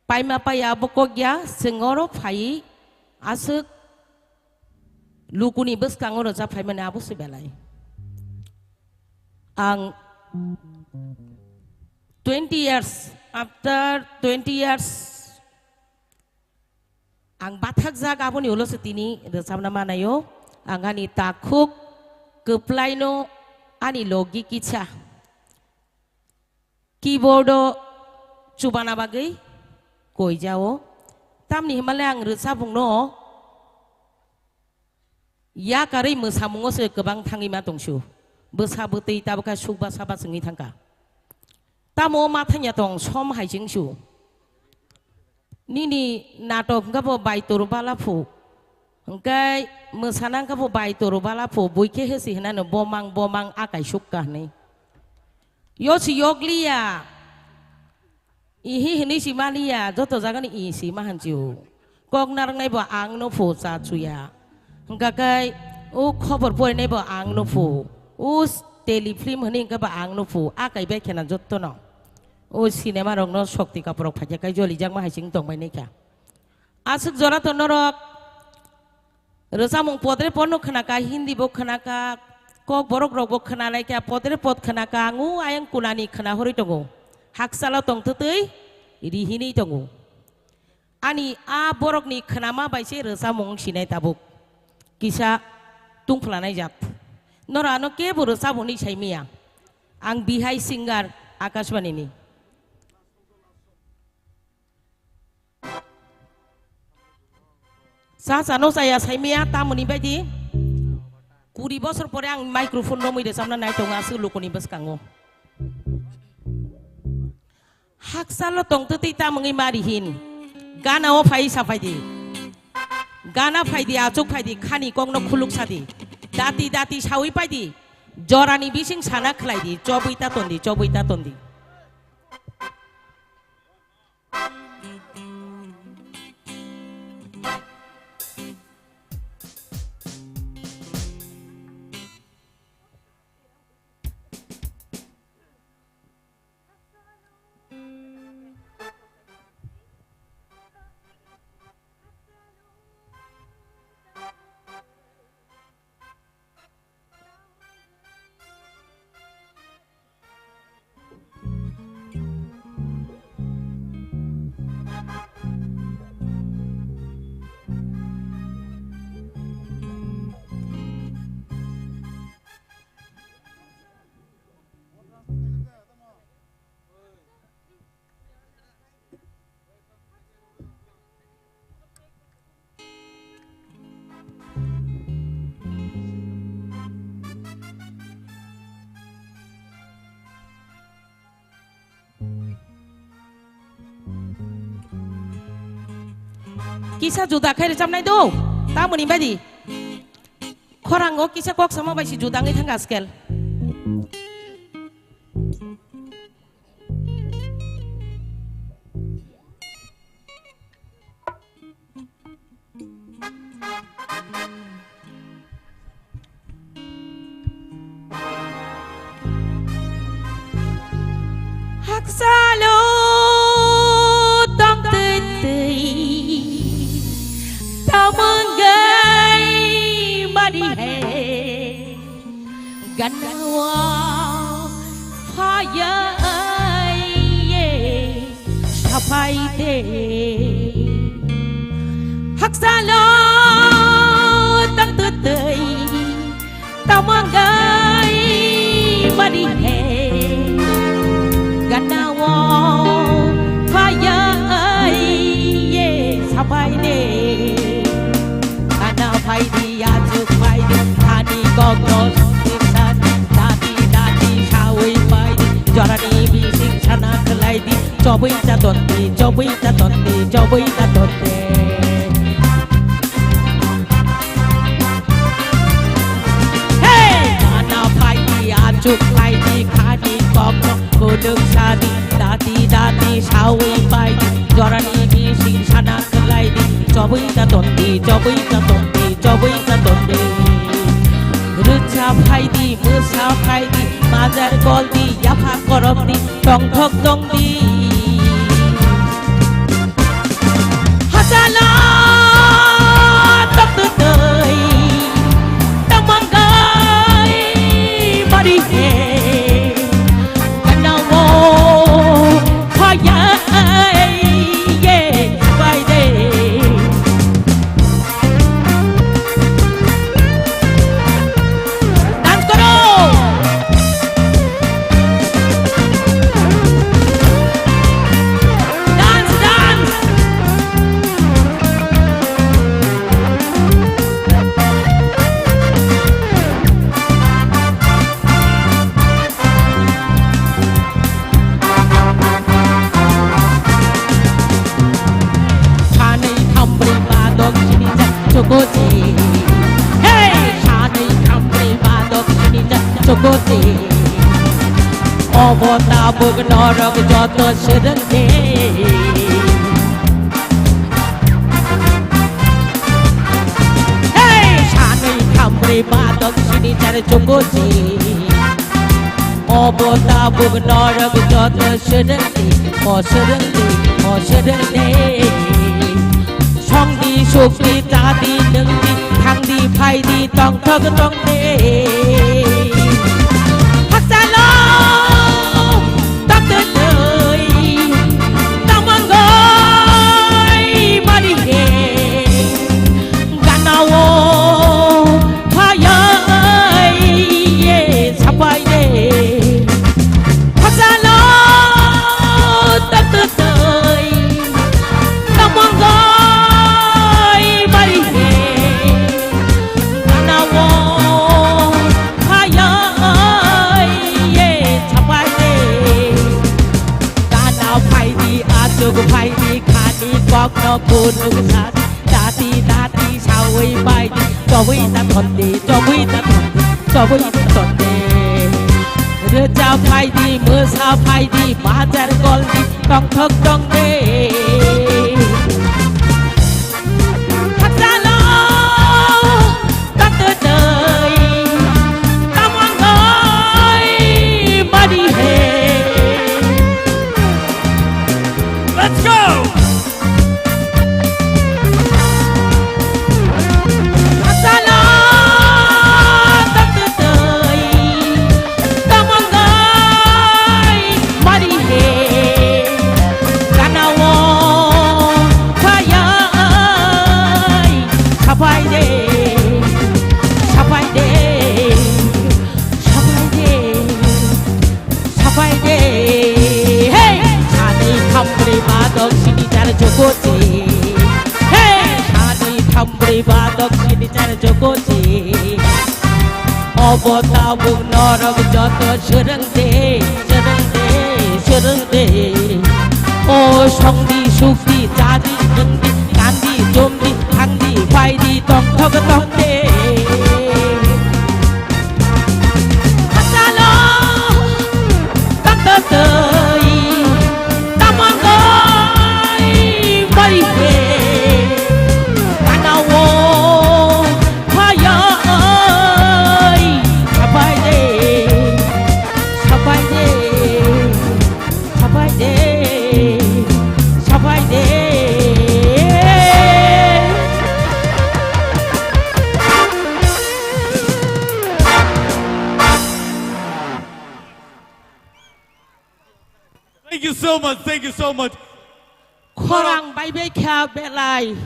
paima paiya abo kok ya, chwng oro phai aswk lukuni bwskango rwchap phaimani abo se belai. Ang twenty years, after twenty years, ang bathakjak aboni ulo se tini rwchapna manaio. Ang ani takhuk kwplaino ani logi kisa keyboard o chubana bagwi koijao. Tamni himale ang rwchapungno yakarwi mwsamungo se kwbang thangwi ma tongsu. Bwsa bwtwi tabukha sukba saba chwngwi thangkha. Tamo ma thangya tong som hai chwngsu. Nini natok hwnkha bo bai toru bala phu. Hwnkhe mwsana hwnkha bo bai toru bala phu. Bui khe hesi hinano bomang bomang akai sukka hinwi. Yo si yokliya. Ihi hinwi si maliya, joto jagani i si ma hanchi o. Kok narwknai bo ang no phu cha chuya. Hwnkha khe o khobor porinai bo ang no phu. O s-, tele film hinwi hwnkha bo ang no phu. Akai bai khena joto no. O cinema rok no Shakti Kapoor rok phaikha khe jolijakma hai chwng tongbai nai kha. Aswk jora to norok Rwchapmung podre podno khwnakha, Hindi bo khwnakha, kok borok rokbo khwnalaikha, podre pod khwnakha, ang o ayang kunani khwnahorwi tongo. Haksalo tongtwtwi rihinwi tongo. Ani a borokni khwnama bai se rwchapmung wngsinai tabuk. Kisa tungphlanai jat. Norano kebo rwchapmung hwnwi saimaya. Ang bihai singer Akashbani ni. Cha chano chaya saimaya tamoni baidi. Kuri bosor pore ang microphone romwi rwchapna nai tongo aswk lukuni bwskango. Haksalo tongtwtwi tamungwi mari hin. Gana o phai saphaidi. Gana phaidi, achuk phaidi, khani kokno khuluk sadi. Dati dati sawi paidi. Jorani bising sana khlaidi. Chobwi ta tondi, chobwi ta tondi. Kisa juda khai rwchapnai do, tamoni baidi. Khorango kisa kok sama bai si juda wngwi thang askel. Haksalo tongtwtwi tamungwi mari he. Ganao phaiye sapai de. Haksalo tongtwtwi tamungwi mari he. Ganao phaiye sapai de. Gana phaidi, achuk phaidi, ani kokno songwi sadi, dati dati sawi phaidi, jorani bising sana khlaidi, chobwi ta tondi, chobwi ta tondi, chobwi ta tondi. Hey! Gana phaidi, achuk phaidi, khani kokno khuluk sadi, dati dati sawi phaidi, jorani bising sana khlaidi, chobwi ta tondi, chobwi ta tondi, chobwi ta tondi. Rwcha phaidi, mwsa phaidi, majar goldi, yapha korokdi, tongthok tongdi. Hachalo tongtwtwi, tamungwi mari he. Ganao phaiye sapai de. Dance koro. Dance, dance. Sanwi thambrwi ba dok sini jak chokochi. Hey! Sanwi thambrwi ba dok sini jak chokochi. Obo tabuk norok joto swrwngde. Hey! Sanwi thambrwi ba dok sini jar chokochi. Obo tabuk norok joto swrwngdi, o swrwngdi, o swrwngdi. Songdi sukdi, chadi nwngdi, thangdi Phaidi tongthok tongde. Hakchalo tongtwtwi tongmangoi mari he. Ganao phayai ye sapai de. Hakchalo tongtwtwi tongmangoi mari he. Ganao phayai ye sapai de. Gana phaidi, achuk phaidi, khani kokno kunuk sadi. Dati, dati, sawi phaidi, chobui ta thonde, chobui ta thonde, chobui ta thonde. Rwchap phaidi, mwsa phaidi, bajar goldi, tongthok tongde. Hakchalo tongtwtwi tongmangoi mari he. Let's go! Hakchalo tongtwtwi tongmangoi mari he. Ganao phayai sapai de, sapai de, sapai de, sapai de. Hey! Sani khamri badok sini jar jokochi. Hey! Sani khamri badok sini jar jokochi. Obo tabuk norok joto swrwng de, swrwng de, swrwng de. O songdi, sukdi, chadi, nwngdi, kandi, chumdi, thangdi, phaidi, tongthok, tongde. Hakchalo tongtwtwi tongmangoi mari he. Ganao phayai sapai de, sapai de, sapai de, sapai de. Thank you so much, thank you so much. Khorang bai bai kha belai.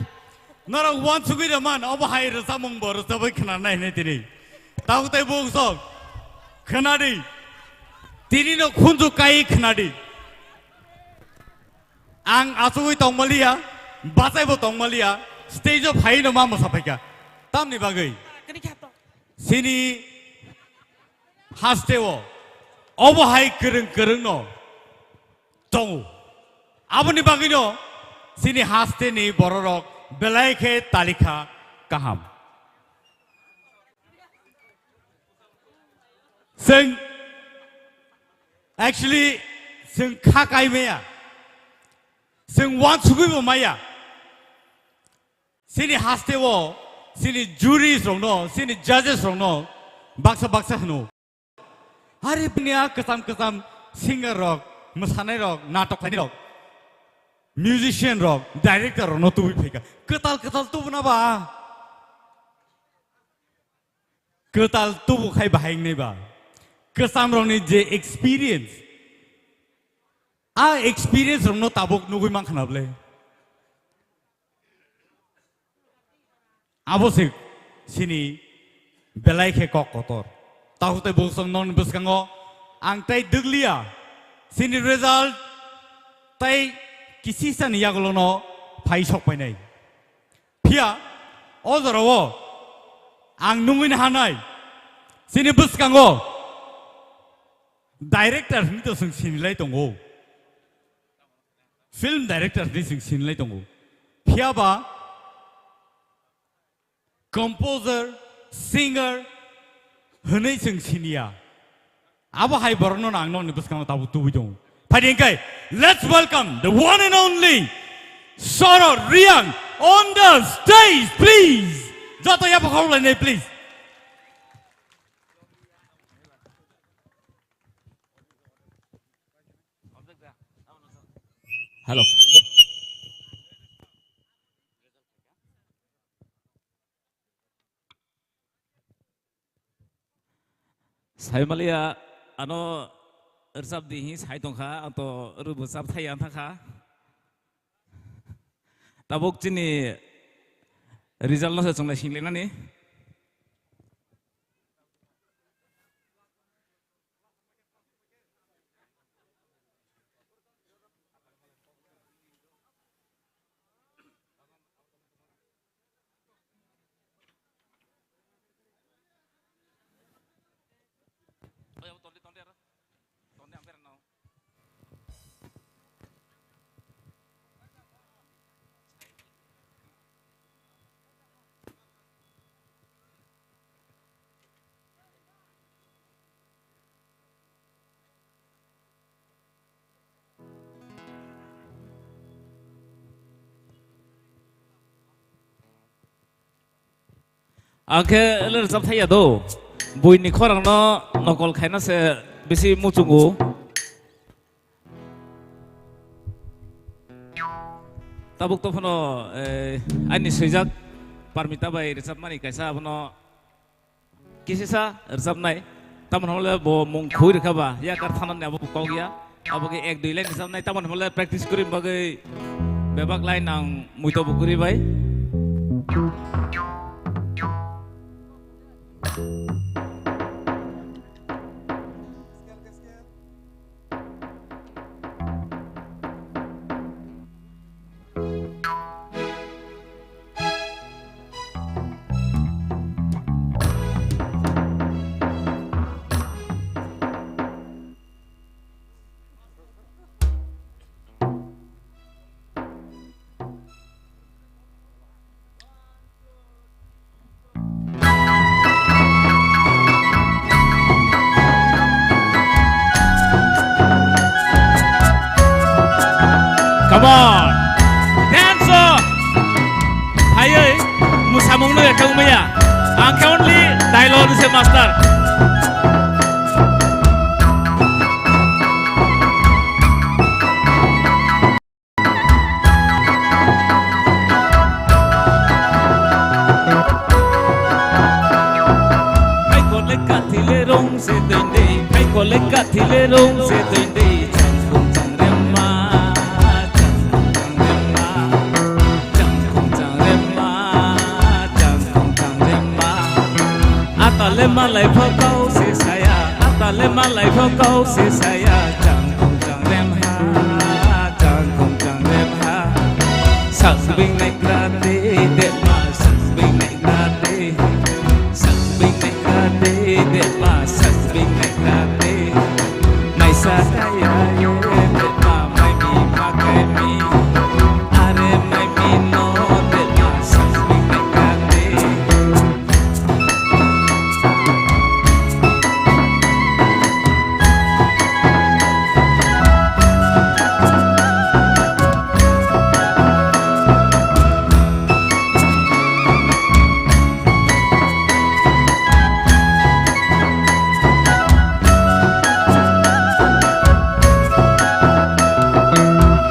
Norok uansugwi rwman, obo hai rwchapmung bo rwchapwi khna nai hinwi tini. Tabuk tei buk sok. Khna di. Tini no khunju kai khna di. Ang achugwi tongmaliya, bachaibo tongmaliya, stage o phaino ma mwsa phaikha. Tamni bagwi? Chini hasteo obo hai kwrwng kwrwngno tongo. Aboni bagwino chini hasteni bororok belai khe talikha kaham. Chwng actually chwng kha kai maya, chwng uansugwi bo maya. Chini hasteo chini juries rokno, chini judges rokno baksa baksa hwno. Hari bini a kwcham kwcham singer rok, mwsanai rok, natok khlainai rok, musician rok, director rokno tubui phaikha. Kwtal kwtal tubuna ba. Kwtal tubu khai bahai wngnai ba. Kwcham rokni je experience, a experience rokno tabuk nugui mankha na bwle. Abo se chini belai khe kok kotor. Takhuk tei bukhuk nokni bwskango ang tei dwkliya. Chini result tei kisisani yagulono phai sok painai. Phiya o jorao ang nungwi hanai. Chini bwskango director hinwi to chwng sinilai tongo. Film director hinwi chwng sinilai tongo. Phiya ba composer, singer hinwi chwng siniya. Abo hai borokno ang nokni bwskango tabuk tubui tongo. Phaidi hwnkhe, let's welcome the one and only Sorot Reang on the stage, please. Joto yapha khorok lainai, please. Hello. Saimaliya ano rwchap di hi sai tongkha, ang to rwbo chap thai ang thangkha. Tabuk chini result no se chwng lai singlainani. Ang khe le rwchap thai ya do. Buini khorang no nokol khaina se bisi muchungo. Tabuk to phano, eh, ani swijak Parmita bai rwchapmani kaisa abono kisisa rwchapnai. Tamoni hwnle bo mung khui rwkha ba, yakar thanani abo bo kok ya. Abo khe ek dui line rwchapnai, tamoni hwnle practice kwrwi bagwi bebak line ang muito bo kwrwi bai. Come on! Dance o! Phaiwi mwsamungno ekha wngmaya. Ang khe only dialogue ni se master. Hai kole kathi le rong se doi dei, hai kole kathi le rong se doi dei, chang khum chang rem ma, chang khum chang rem ma, chang khum chang rem ma, chang khum chang rem ma. Atale malai pho kau se saya, atale malai pho kau se saya, chang khum chang rem ha, chang khum chang rem ha. Sak bing nai kra de, de ma sak bing nai kra de, sak bing nai kra de, de ma sak bing nai kra de. Mai sa kaya ye, de ma mai mi ma kai mi. Are mai mi no, de ma sak bing nai kra de.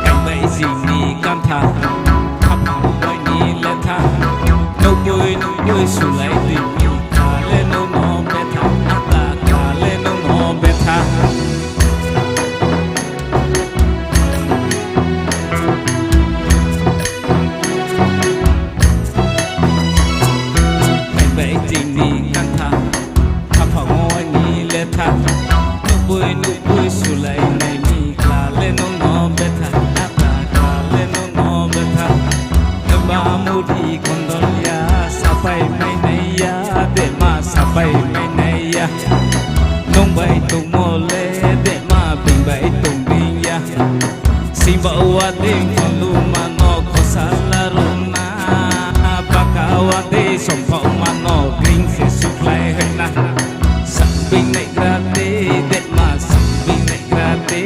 Kaibai jini kantha, khaphang bai ni letha, nukui nukui sulai di. Kale no no betha, ata kale no no betha. Bai bai chini kantha, khaphang o ani letha. Nukui nukui sulai nai ni kale no no betha, ata kale no no betha. Ba muri kondol ya, sapai mai nai ya, de ma sapai mai nai ya. Nung bai tongmo le de ma bing bai tong bing ya. Sing ba wa de kolu mano khosala runa. Baka wa de song pau mano gring se suklai hena. Sak bing nai gra de de ma sak bing nai gra de.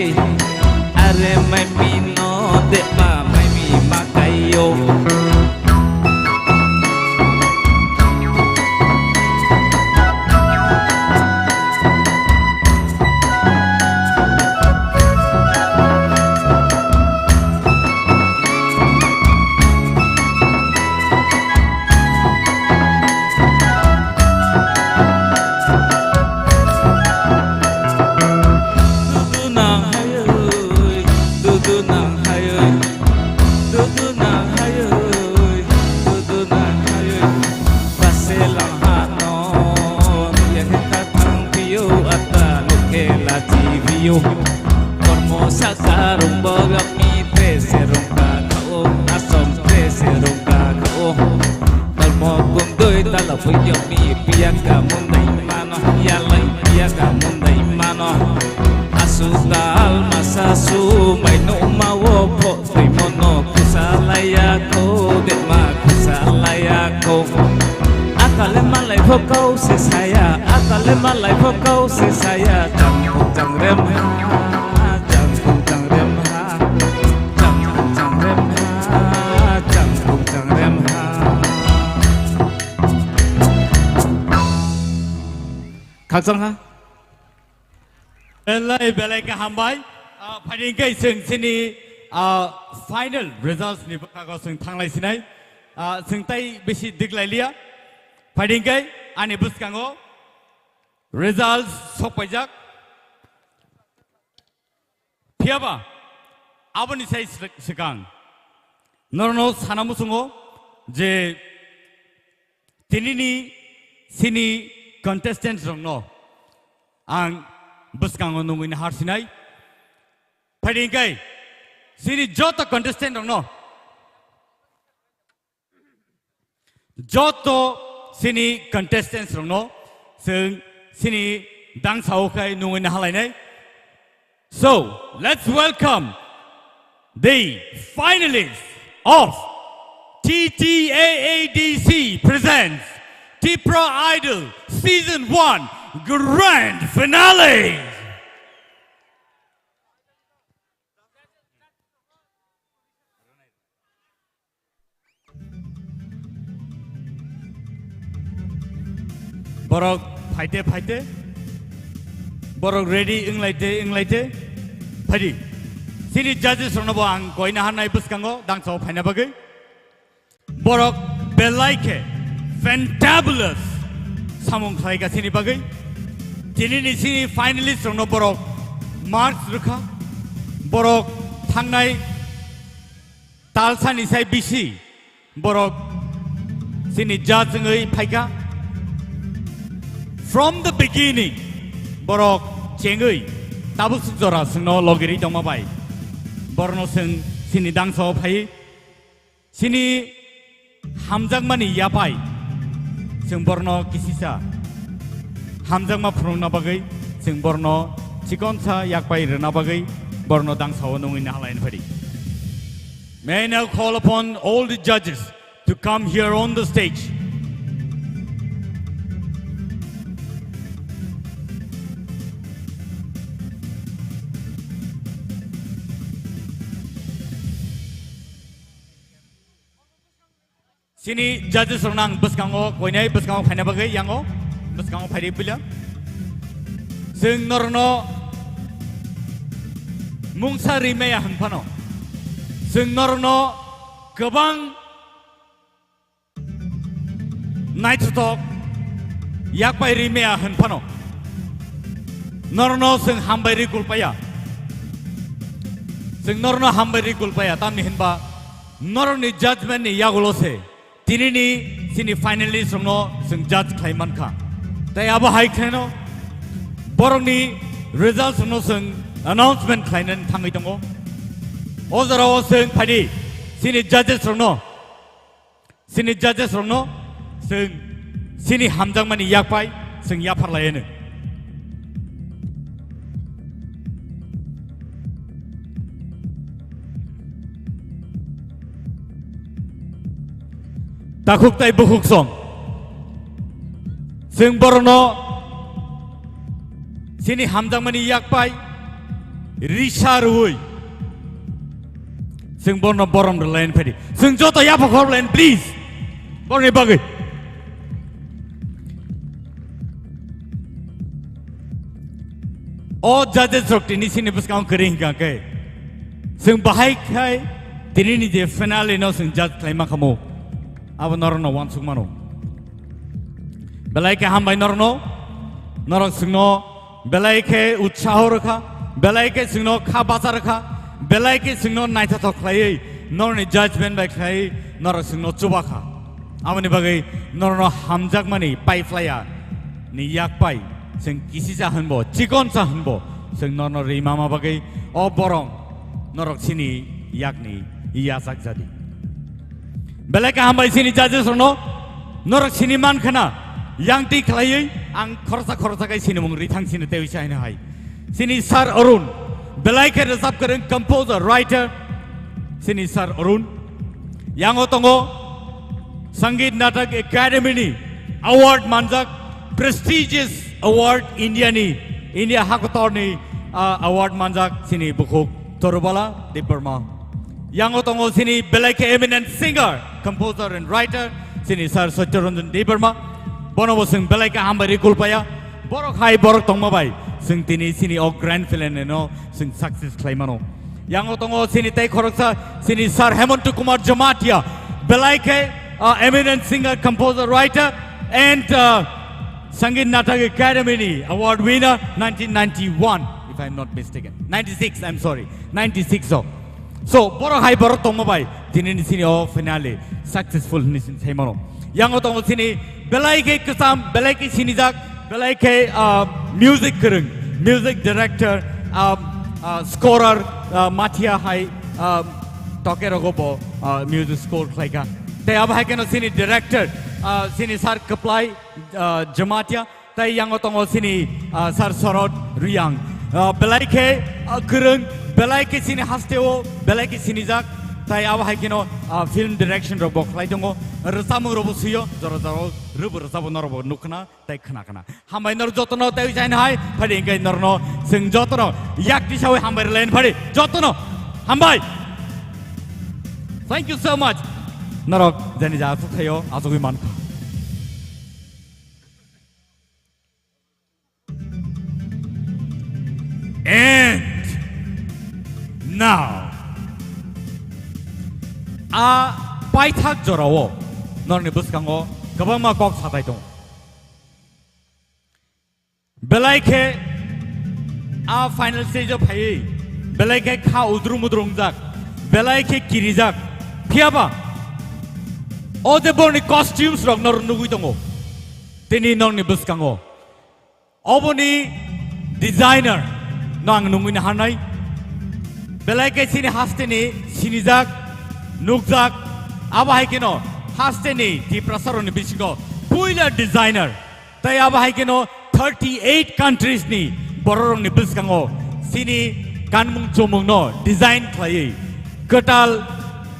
Are mai mi no de ma mai mi ma kai yo. Puiyami piyaka mundai mano, yalai piyaka mundai mano. Asu dal masa su mai no ma wo pho tui mono kusalaya ko, de ma kusalaya ko. Akale malai pho kau se saya, akale malai pho kau se saya. Jang pung jang rem ha, jang pung jang rem ha, jang pung jang rem ha, jang pung jang rem ha. Khakchang ha. Belai, belai khe hambai. Ah, phaidi hwnkhe chwng chini, ah, final results ni bwkhago chwng thanglai sinai. Ah, chwng tai bisi diglai liya. Phaidi hwnkhe ani bwskango results sokpaijak. Phiyaba aboni sai sw-, swkang norokno sana muchungo je tinini chini contestants rokno ang bwskango nungwi nahar sinai. Phaidi hwnkhe chini joto contestant rokno, joto chini contestants rokno chwng chini dangsao khai nungwi nahalainai. So, let's welcome the finalists of T T A A D C presents Tipra Idol Season one Grand Finale. Borok phaite phaite, borok ready wnglaite wnglaite, phaidi. Chini judges rokno bo ang koina hanai bwskango dangsao phaina bagwi. Borok belai khe fantabulous samung khlaika chini bagwi. Tinini chini finalist rokno borok marks rwkha. Borok thangnai talsani sai bisi borok chini judge wngwi phaikha. From the beginning, borok chengwi tabuk suk jora chwngno logiri tongma bai borokno chwng chini dangsao phaiwi chini hamjakmani yapai chwng borokno kisisa hamjakma phunukna bagwi, chwng borokno chikonsa yakpai rwna bagwi borokno dangsao nungwi nahalaina phaidi. May I now call upon all the judges to come here on the stage. Chini judges rokno ang bwskango koinai bwskango phaina bagwi yango bwskango phaidi puila. Chwng norokno mungsa rimaya hwn phano, chwng norokno kwbang naithothok yakpai rimaya hwn phano, norokno chwng hambai ri kulpaya. Chwng norokno hambai ri kulpaya, tamni hinba norokni judgment ni yagulo se tinini chini finalist rokno chwng judge khlai mankha. Tai abo hai khlaino borokni results rokno chwng announcement khlainani thangwi tongo. O jorao chwng phaidi chini judges rokno, chini judges rokno chwng chini hamjakmani yakpai chwng yapharlaianw. Takhuk tai bukhuk song. Chwng borokno chini hamjakmani yakpai risa rwui chwng borokno borom rwlaini phaidi. Chwng joto yapha khorlaini, please. Borokni bagwi. O judges rok tini chini bwskango kwrwi hwnkha khe, chwng bahai khai tinini je finale no chwng judge khlaima khamu, abo norokno uansuk mano. Belai khe hambai norokno, norok chwngno belai khe utsaho rwkha, belai khe chwngno kha bacha rwkha, belai khe chwngno naithothok khlaiwi norokni judgment bai khlaiwi norok chwngno chubakha. Aboni bagwi norokno hamjakmani paiphlaiya ni yakpai chwng kisisa hwnbo, chikonsa hwnbo chwng norokno rimama bagwi o borom norok chini yakni yachak jadi. Belai kaham bai chini judges rokno Norok sini man khana, yang twi khlaiwi ang khoroksa khoroksa khe sinimung rithang sini tei uisa hino hai. Sini Sir Arun, belai khe rwchap kwrwng, composer, writer, sini Sir Arun. Yango tongo Sangeet Natak Academy ni award manjak, prestigious award India ni, India hakotor ni, ah, award manjak sini bukhuk Torubala Debbarma. Yango tongo sini belai khe eminent singer, composer and writer, sini Sir Satya Ranjan Debbarma. Bono bo chwng belai khe hambai rwi kulpaya. Borok hai borok tongma bai chwng tini sini o grand finale no chwng success khlai mano. Yango tongo sini tei khoroksa sini Sir Hemanta Kumar Jamatia, belai khe, uh, eminent singer, composer, writer and, uh, Sangeet Natak Academy ni award winner nineteen ninety-one, if I am not mistaken. Ninety-six, I am sorry. Ninety-six o. So, borok hai borok tongma bai, tini ni sini o finale successful hinwi sini sai mano. Yango tongo sini belai khe kwcham, belai khe sinijak, belai khe, ah, music kwrwng, music director, ah, ah, scorer, ah, Mathia hai, ah, toke rogo bo, ah, music score khlaika. Tei abo hai kheno sini director, ah, sini Sir Kwplai, ah, Jamatia. Tei yango tongo sini, ah, Sir Sorot Riyang. Ah, belai khe, ah, kwrwng, belai khe sini hasteo, belai khe sinijak. Tei abo hai kheno, ah, film direction rok bo khlai tongo. Rwchapmung rok bo swiyo, jora jora rwbo rwchabo norok bo nukkhna tei khna khna. Hambai norok jotono tei uisaino hai, phadi hingke norokno chwng jotono yak tisawi hambai rwlaini phadi jotono hambai. Thank you so much. Norok jani ja asuk thaio, asugwi mankha. And now, a paithak jorao norokni bwskango kwbangma kok satai tongo. Belai khe a final stage o phaiwi belai khe kha udrum udrum wngjak, belai khe kirijak. Phiyaba o je borokni costumes rok norok nugwi tongo tini norokni bwskango. Oboni designer no ang nungwi naharnai. Belai khe chini hasteni sinijak, nukjak, abo hai kheno hasteni Tiprasarokni bisingo puila designer. Tei abo hai kheno thirty eight countries ni bororokni bwskango chini kanmung chumungno design khlaiwi kwtal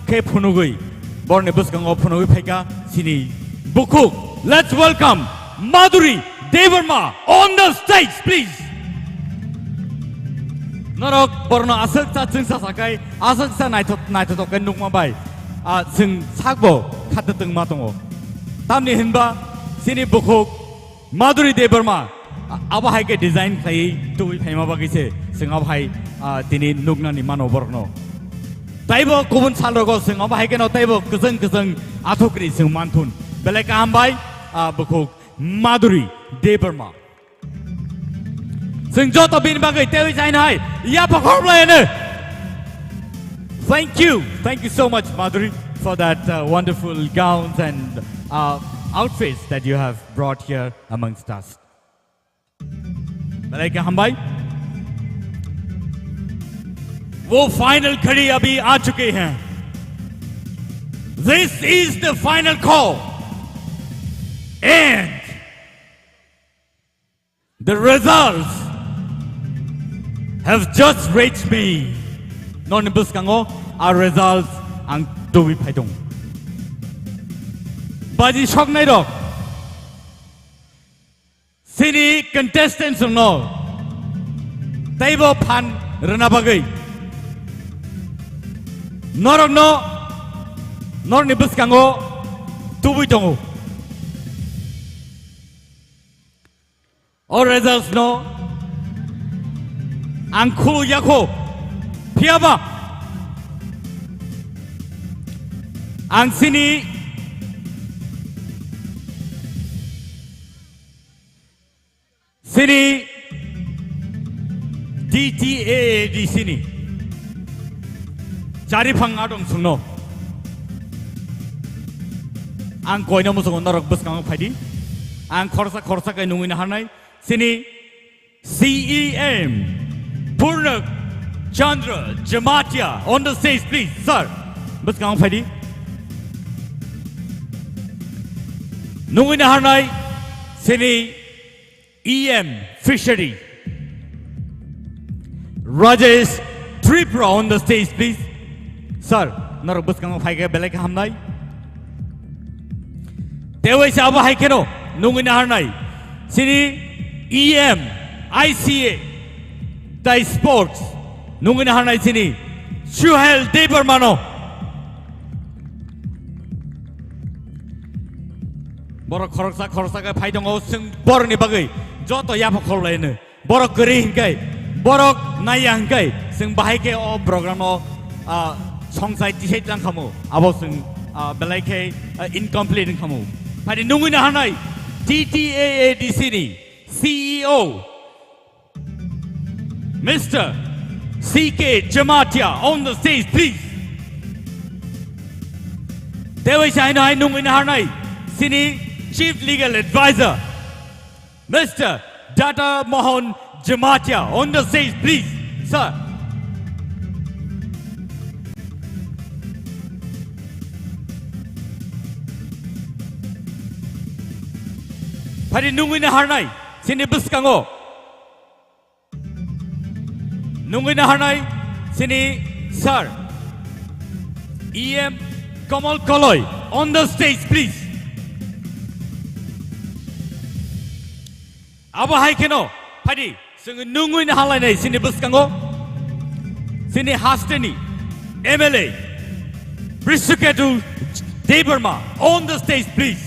khe phunugwi, borni bwskango phunugwi phaikha chini bukhuk. Let's welcome Madhuri Debbarma on the stage, please. Norok borno aswk cha chwngsa sakai, aswk cha naithok, naithotok khe nukma bai, ah, chwng sakbo khata tongma tongo. Tamni hinba chini bukhuk Madhuri Debbarma, a-, abo hai khe design khlaiwi tubui phaima bagwi se chwng abo hai, ah, tini nuknani mano borokno. Taibo kubun salrogo chwng abo hai kheno taibo kwchwng kwchwng athukri chwng manthun. Belai kaham bai, ah, bukhuk Madhuri Debbarma. Chwng joto bini bagwi teiwi jaino hai yapha khoroklayano. Thank you. Thank you so much, Madhuri, for that, uh, wonderful gowns and, uh, outfits that you have brought here amongst us. Belai khe hambai. वो फाइनल घड़ी अभी आ चुकी है। This is the final call. And the results have just reached me. Noni bwskango a results ang tubui phai tongo. Baji soknai rok, chini contestants rokno teibo phan rwna bagwi norokno norni bwskango tubui tongo. O results no ang khulu yakho. Phiyaba ang chini, chini D T A A D C ni chariphang adong sungno. Ang koino musungo norok bwskango phaidi. Ang khorsa khorsa kai nungwi naharnai. Chini C E M Purnak Chandra Jamatia on the stage, please, sir. Bwskango phaidi. Nungwi naharnai chini E M Fishery, Rajesh Tripura on the stage, please. Sir, norok bwskango phaikhe belai khe hamnai. Tei waisa abo hai kheno nungwi naharnai chini E M I C A tai Sports nungwi naharnai chini Suhel Debbarmano. Borok khoroksa khoroksa khe phai tongo, chwng borokni bagwi joto yapha khorlaino. Borok kwrwi hinkai, borok naiya hinkai, chwng bahai khe o program o, ah, songsai tisai tlang khamu. Abo chwng, ah, belai khe, ah, incomplete wng khamu. Phai di nungwi naharnai T T A A D C ni C E O, Mister C K Jamatia on the stage, please. Tei waisa haino hai nungwi naharnai chini Chief Legal Advisor, Mister Data Mohan Jamatia on the stage, please, sir. Phai di nungwi naharnai chini bwskango nungwi naharnai chini sir, E M Kamal Koloi on the stage, please. Abo hai kheno phai di, chwng nungwi naharlainai chini bwskango chini hasteni M L A Brisuketu Debbarma on the stage, please.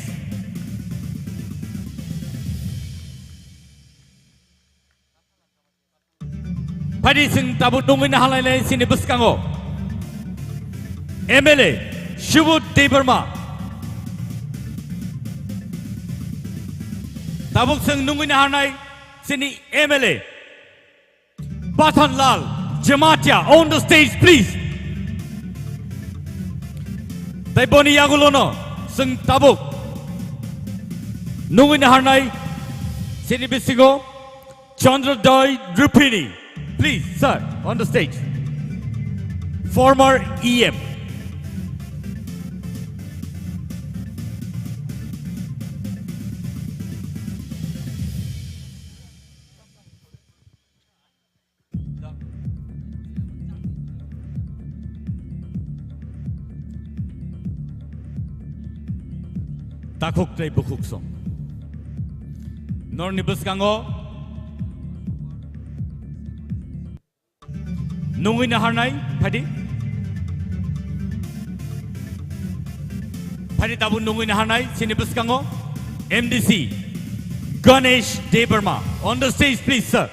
Phai di, chwng tabuk nungwi naharlainai chini bwskango M L A Subodh Debbarma. Tabuk chwng nungwi naharnai chini M L A Pathanlal Jamatia on the stage, please. Tei boni yagulono chwng tabuk nungwi naharnai chini bisingo Chandrodoi Rupini, please, sir, on the stage. Former E M. Takhuk tei bukhuk song. Norni bwskango nungwi naharnai, phai di. Phai di, tabuk nungwi naharnai chini bwskango M D C Ganesh Debbarma on the stage, please, sir.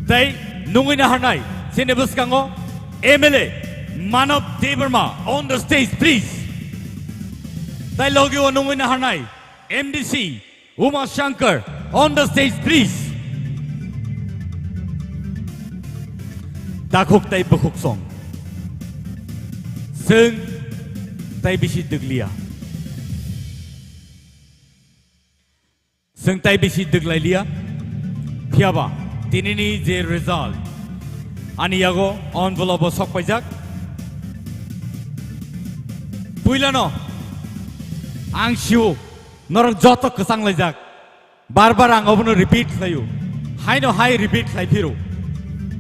Tei nungwi naharnai chini bwskango M L A Manav Debbarma on the stage, please. Tei logio nungwi naharnai M D C Uma Shankar on the stage, please. Takhuk tei bukhuk song. Chwng tei bisi dwglia. Chwng tai bisi dwglai liya. Phiyaba tinini je result ani yago envelope o sok paijak. Puilano ang sio norok joto kwchang laijak. Bar bar ang obono repeat khlaio. Haino hai repeat khlai phiro.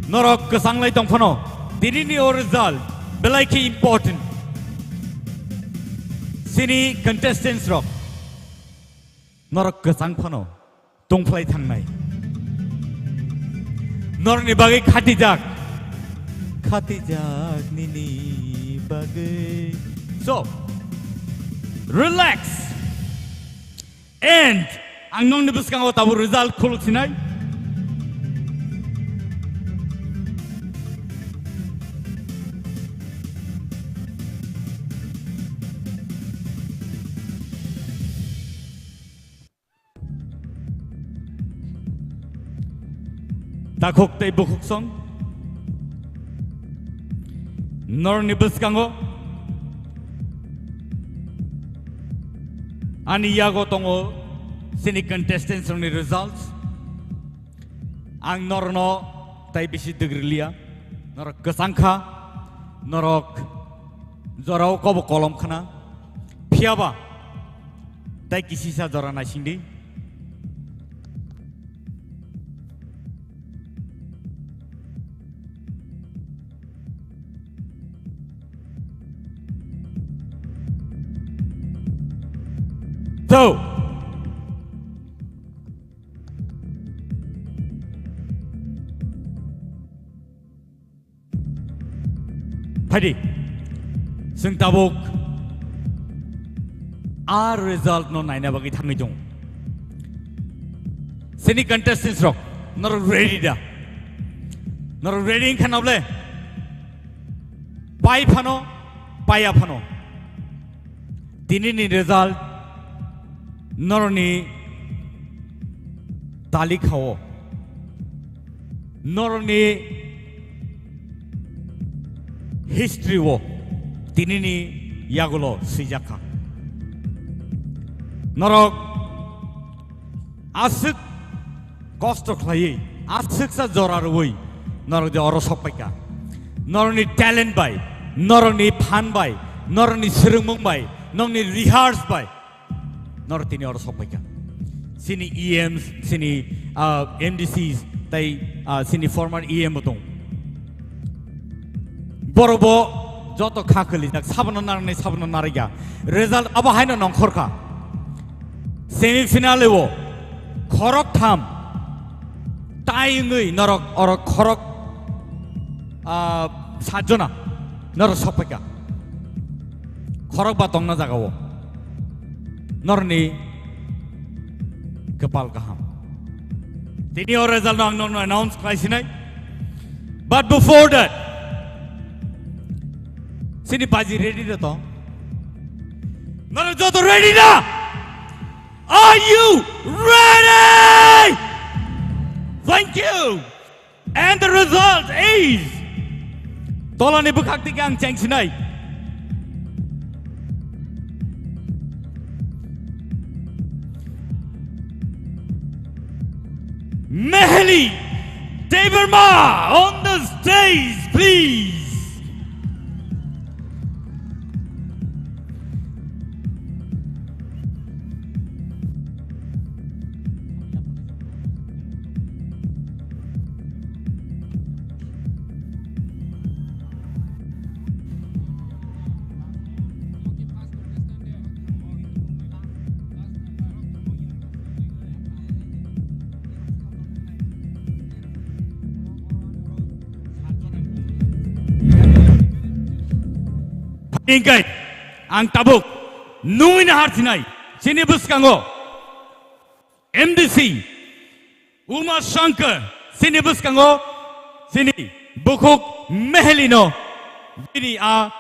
Norok kwchang lai tong phano tinini o result belai khe important. Chini contestants rok. Norok kwchang phano tongphlai thangnai. Norokni bagwi khatijak. Khatijak nini bagwi. So, relax. And ang nokni bwskango tabuk result khuluk sinai. Takhuk tei bukhuk song. Norokni bwskango ani yago tongo chini contestants rokni results. Ang norokno tai bisi dwgriliya. Norok kwchang kha, norok Jorao kobo kolom khna. Phiyaba. Tai kisisa jora naisingdi. So. Phaidi, chwng tabuk a result no naina bagwi thangwi tongo. Sini contestants rok, norok ready da? Norok ready wngkha na bole? Pai phano, paiya phano. Tini ni result norokni talikha o, norokni history o tini ni yagulo swijak kha. Norok aswk kosto khlaiwi, aswksa jora rwui norok je oro sok paikha. Norokni talent bai, norokni phan bai, norokni swrwngmung bai, norokni rehearse bai, norok tini oro sok paikha. Sini E Ms, sini, ah, M D Cs, tai, ah, sini former E M bo tong. Borok bo joto kha khwlijak, sabono narwknai, sabono narwkya. Result abo haino nongkhor kha. Semi final o khorok tham tai wngwi norok oro khorok, ah, sat jona norok sok paikha. Khorok ba tongna jaga o norokni kwpal kaham. Tini o result no ang nokno announce khlai sinai. But before that, sini baji ready da to? Norok joto ready da? Are you ready? Thank you. And the result is, tolani bwkhak dike ang cheng sinai. Meheli Debbarma on the stage, please. Hingkai ang tabuk nungwi nahar sinai, chini bwskango M D C Uma Shankar, chini bwskango chini bukhuk Meheli no bini a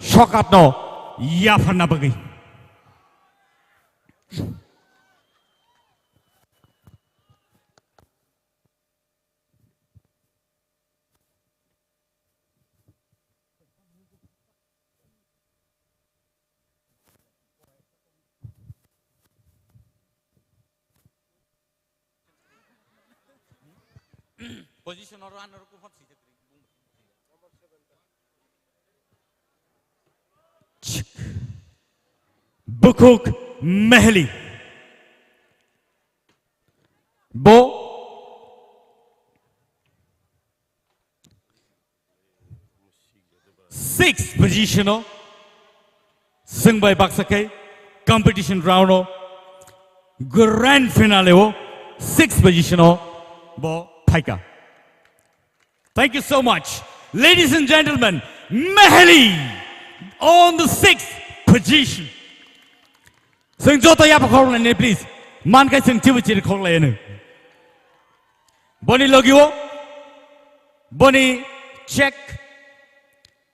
sokat no yapharna bagwi. Position oro ano rukun hap sijak ri. Bukhuk Meheli. Bo sixth position o, swngbai baksa khe competition round o, grand finale o sixth position o bo phaikha. Thank you so much. Ladies and gentlemen, Meheli on the sixth position. Swng joto yapha khorok lai, please. Man khai swng chibu chiri khorok lai ano. Boni logi o, boni check,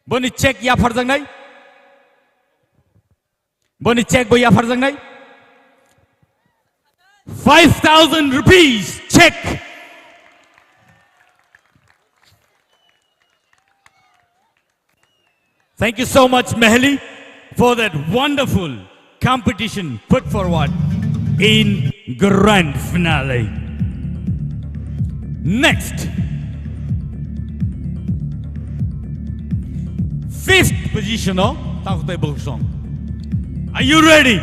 boni check yapharjaknai, boni check bo yapharjaknai. Five thousand rupees check. Thank you so much, Meheli, for that wonderful competition put forward in grand finale. Next, fifth position o Takhuk tei bukhuk song. Are you ready?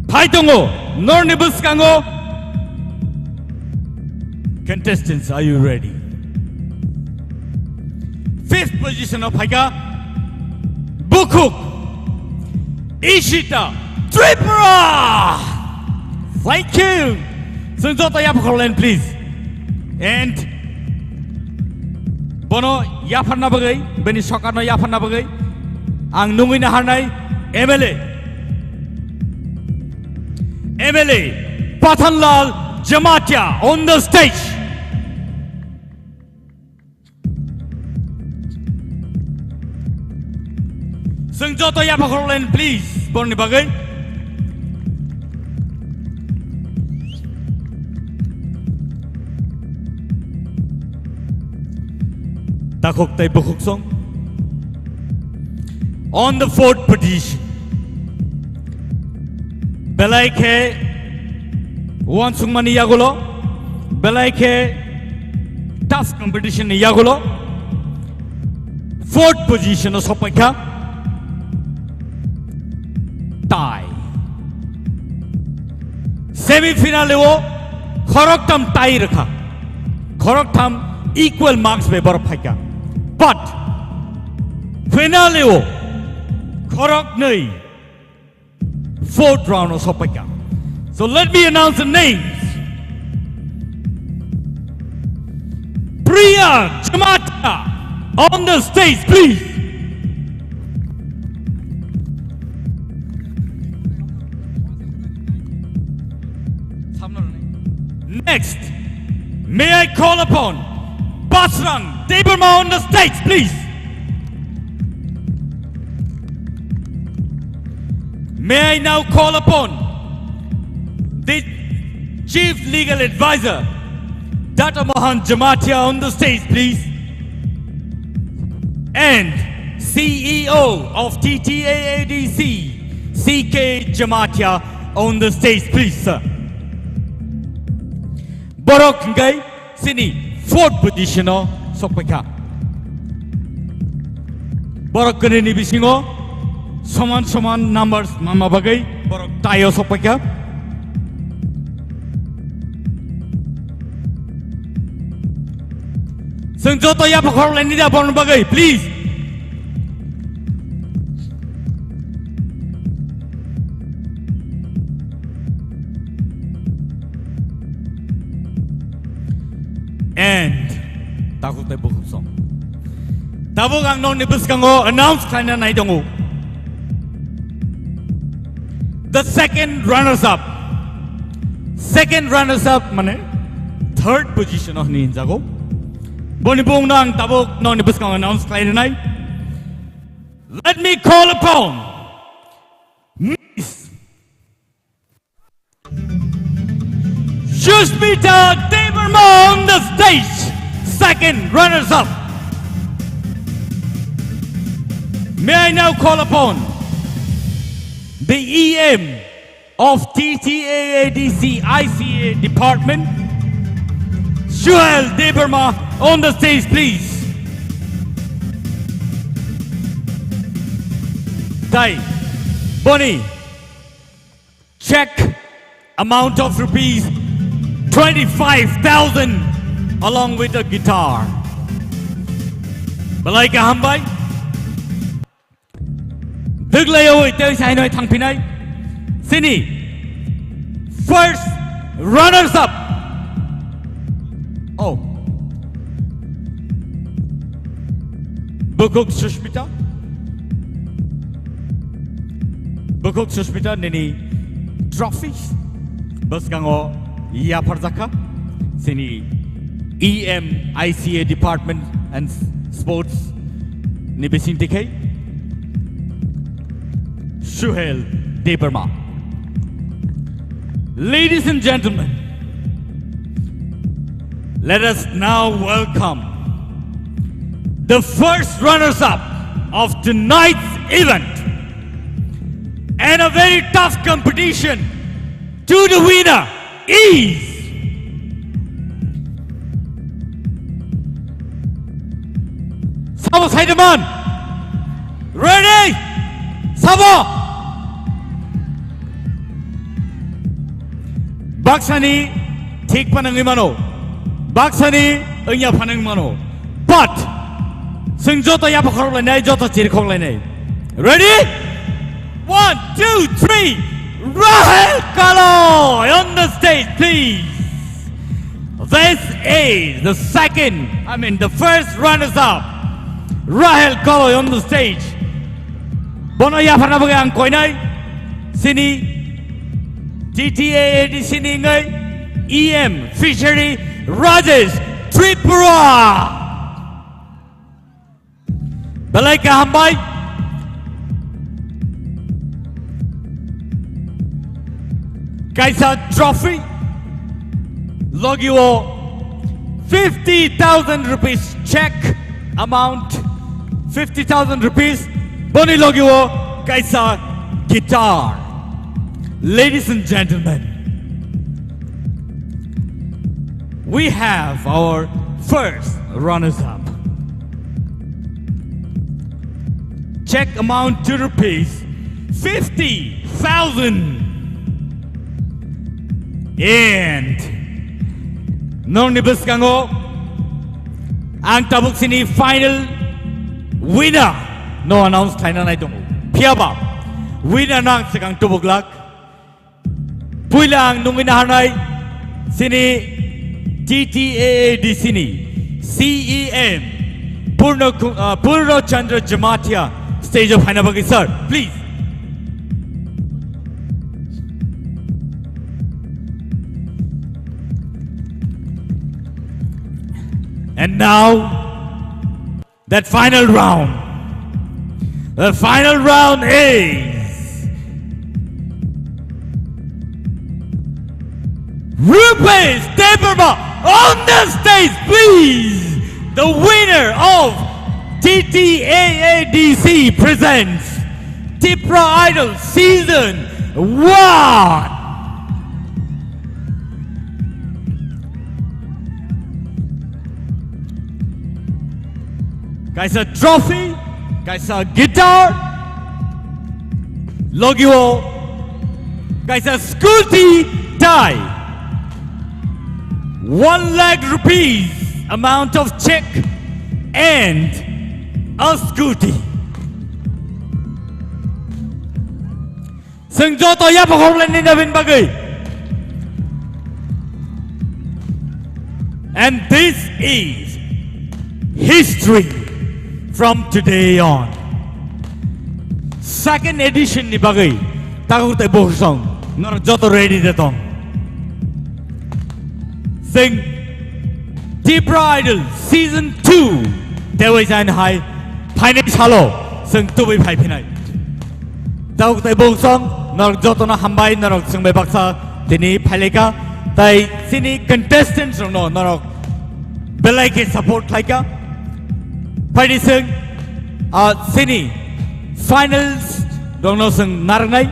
Phai tongo, norni bwskango. Contestants, are you ready? Fifth position o phaikha bukhuk Ishita Tripura. Thank you. Chwng joto yapha khoroklen, please. And bono yapharna bagwi, bini sokarno yapharna bagwi ang nungwi naharnai M L A, M L A Pathanlal Jamatia on the stage. Chwng joto yapha khoroklen, please, borni bagwi. Takhuk tei bukhuk song. On the fourth position. Belai khe uansukmani yagulo, belai khe tough competition ni yagulo, fourth position o sokpaikha. Tie. Semi final o khoroktham tie rwkha. Khoroktham equal marks bai borok phaikha. But finale o khoroknwi fourth round o sokpaikha. So let me announce the names. Priya Jamatia on the stage, please. Next, may I call upon Basrang Debbarma on the stage, please. May I now call upon the Chief Legal Advisor, Dr. Mohan Jamatia, on the stage, please. And C E O of T T A A D C, C K Jamatia, on the stage, please, sir. Borok hingkai sini fourth position o sokpaikha. Borok kwnwini bisingo soman soman numbers manma bagwi borok tie o sokpaikha. Chwng joto yapha khoroklen ni da borokni bagwi, please. And takhuk tei bukhuk song. Tabuk ang nokni bwskango announce khlaina nai tongo. The second runners up. Second runners up mane third position o hwnwi hinjago. Boni bumungno ang tabuk nokni bwskango announce khlai rwnai. Let me call upon Miss Sushmita Debbarma on the stage, second runners up. May I now call upon the E M of T T A A D C I C A department, Suhel Debbarma on the stage, please. Tai, boni, check amount of rupees twenty-five thousand along with a guitar. Belai kaham bai. Dwglayawi tei sainoi thangphinai. Sini first runners up. Oh. Bukhuk Sushmita. Bukhuk Sushmita nini trophy bwskango yapharjakha. Sini E M I C A Department and Sports ni bising tikhe Suhel Debbarma. Ladies and gentlemen, let us now welcome the first runners-up of tonight's event and a very tough competition to the winner is Sabo Saidaman. Ready? Sabo! Baksani thik panangwi mano. Baksani wngya phanang mano. But, chwng joto yapakhorok lainai, joto chirikhok lainai. Ready? One, two, three. Rahel Kalo on the stage, please. This is the second, I mean, the first runners-up, Rahel Kalo on the stage. Bono yapharna bagwi ang koinai, chini T T A A D C ni wngwi E M Fishery Rajesh Tripura. Belai kaham bai. Kaisa trophy. Logi o fifty thousand rupees check amount. Fifty thousand rupees. Boni logi o kaisa guitar. Ladies and gentlemen, we have our first runners-up. Check amount to rupees fifty thousand. And nongni bwskango ang tabuk sini final winner no announce khlaina nai tongo. Phiyaba winner no ang swkang tubuk lak. Puila ang nungwi naharnai sini T T A A D C ni C E M Purno Ku-, uh, Purno Chandra Jamatia stage o phaina bagwi, sir, please. And now, that final round. The final round is Rupesh Debbarma on the stage, please. The winner of T T A A D C presents Tipra Idol Season one. Kaisa trophy, kaisa guitar, logi o kaisa scooty tai. One lakh rupees amount of check and a scooty. Chwng joto yapha khoroknai ni nabin bagwi. And this is history from today on. Second edition ni bagwi takhuk tei bohusong norok joto ready de tong. Chwng Tipra Idol Season two tewai jain hai phainai salo chwng tubui phai phinai. Takhuk tei bohusong norok jotono hambai, norok chwng bai baksa tini phaileka tai chini contestants rokno norok belai khe support khlaika. Phaidi chwng, ah, chini finals rokno chwng narwknai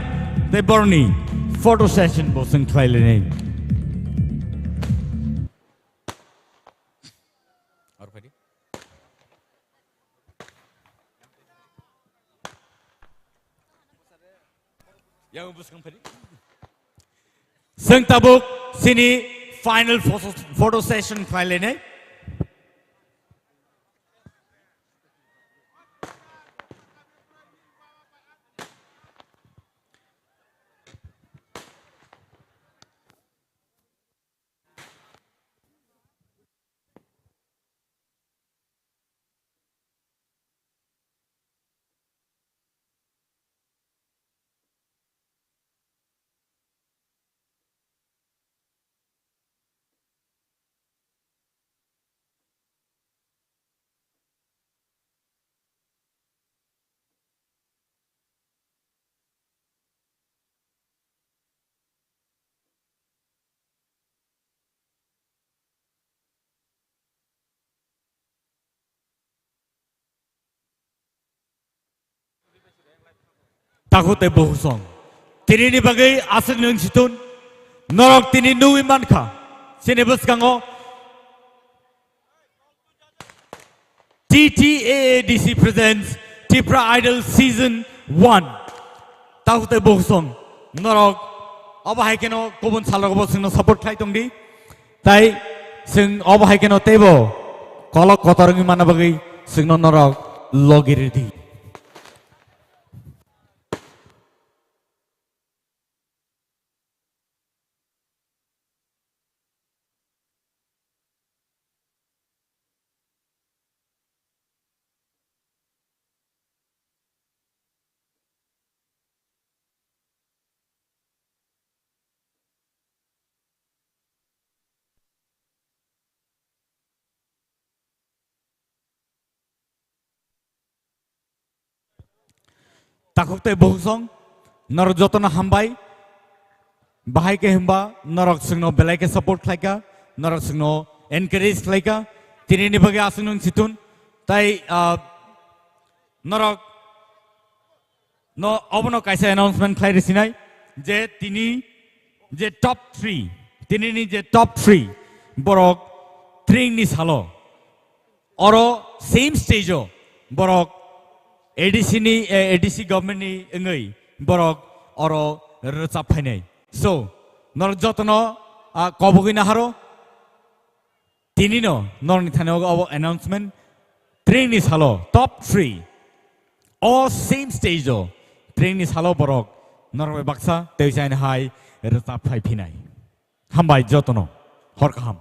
tei borokni photo session bo chwng khlai lainai. Yang bwskang phari. Chwng tabuk chini final photo, photo session khlai lainai. Takhuk tei bohusong. Tinini bagwi aswk nwng situn. Norok tini nugwi mankha. Chini bwskango T T A A D C presents Tipra Idol Season one. Takhuk tei bukhuk song norok obo hai kheno kubun salrogo bo chwngno support khlai tongdi. Tai chwng obo hai kheno teibo kolok kotor wngwi manna bagwi chwngno norok logi rwdi. Takhuk tei bukhuk song, norok jotono hambai. Bahai khe hwnba norok chwngno belai khe support khlaika, norok chwngno encourage khlaika. Tinini bagwi aswk nwng chitun. Tai, ah, norok no obono kaisa announcement khlai rwsinai je tini je top three, tinini je top three borok tringni salo oro same stage o borok A D C ni, eh, A D C government ni wngwi borok oro rwchap phainai. So, norok jotono, ah, kobogwi naharo. Tinino norokni thani ogo obo announcement. Tringni salo top three. O same stage o tringni salo borok norok bai baksa tei chaini hai rwchap phai phinai. Hambai jotono. Hor kaham.